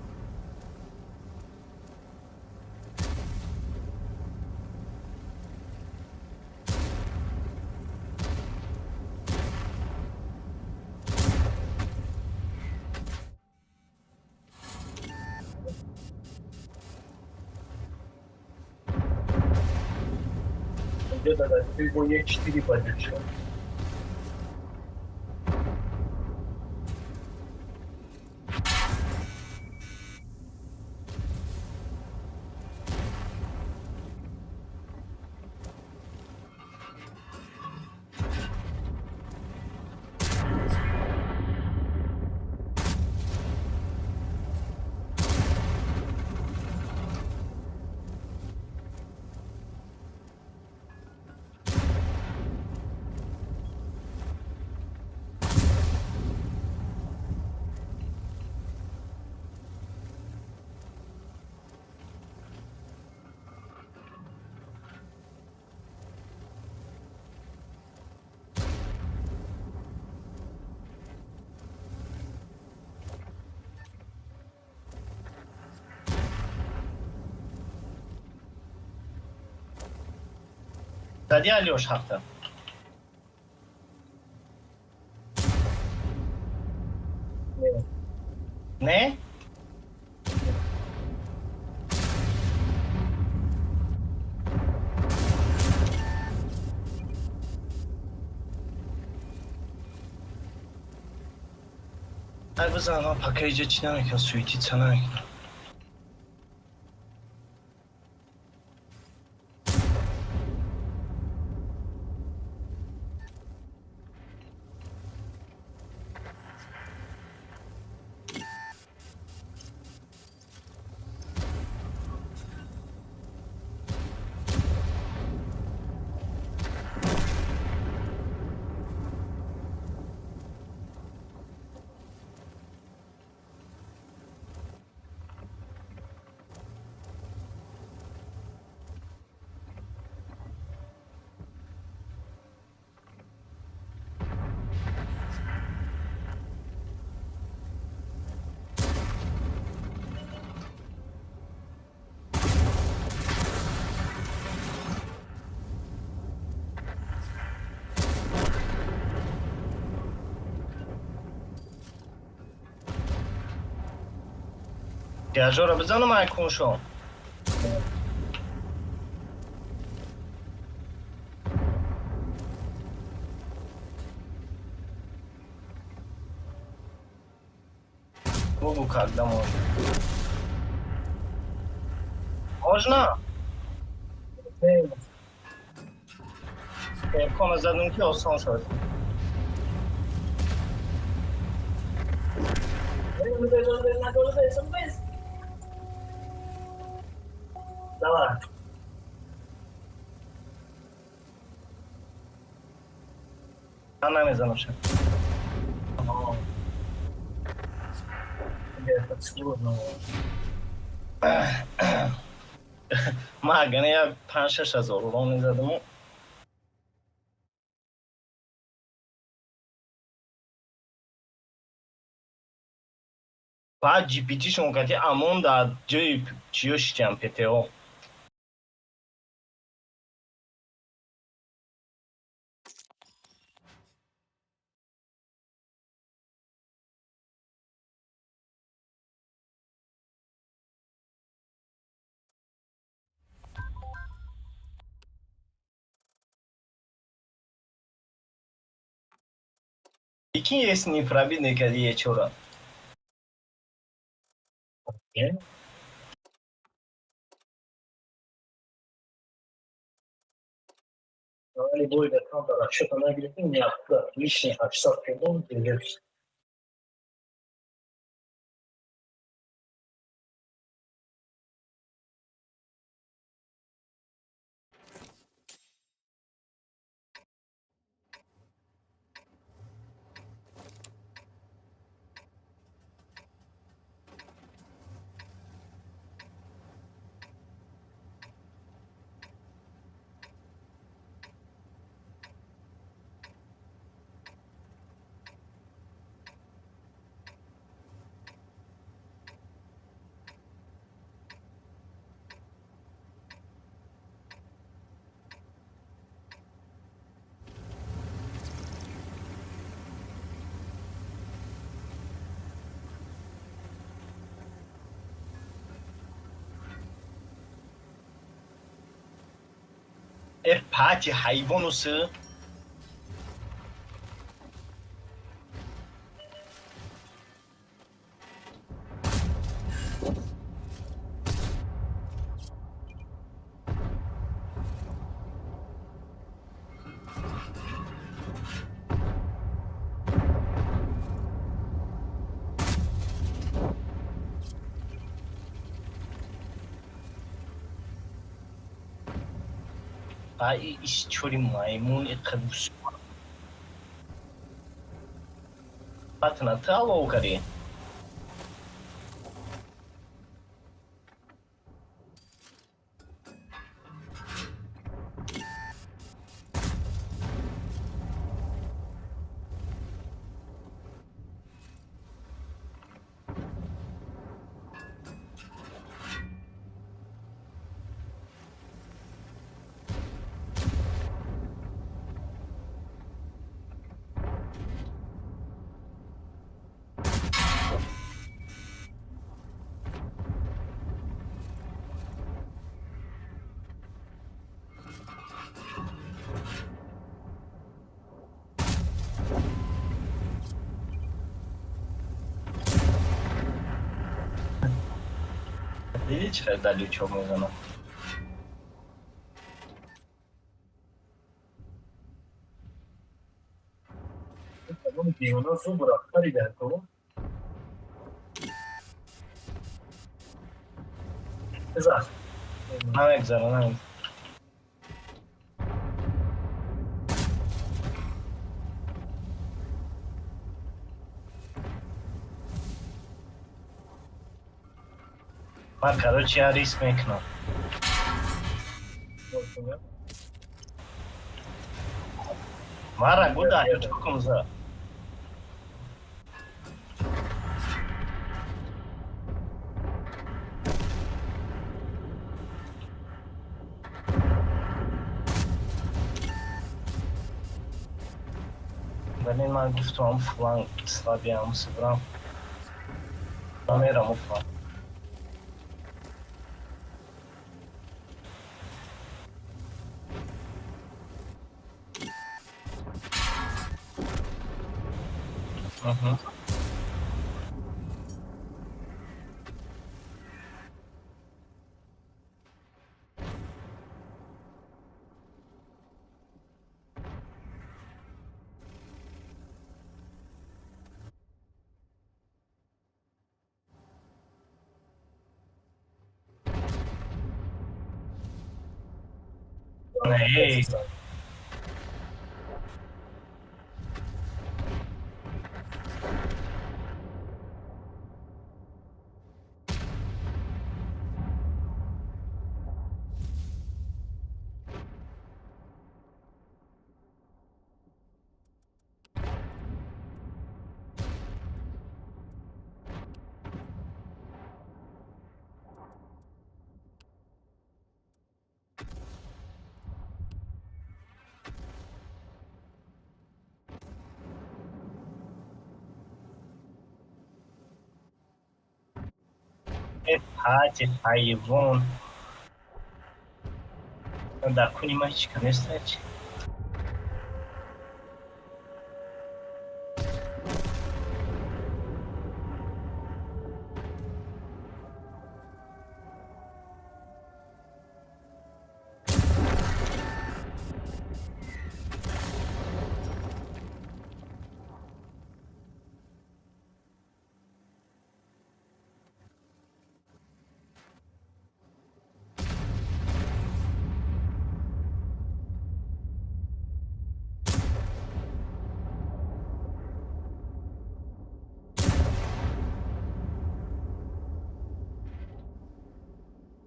اینجا در با یک تیری باید شد. Зади Алёш ҳафта. Не? Ай бизан, ман пока иҷа чӣ намекунам, суитица намекунам. Гажора бизанам айконшо. Бугу когда можно? Можно? Телефона задам ки осон шуд. Давай. Ман намезанам ша. Это сложно. Ман агар я 5-6 ҳазор урон мезадаму. Баъд GPT-шон кати амон дар ҷои чиё шитям ПТО. Прикинь, если не пробить никакие чура. Любой расчета на грифу не откуда лишних 800 придумать или Э, пати ҳайвонусы. Ай, иш чори маймун иқабус. Патна ты аллоу кари. Дидӣ, чӣ хел далю чоп мезанам? Девона зуб рафт парида ку. Бизан. Намегзара, намегзара. Ман, короче, я риск мекунам. Мара гуда ҳечкукум за. Вале ман гуфтам, фланг слабиам сибрам. Намерам фланг. Мгм. Эй. Э, пати ҳайвон. Дар куни ман ҳеч ка неста чи?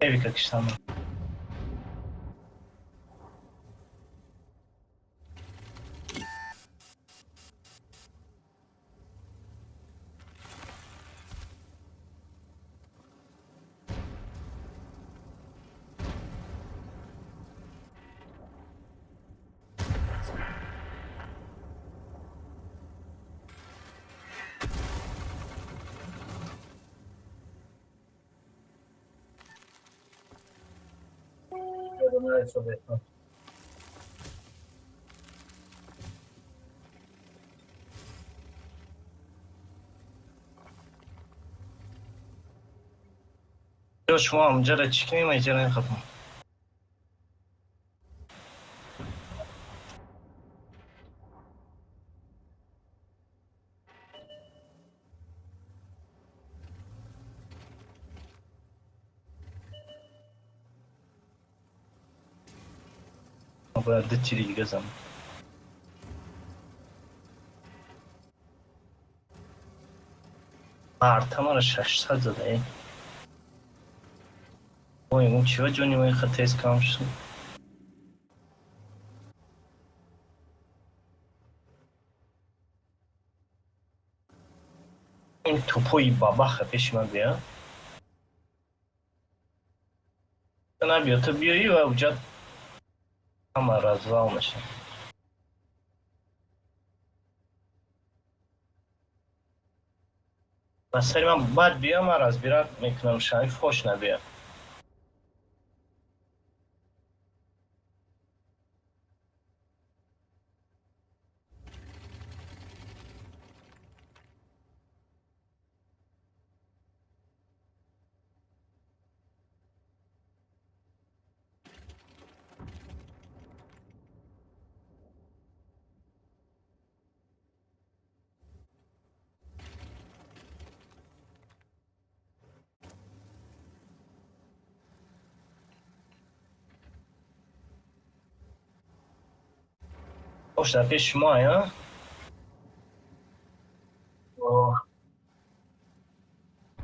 Эвика киштам. Ҳисобе. Ё шумо ҳамҷара чӣ кунем, иҷара нехапам. Бояд ду тири дига занам. Арта мара 600 зада, э. Ой, он чего ҷони мо инқа тез кам шуд? Ин тупои бабаха пеши ман бия. Ту набиё, ту биёӣ ва уҷа ҳама развал мешавад. Ба сари ман баъд биё, ман разбират мекунам, шаи фош набиё. Ош дар пеши шумо, а?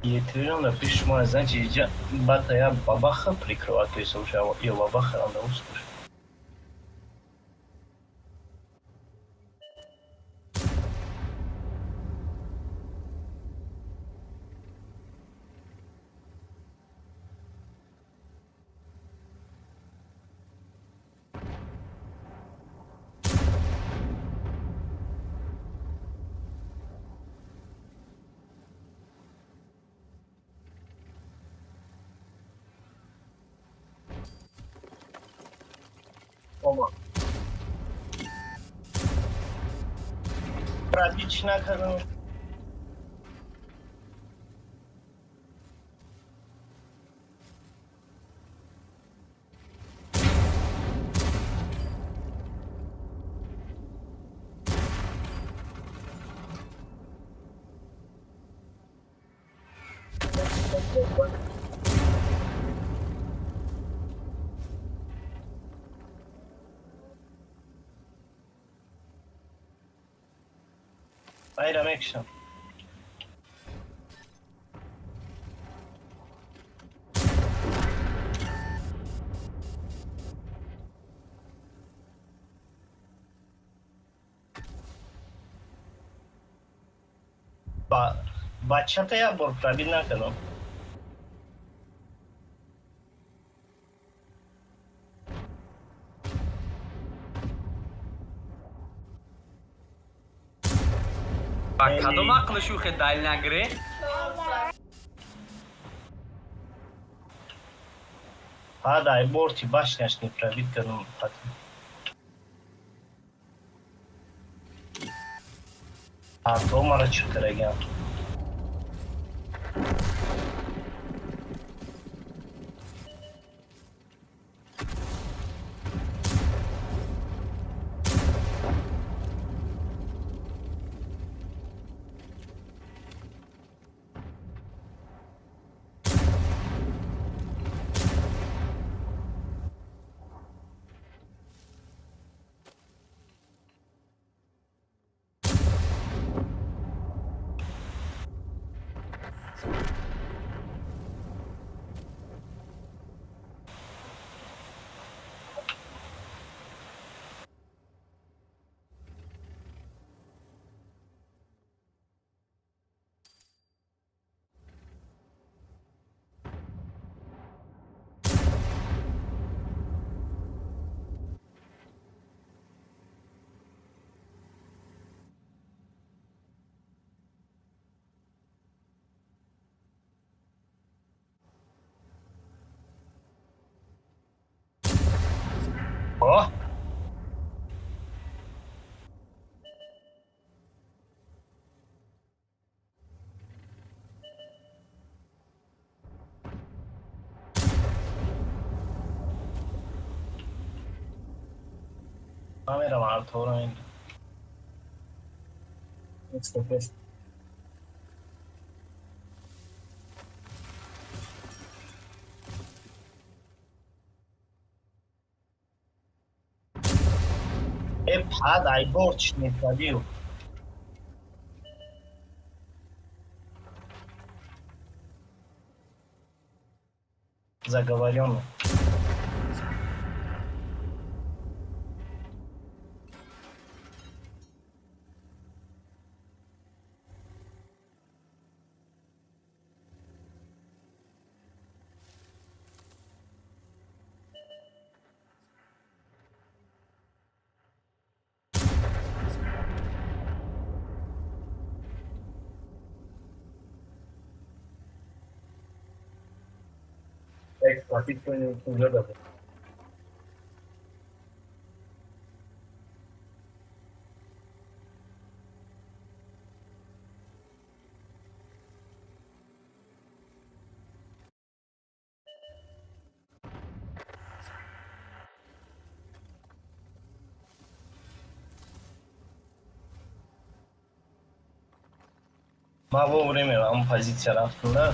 Етрирам дар пеши шумо, значит, иҷа бата я бабаха прикрывать, то есть уже ё бабаха ранда услышь. Пробить накардан. Айра мекшам. Бачата як бор пробит накардам. Ба кадом ақли шӯхе дал нагире? Баъд ай борти башняш не пробит кардам хатм. Арто мара чӣ караган? Ман мерам арторо ин. Экспресс. Э, пад ай борч не пробил. Заговоренный. Як платить уже даже. Ман вовремя ҳамон позитсия рафтам да.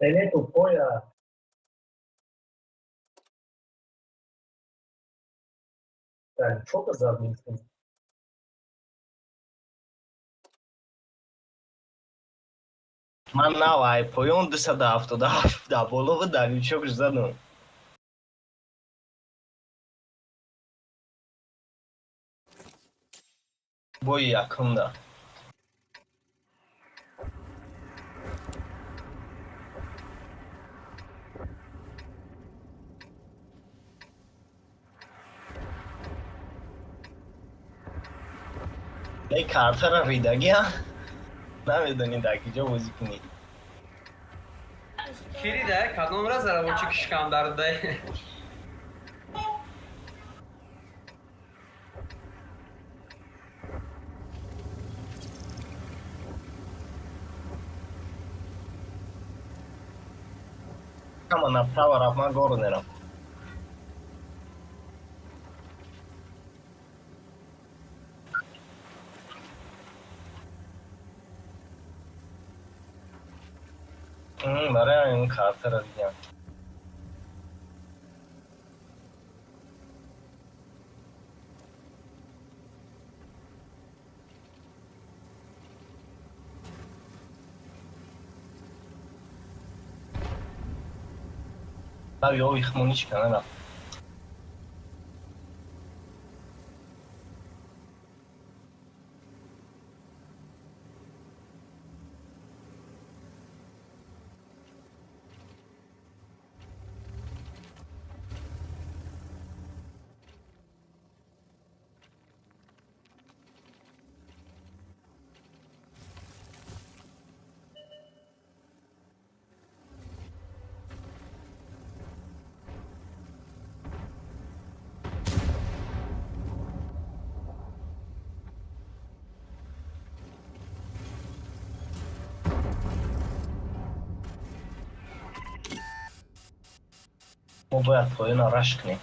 Ele тупой, а. Так, что за админстрация? Ман нав ай поён 277 дар боло буд, дар ючокш задам. Бои якумда. Эй, картара ридагия? Намедонӣ дар киҷо бозӣ кунӣ. Кирида, кадом раз рабочий кишкам дардай. Ҳама направо рафт, ман гору мерам. Барои ҳамин картаро дидам. Ё ихмонич кана рафт. Мо бояд поёна рашк кунем.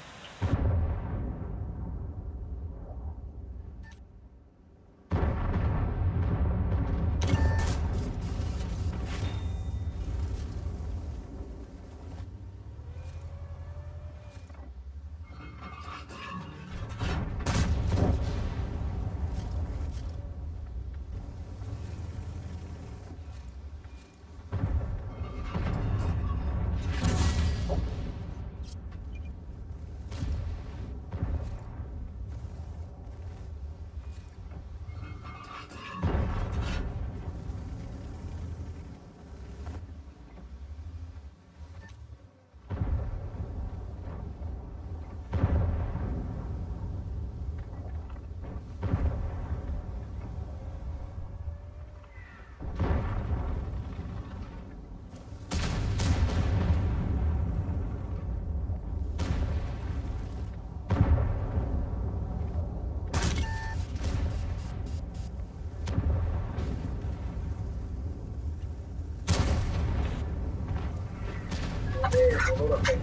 Боло рафта.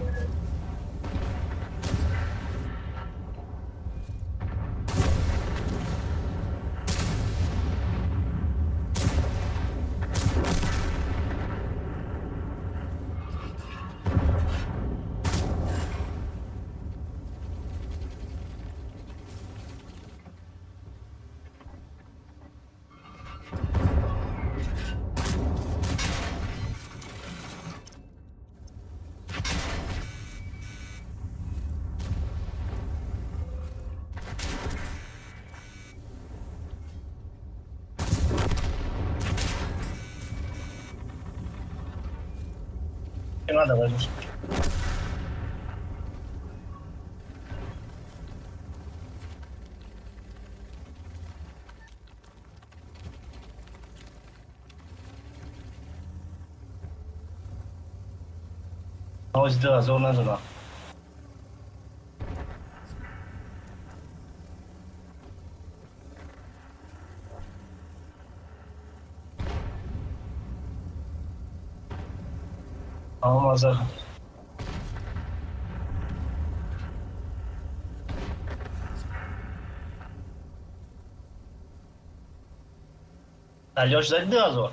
Надо возьмешь. Ось 2000 назад. Алмаза. Алёш, зайди Азор.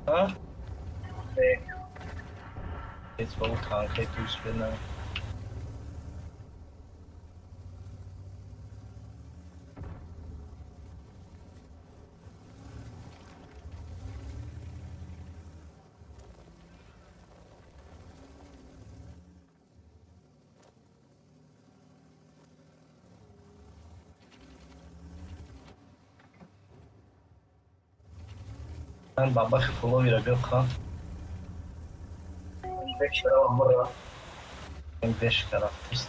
А? Jetzt war Krankheit durchfinden. Ман бабахи фуловиро биёқам. Беш кара 300.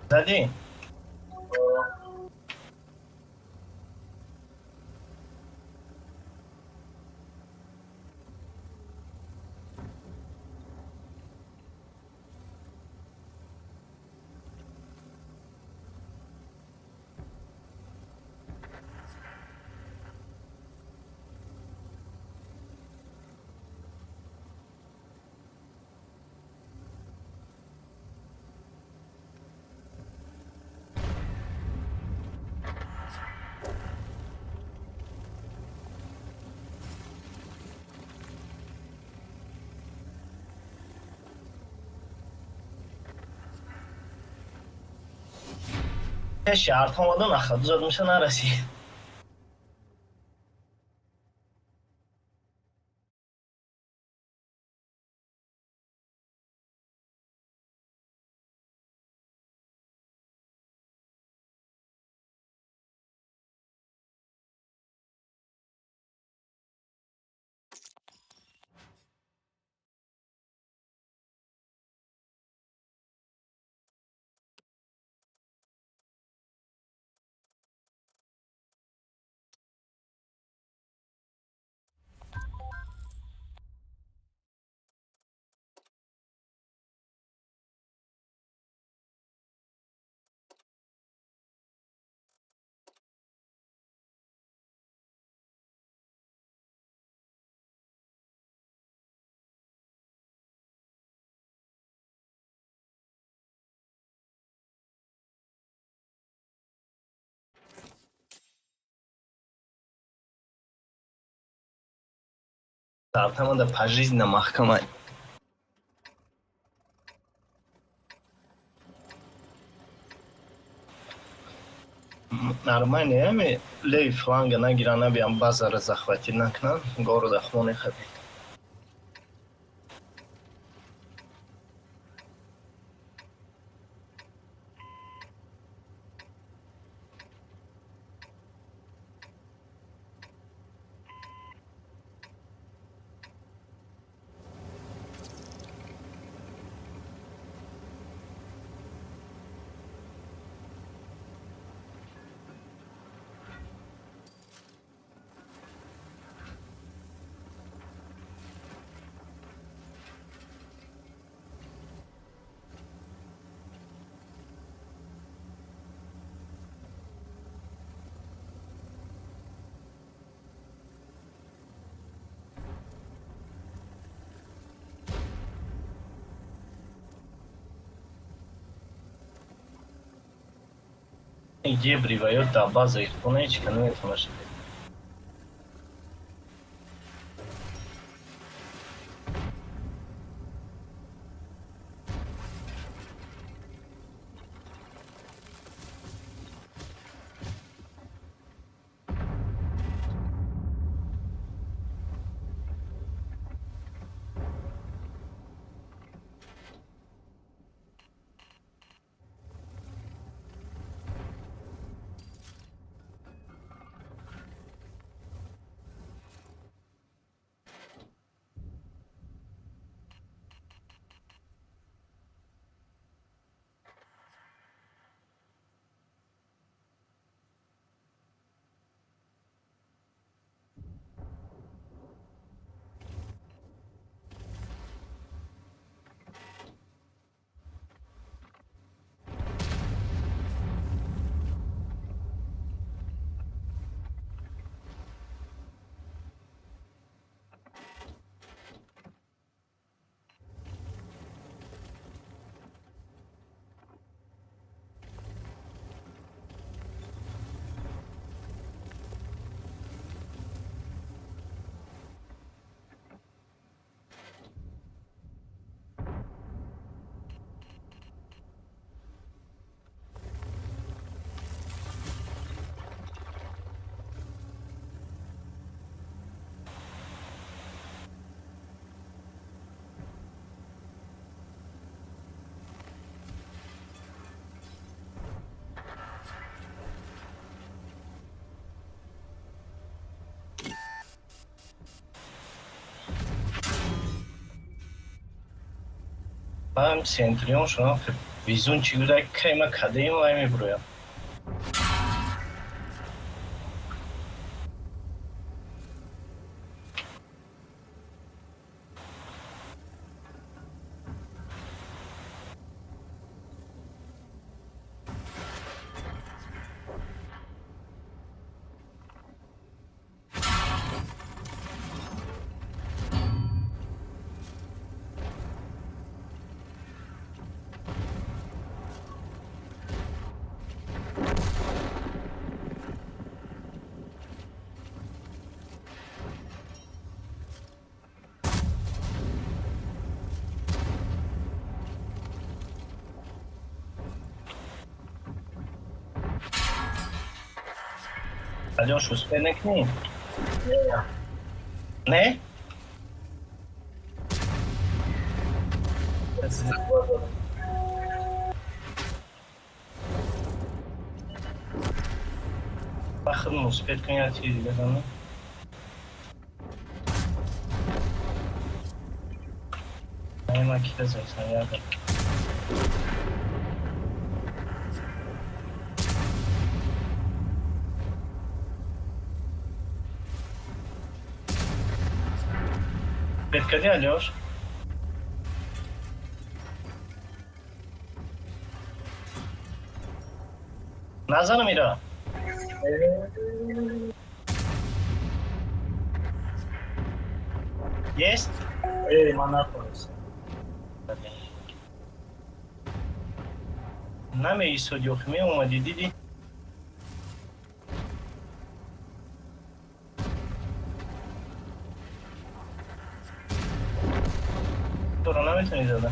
Задӣ? Пеши артомадан аха дузад меша нарасӣ. Артамада пожизненно маҳкама. Нормально, ами левый фланга нагиран, набиям базара захватить накунан, города хоне хабид. Гебри ва ё дар базаи хона ҳеч ка наметавонад шавад. Ман центрион шудам, визун чӣ буда, кай ма кадаим вай мебуроям. Алёш, успей накни. Не? Бахрм успеть конять или да? Ма кидазайсан яда. Кади, Алёш? Назанам ира. Есть? Эй, ман натонистам. Намеисоди, охи меомадӣ, дидӣ? Туро наметавонӣ зада?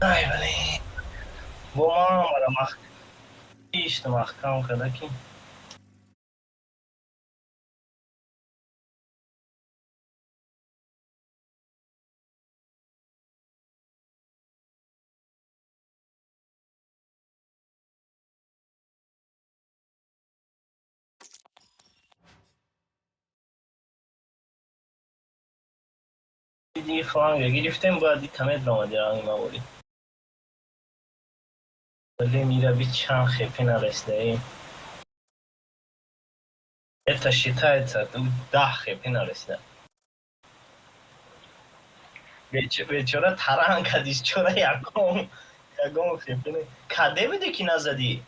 Ай, блин. Бо ман омадам, ишта маҳкам карда ки. Диги фланга гирифтем, бояд итамед омади ранги маворӣ. Вале мирави чанд хепи нарасидаем. Это считается 10 хепи нарасида. Бечора таранг кадис, чора ягон хепи не. Каде буде ки назадӣ?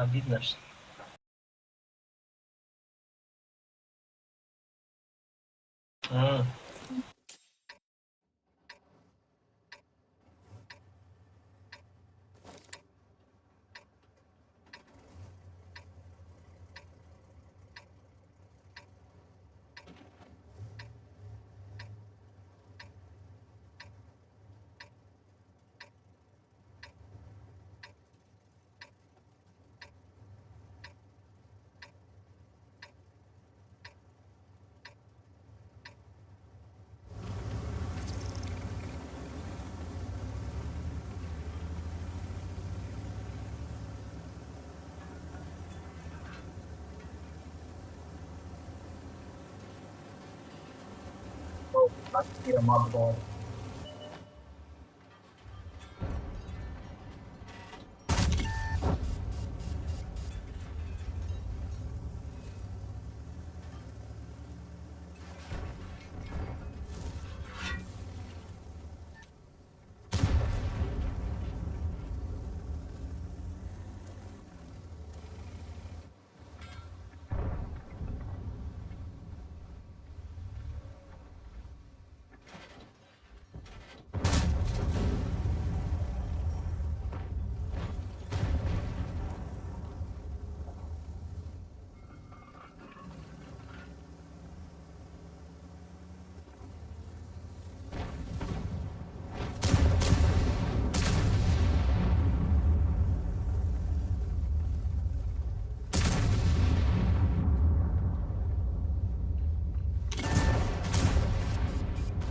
Обидно, что.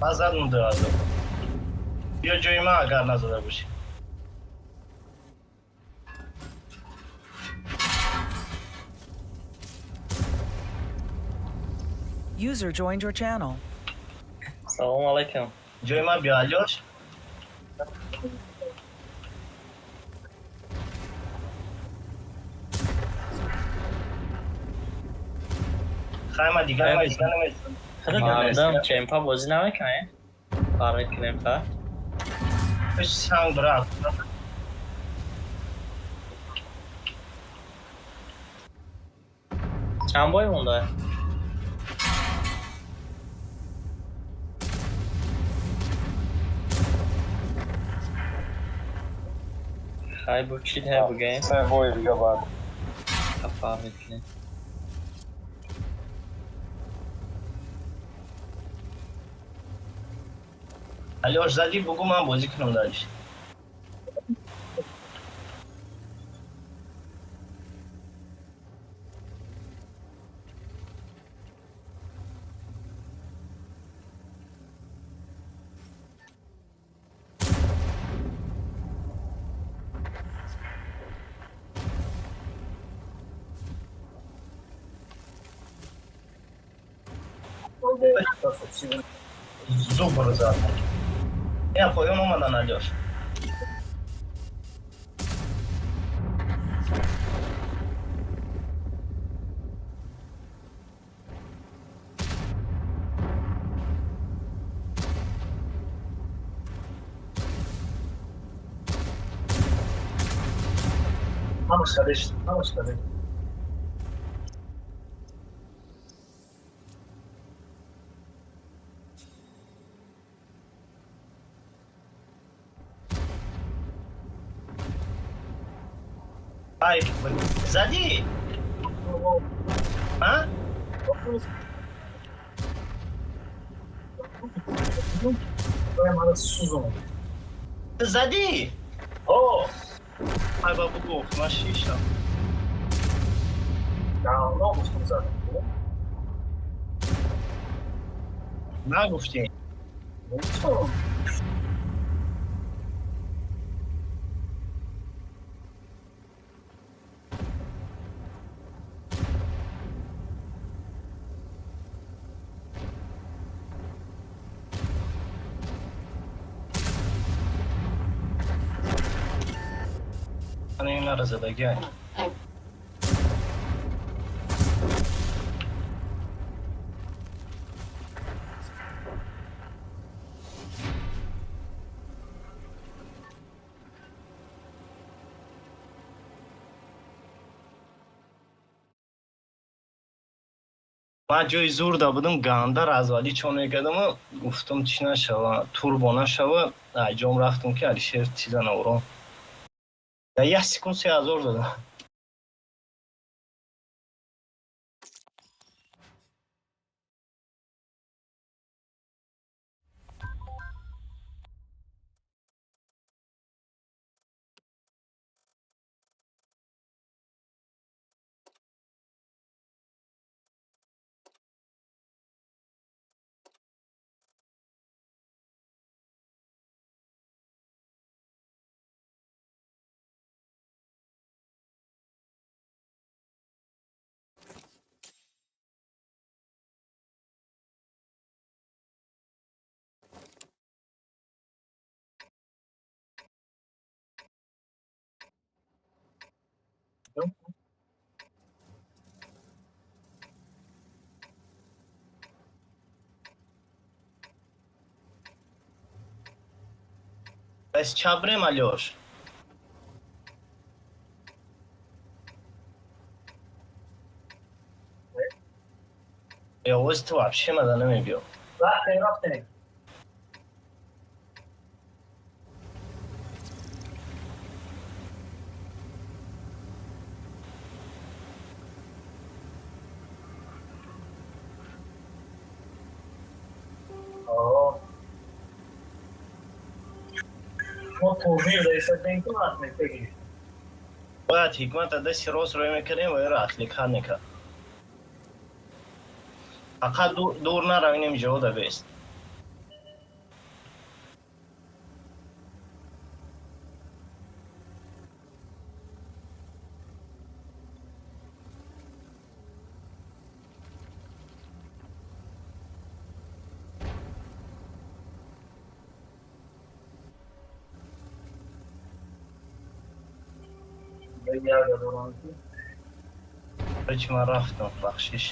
Ман задам 2000. Биё ҷои ман, агар назада бошӣ. User joined your channel. Салом алейкум. Ҷои ман биё, Алёш. Хай, ман дигар намезанам. Мардум чемпа бозӣ намекунем? Фарқ мекунем, ха? Санг брат. Чанд бой монда? Хай, бу чӣ ҳай бугем? Се бой дига баъд. Фарқ мекунем. Алёш, задӣ, бугӯ, ман бозӣ кунам дальше. Зубр зад. Я поён омадан, Алёш. Ҳамаш хадеш, ҳамаш хадеш. Ай, задӣ? А? Мана сӯзон. Задӣ? О! Ай, ба бугӯ, ман шиштам. Давно гуфтам, задам. Нагуфтӣ. Гуфтам. Ана инара задагиай. Ман ҷои зурда будам, ганда развали чон мекардаму гуфтам, чӣ нашава, турбо нашава, айҷом рафтам, ки Алишер чизана, урон. Дар як секунд 3000 задам. Пас чабрем, Алёш. Ё, ту вообще мада намебиё. Рафтем, рафтем. Мо турнир дастем, ку отметаги. Бояд ҳикмата дасти рост рӯй мекардем ва эро отвлекать мекард. Фақат дур наравинем, ҷода бест. Ҳеч, ман рафтам, бахшиш.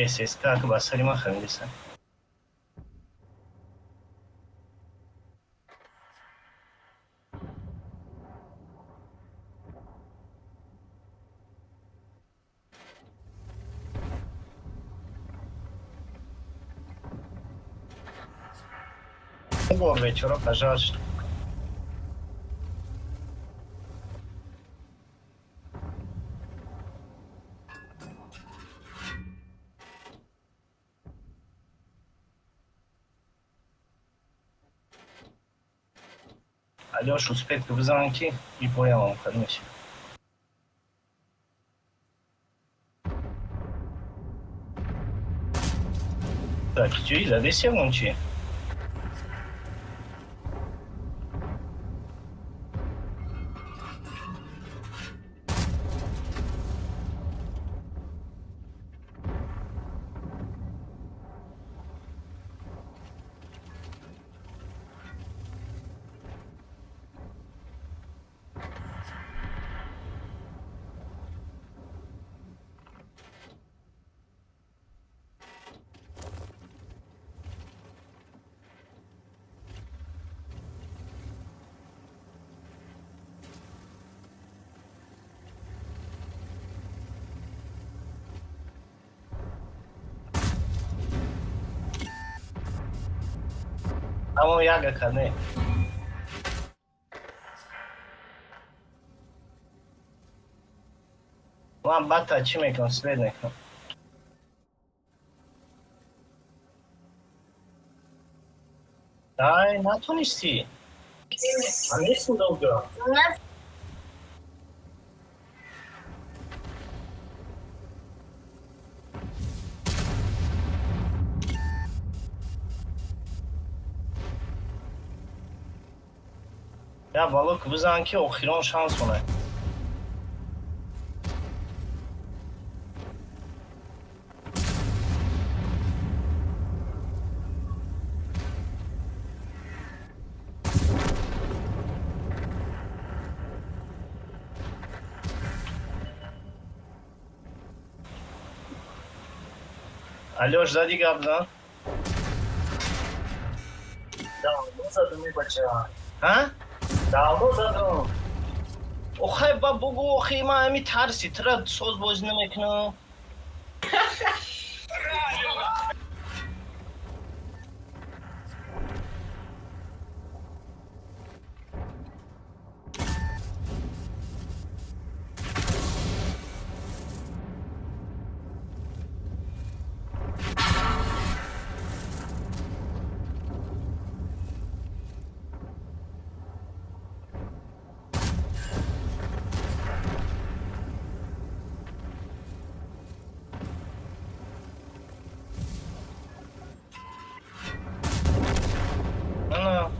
ССК ки ба сари ман хамидесан. Бор бечора пожар шуд. Алёш, успеть бизанам, ки и поямам хали мешавад. Так, ҷои задеси ягон чи? Ҳамон як ака не. Ман баъдта чӣ мекунам, свет мекунам. Ай, натонистӣ. Ман нестам долго. Я балок бизан, ки охирон шанс онай. Алёш, зади гап зан. Давно задум, бача. Ҳа? Давно задум. Охай, ба бугу, охи, ман ҳами тарси тира соз бозӣ намекунам. Ана.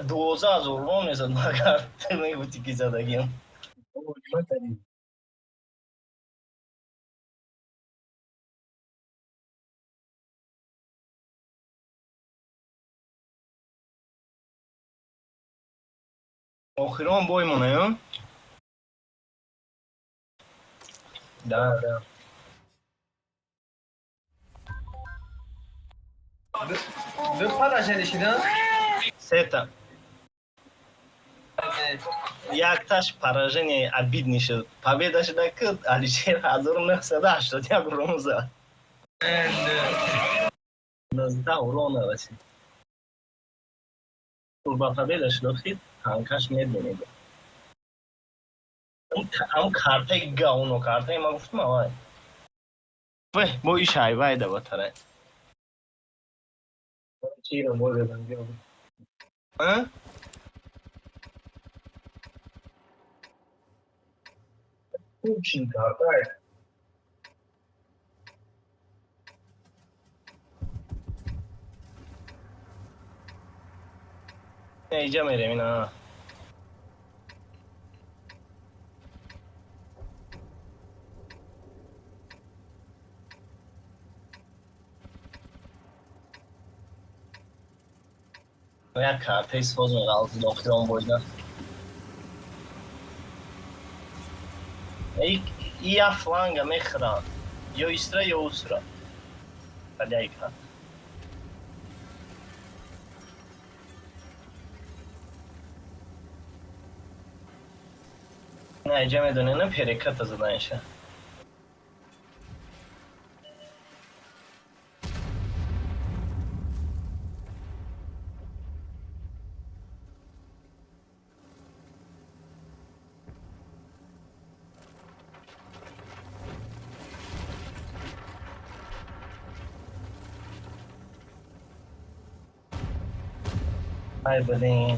12 000 урон мезад, магар ту мегуфтӣ, ки задагиам. Охирон бой монаю. Да. Ду поражение шидан? Сета. Якташ поражение обидный шуд. Победа шуда, ки Алишер 1981 урон зад. 19 урон расид. Ба победа шуд, охир танкаш медонед. Ам картаи говно, картаи ма гуфтам, авай. Вeh, бо иш айвай да батарай. Чирам бой задам. А? Купчин картай. Иҷа мерем ина. Як картаи соз меғалтид охирон бойда. Я фланга мехӯрам. Ё истра, ё усра. Аляй карт. На, иҷа медонӣ, на переката заданша. Ай, блин.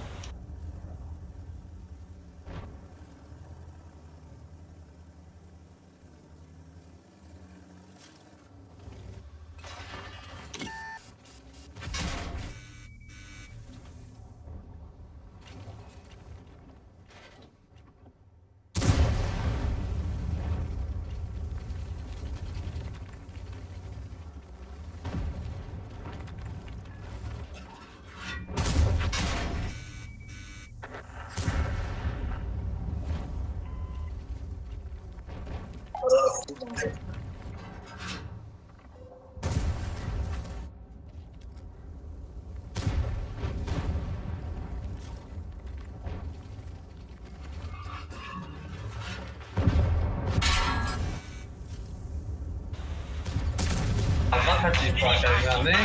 Аввал покажа, не?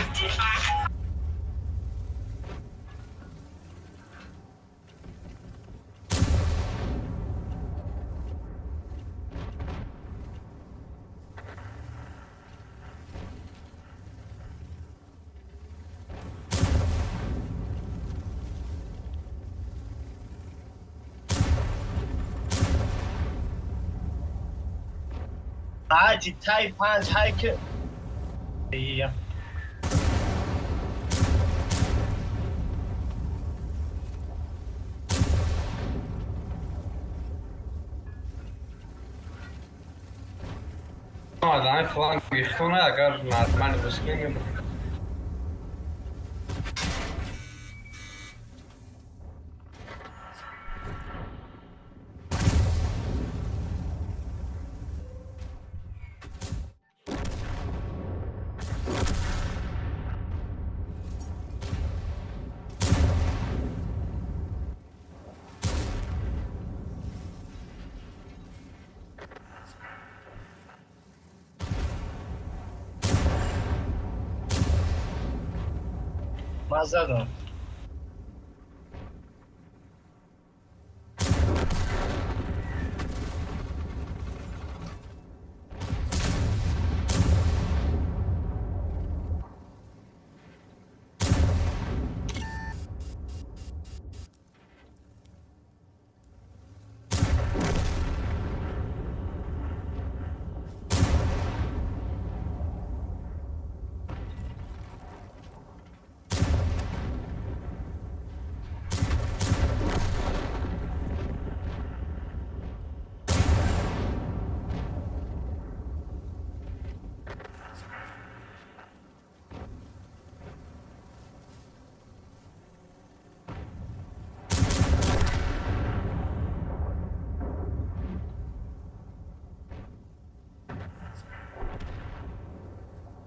Ҳаҷи тай панҷ ҳай ки. Ия. Дан фланг гирифтона, агар нормально бозӣ кунем, мебурем. Ман задам.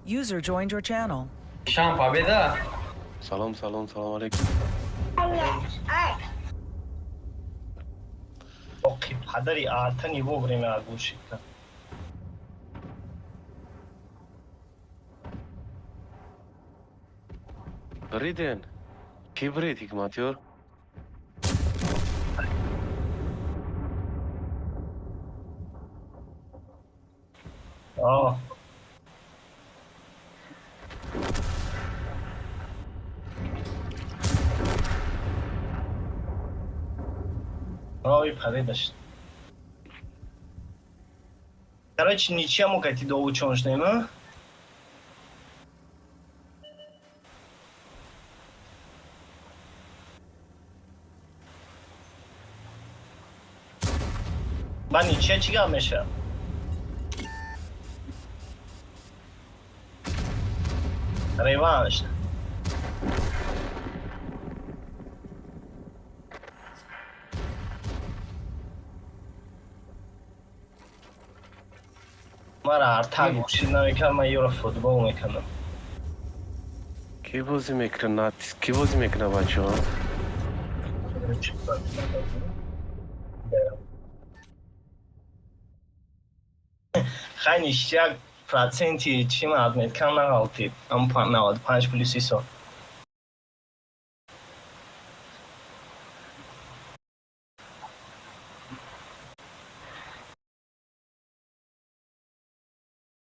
User joined your channel. Шам победа. Салом, салом, салом алейкум. Оқи падари арта не вовремя оглушит. Бриден. Кӣ брид, Ҳикматёр? О. Ой, победа шуд. Короче, ничья мо кати довучон шудем, а? Ба ничья чӣ гап мешавад? Реванш. Мара арта гӯшид намекард, ман ёро футбол мекардам. Кӣ бозӣ мекунад? Кӣ бозӣ мекунад, бачаҳо? Хай ништяк, проценти чӣ ман отметкам нағалтид. Ам 95 плюс исо.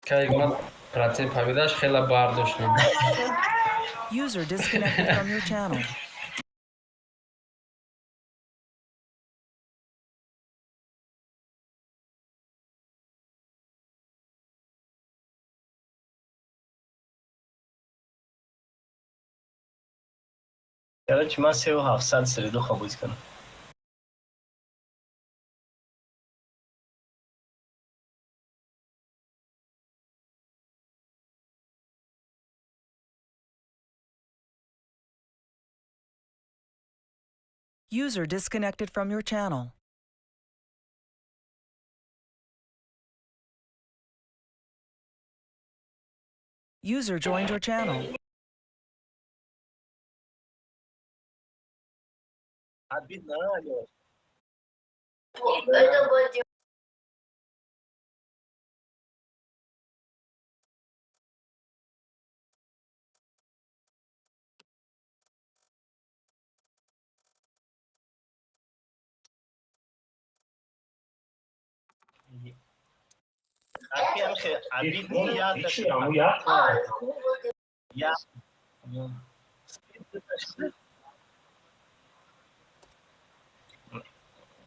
Кай ман процент победаш хела бардоштем. User disconnected from your channel. Короче, ман 3700 среду бозӣ кардам. User disconnected from your channel. User joined your channel. Обидно, а, Лёш? Обидно, я я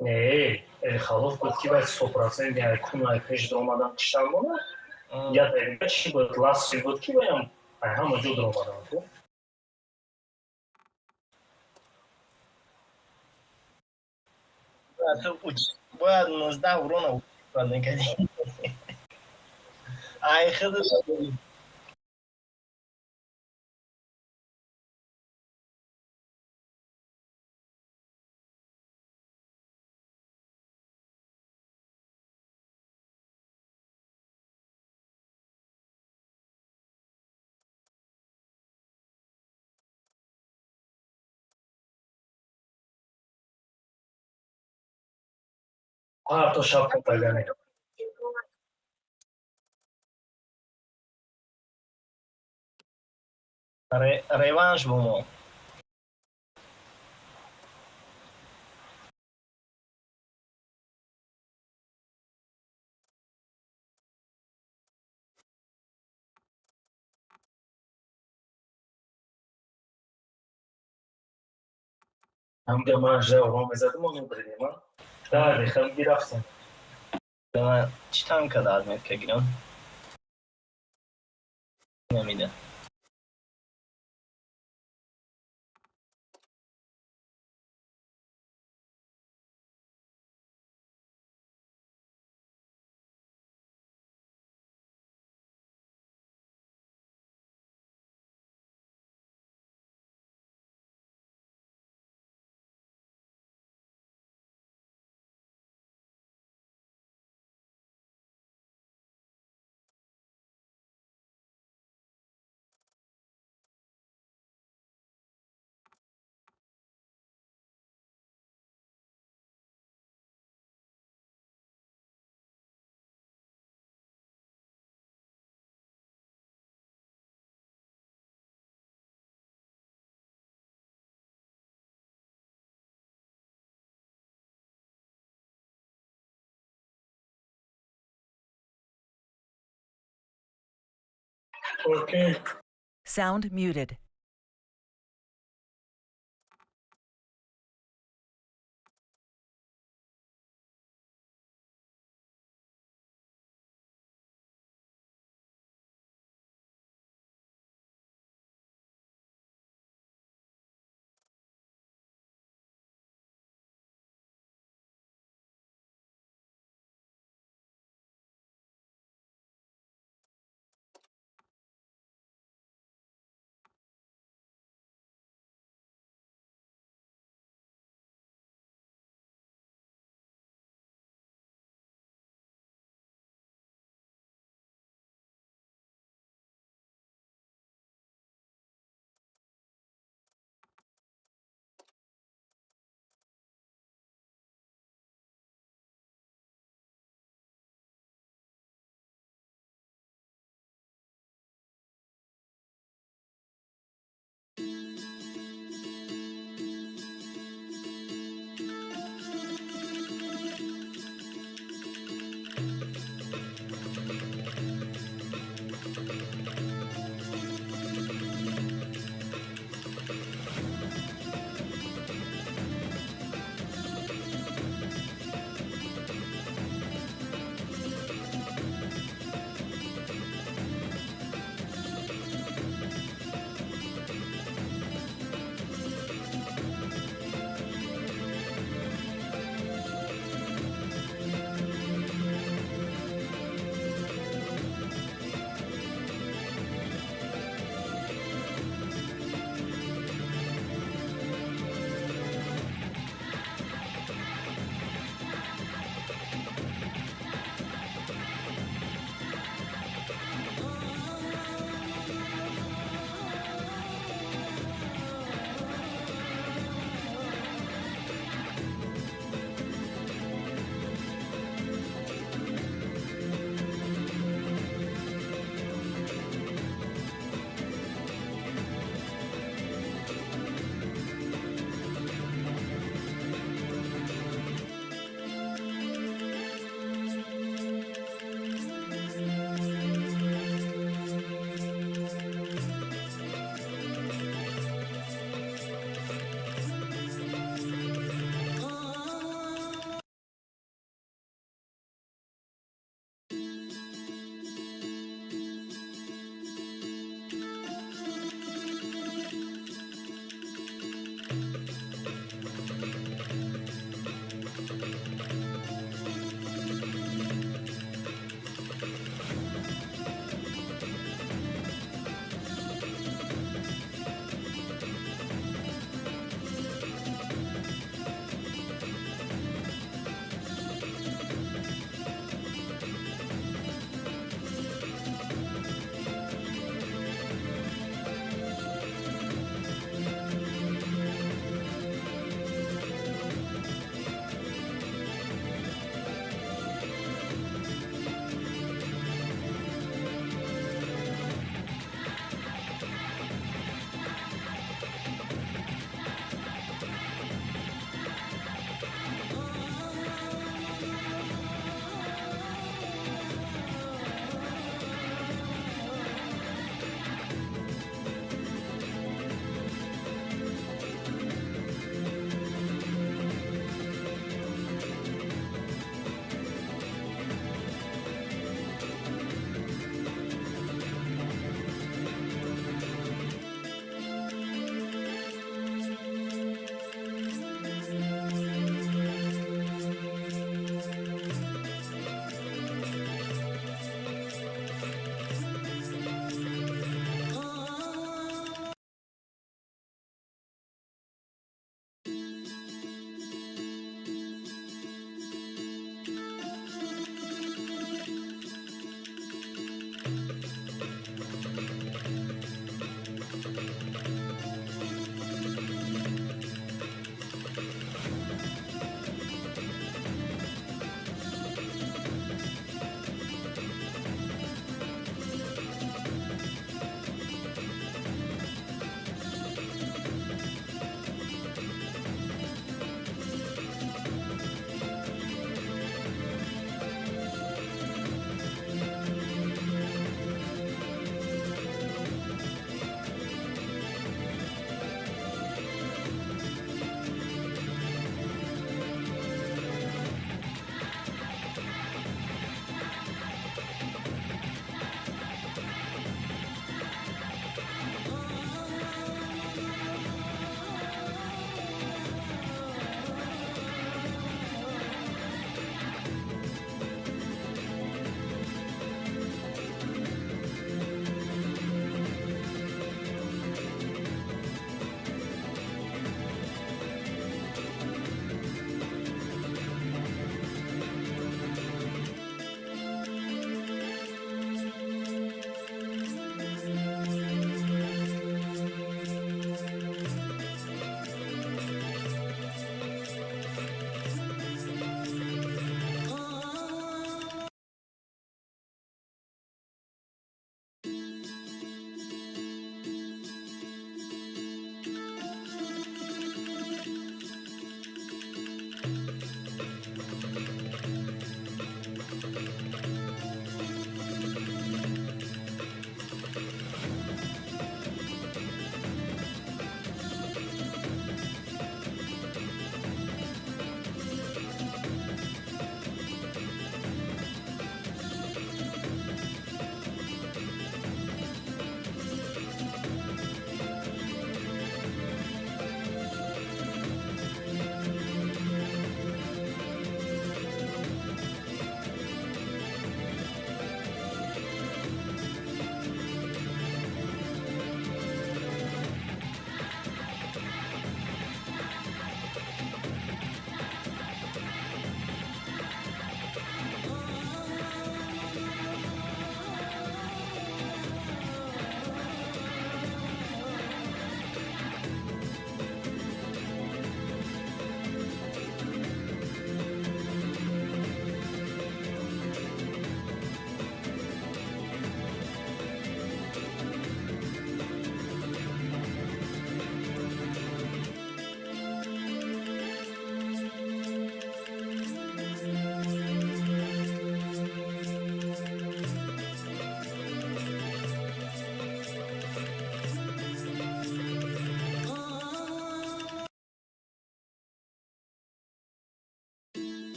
Не, халоф буд, ки вай 100% яъне кунай пеш омадан киштан бона. Я чи буд, ласси буд, ки ваям ай ҳама ҷо омадан ку. Бояд 19 урона мекардӣ. Ай худ Ҳар то шапка тагане. Реванш бо мо. Ҳамга ман жа урон мезадим, мо мебридем, а? Да, рехам гирафтем. Ман чӣ танка да отметка гирам? Намида. Okay. Sound muted.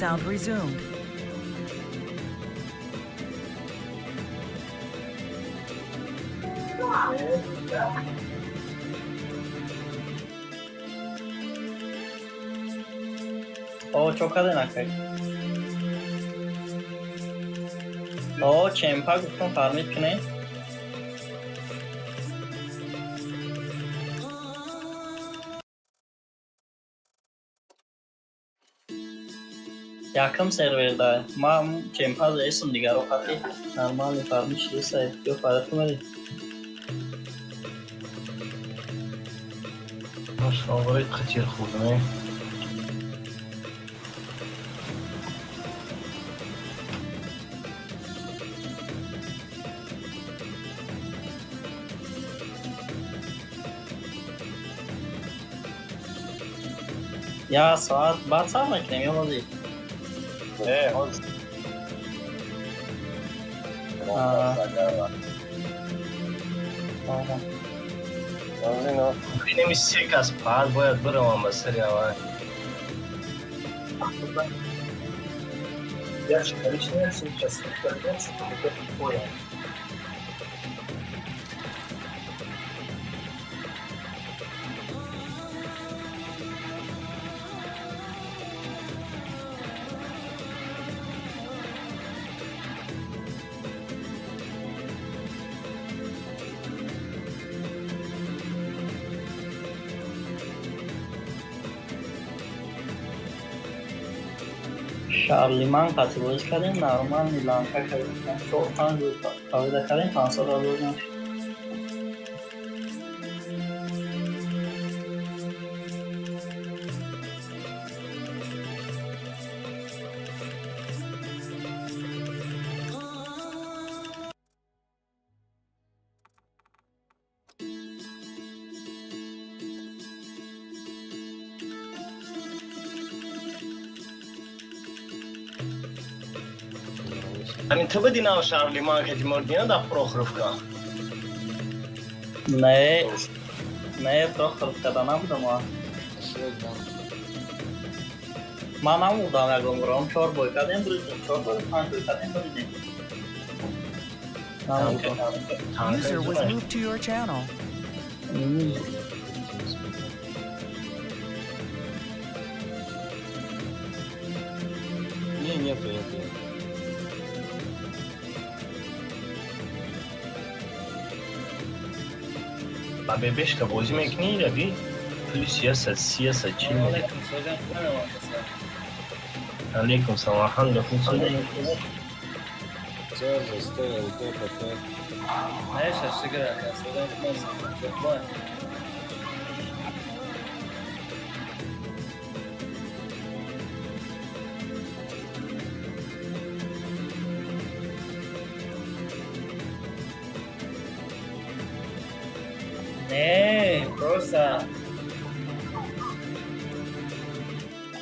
Sound resumed. О, чо каде накард? О, чемпа гуфтам, фармид кунем. Якам серверда ма чемпа заесам, дигаро хати нормально фармид шудаса, ё фарат омадӣ. Шалвори қатир хӯрдам. Я соат баъд сар мекунем ё ҳозир? Не, ҳозир. Инами се кас фақат бояд биравам ба сари аввал. Я лично сейчас вернется, понял. Шарлиман қатъи бозӣ кардем, нормальный ланка кардем, чор панҷ победа кардем, 500 000 нашид. Ҳамин ту бидӣ нав Шарлиман ки мурдина да Прохоровка. Не, не, Прохоровкада набудам ма. Ман намурдам ягон бор, чор бой кардем, буридем, чор бой, панҷ бой кардем, буридем. Намурдам. User was moved to your channel. Не, нету, нету. Ба бебешка бозӣ мекунӣ раби? Плюс 130, 140 медиҳад. Алейкум, соҷан, хуб. Алейкум салом, алҳамдулилла, хуб соҷан. Ц, Ж, Т, Л, Д, П, Т. Знаешь, шукр ака, соҷан, хуб. Не, просто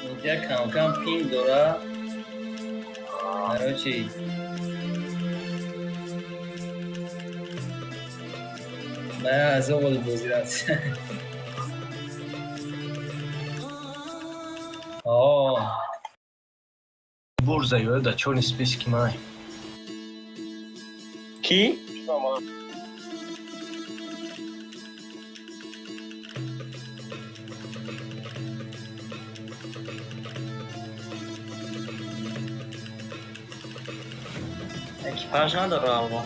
инҷа кам-кам пинг дора. Короче, ман аз оғози бозӣ рафт. О, Бурза ё да чёрный списки май. Кӣ? Экипаж надора албо.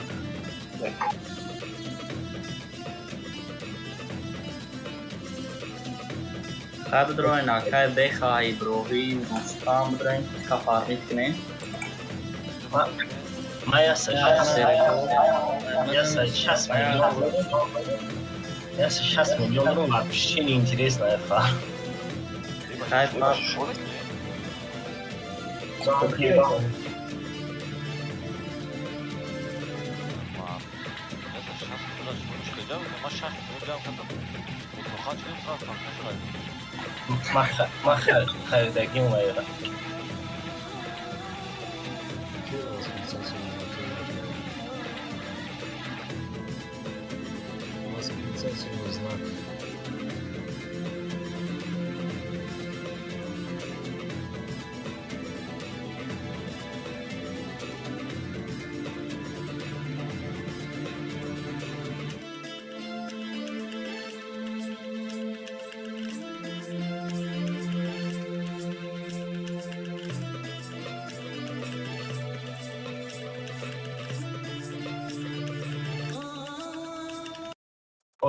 Хай бидроин, акай Беха, Иброҳим, Рустам, бидроин, ка фармид кунем. Ма 160 миллион, 160 миллион дорам, вообще не интересно фар. Хай фар. Ма харидагим вайра. Какие у вас восклицательные знаки? Восклицательный знак.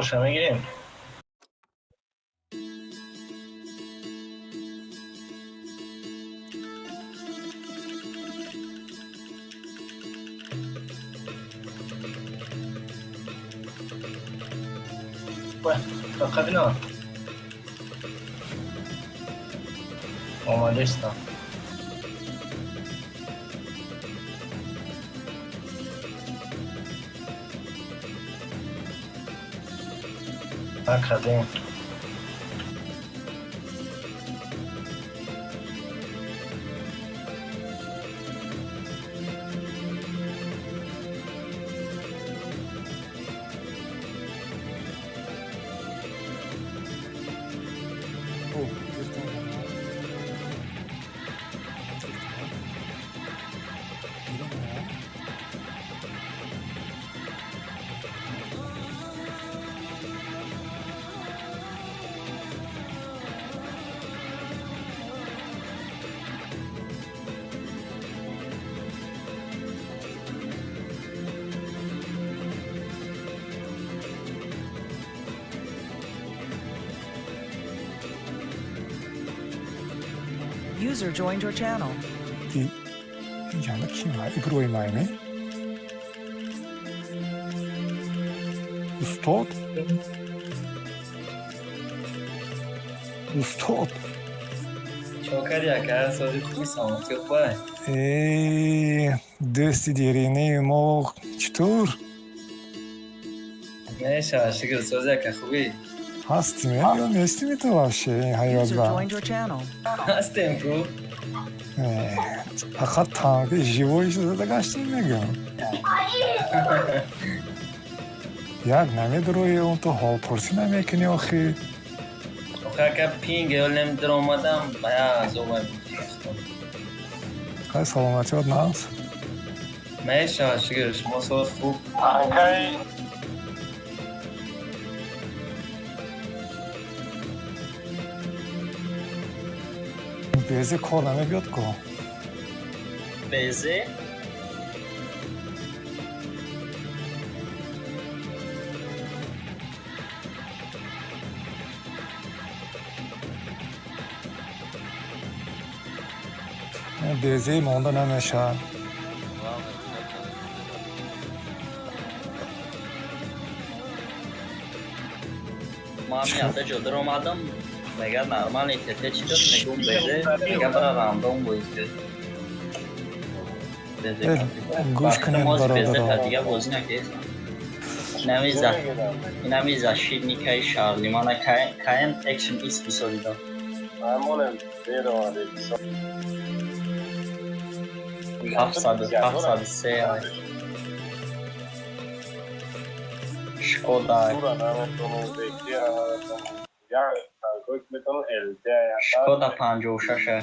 Хоша мегирем. Қабина. Омадестам. Накардем. User joined your channel. Инҷанда ким Иброҳим айме? Устод? Устод? Чо кардӣ, ака? Сози хуби, саломатӣ хубай? Э, дӯсти деринаи мо чутур? Мешавад, шукр, сози, ака, хубӣ? Ҳастиме ё нестиме ту вообще ин ҳаёт User ба? joined your channel. Ҳастем ку. Э, фақат танки живой шуда гаштем мегӯям. Як намедурои он ту ҳолпурсӣ намекунӣ охи. Охи, ака, пинг ёлем даромадам, ба як азобай буд. Хай, саломатиёт нағз? Мешавад, шукр, шумо соз, хуб? Танкаи Безе кор намебиёд ку. Безе? Безеи монда намешавад. Ман ҳамин ҷо даромадам, мега нормальный ТТ чӣ дод, мегум безе, мега бара рандом бозӣ кар. Безе Э, гӯш кунед, бародаро. Дига бозӣ накардам. Инами защитникаи Шарлимана КМ Action X бисозидам. Ҳамонем беромадед. 703 ай. Шкода. Сура наметонам, бекира наметонам. Як танкое ки метавонам ЛТ. Шкода 56 ай.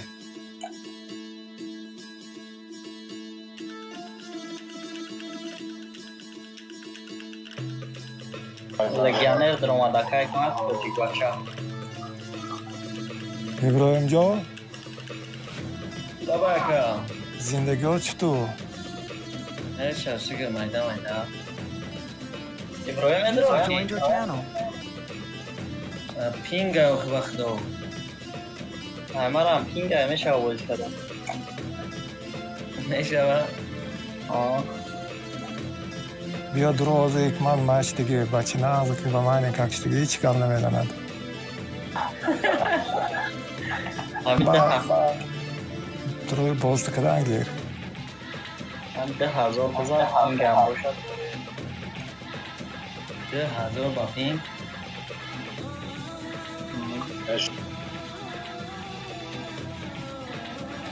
Легионер даромада кай кунад тоҷикбача. Иброҳимҷон, Баба, ака. Зиндагиҳо чутур? Мешавад, шукр, майда майда. Иброҳим User медарояд? joined your channel. Пинга, охи, ба худо. Марам пинга мешава бозӣ кардам. Мешава? Аа. Биё дуро ҳозир ҳикмат мач диги бачи нағз ки ба ман как диги ҳеҷ гап намедонад. Ҳамин Дурои боз кардан гир. Ҳам 2000 бизан, пингам бошад. 2000 ба пинг?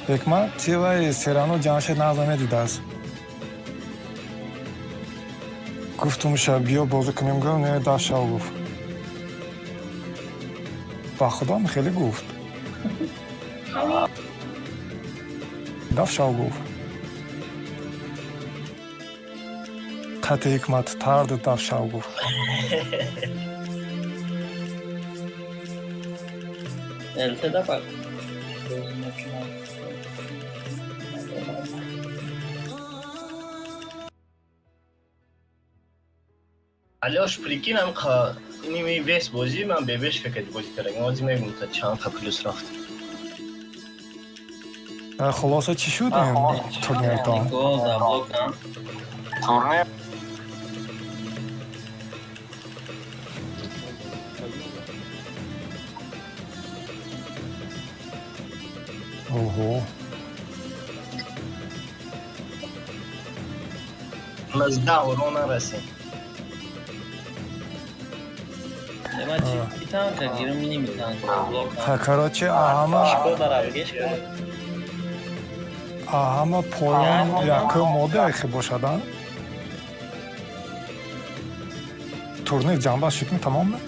Ҳикмат тиваи серано Ҷамшед нағз намедидааст. Гуфтум ша биё бозӣ кунем, гӯ не даф шав гуфт. Ба худом хеле гуфт. Даф шав гуфт. Қати ҳикмат тарду даф шав гуфт. ЛТ да бак. Алёш, прикинь, ам қа иними вес бозӣ ман бебешка кади бозӣ кардам. Ҳозир мегум та чанд қа плюс рафт. Хулоса чӣ шуд ин турниртон? Гол за блокам. Турнир. Оҳо. 19 урон нарасем. Ма чи танка гирам, миними танка блокам. Ха, короче, ҳама ҳама поён якум мода эхе бошад, а? Турнир ҷанбаст шудми, тамомми?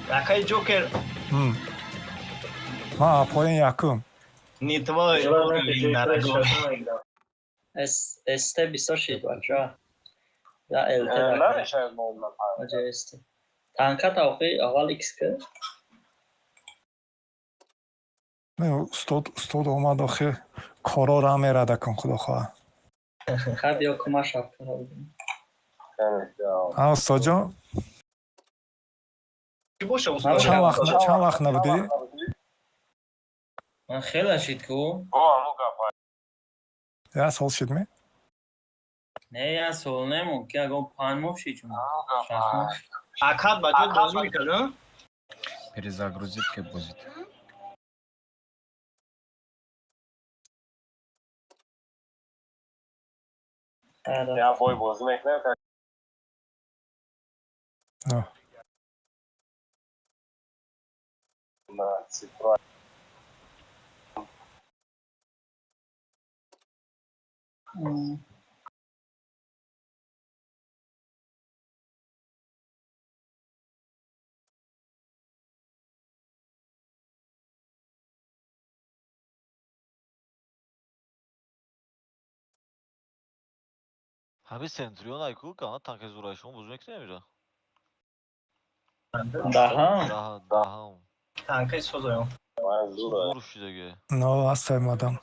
Акай Ҷокер. Ма поён якум. Не твой уровень, дорогой. СТ бисёр шид, бача. Я ЛТ. Аҷа СТ. Танка тавқи аввал X ки. Не, устод, устод омад, охи коро ра мерада кун, худо хоҳа. Хай, биё кумак шаб кара. А, устодҷон? Чӣ боша, устод? Чанд вақт набудӣ? Ман хела шид ку. Як сол шидми? Не, як сол не, мумкин ягон 5 моҳ шид, чун 6 моҳ. Акад ба ҷо бозӣ мекард, а? Перезагрузить ке бозит. Я бой бозӣ мекунем. На. На цифра. Ҳамин Центурион айку гана танки зураи шумо бозӣ мекунем ира? Даҳам. Даҳам. Танкаи созоям. Зур шидаге. Но, ҳастай мадам.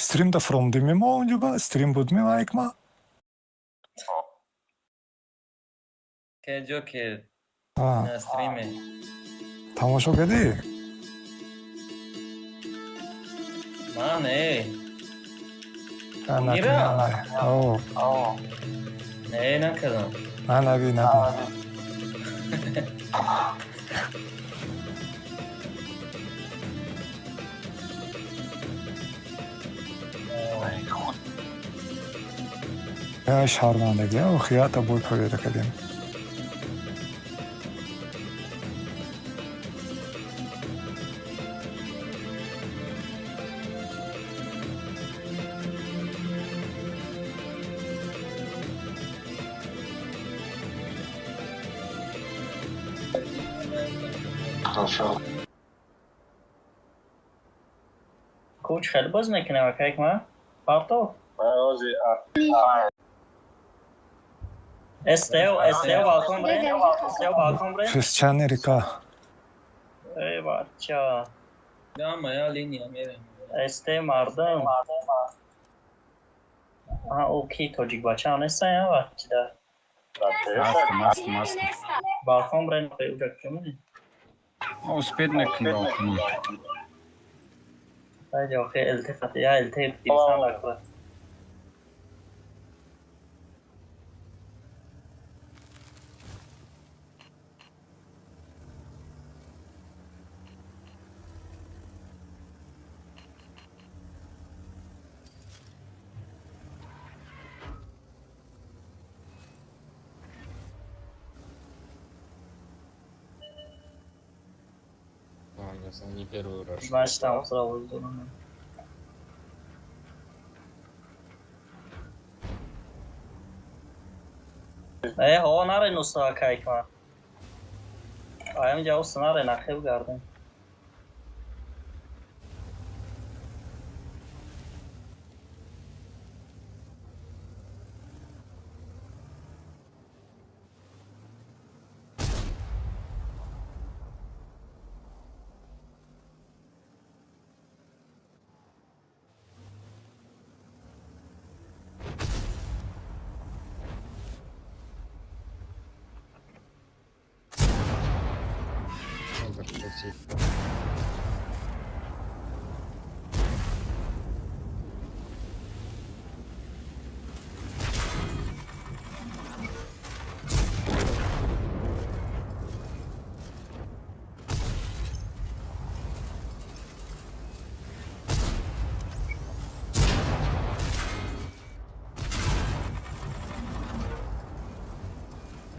Стрим да фромдими мо унҷуба? Стрим будми вайкма? Ке Ҷокер А, на стриме. Тамошо кардӣ? Ман не. А, накунӣ, Мира? на. О, Не, накардам. на, наби, наби. Я шармандагӣ, охирата бой победа кардем. Хорошо. Куч хеле бозӣ мекунем, акайк ма? Партов? СТО, СТО балкон бре. СТО балкон бре. Песчаный река. Эй, бача. Да, моя линия мерем. СТ мардум. А, о ки тоҷик бача нестан, я вақтида. Ҳастам, ҳастам, ҳастам. Балкон бре, уҷа кунӣ. Успеть накунем балконом. Хайди, охи ЛТ хати, я ЛТ гирифтан дакла. Не первый раз. Значит, там сразу здорово. Э, ҳо, наре нуста кайкма. Аям ҷавоб наре нақиб гардем. Молодцы.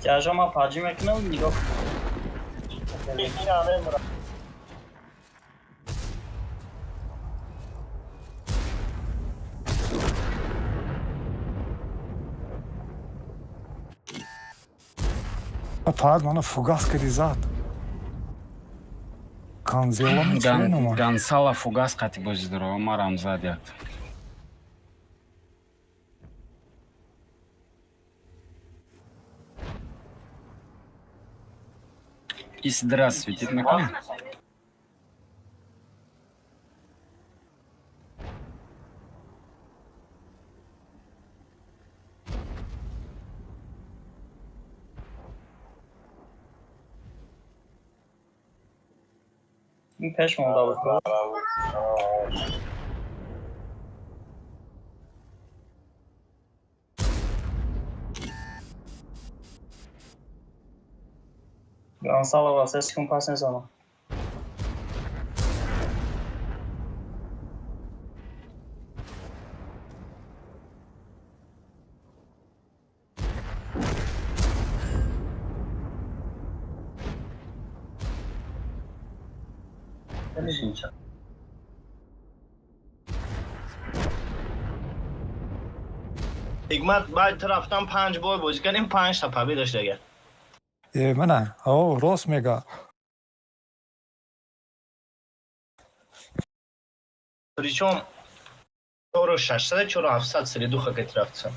Тяжа ма паҷи мекунам, нигоҳ. Пад мана фугас кади зад. Канзела мечленума. Гансала фугас қати бозӣ дора, марам зад як. Исдра светит мекунем? Ин пеш монда буд. Гонсалова 3 секунд пас мезанам. Ҳикмат, баъд ту рафтам, панҷ бой бозӣ кардем, панҷта победа дошт агар. Э, мана, о, рост мега. Причём 4600, 4700 средуха кати рафтам.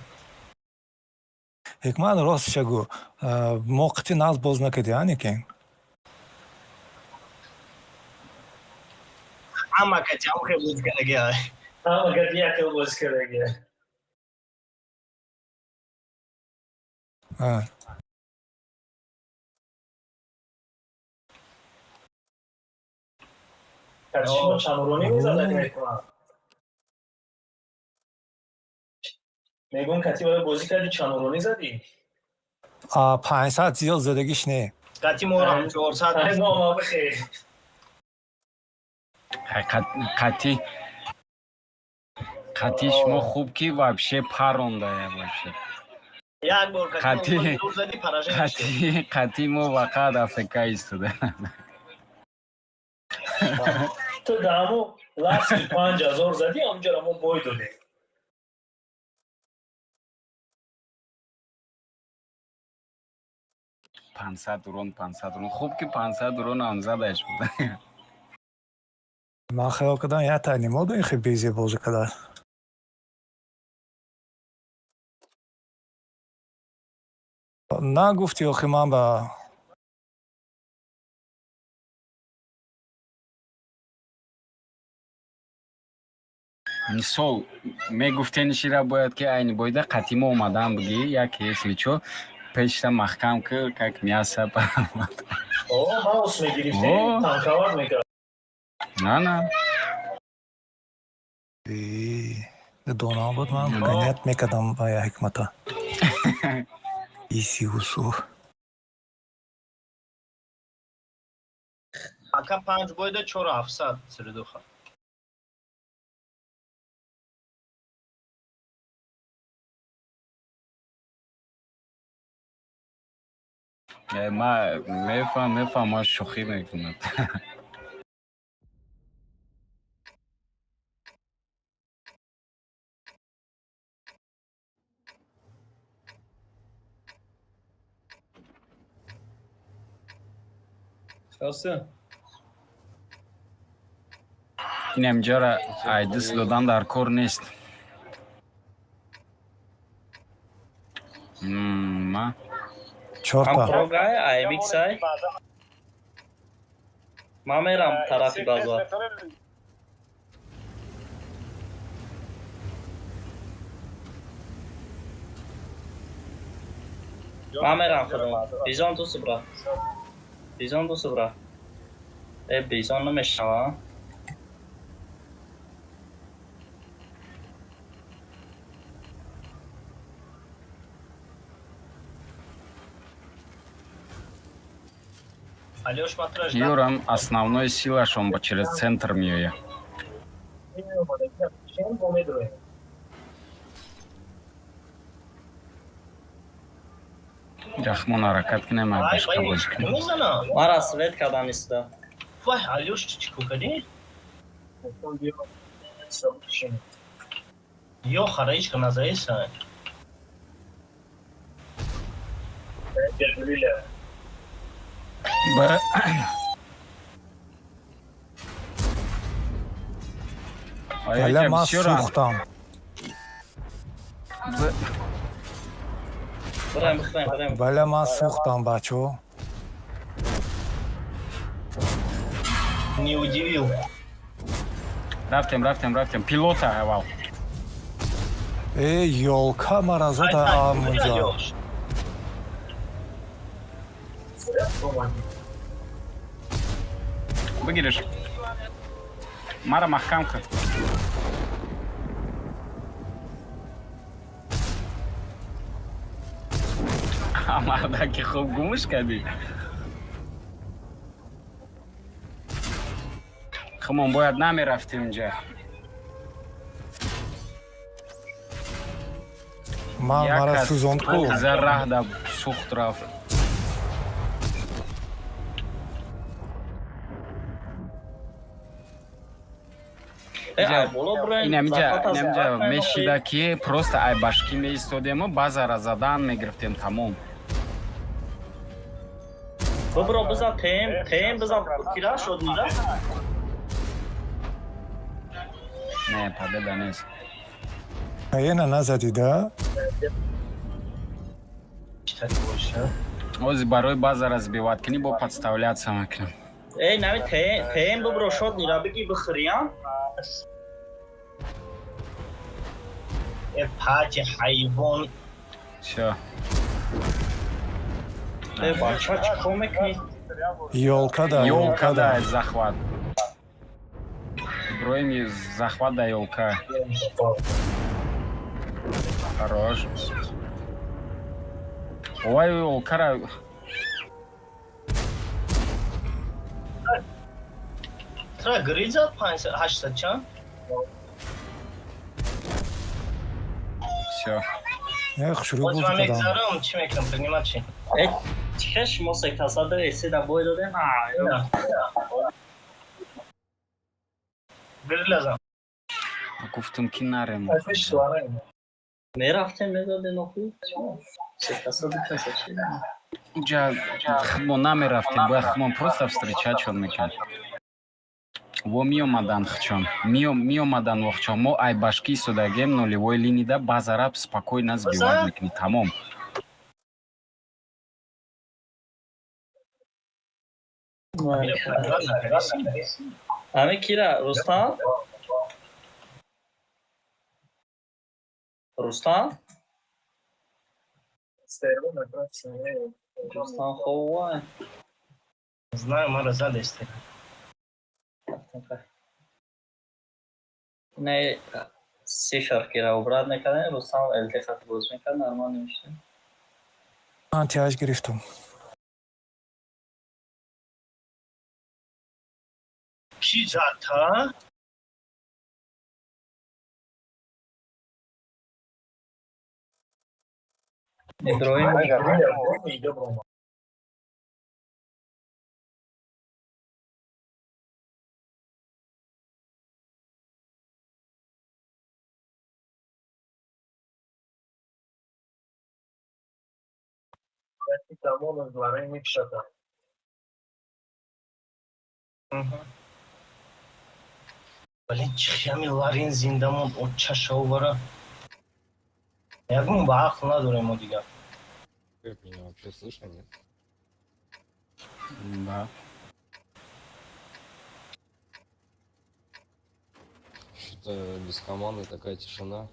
Ҳикмат, ростша гӯ, мо қити нағз боз накардӣ, а никин? Ҳама кати ҳам хел бозӣ кардаги. Ҳама кати як хел бозӣ кардаги. А. Шумо чанд уронӣ мезадад мекунад? Мегӯм, кати бояд бозӣ кардӣ, чанд уронӣ задӣ? А 500 зиёд задагиш не. Кати морам 400. Бихел. Қати шумо хуб ки вообще парондая вообще. Як бор кати зур задӣ, поражение шуд. Қати мо вақат АФК истода. Ту даҳамо ласки 5000 задӣ, ҳамҷара мо бой додем. 500 урон, 500 урон. Хуб ки 500 урон ҳам задаш буд. Ман хаёл кардам, як та нимода ихи бизи бозӣ карда. Нагуфтӣ охи ман ба. Мисол, мегуфтенишира бояд ки айни бойда қати мо омадан буги, як если чо пешта маҳкам кир, как мясо. О, маус мегирифтем, танковать мекард. На, на. Донам буд, ман гонять мекардам ба я Ҳикмата. Иси усу. Ака, панҷ бойда 4700 средуха. Ма мефаҳм, мефаҳм, ма шӯхӣ мекунад. Хаса. Инамҷара айдис додан дар кор нест. Ма Чорта. Прогай, AMX-ай. Ман мерам тарафи базар. Ман мерам худам. Бизон ту субра. Бизон ту субра. Э, бизон намешава. Алёш матраж. Юрам основной силашон ба через центр меоя. Ҷахмон ҳаракат кунем, Ай, башқа вай, бозӣ кунем. Намезанам. Мара свет кардан иста. Вай, Алёш чӣ кор кардӣ? Ё хараичка назаиса. Бале, ман сӯхтам. Бираем, бихӯрем, бираем. Бале, ман сӯхтам, бачаҳо. Не удивил. Рафтем, рафтем, рафтем. Пилота аввал. Э, ёлка мара зада амунҷа. Бигириш. Мара маҳкам кун. Мардаки хуб гумш кардӣ. Хумон бояд намерафтем инҷа. Ман Як мара кас сӯзонд ку. За раҳ да сӯхт рафт. Э, ай, боло бираем. Инамиҷа Захват аз инамиҷа захват мешида ки просто ай башкӣ меистодему базара задан мегирифтем, тамом. Бибро, бизан ТМ, ТМ бизан, кира шуд нира. Не, победа нест. Ена назадида? Ози барои базара сбивать кунӣ бо подставляться мекунем. Эй, нами ТМ, ТМ бибро шуд нира биги бихӯриям. Э, пати ҳайвон. Всё. Э, бача, чӣ кор мекунӣ? Ёлка да, Ёлка ёлка да да. захват. Иброим захват да ёлка. Хорош. Ой, ёлкара. Тра грид зад 500 800 чанд? Всё. Э, хушрӯ Боз буд ман кадам. мегзарам, чӣ мекунам, принимать чӣ? Э, чӣ шумо се каса да эсе да бой додем? А, Грид лазам. Гуфтум ки нарем. Мерафтем, мезадем охи. Се каса ду каса чӣ? Уҷа мо намерафтем, бояд худмон просто встречать шон мекард. Во меомадан хчон, меомадан вохчон. Мо ай башки истодагем нулевой линияда базара спокойно сбивать мекунӣ, тамом. Ами кира, Рустам? Рустам? Рустам хова. Знаю, мара задесте. Не, сифр кира обрат мекардем, Рустам ЛТ хат боз мекард, нормал намешид. Ман тиҳаш гирифтам. Кӣ зад та? Иброҳим. Вале чӣ ҳами ларин зинда монд, очашав вара. Ягон ба ақл надорем мо дигар. Меня вообще слышно, нет? Да. Что-то без команды такая тишина.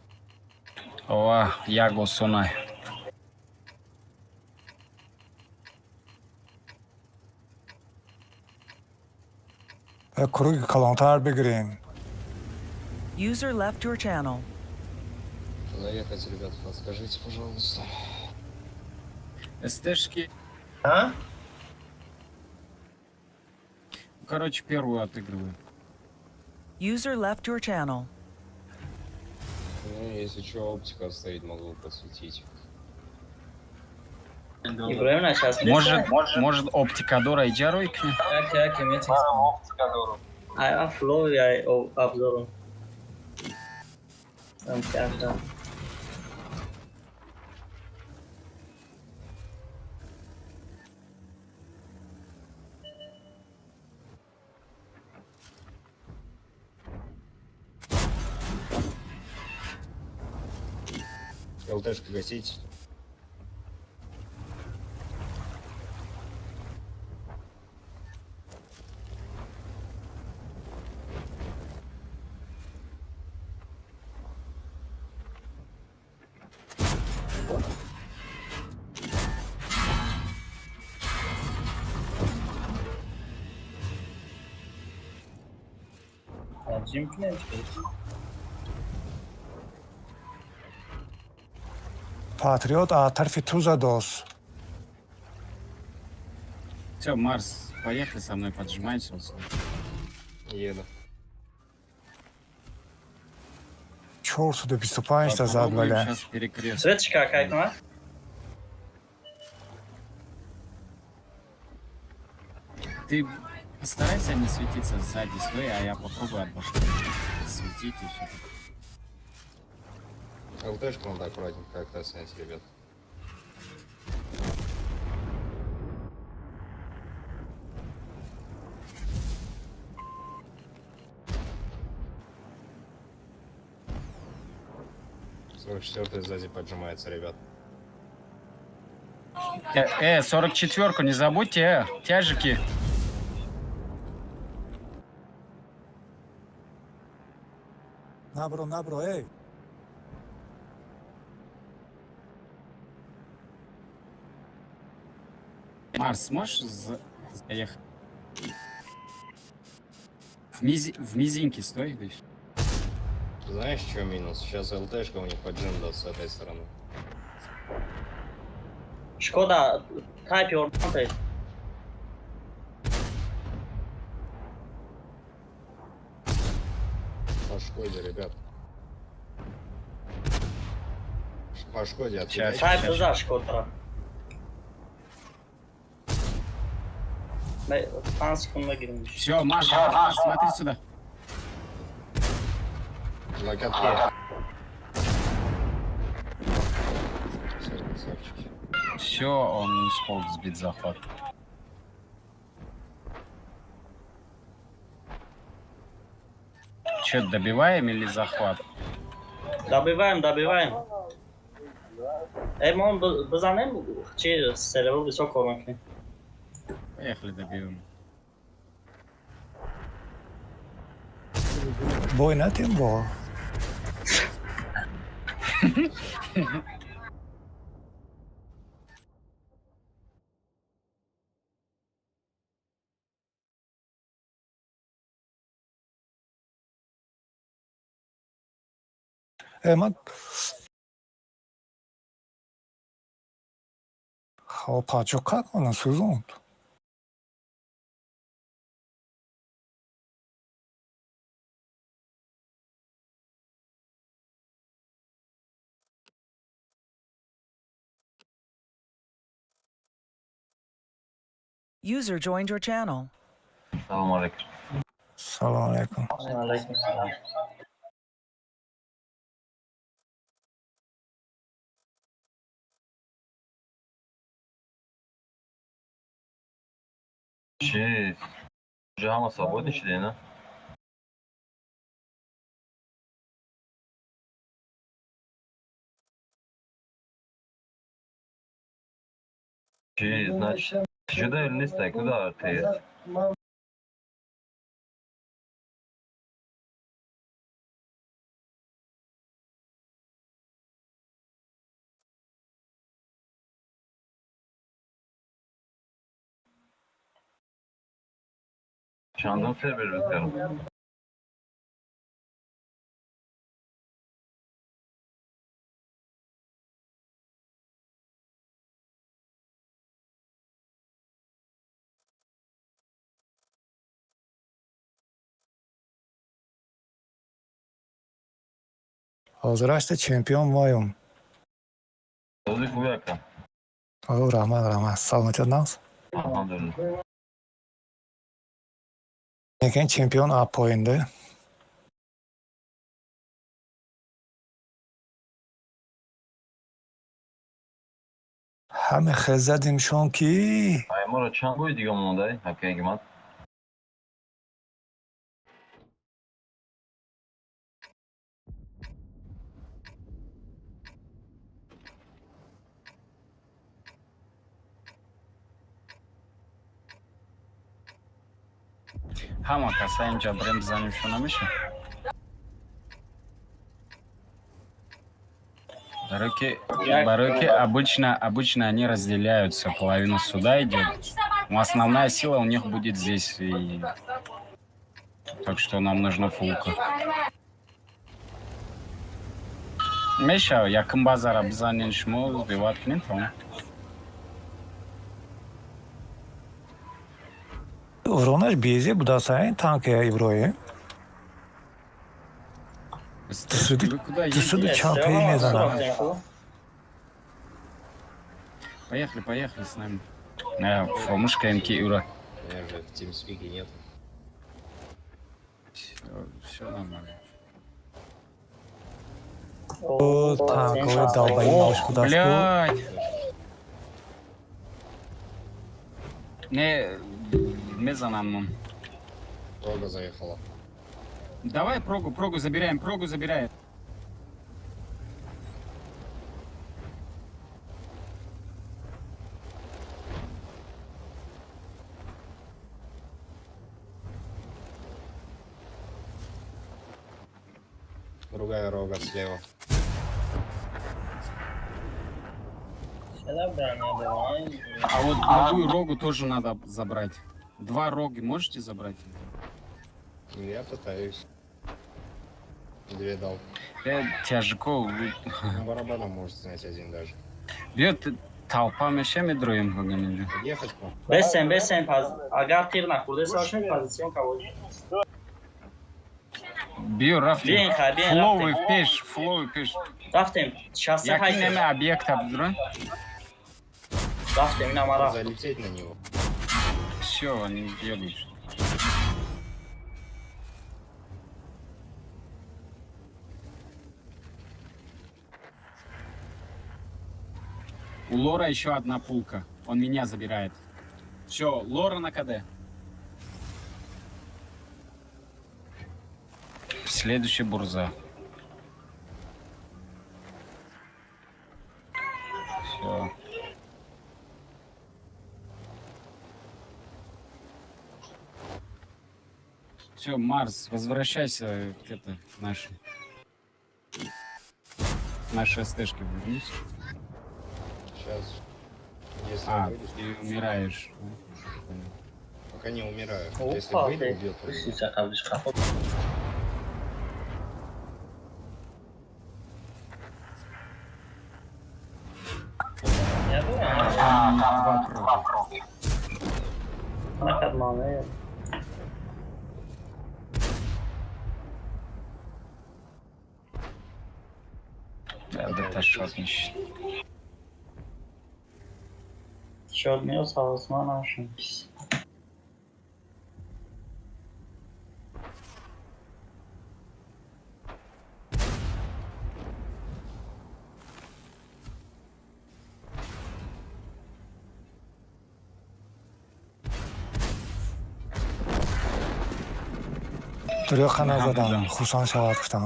Ова, як осонай. Як круги калонтар бигирем. User left your channel. Куда ехать, ребят, подскажите, пожалуйста. СТшки. А? Короче, первую отыгрываю. User left your channel. Ну, если что, оптика стоит, могу подсветить. Иброим начас. Может, оптикадора и джарой к ней? Ай, афлови, ай, обзору. Там тяжко. ЛТшка гасить. Jim кунем. Патриот аз тарфи ту задост. Все, Марс, поехали со мной, поджимайся. Еду. 425 та зад, бале. Сейчас перекрест. Свет чикар кайкуна? Ты постарайся не светиться сзади, стой, а я попробую от башки светить и все. ЛТшку надо аккуратненько как-то снять, ребят. 44-й сзади поджимается, ребят. 44-ку не забудьте, тяжики. Набро, набро, эй. Марс, сможешь заехать? В мизинке стой, да и всё. Знаешь, что минус? Сейчас ЛТшка у них поджим даст с этой стороны. Шкода, тайп your. По Шкоде, ребят. По Шкоде Сейчас, отъезжайте. Тайп за Шкода. Все, Марс, Марс, смотри сюда. На катке. Все, красавчики. Все, он не успел сбить захват. Че, добиваем или захват? Добиваем, добиваем. Эй, мон бизанем, чи сервер высоко кор. Поехали, добьем. Бой натем бо. Ман хо пачо какона сӯзонд. User joined your channel. Салом алейкум. Салом алейкум. Алейкум салом. Чи уже ҳама свободный шудем, на? Чи, значит, шуда или нестай, куда ты? Чандум сервер бикарам? Ҳозирашта чемпион моюм. Бозӣ хуби, ака. О, раҳмат, раҳмат. Саломатият нағз? Алҳамдулилла. Лекин чемпион а поинда. Ҳаме хел задимшон ки Ай, моро чанд бои дига мондай, ака Ҳикмат? Ҳама каса инҷа брем бизанем, шо намеша? Барои ки обычно они разделяются, половина сюда идет, но основная сила у них будет здесь. И... Так что нам нужна фулка. Меша, якум базара бизанен шумо, сбивать кунем, тамом. Уронаш безе будаса танка Иброҳим. Вы куда Дусуду едете? чанд пей мезанад. Поехали, поехали с нами. Фомушка МК Юра. У меня же в TeamSpeak нет. Все нормально. О, танкҳои долбаи нош будааст. Блядь! Не, мезанам мон. Рога заехала. Давай прогу, прогу забираем, прогу забираем. Другая рога слева. Чера бармедорам? А вот другую рогу тоже надо забрать. Два роги можете забрать? Я пытаюсь. Две дал. Тяжко. Ну, барабаном может снять один даже. Бьет толпа меше медроем инҷо. Ехать к вам. Бесем, бесем, агар тир нахӯрда бошем, позицион кавоҷ. Биё, рафтем. Биёин, хай, биёин, Фловый рафтем. пеш, фловый пеш. Рафтем, 68. Якин неме объекта бзура. Рафтем, ина мара. Залететь на него. Все, они бегают. У Лора еще одна пулка. Он меня забирает. Все, Лора на КД. Следующий Бурза. Все. Все, Марс, возвращайся к это, нашей. Наши СТшки вернись. Сейчас. Если А, выйду, ты умираешь. Пока не умираю. Если Опа, выйду, убьет он меня. Сиса қаблиш қафо. Два круга. Накад маме. Да, да, шот не Шод меоз ҳавосман нашум. Дурёха назадам, хурсанд шавад гуфтам.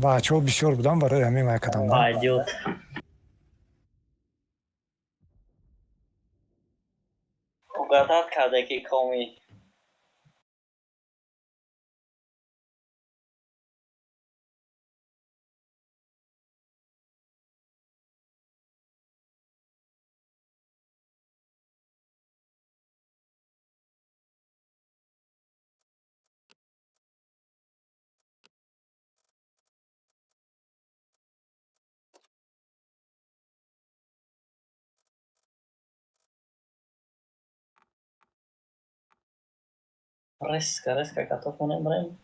Бачаҳо бисёр будам, барои ҳамин май кардам. Пойдет. Угадать карда ки коми. Резко, резко готов монем брем.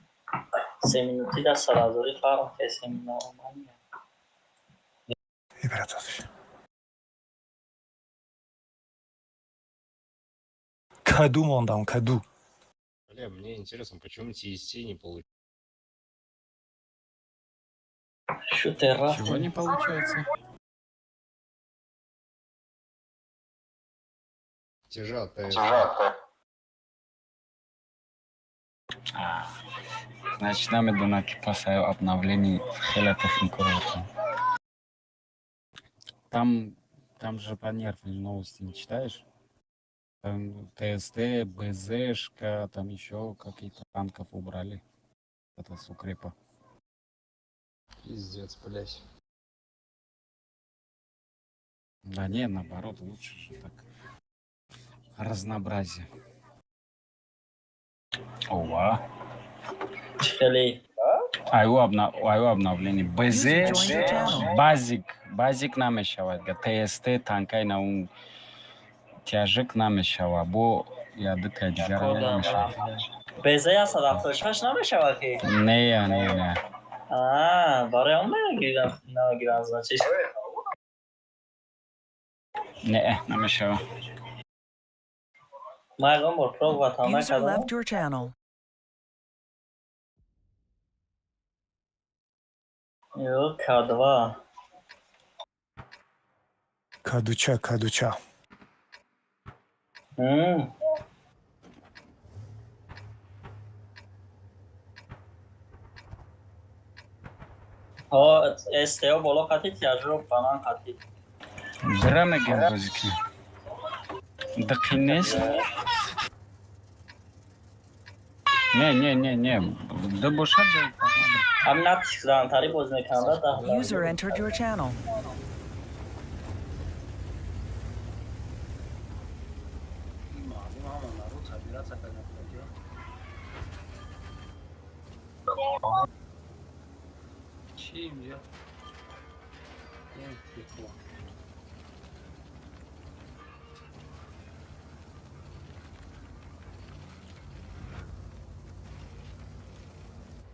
Се минути да саразори фарм кесем нормально. Ибраташ. Каду мондам, каду. Бля, мне интересно, почему TST не получилось? Шутера. Чего не получается? Тяжа, ТС. А, значит, намедона ки пас ай обновлений хела технику рафтам. Там же по нервам новости не читаешь? Там ТСТ, БЗшка, там еще какие-то танков убрали. Это с укрепа. Пиздец, блядь. Да не, наоборот, лучше же так. Разнообразие. Ова. Хеле. Аю обновление. БЗ, User joined your channel. Базик, базик намешавад. ТСТ танкай на ун тяжик намешава. Бо я дыка дигар намешава. БЗ 176 намешавад ки? Не, не, не. А, барои он намегирам, намегирам, значит. Не, намешава. Ман ягон бор пробовать ҳам User накардам. left your channel. Ё, К2. Кадуча, кадуча. Ҳо, СТО боло қатӣ, тяжро баланд қатӣ. Бира мегем бозики. Дақи нест? Не, не, не, не. Да бошад. Ҳам натиск зантарӣ боз мекунанда да. User entered your channel. Мардум ҳамон народ собираться кардан куҷо? Чӣ инҷо? Е, бекор.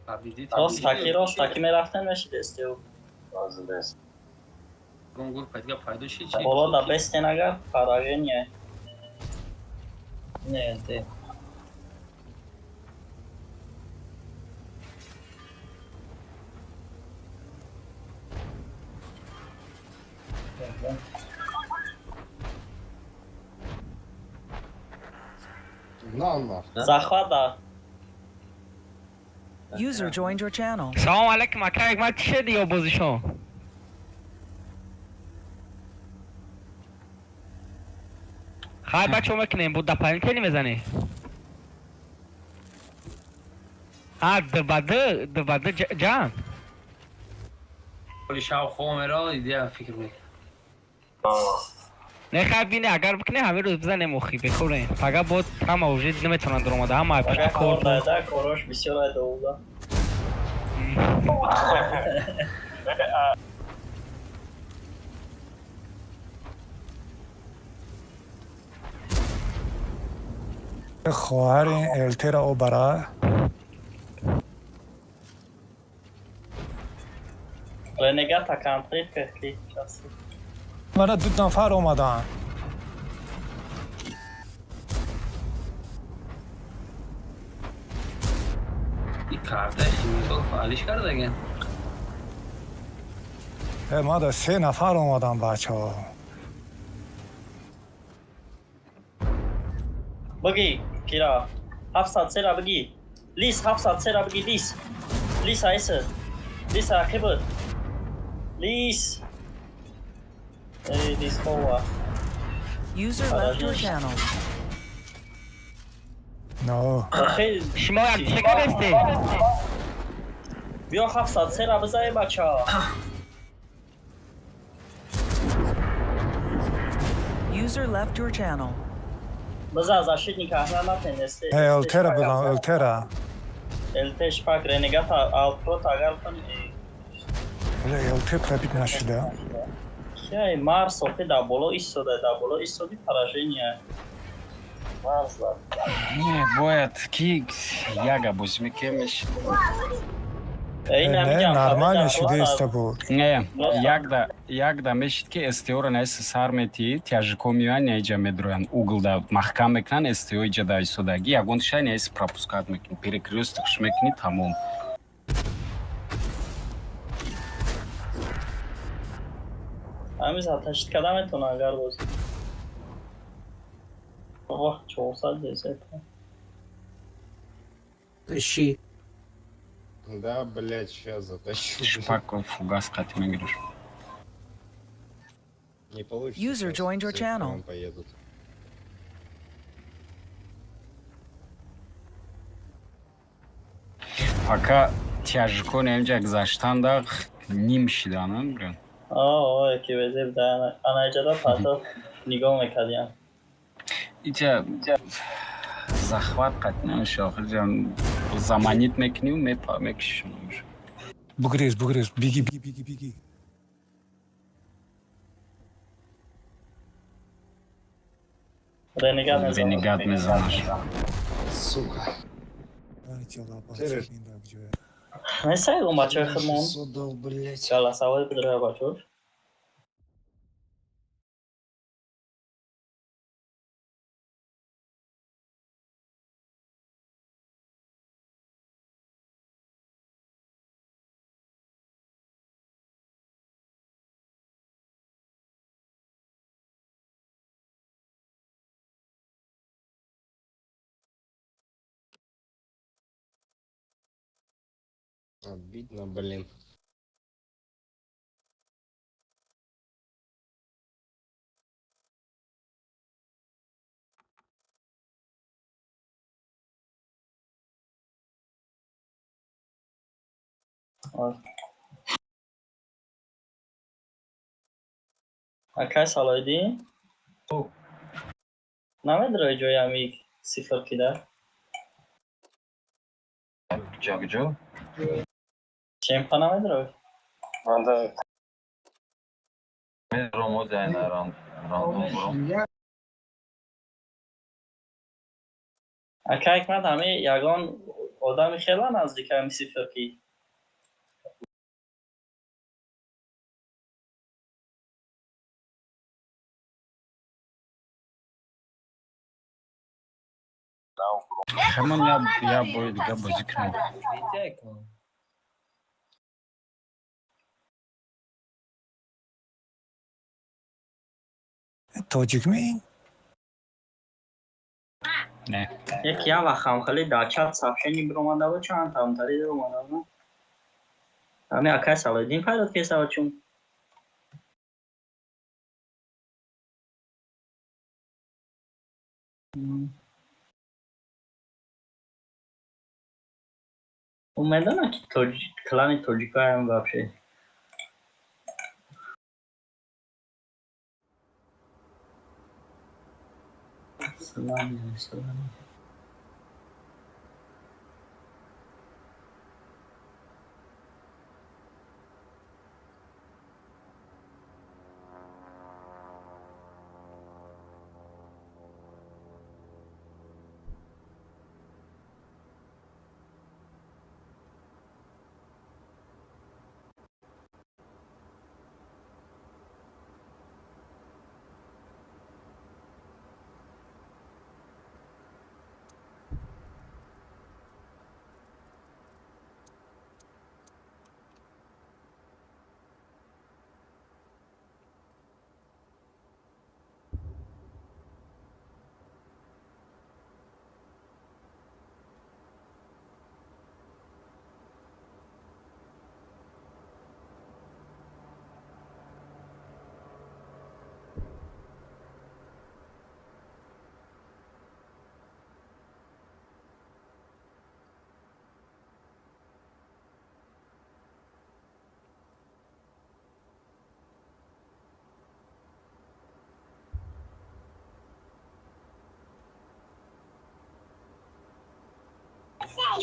Победитель. Ростакӣ, ростакӣ мерафтем мешид СТО. Гонгур пайдга пайдо шид чи? Боло да бестен агар поражение. Не, де. На нах. Захват да. User joined your channel. Салом алейкум, ака, ман чӣ шуди ё бозишон? Хай бачо мекунем, бу дополнительный мезанӣ? А, д ба д, д ба д ҷанг. Оли шав хомеро идея фикр мекунам. Не хай бине, агар бикне ҳамин рӯз бизанем охи, бекорем. Пага бод ҳама уже наметавонанд даромада, ҳама ай пушти Агар кор. кор дайда, корош бисёр айда уда. Хоҳари ЛТ-ра обара. Ренегата контрит ки часи. Мана ду нафар омаданд. И карта химикол фаъолиш кардаген. Э, мада се нафар омаданд бачаҳо. Бигӣ, кира. 703 ра бигӣ. Лис 703 ра бигӣ, лис. Лис айса. Лис рақиб. Лис. Эй, лис хова. User left your channel. Но. Шумо як чӣ кардастед? Биё 703 ра бизанем бачаҳо. User left your channel. Бизан защитник аҳмад натенесте. Э, ЛТ-ра бизан, ЛТ-ра. ЛТ шпак ренегата алпрот агар кун. Бля, ЛТ пробить нашуда. Кияй Марс охи дар боло истода, дар боло истоди поражение. Не, бояд ки яга бозӣ мекунем. Не, нормально шудааста буд. Не, якда мешид ки СТО-ро наиси сар метиҳӣ, тяжико меоянд, наиҷа медроянд, углда маҳкам мекунанд, СТО иҷа да истодагӣ, ягон шай наиси пропускать мекунӣ, перекрёстокш мекунӣ, тамом. Ҳамин заташид карда метавонад агар бозӣ. Вах, 400 десет. Тащи. Да, блядь, сейчас затащу. Шпако фугас қати мегириш. Не получится. User Сейчас joined your все channel. к нам поедут. Пока тяжико наимҷа гузаштанда ним шиданам, бирен. О, ки везеб да анаҷада пато нигоҳ мекардиям. Иҷа захват қати намеша, охир ҷа заманит мекунию мекишишон. Бугрез, бугрез, беги, беги, беги, беги. Ренегат мезанад. Ренегат мезанаш. Сука. Несай он бачаҳои худмон. 600 дал, блядь. Галасавои бидроя бачаҳош. Обидно, блин. Акай Салоиддин? Намедрои ҷои ҳами сифр кида? Куҷо, куҷо? Чемпа намедрои? Медром ози айна рандом буром. Акай Ҳикмат, ҳами ягон одами хела наздик ҳами сифр ки? Ҳамон я бори дига бозӣ кунем. Тоҷикми? Не. Яки як вақт ҳамхелӣ дар чат сообщение биромада буд, чанд тамтари биромада буд. Ҳами акай Салоиддин пайдо кесава чун. Ӯ медонад ки клани тоҷикоям вообще. Салам, салам.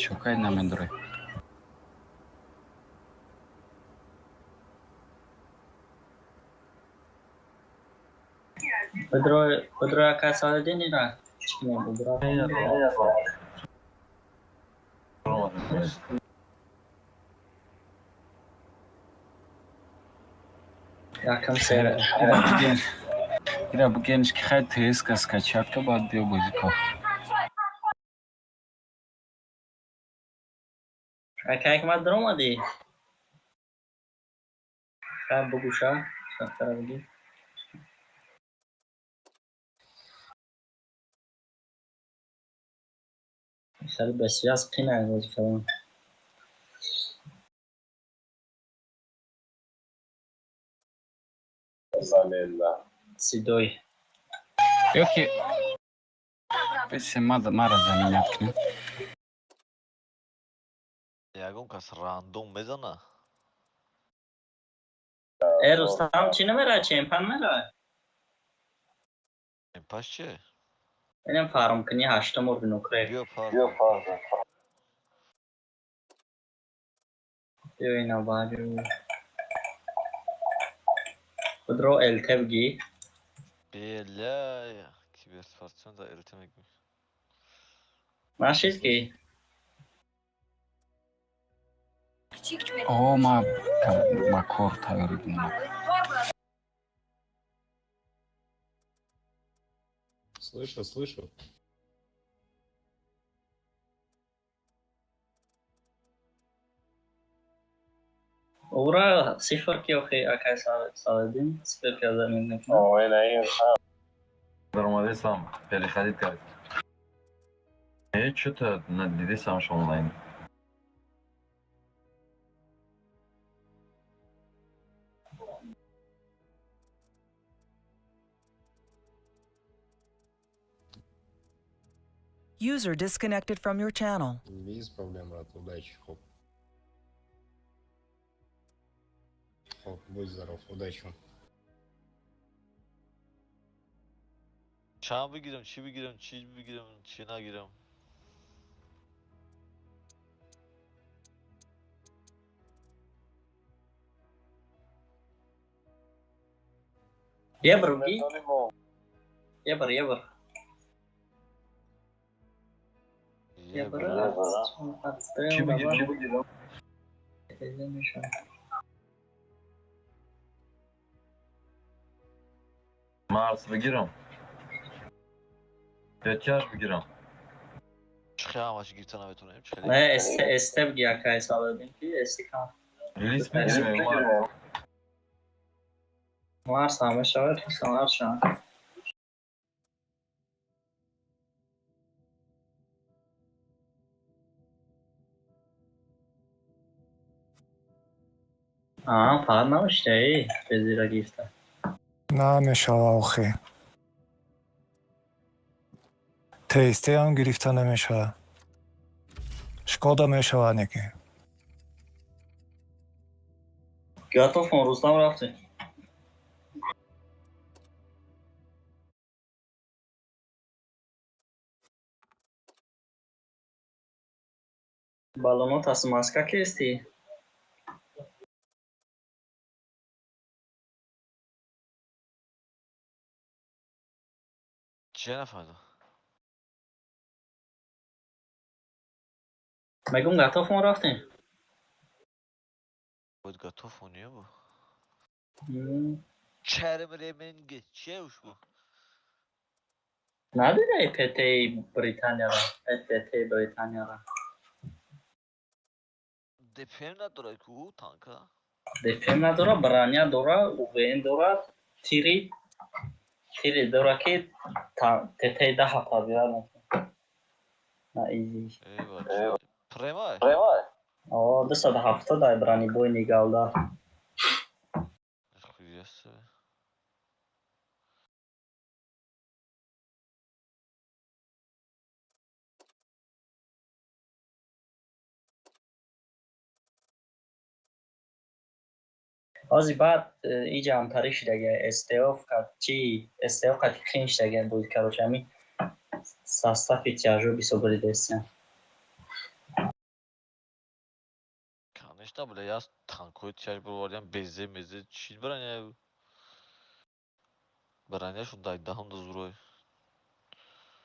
Чокай намедорӣ. Бедрои акай Салоиддин ира. Чӣ кунем, убрат? Якам сера. Ира бугенш ки хай ТС-ка скачать ка, баъд биё бозӣ кун. Ака Ҳикмат, даромадӣ? Хай, бугӯша, сахтара бигӣ. Хеле бесвяз қинай бозӣ кардан. Замена. Сидой. Ёки бесе мара заменять кунем. Ягон кас рандом мезана? Э, Рустам, чӣ намера? Чемпан мера? Паш че? Инам фармкунӣ ҳаштум урбинукре. Биё пар. Биё, ина баъди худро ЛТ бигӣ. Бля, киберспортсмен да ЛТ мегӯй. Нашид ки? О, ма ба кор тайёрӣ бинам. Слышу, слышу. Ура, сифр ки охи, акай Саладин, сифр ки замин мекунад. Ой, на ин. Даромадесам, переходить кард. Э, чё-то надидесамш онлайн. User disconnected from your channel. Без проблем, брат. Удачи. Хоп. Хоп, будь здоров. Удачи вам. Чанд бигирам, чӣ бигирам, чӣ бигирам, чӣ нагирам? Евро бигӣ? Евро, евро. Евро. Чӣ бигирам, чӣ бигирам? Марс бигирам. Ё тяж бигирам. Чӣ хел ҳамаш гирифта наметавонем? Чӣ хеле? Не, СТ, СТ бигӣ, акай Саладин, ки СТ кам. Релиз бигирем, Марс. Марс ҳама шавад, Марс шавад. Аа, фақат намешта, эй, безира гирифта. Намешава охи. ТСТам гирифта намешава. Шкода мешава неки. Готов он, Рустам, рафтем. Балонот аз Москва кистӣ? Чия нафаҳмидам? Мегум, готов мо рафтем. Бояд готов он бу. Чарм ременг чия ушбу? Надидаи ПТ-и Британияро? ПТ-и Британияро. ДПМ надорад ку танка? ДПМ надора, броня дора, УВН дора, тири дора, ки ТТ 10 пробивать мекунад. На изи. Эй, бача. Премай? О, 270 ай бронебойный голда. Нихуя себе. Ҳози баъд иҷа ҳамтарӣ шудага, СТО кад чи СТО кад хин шудага буд, короче, ҳами состави тяжо бисёр буридестиям. Конечно, бля, я танкои тяж бировардям, безе, мезе, чӣ броня? Броняшон дай даҳам да зурой.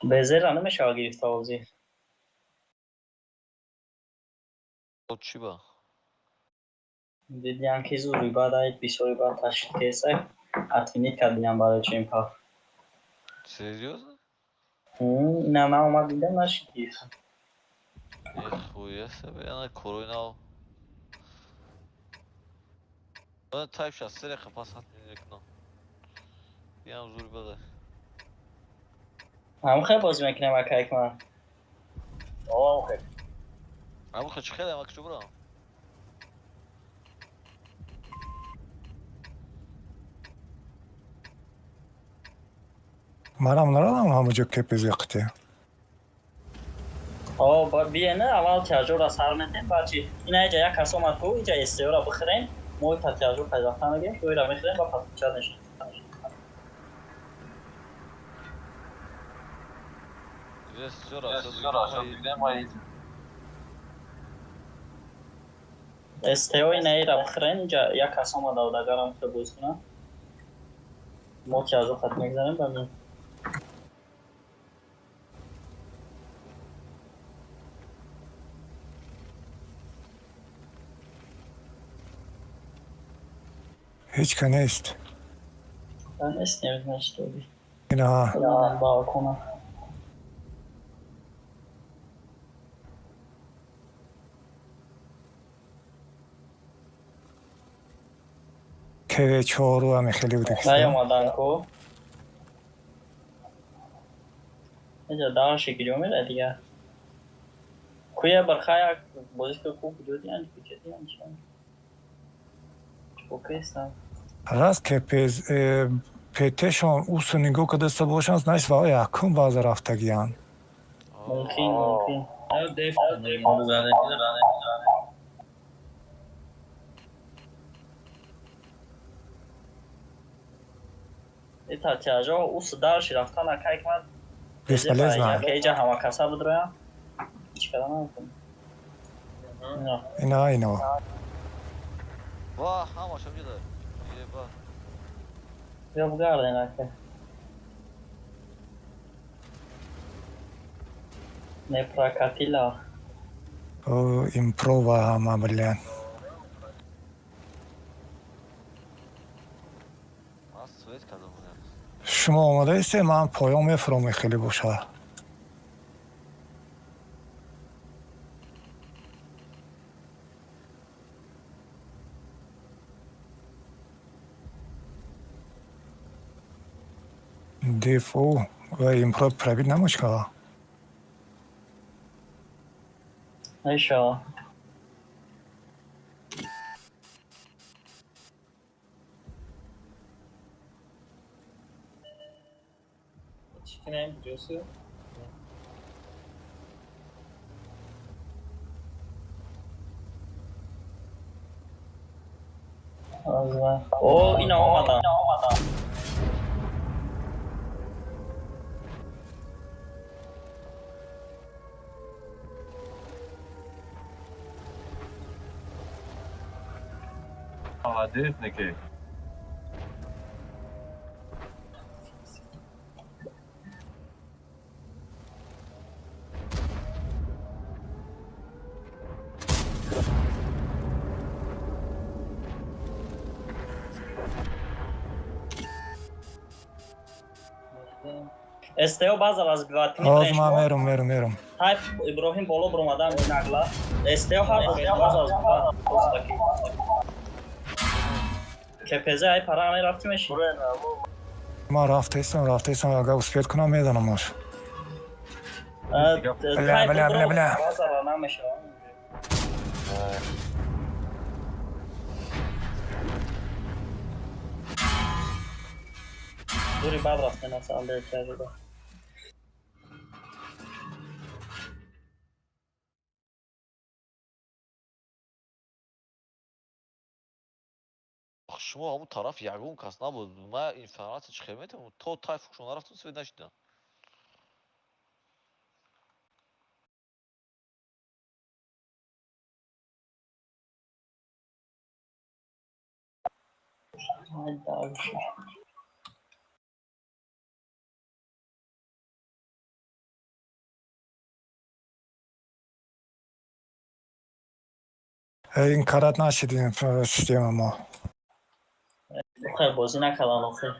Безера намешава гирифта озӣ. Чӣ ба? Дидиам ки зури баъд ай бисёри баъд ташкил кесай отменить кардиам барои чемпа. Серьёзно? На, наомад, дидам, нашид гирифта. Нихуя себе, ана корои нав. Тайп шад, се дақиқа пас отменить мекунам. Биям, зури бада. Ҳам хел бозӣ мекунем, ака Ҳикмат. Охе. Ҳамон хел чӣ хеле, ама куҷо бурам? Манам нарадам ҳамаҷо кепези қити. О, биена, аввал тиажора сар метем, баъд чи ина иҷа як кас омад ку, иҷа СТО-ра бихӯрем, мо та тиажор пайваста мегирем, ӯра мехӯрем ва подключать мешавем. СТО инаира бихӯрем, иҷа як кас омада буд, агарам хел боз кунам. Мо тиажор хат мегзарем ба ми. Ҳеҷ ка нест. Нест, значит, оби. Ина. Балкона. КВ чору ҳами хеле буда. Наёмадан ку. Иҷа дарши киҷо мера дигар. Куя барха як бозӣ ку куҷо диан, куҷо диан чи? Окейстам. Раз КПЗ ПТ-шон усу нигоҳ кардаста бошанд, значит, ва якум база рафтагиянд. Мумкин, мумкин. Ита тиажо ус дарши рафтан ака Ҳикмат. Бесполезно. Иҷа ҳама каса бидроям. Ҳеҷ када наметавонам. Ина, ино. Ва, ҳамашам ҷида. Еба. Бیا бигарден, ака. Не прокатила. О, импрова ҳама, блин. Ман свет кардам. Шумо омодаистед, ман поён мефуромӣ хеле боша. Дефо ва импро пробит намошка. Мешава. Чӣ кунем, ҷосу? О, ина омадан. Молодец, Никей. СТО база разбивать. Ҳозир ман мерум, мерум, мерум. Хайп Иброҳим боло буромадан нагла. СТО ҳар база разбивать. КПЗ ай пара мерафти меши. Ман рафтаистам, рафтаистам, агар успеть кунам, медонам ош. Бля, бля, бля, бля. Базара намешава. Дури бад рафте на самом деле тяжело. Шумо ҳамун тараф ягон кас набуд. Ман информатсия чӣ хел метавонам? То тайф шумо нарафтам, свет нашидам. Ай, дальше. Ин карат нашид ин система мо. Охир бозӣ накардам охир.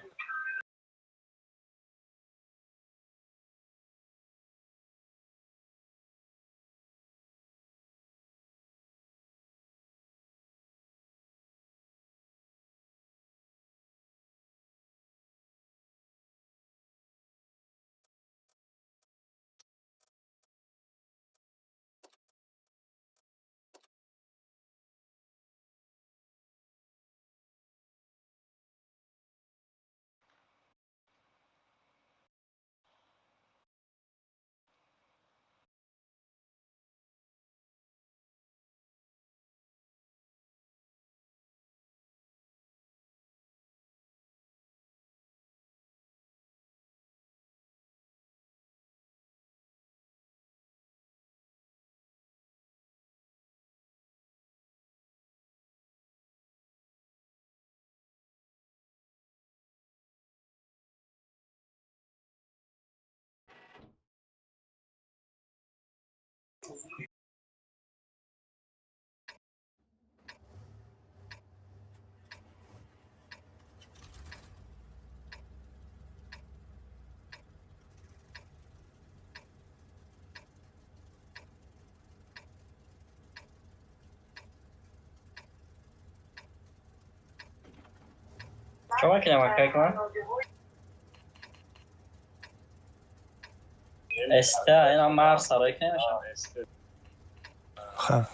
Чо мекунем акай кунам? Эста, инам марс сарой кунем. Хаб.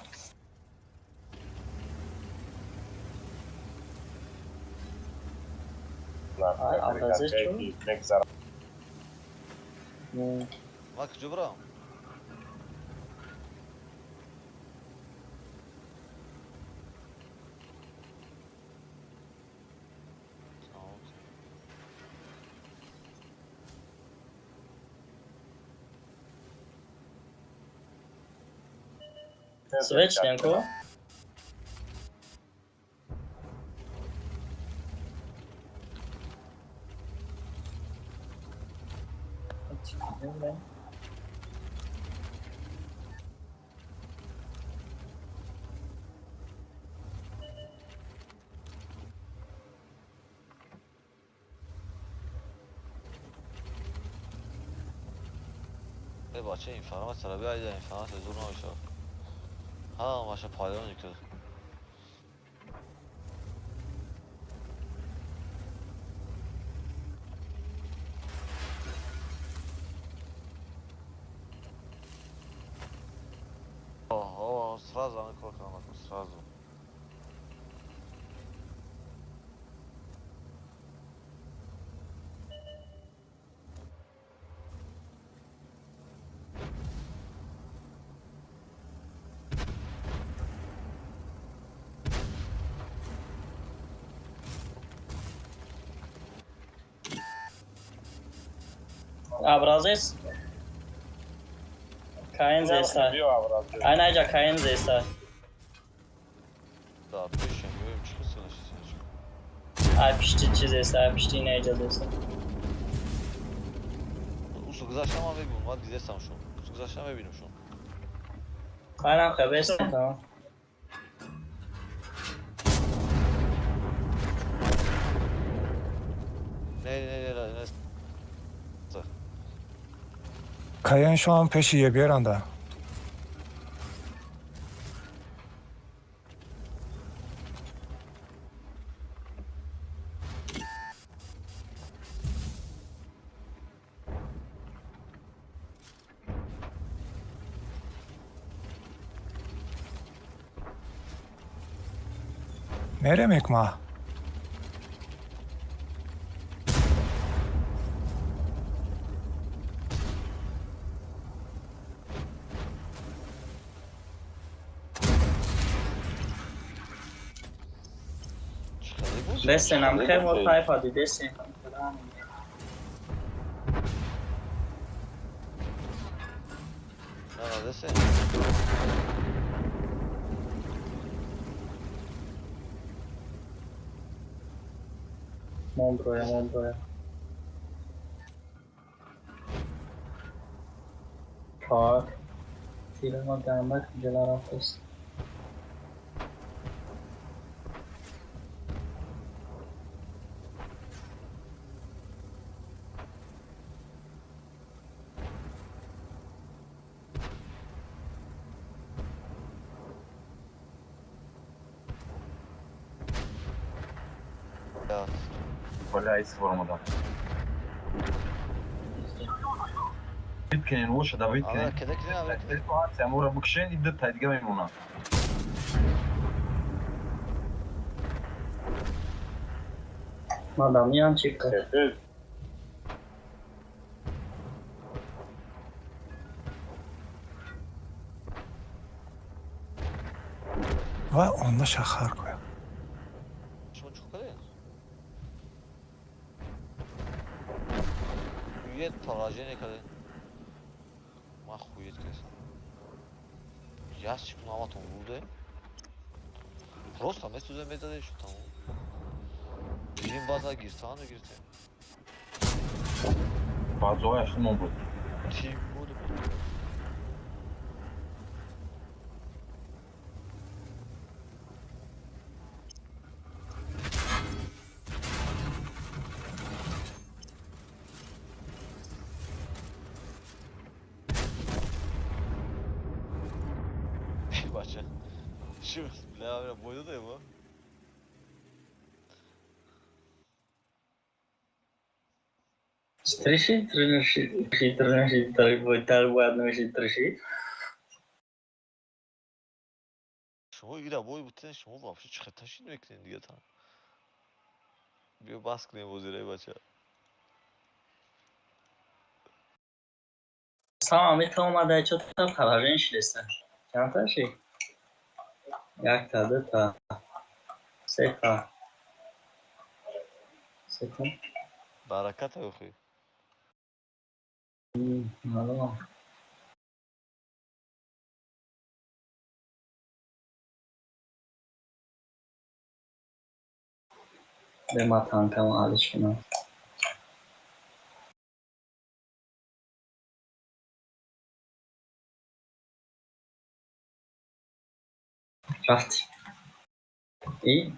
Ман куҷо бирам? Свеч Янко? Бача информация биайда, информация зур намешавад. Ҳамаша пайдо мекард. О, сразу ана кор кардам, сразу. Образец? Каин зеста. Ай найҷа Каин зеста. Да, пишем, бибинем чӣ хел силаш. Ай пишти чи зеста, ай пишти найҷа зеста. Усу гузаштам ман мебинам, ман дидестам шун. Усу гузаштам мебинам шун. Айнам хабест, тамом. Не, не, не, не. Каен шоам пеши еберанда. Мерем ма? Десен, ам хемо тайфа ди десен. На, десен. Мондроя, мондроя. Так. Филма ганда ҷила рафтаст. Бля, ис формада. Биткенен воша да биткенен. Кеде кеде авра кеде. Амура букшен и дата дига мемона. Мадам чика. Ва онда шахар коя. Шумо чӣ кардед? Хует поражение кардед. Ман хует кардам. Ящик наватон бурде. Просто месӯзем мезадем шуд тамом. Дидим база гиртану гиртем. Базояш шумо буд. Тим буд. Бача. Шу, бля, бля, бой додаем, а? Стриши, тринаши, тринаши, тарбой, тарбой, одноши, триши. Шумо игра бой бутен, шумо вообще чӣ хел ташкил мекунед дига там? Биё бас кунем бозираи бача. Сама метавонад чо та поражение шидеста. Чандта ши? Якта, дута, сета. Сета. Баракат охи. Маълум. Бема танкам алиш кунам. Рафт. И?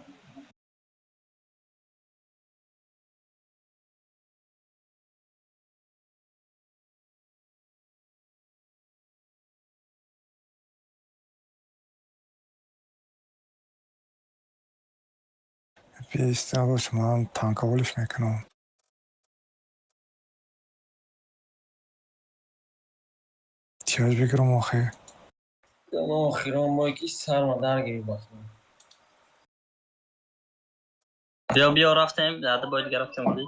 Бист ман танкаволиш мекунам. Тиёж бигирам охи. Охирон бой ки сарма даргирифт. Биё, биё, рафтем, дада бой дига рафтем оди.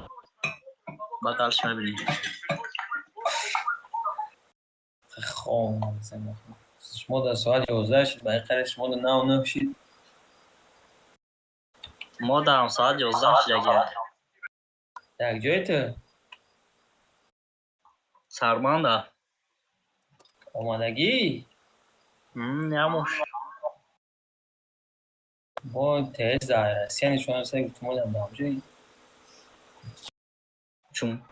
Баъд алш мебинем. Хом, шумо дар соати 11 шуд, ба қариб шумо дар 9 шид. Мо дар соат 11 шидаги. Так, ҷои ту? Сарманда. Омадагӣ? Ямош. Бо тез дар Россия нишон дод, гуфтум одам дар ҷои. Чун?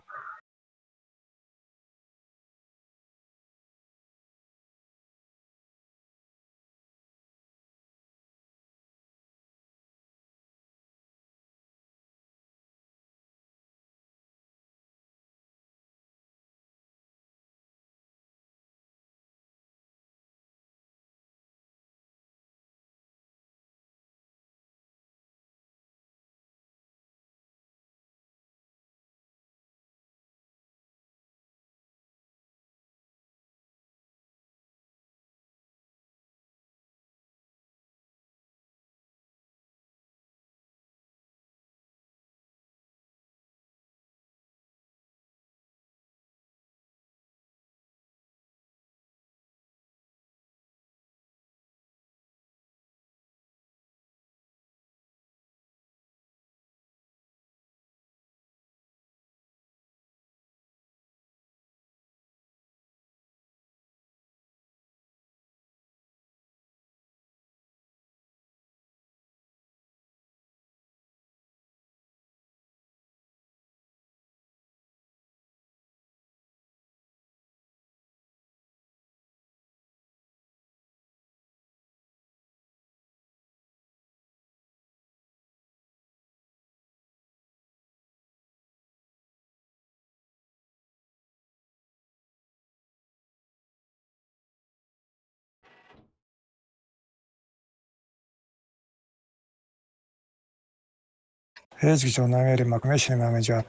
Ҳеҷ ҷо намерим, мешинем ҳаминҷа.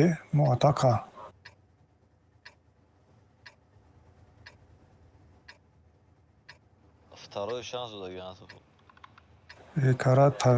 Э, мо атака. Второй шанс додагиан ту. Э, кара та.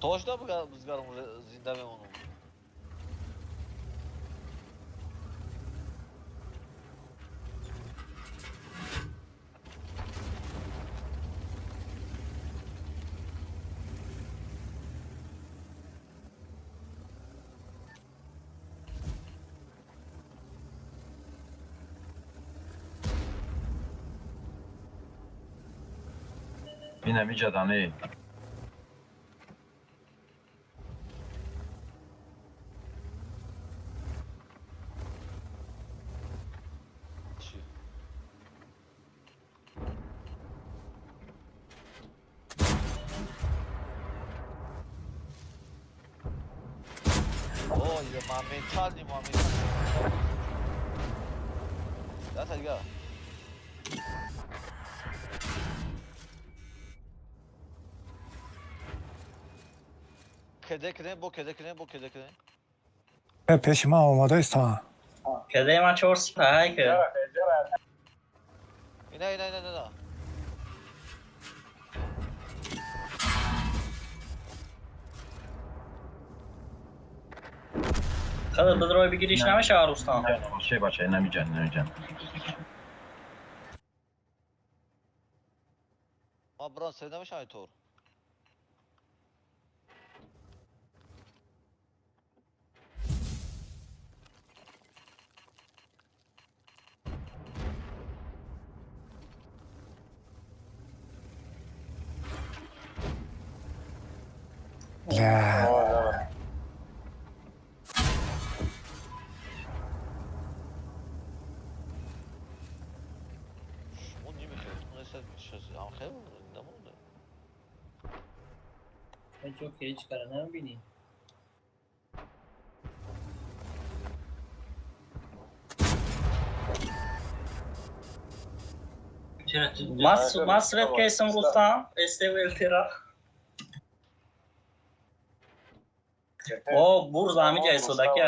Точно бизгарам зинда мемонам. Ина миҷадане. О, я моментально, моментально. Да, Сальга. Кеде кунем, бо кеде кунем, бо кеде кунем. Э, пеши ман омадаистан. Кеде ман чор сипаҳай ки. Ина, ина, ина, ина. Хада бидрой бигириш намешава, Рустам. Ше бача, намиҷан, намиҷан. Ма брон се намешава тор. Ля. Шумо намехоҳед, ам хел намонда. ҳеҷ кара намебинӣ. Ман свет кесам, Рустам, СТВЛТ-ра. О, бурза ҳамиҷа истодаки.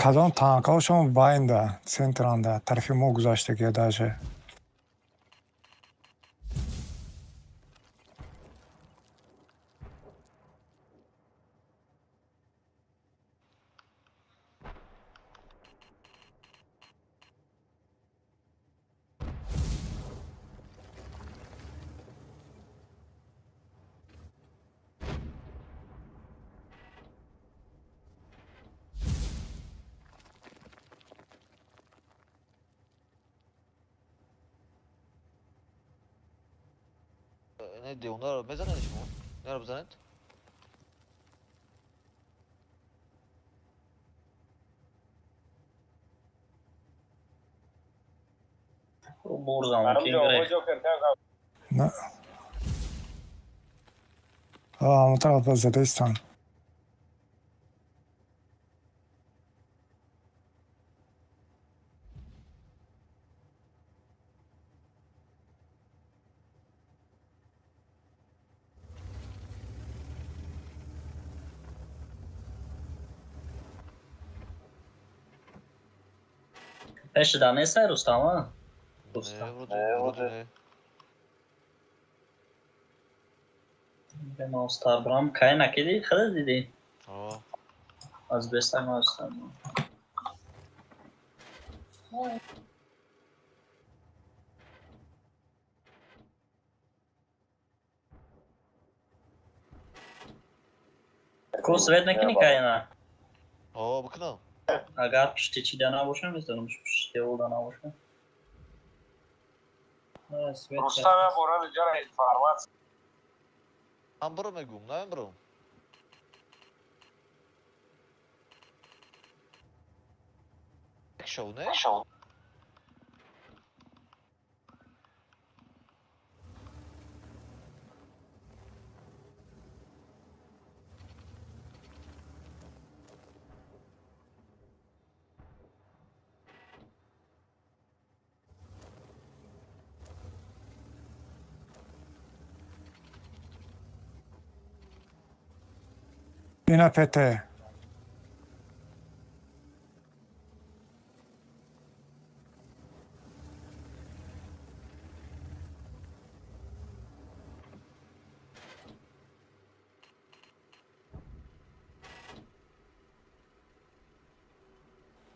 Кадом танкҳошон байнда, центранда, тарафи мо гузаштагия даже. Не, девонаро мезанед шумо? Неро бизанед? Бурза мумкин гирифт. На. Ҳамон тараф задаистанд. Пеши да нестай, Рустам, а? Не, вроде не. Мастар брам кай накиди, хада диди? О. Аз бестай мастар. Ку свет накини кай на? О, бикунам. Агар пишти чи да набошам, метавонам пишти ол да набошам. Рустам я борали ҷара информация. Ман бро мегум, на бро. Шоу, не? Шоу. Ина ПТ.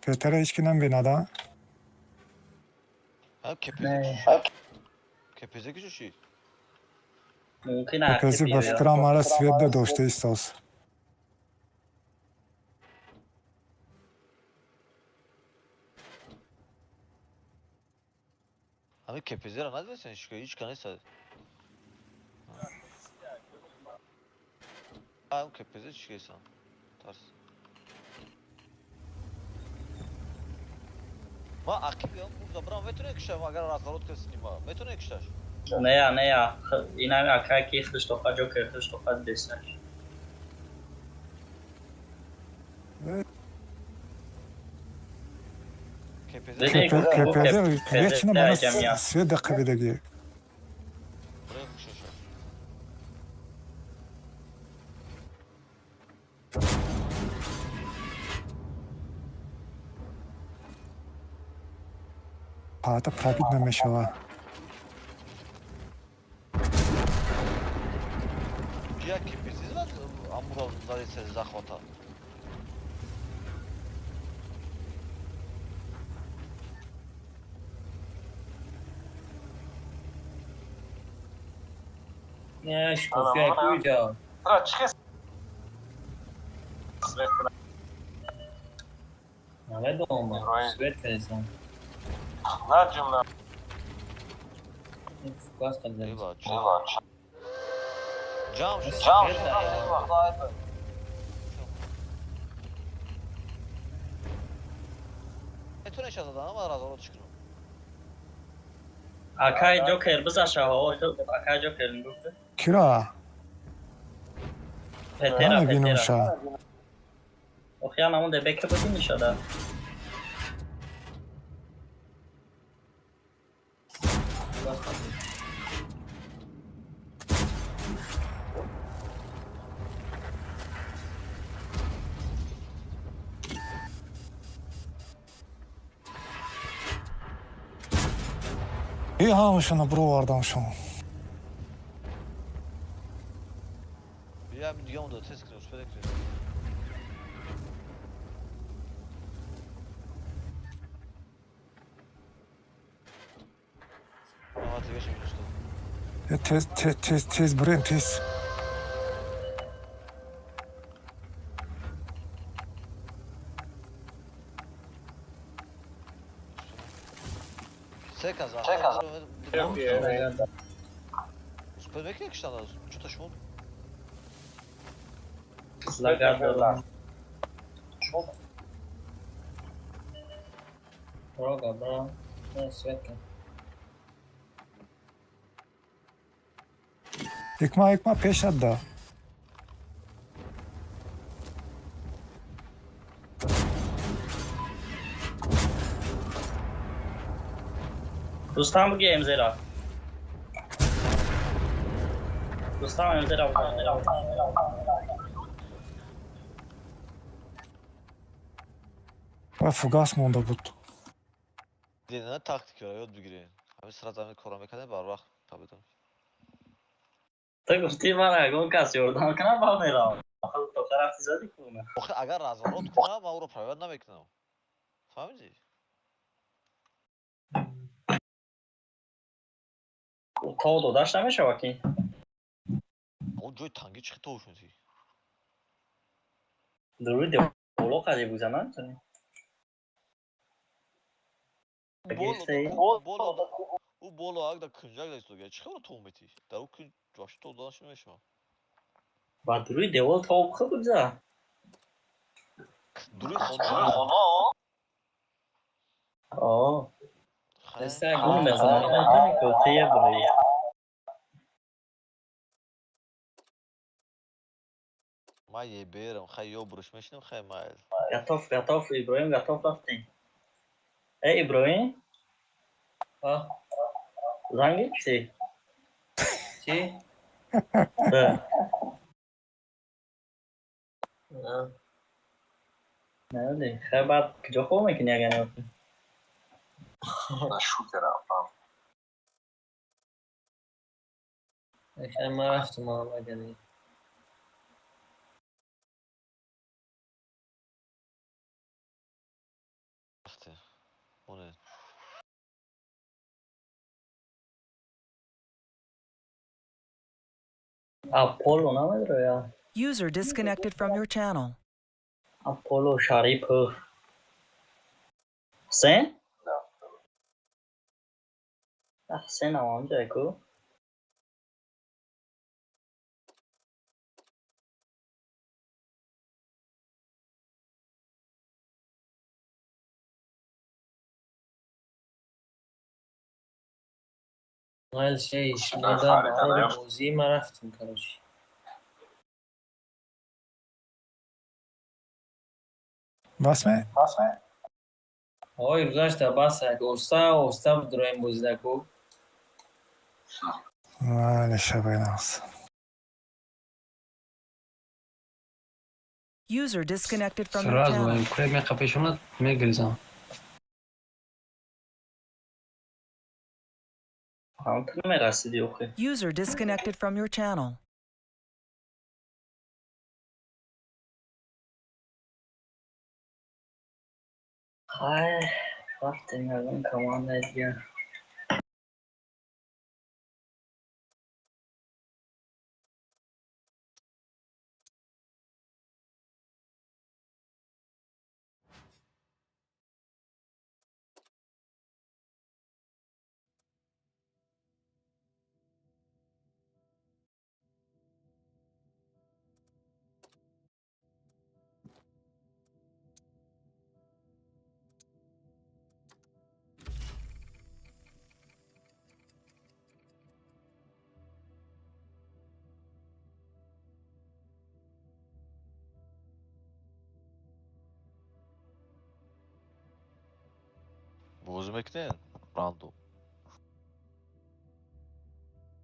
ПТ-ра ҳеҷ ки намебинад, а? А, КПЗ. КПЗ ки чӣ? Мумкин КПЗ ба фикрам ҳара свет дошта истос. Ҳамин КПЗ-ра надидастен, ҳеҷ ка нест. Ҳам КПЗ чӣ кесан? Тарс. Ма ақиб бурда брам метавонед киштам, агар разворот каси нима. Метавонед кишташ? Не, не, ина акай ки христофа ҷокер христофа десаш. КПЗ вечно мана свет дақабидаги. Палата пробит намешавад. Я КПЗ амура задеса захвата. Не, шкофия куҷо? Намедонам, свет кардесам. Фукас кардем. Ҷамъ шуд. Метавонед шаз задан, ман разворот кунам. Акай ҷокер бизаша, акай ҷокер гуфта. Кира? Петера, Намебинамша. Петера. Охи намон дебека буди нишада. И ҳамашона бировардамшон. Бия ҳамин дига монда, тез кунем, успеда кунем. Ага, дигаша минусто. Тез, тез, тез, тез бирем, тез. Се каза. Успед мекунед киштан, чӯта шумо? Лагар дорам. Рога, бро. Не, свет кун. Ҳикма, ҳикма пешат да. Рустам буги МЗ-ра. Рустам МЗ-ра бузан. Ва фугас монда буд. Дина тактикаро ёд бигирен. Ҳамин сразу ҳамин корро мекардем, барвақт победа. Ту гуфтӣ ман ягон кас ёрдам кунам, ба меравам. То рафти задӣ куна. Охи агар разворот кунам, ман ӯро пробивать намекунам. Фаҳмидӣ? То додаш намешава ки? Он ҷои танги чӣ то шудӣ? Дуруи деволо қади буза наметонӣ? Ӯ боло ак да кунҷак да истодага. Чӣ хабар то метӣ? Дар ӯ кунҷ вообще то доданаш намешава. Ба дуруи девол то хуб буза. Дуруи хона? О. Гул мезанам, наметонӣ ки тия бури. Ман еберам, хай ё буруш мешинам, хай майл. Готов, готов, Иброҳим, готов рафтем. Э, Иброҳим? А? Занг гирифтӣ? Чӣ? Да. На. Наёди. Хай баъд куҷо хоб мекунӣ агар наёфтӣ? На шутер рафтам. Хай ман рафтам агани. Рафте. Оне. Аполло намедроя? User disconnected from your channel. Аполло Шарипов. Ҳусен? Ҳусен ам ҳамҷое ку? Майл шей, шумода барори бозӣ ман рафтам, короче. Бас ме? Ой, гузашта бас як оста оста бидроем бозида ку. Вале шабайнас. User disconnected from your Сразу channel. куре меқапешонад мегиризам. Ҳам ту намерасидӣ охи. User disconnected from your channel. Хай, рафтем ягон командаи дигар. Бозӣ мекунем? Рандом.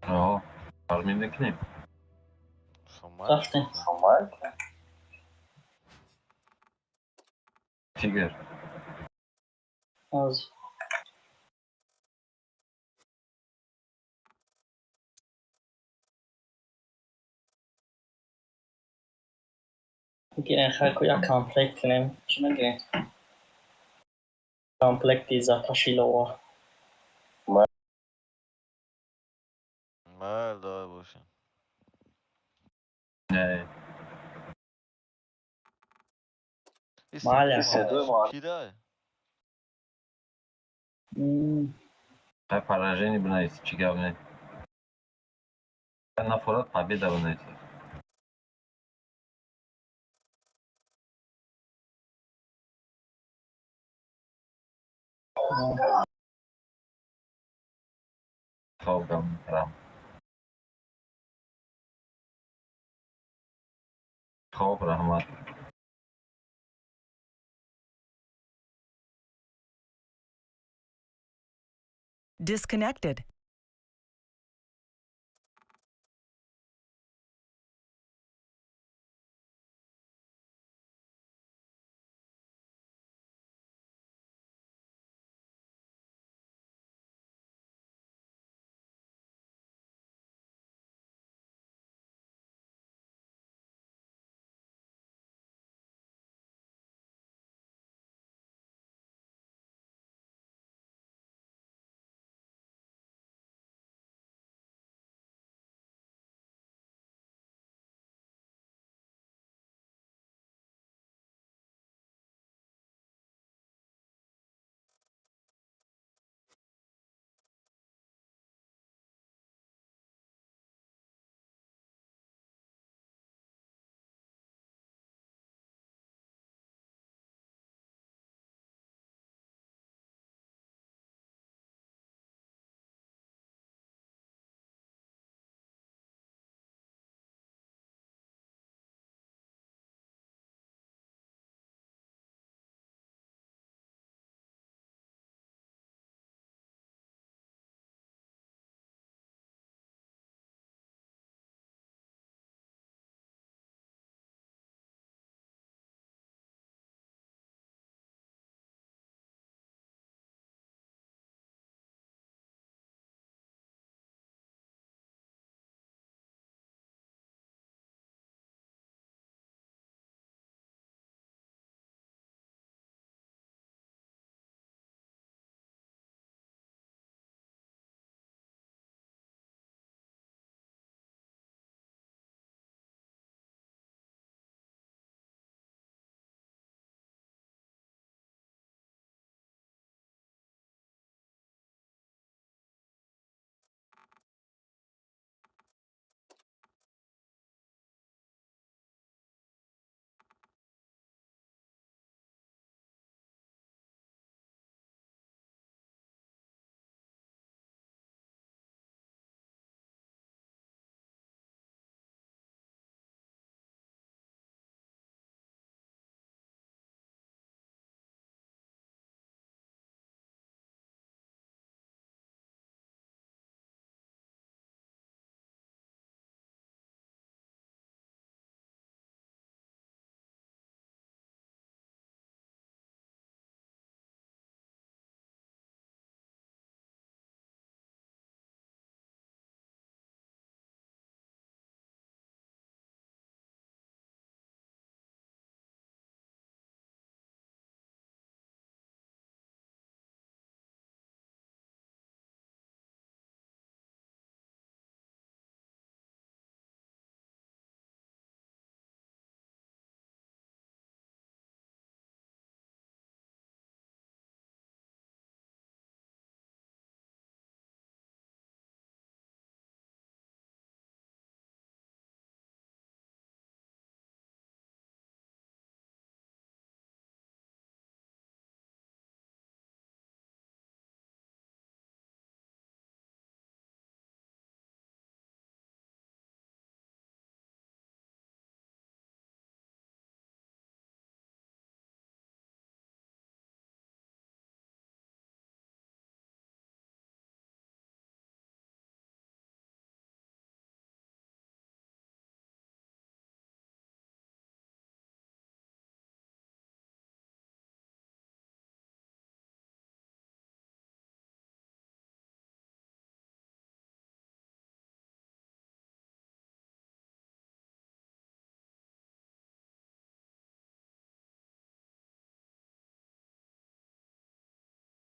О, фармин мекунем. Рафтем. Тигр. Аз. Гирен хай ку як комплект кунем. Чӣ мегирем? Комплекти Заташилова. Майл, давай бошем. Не. Маля. Кидай. Хай поражение бинависи, чӣ гап не. Нафорат победа бинависи. Хоб гап мекунам. Хоб раҳмат. Disconnected.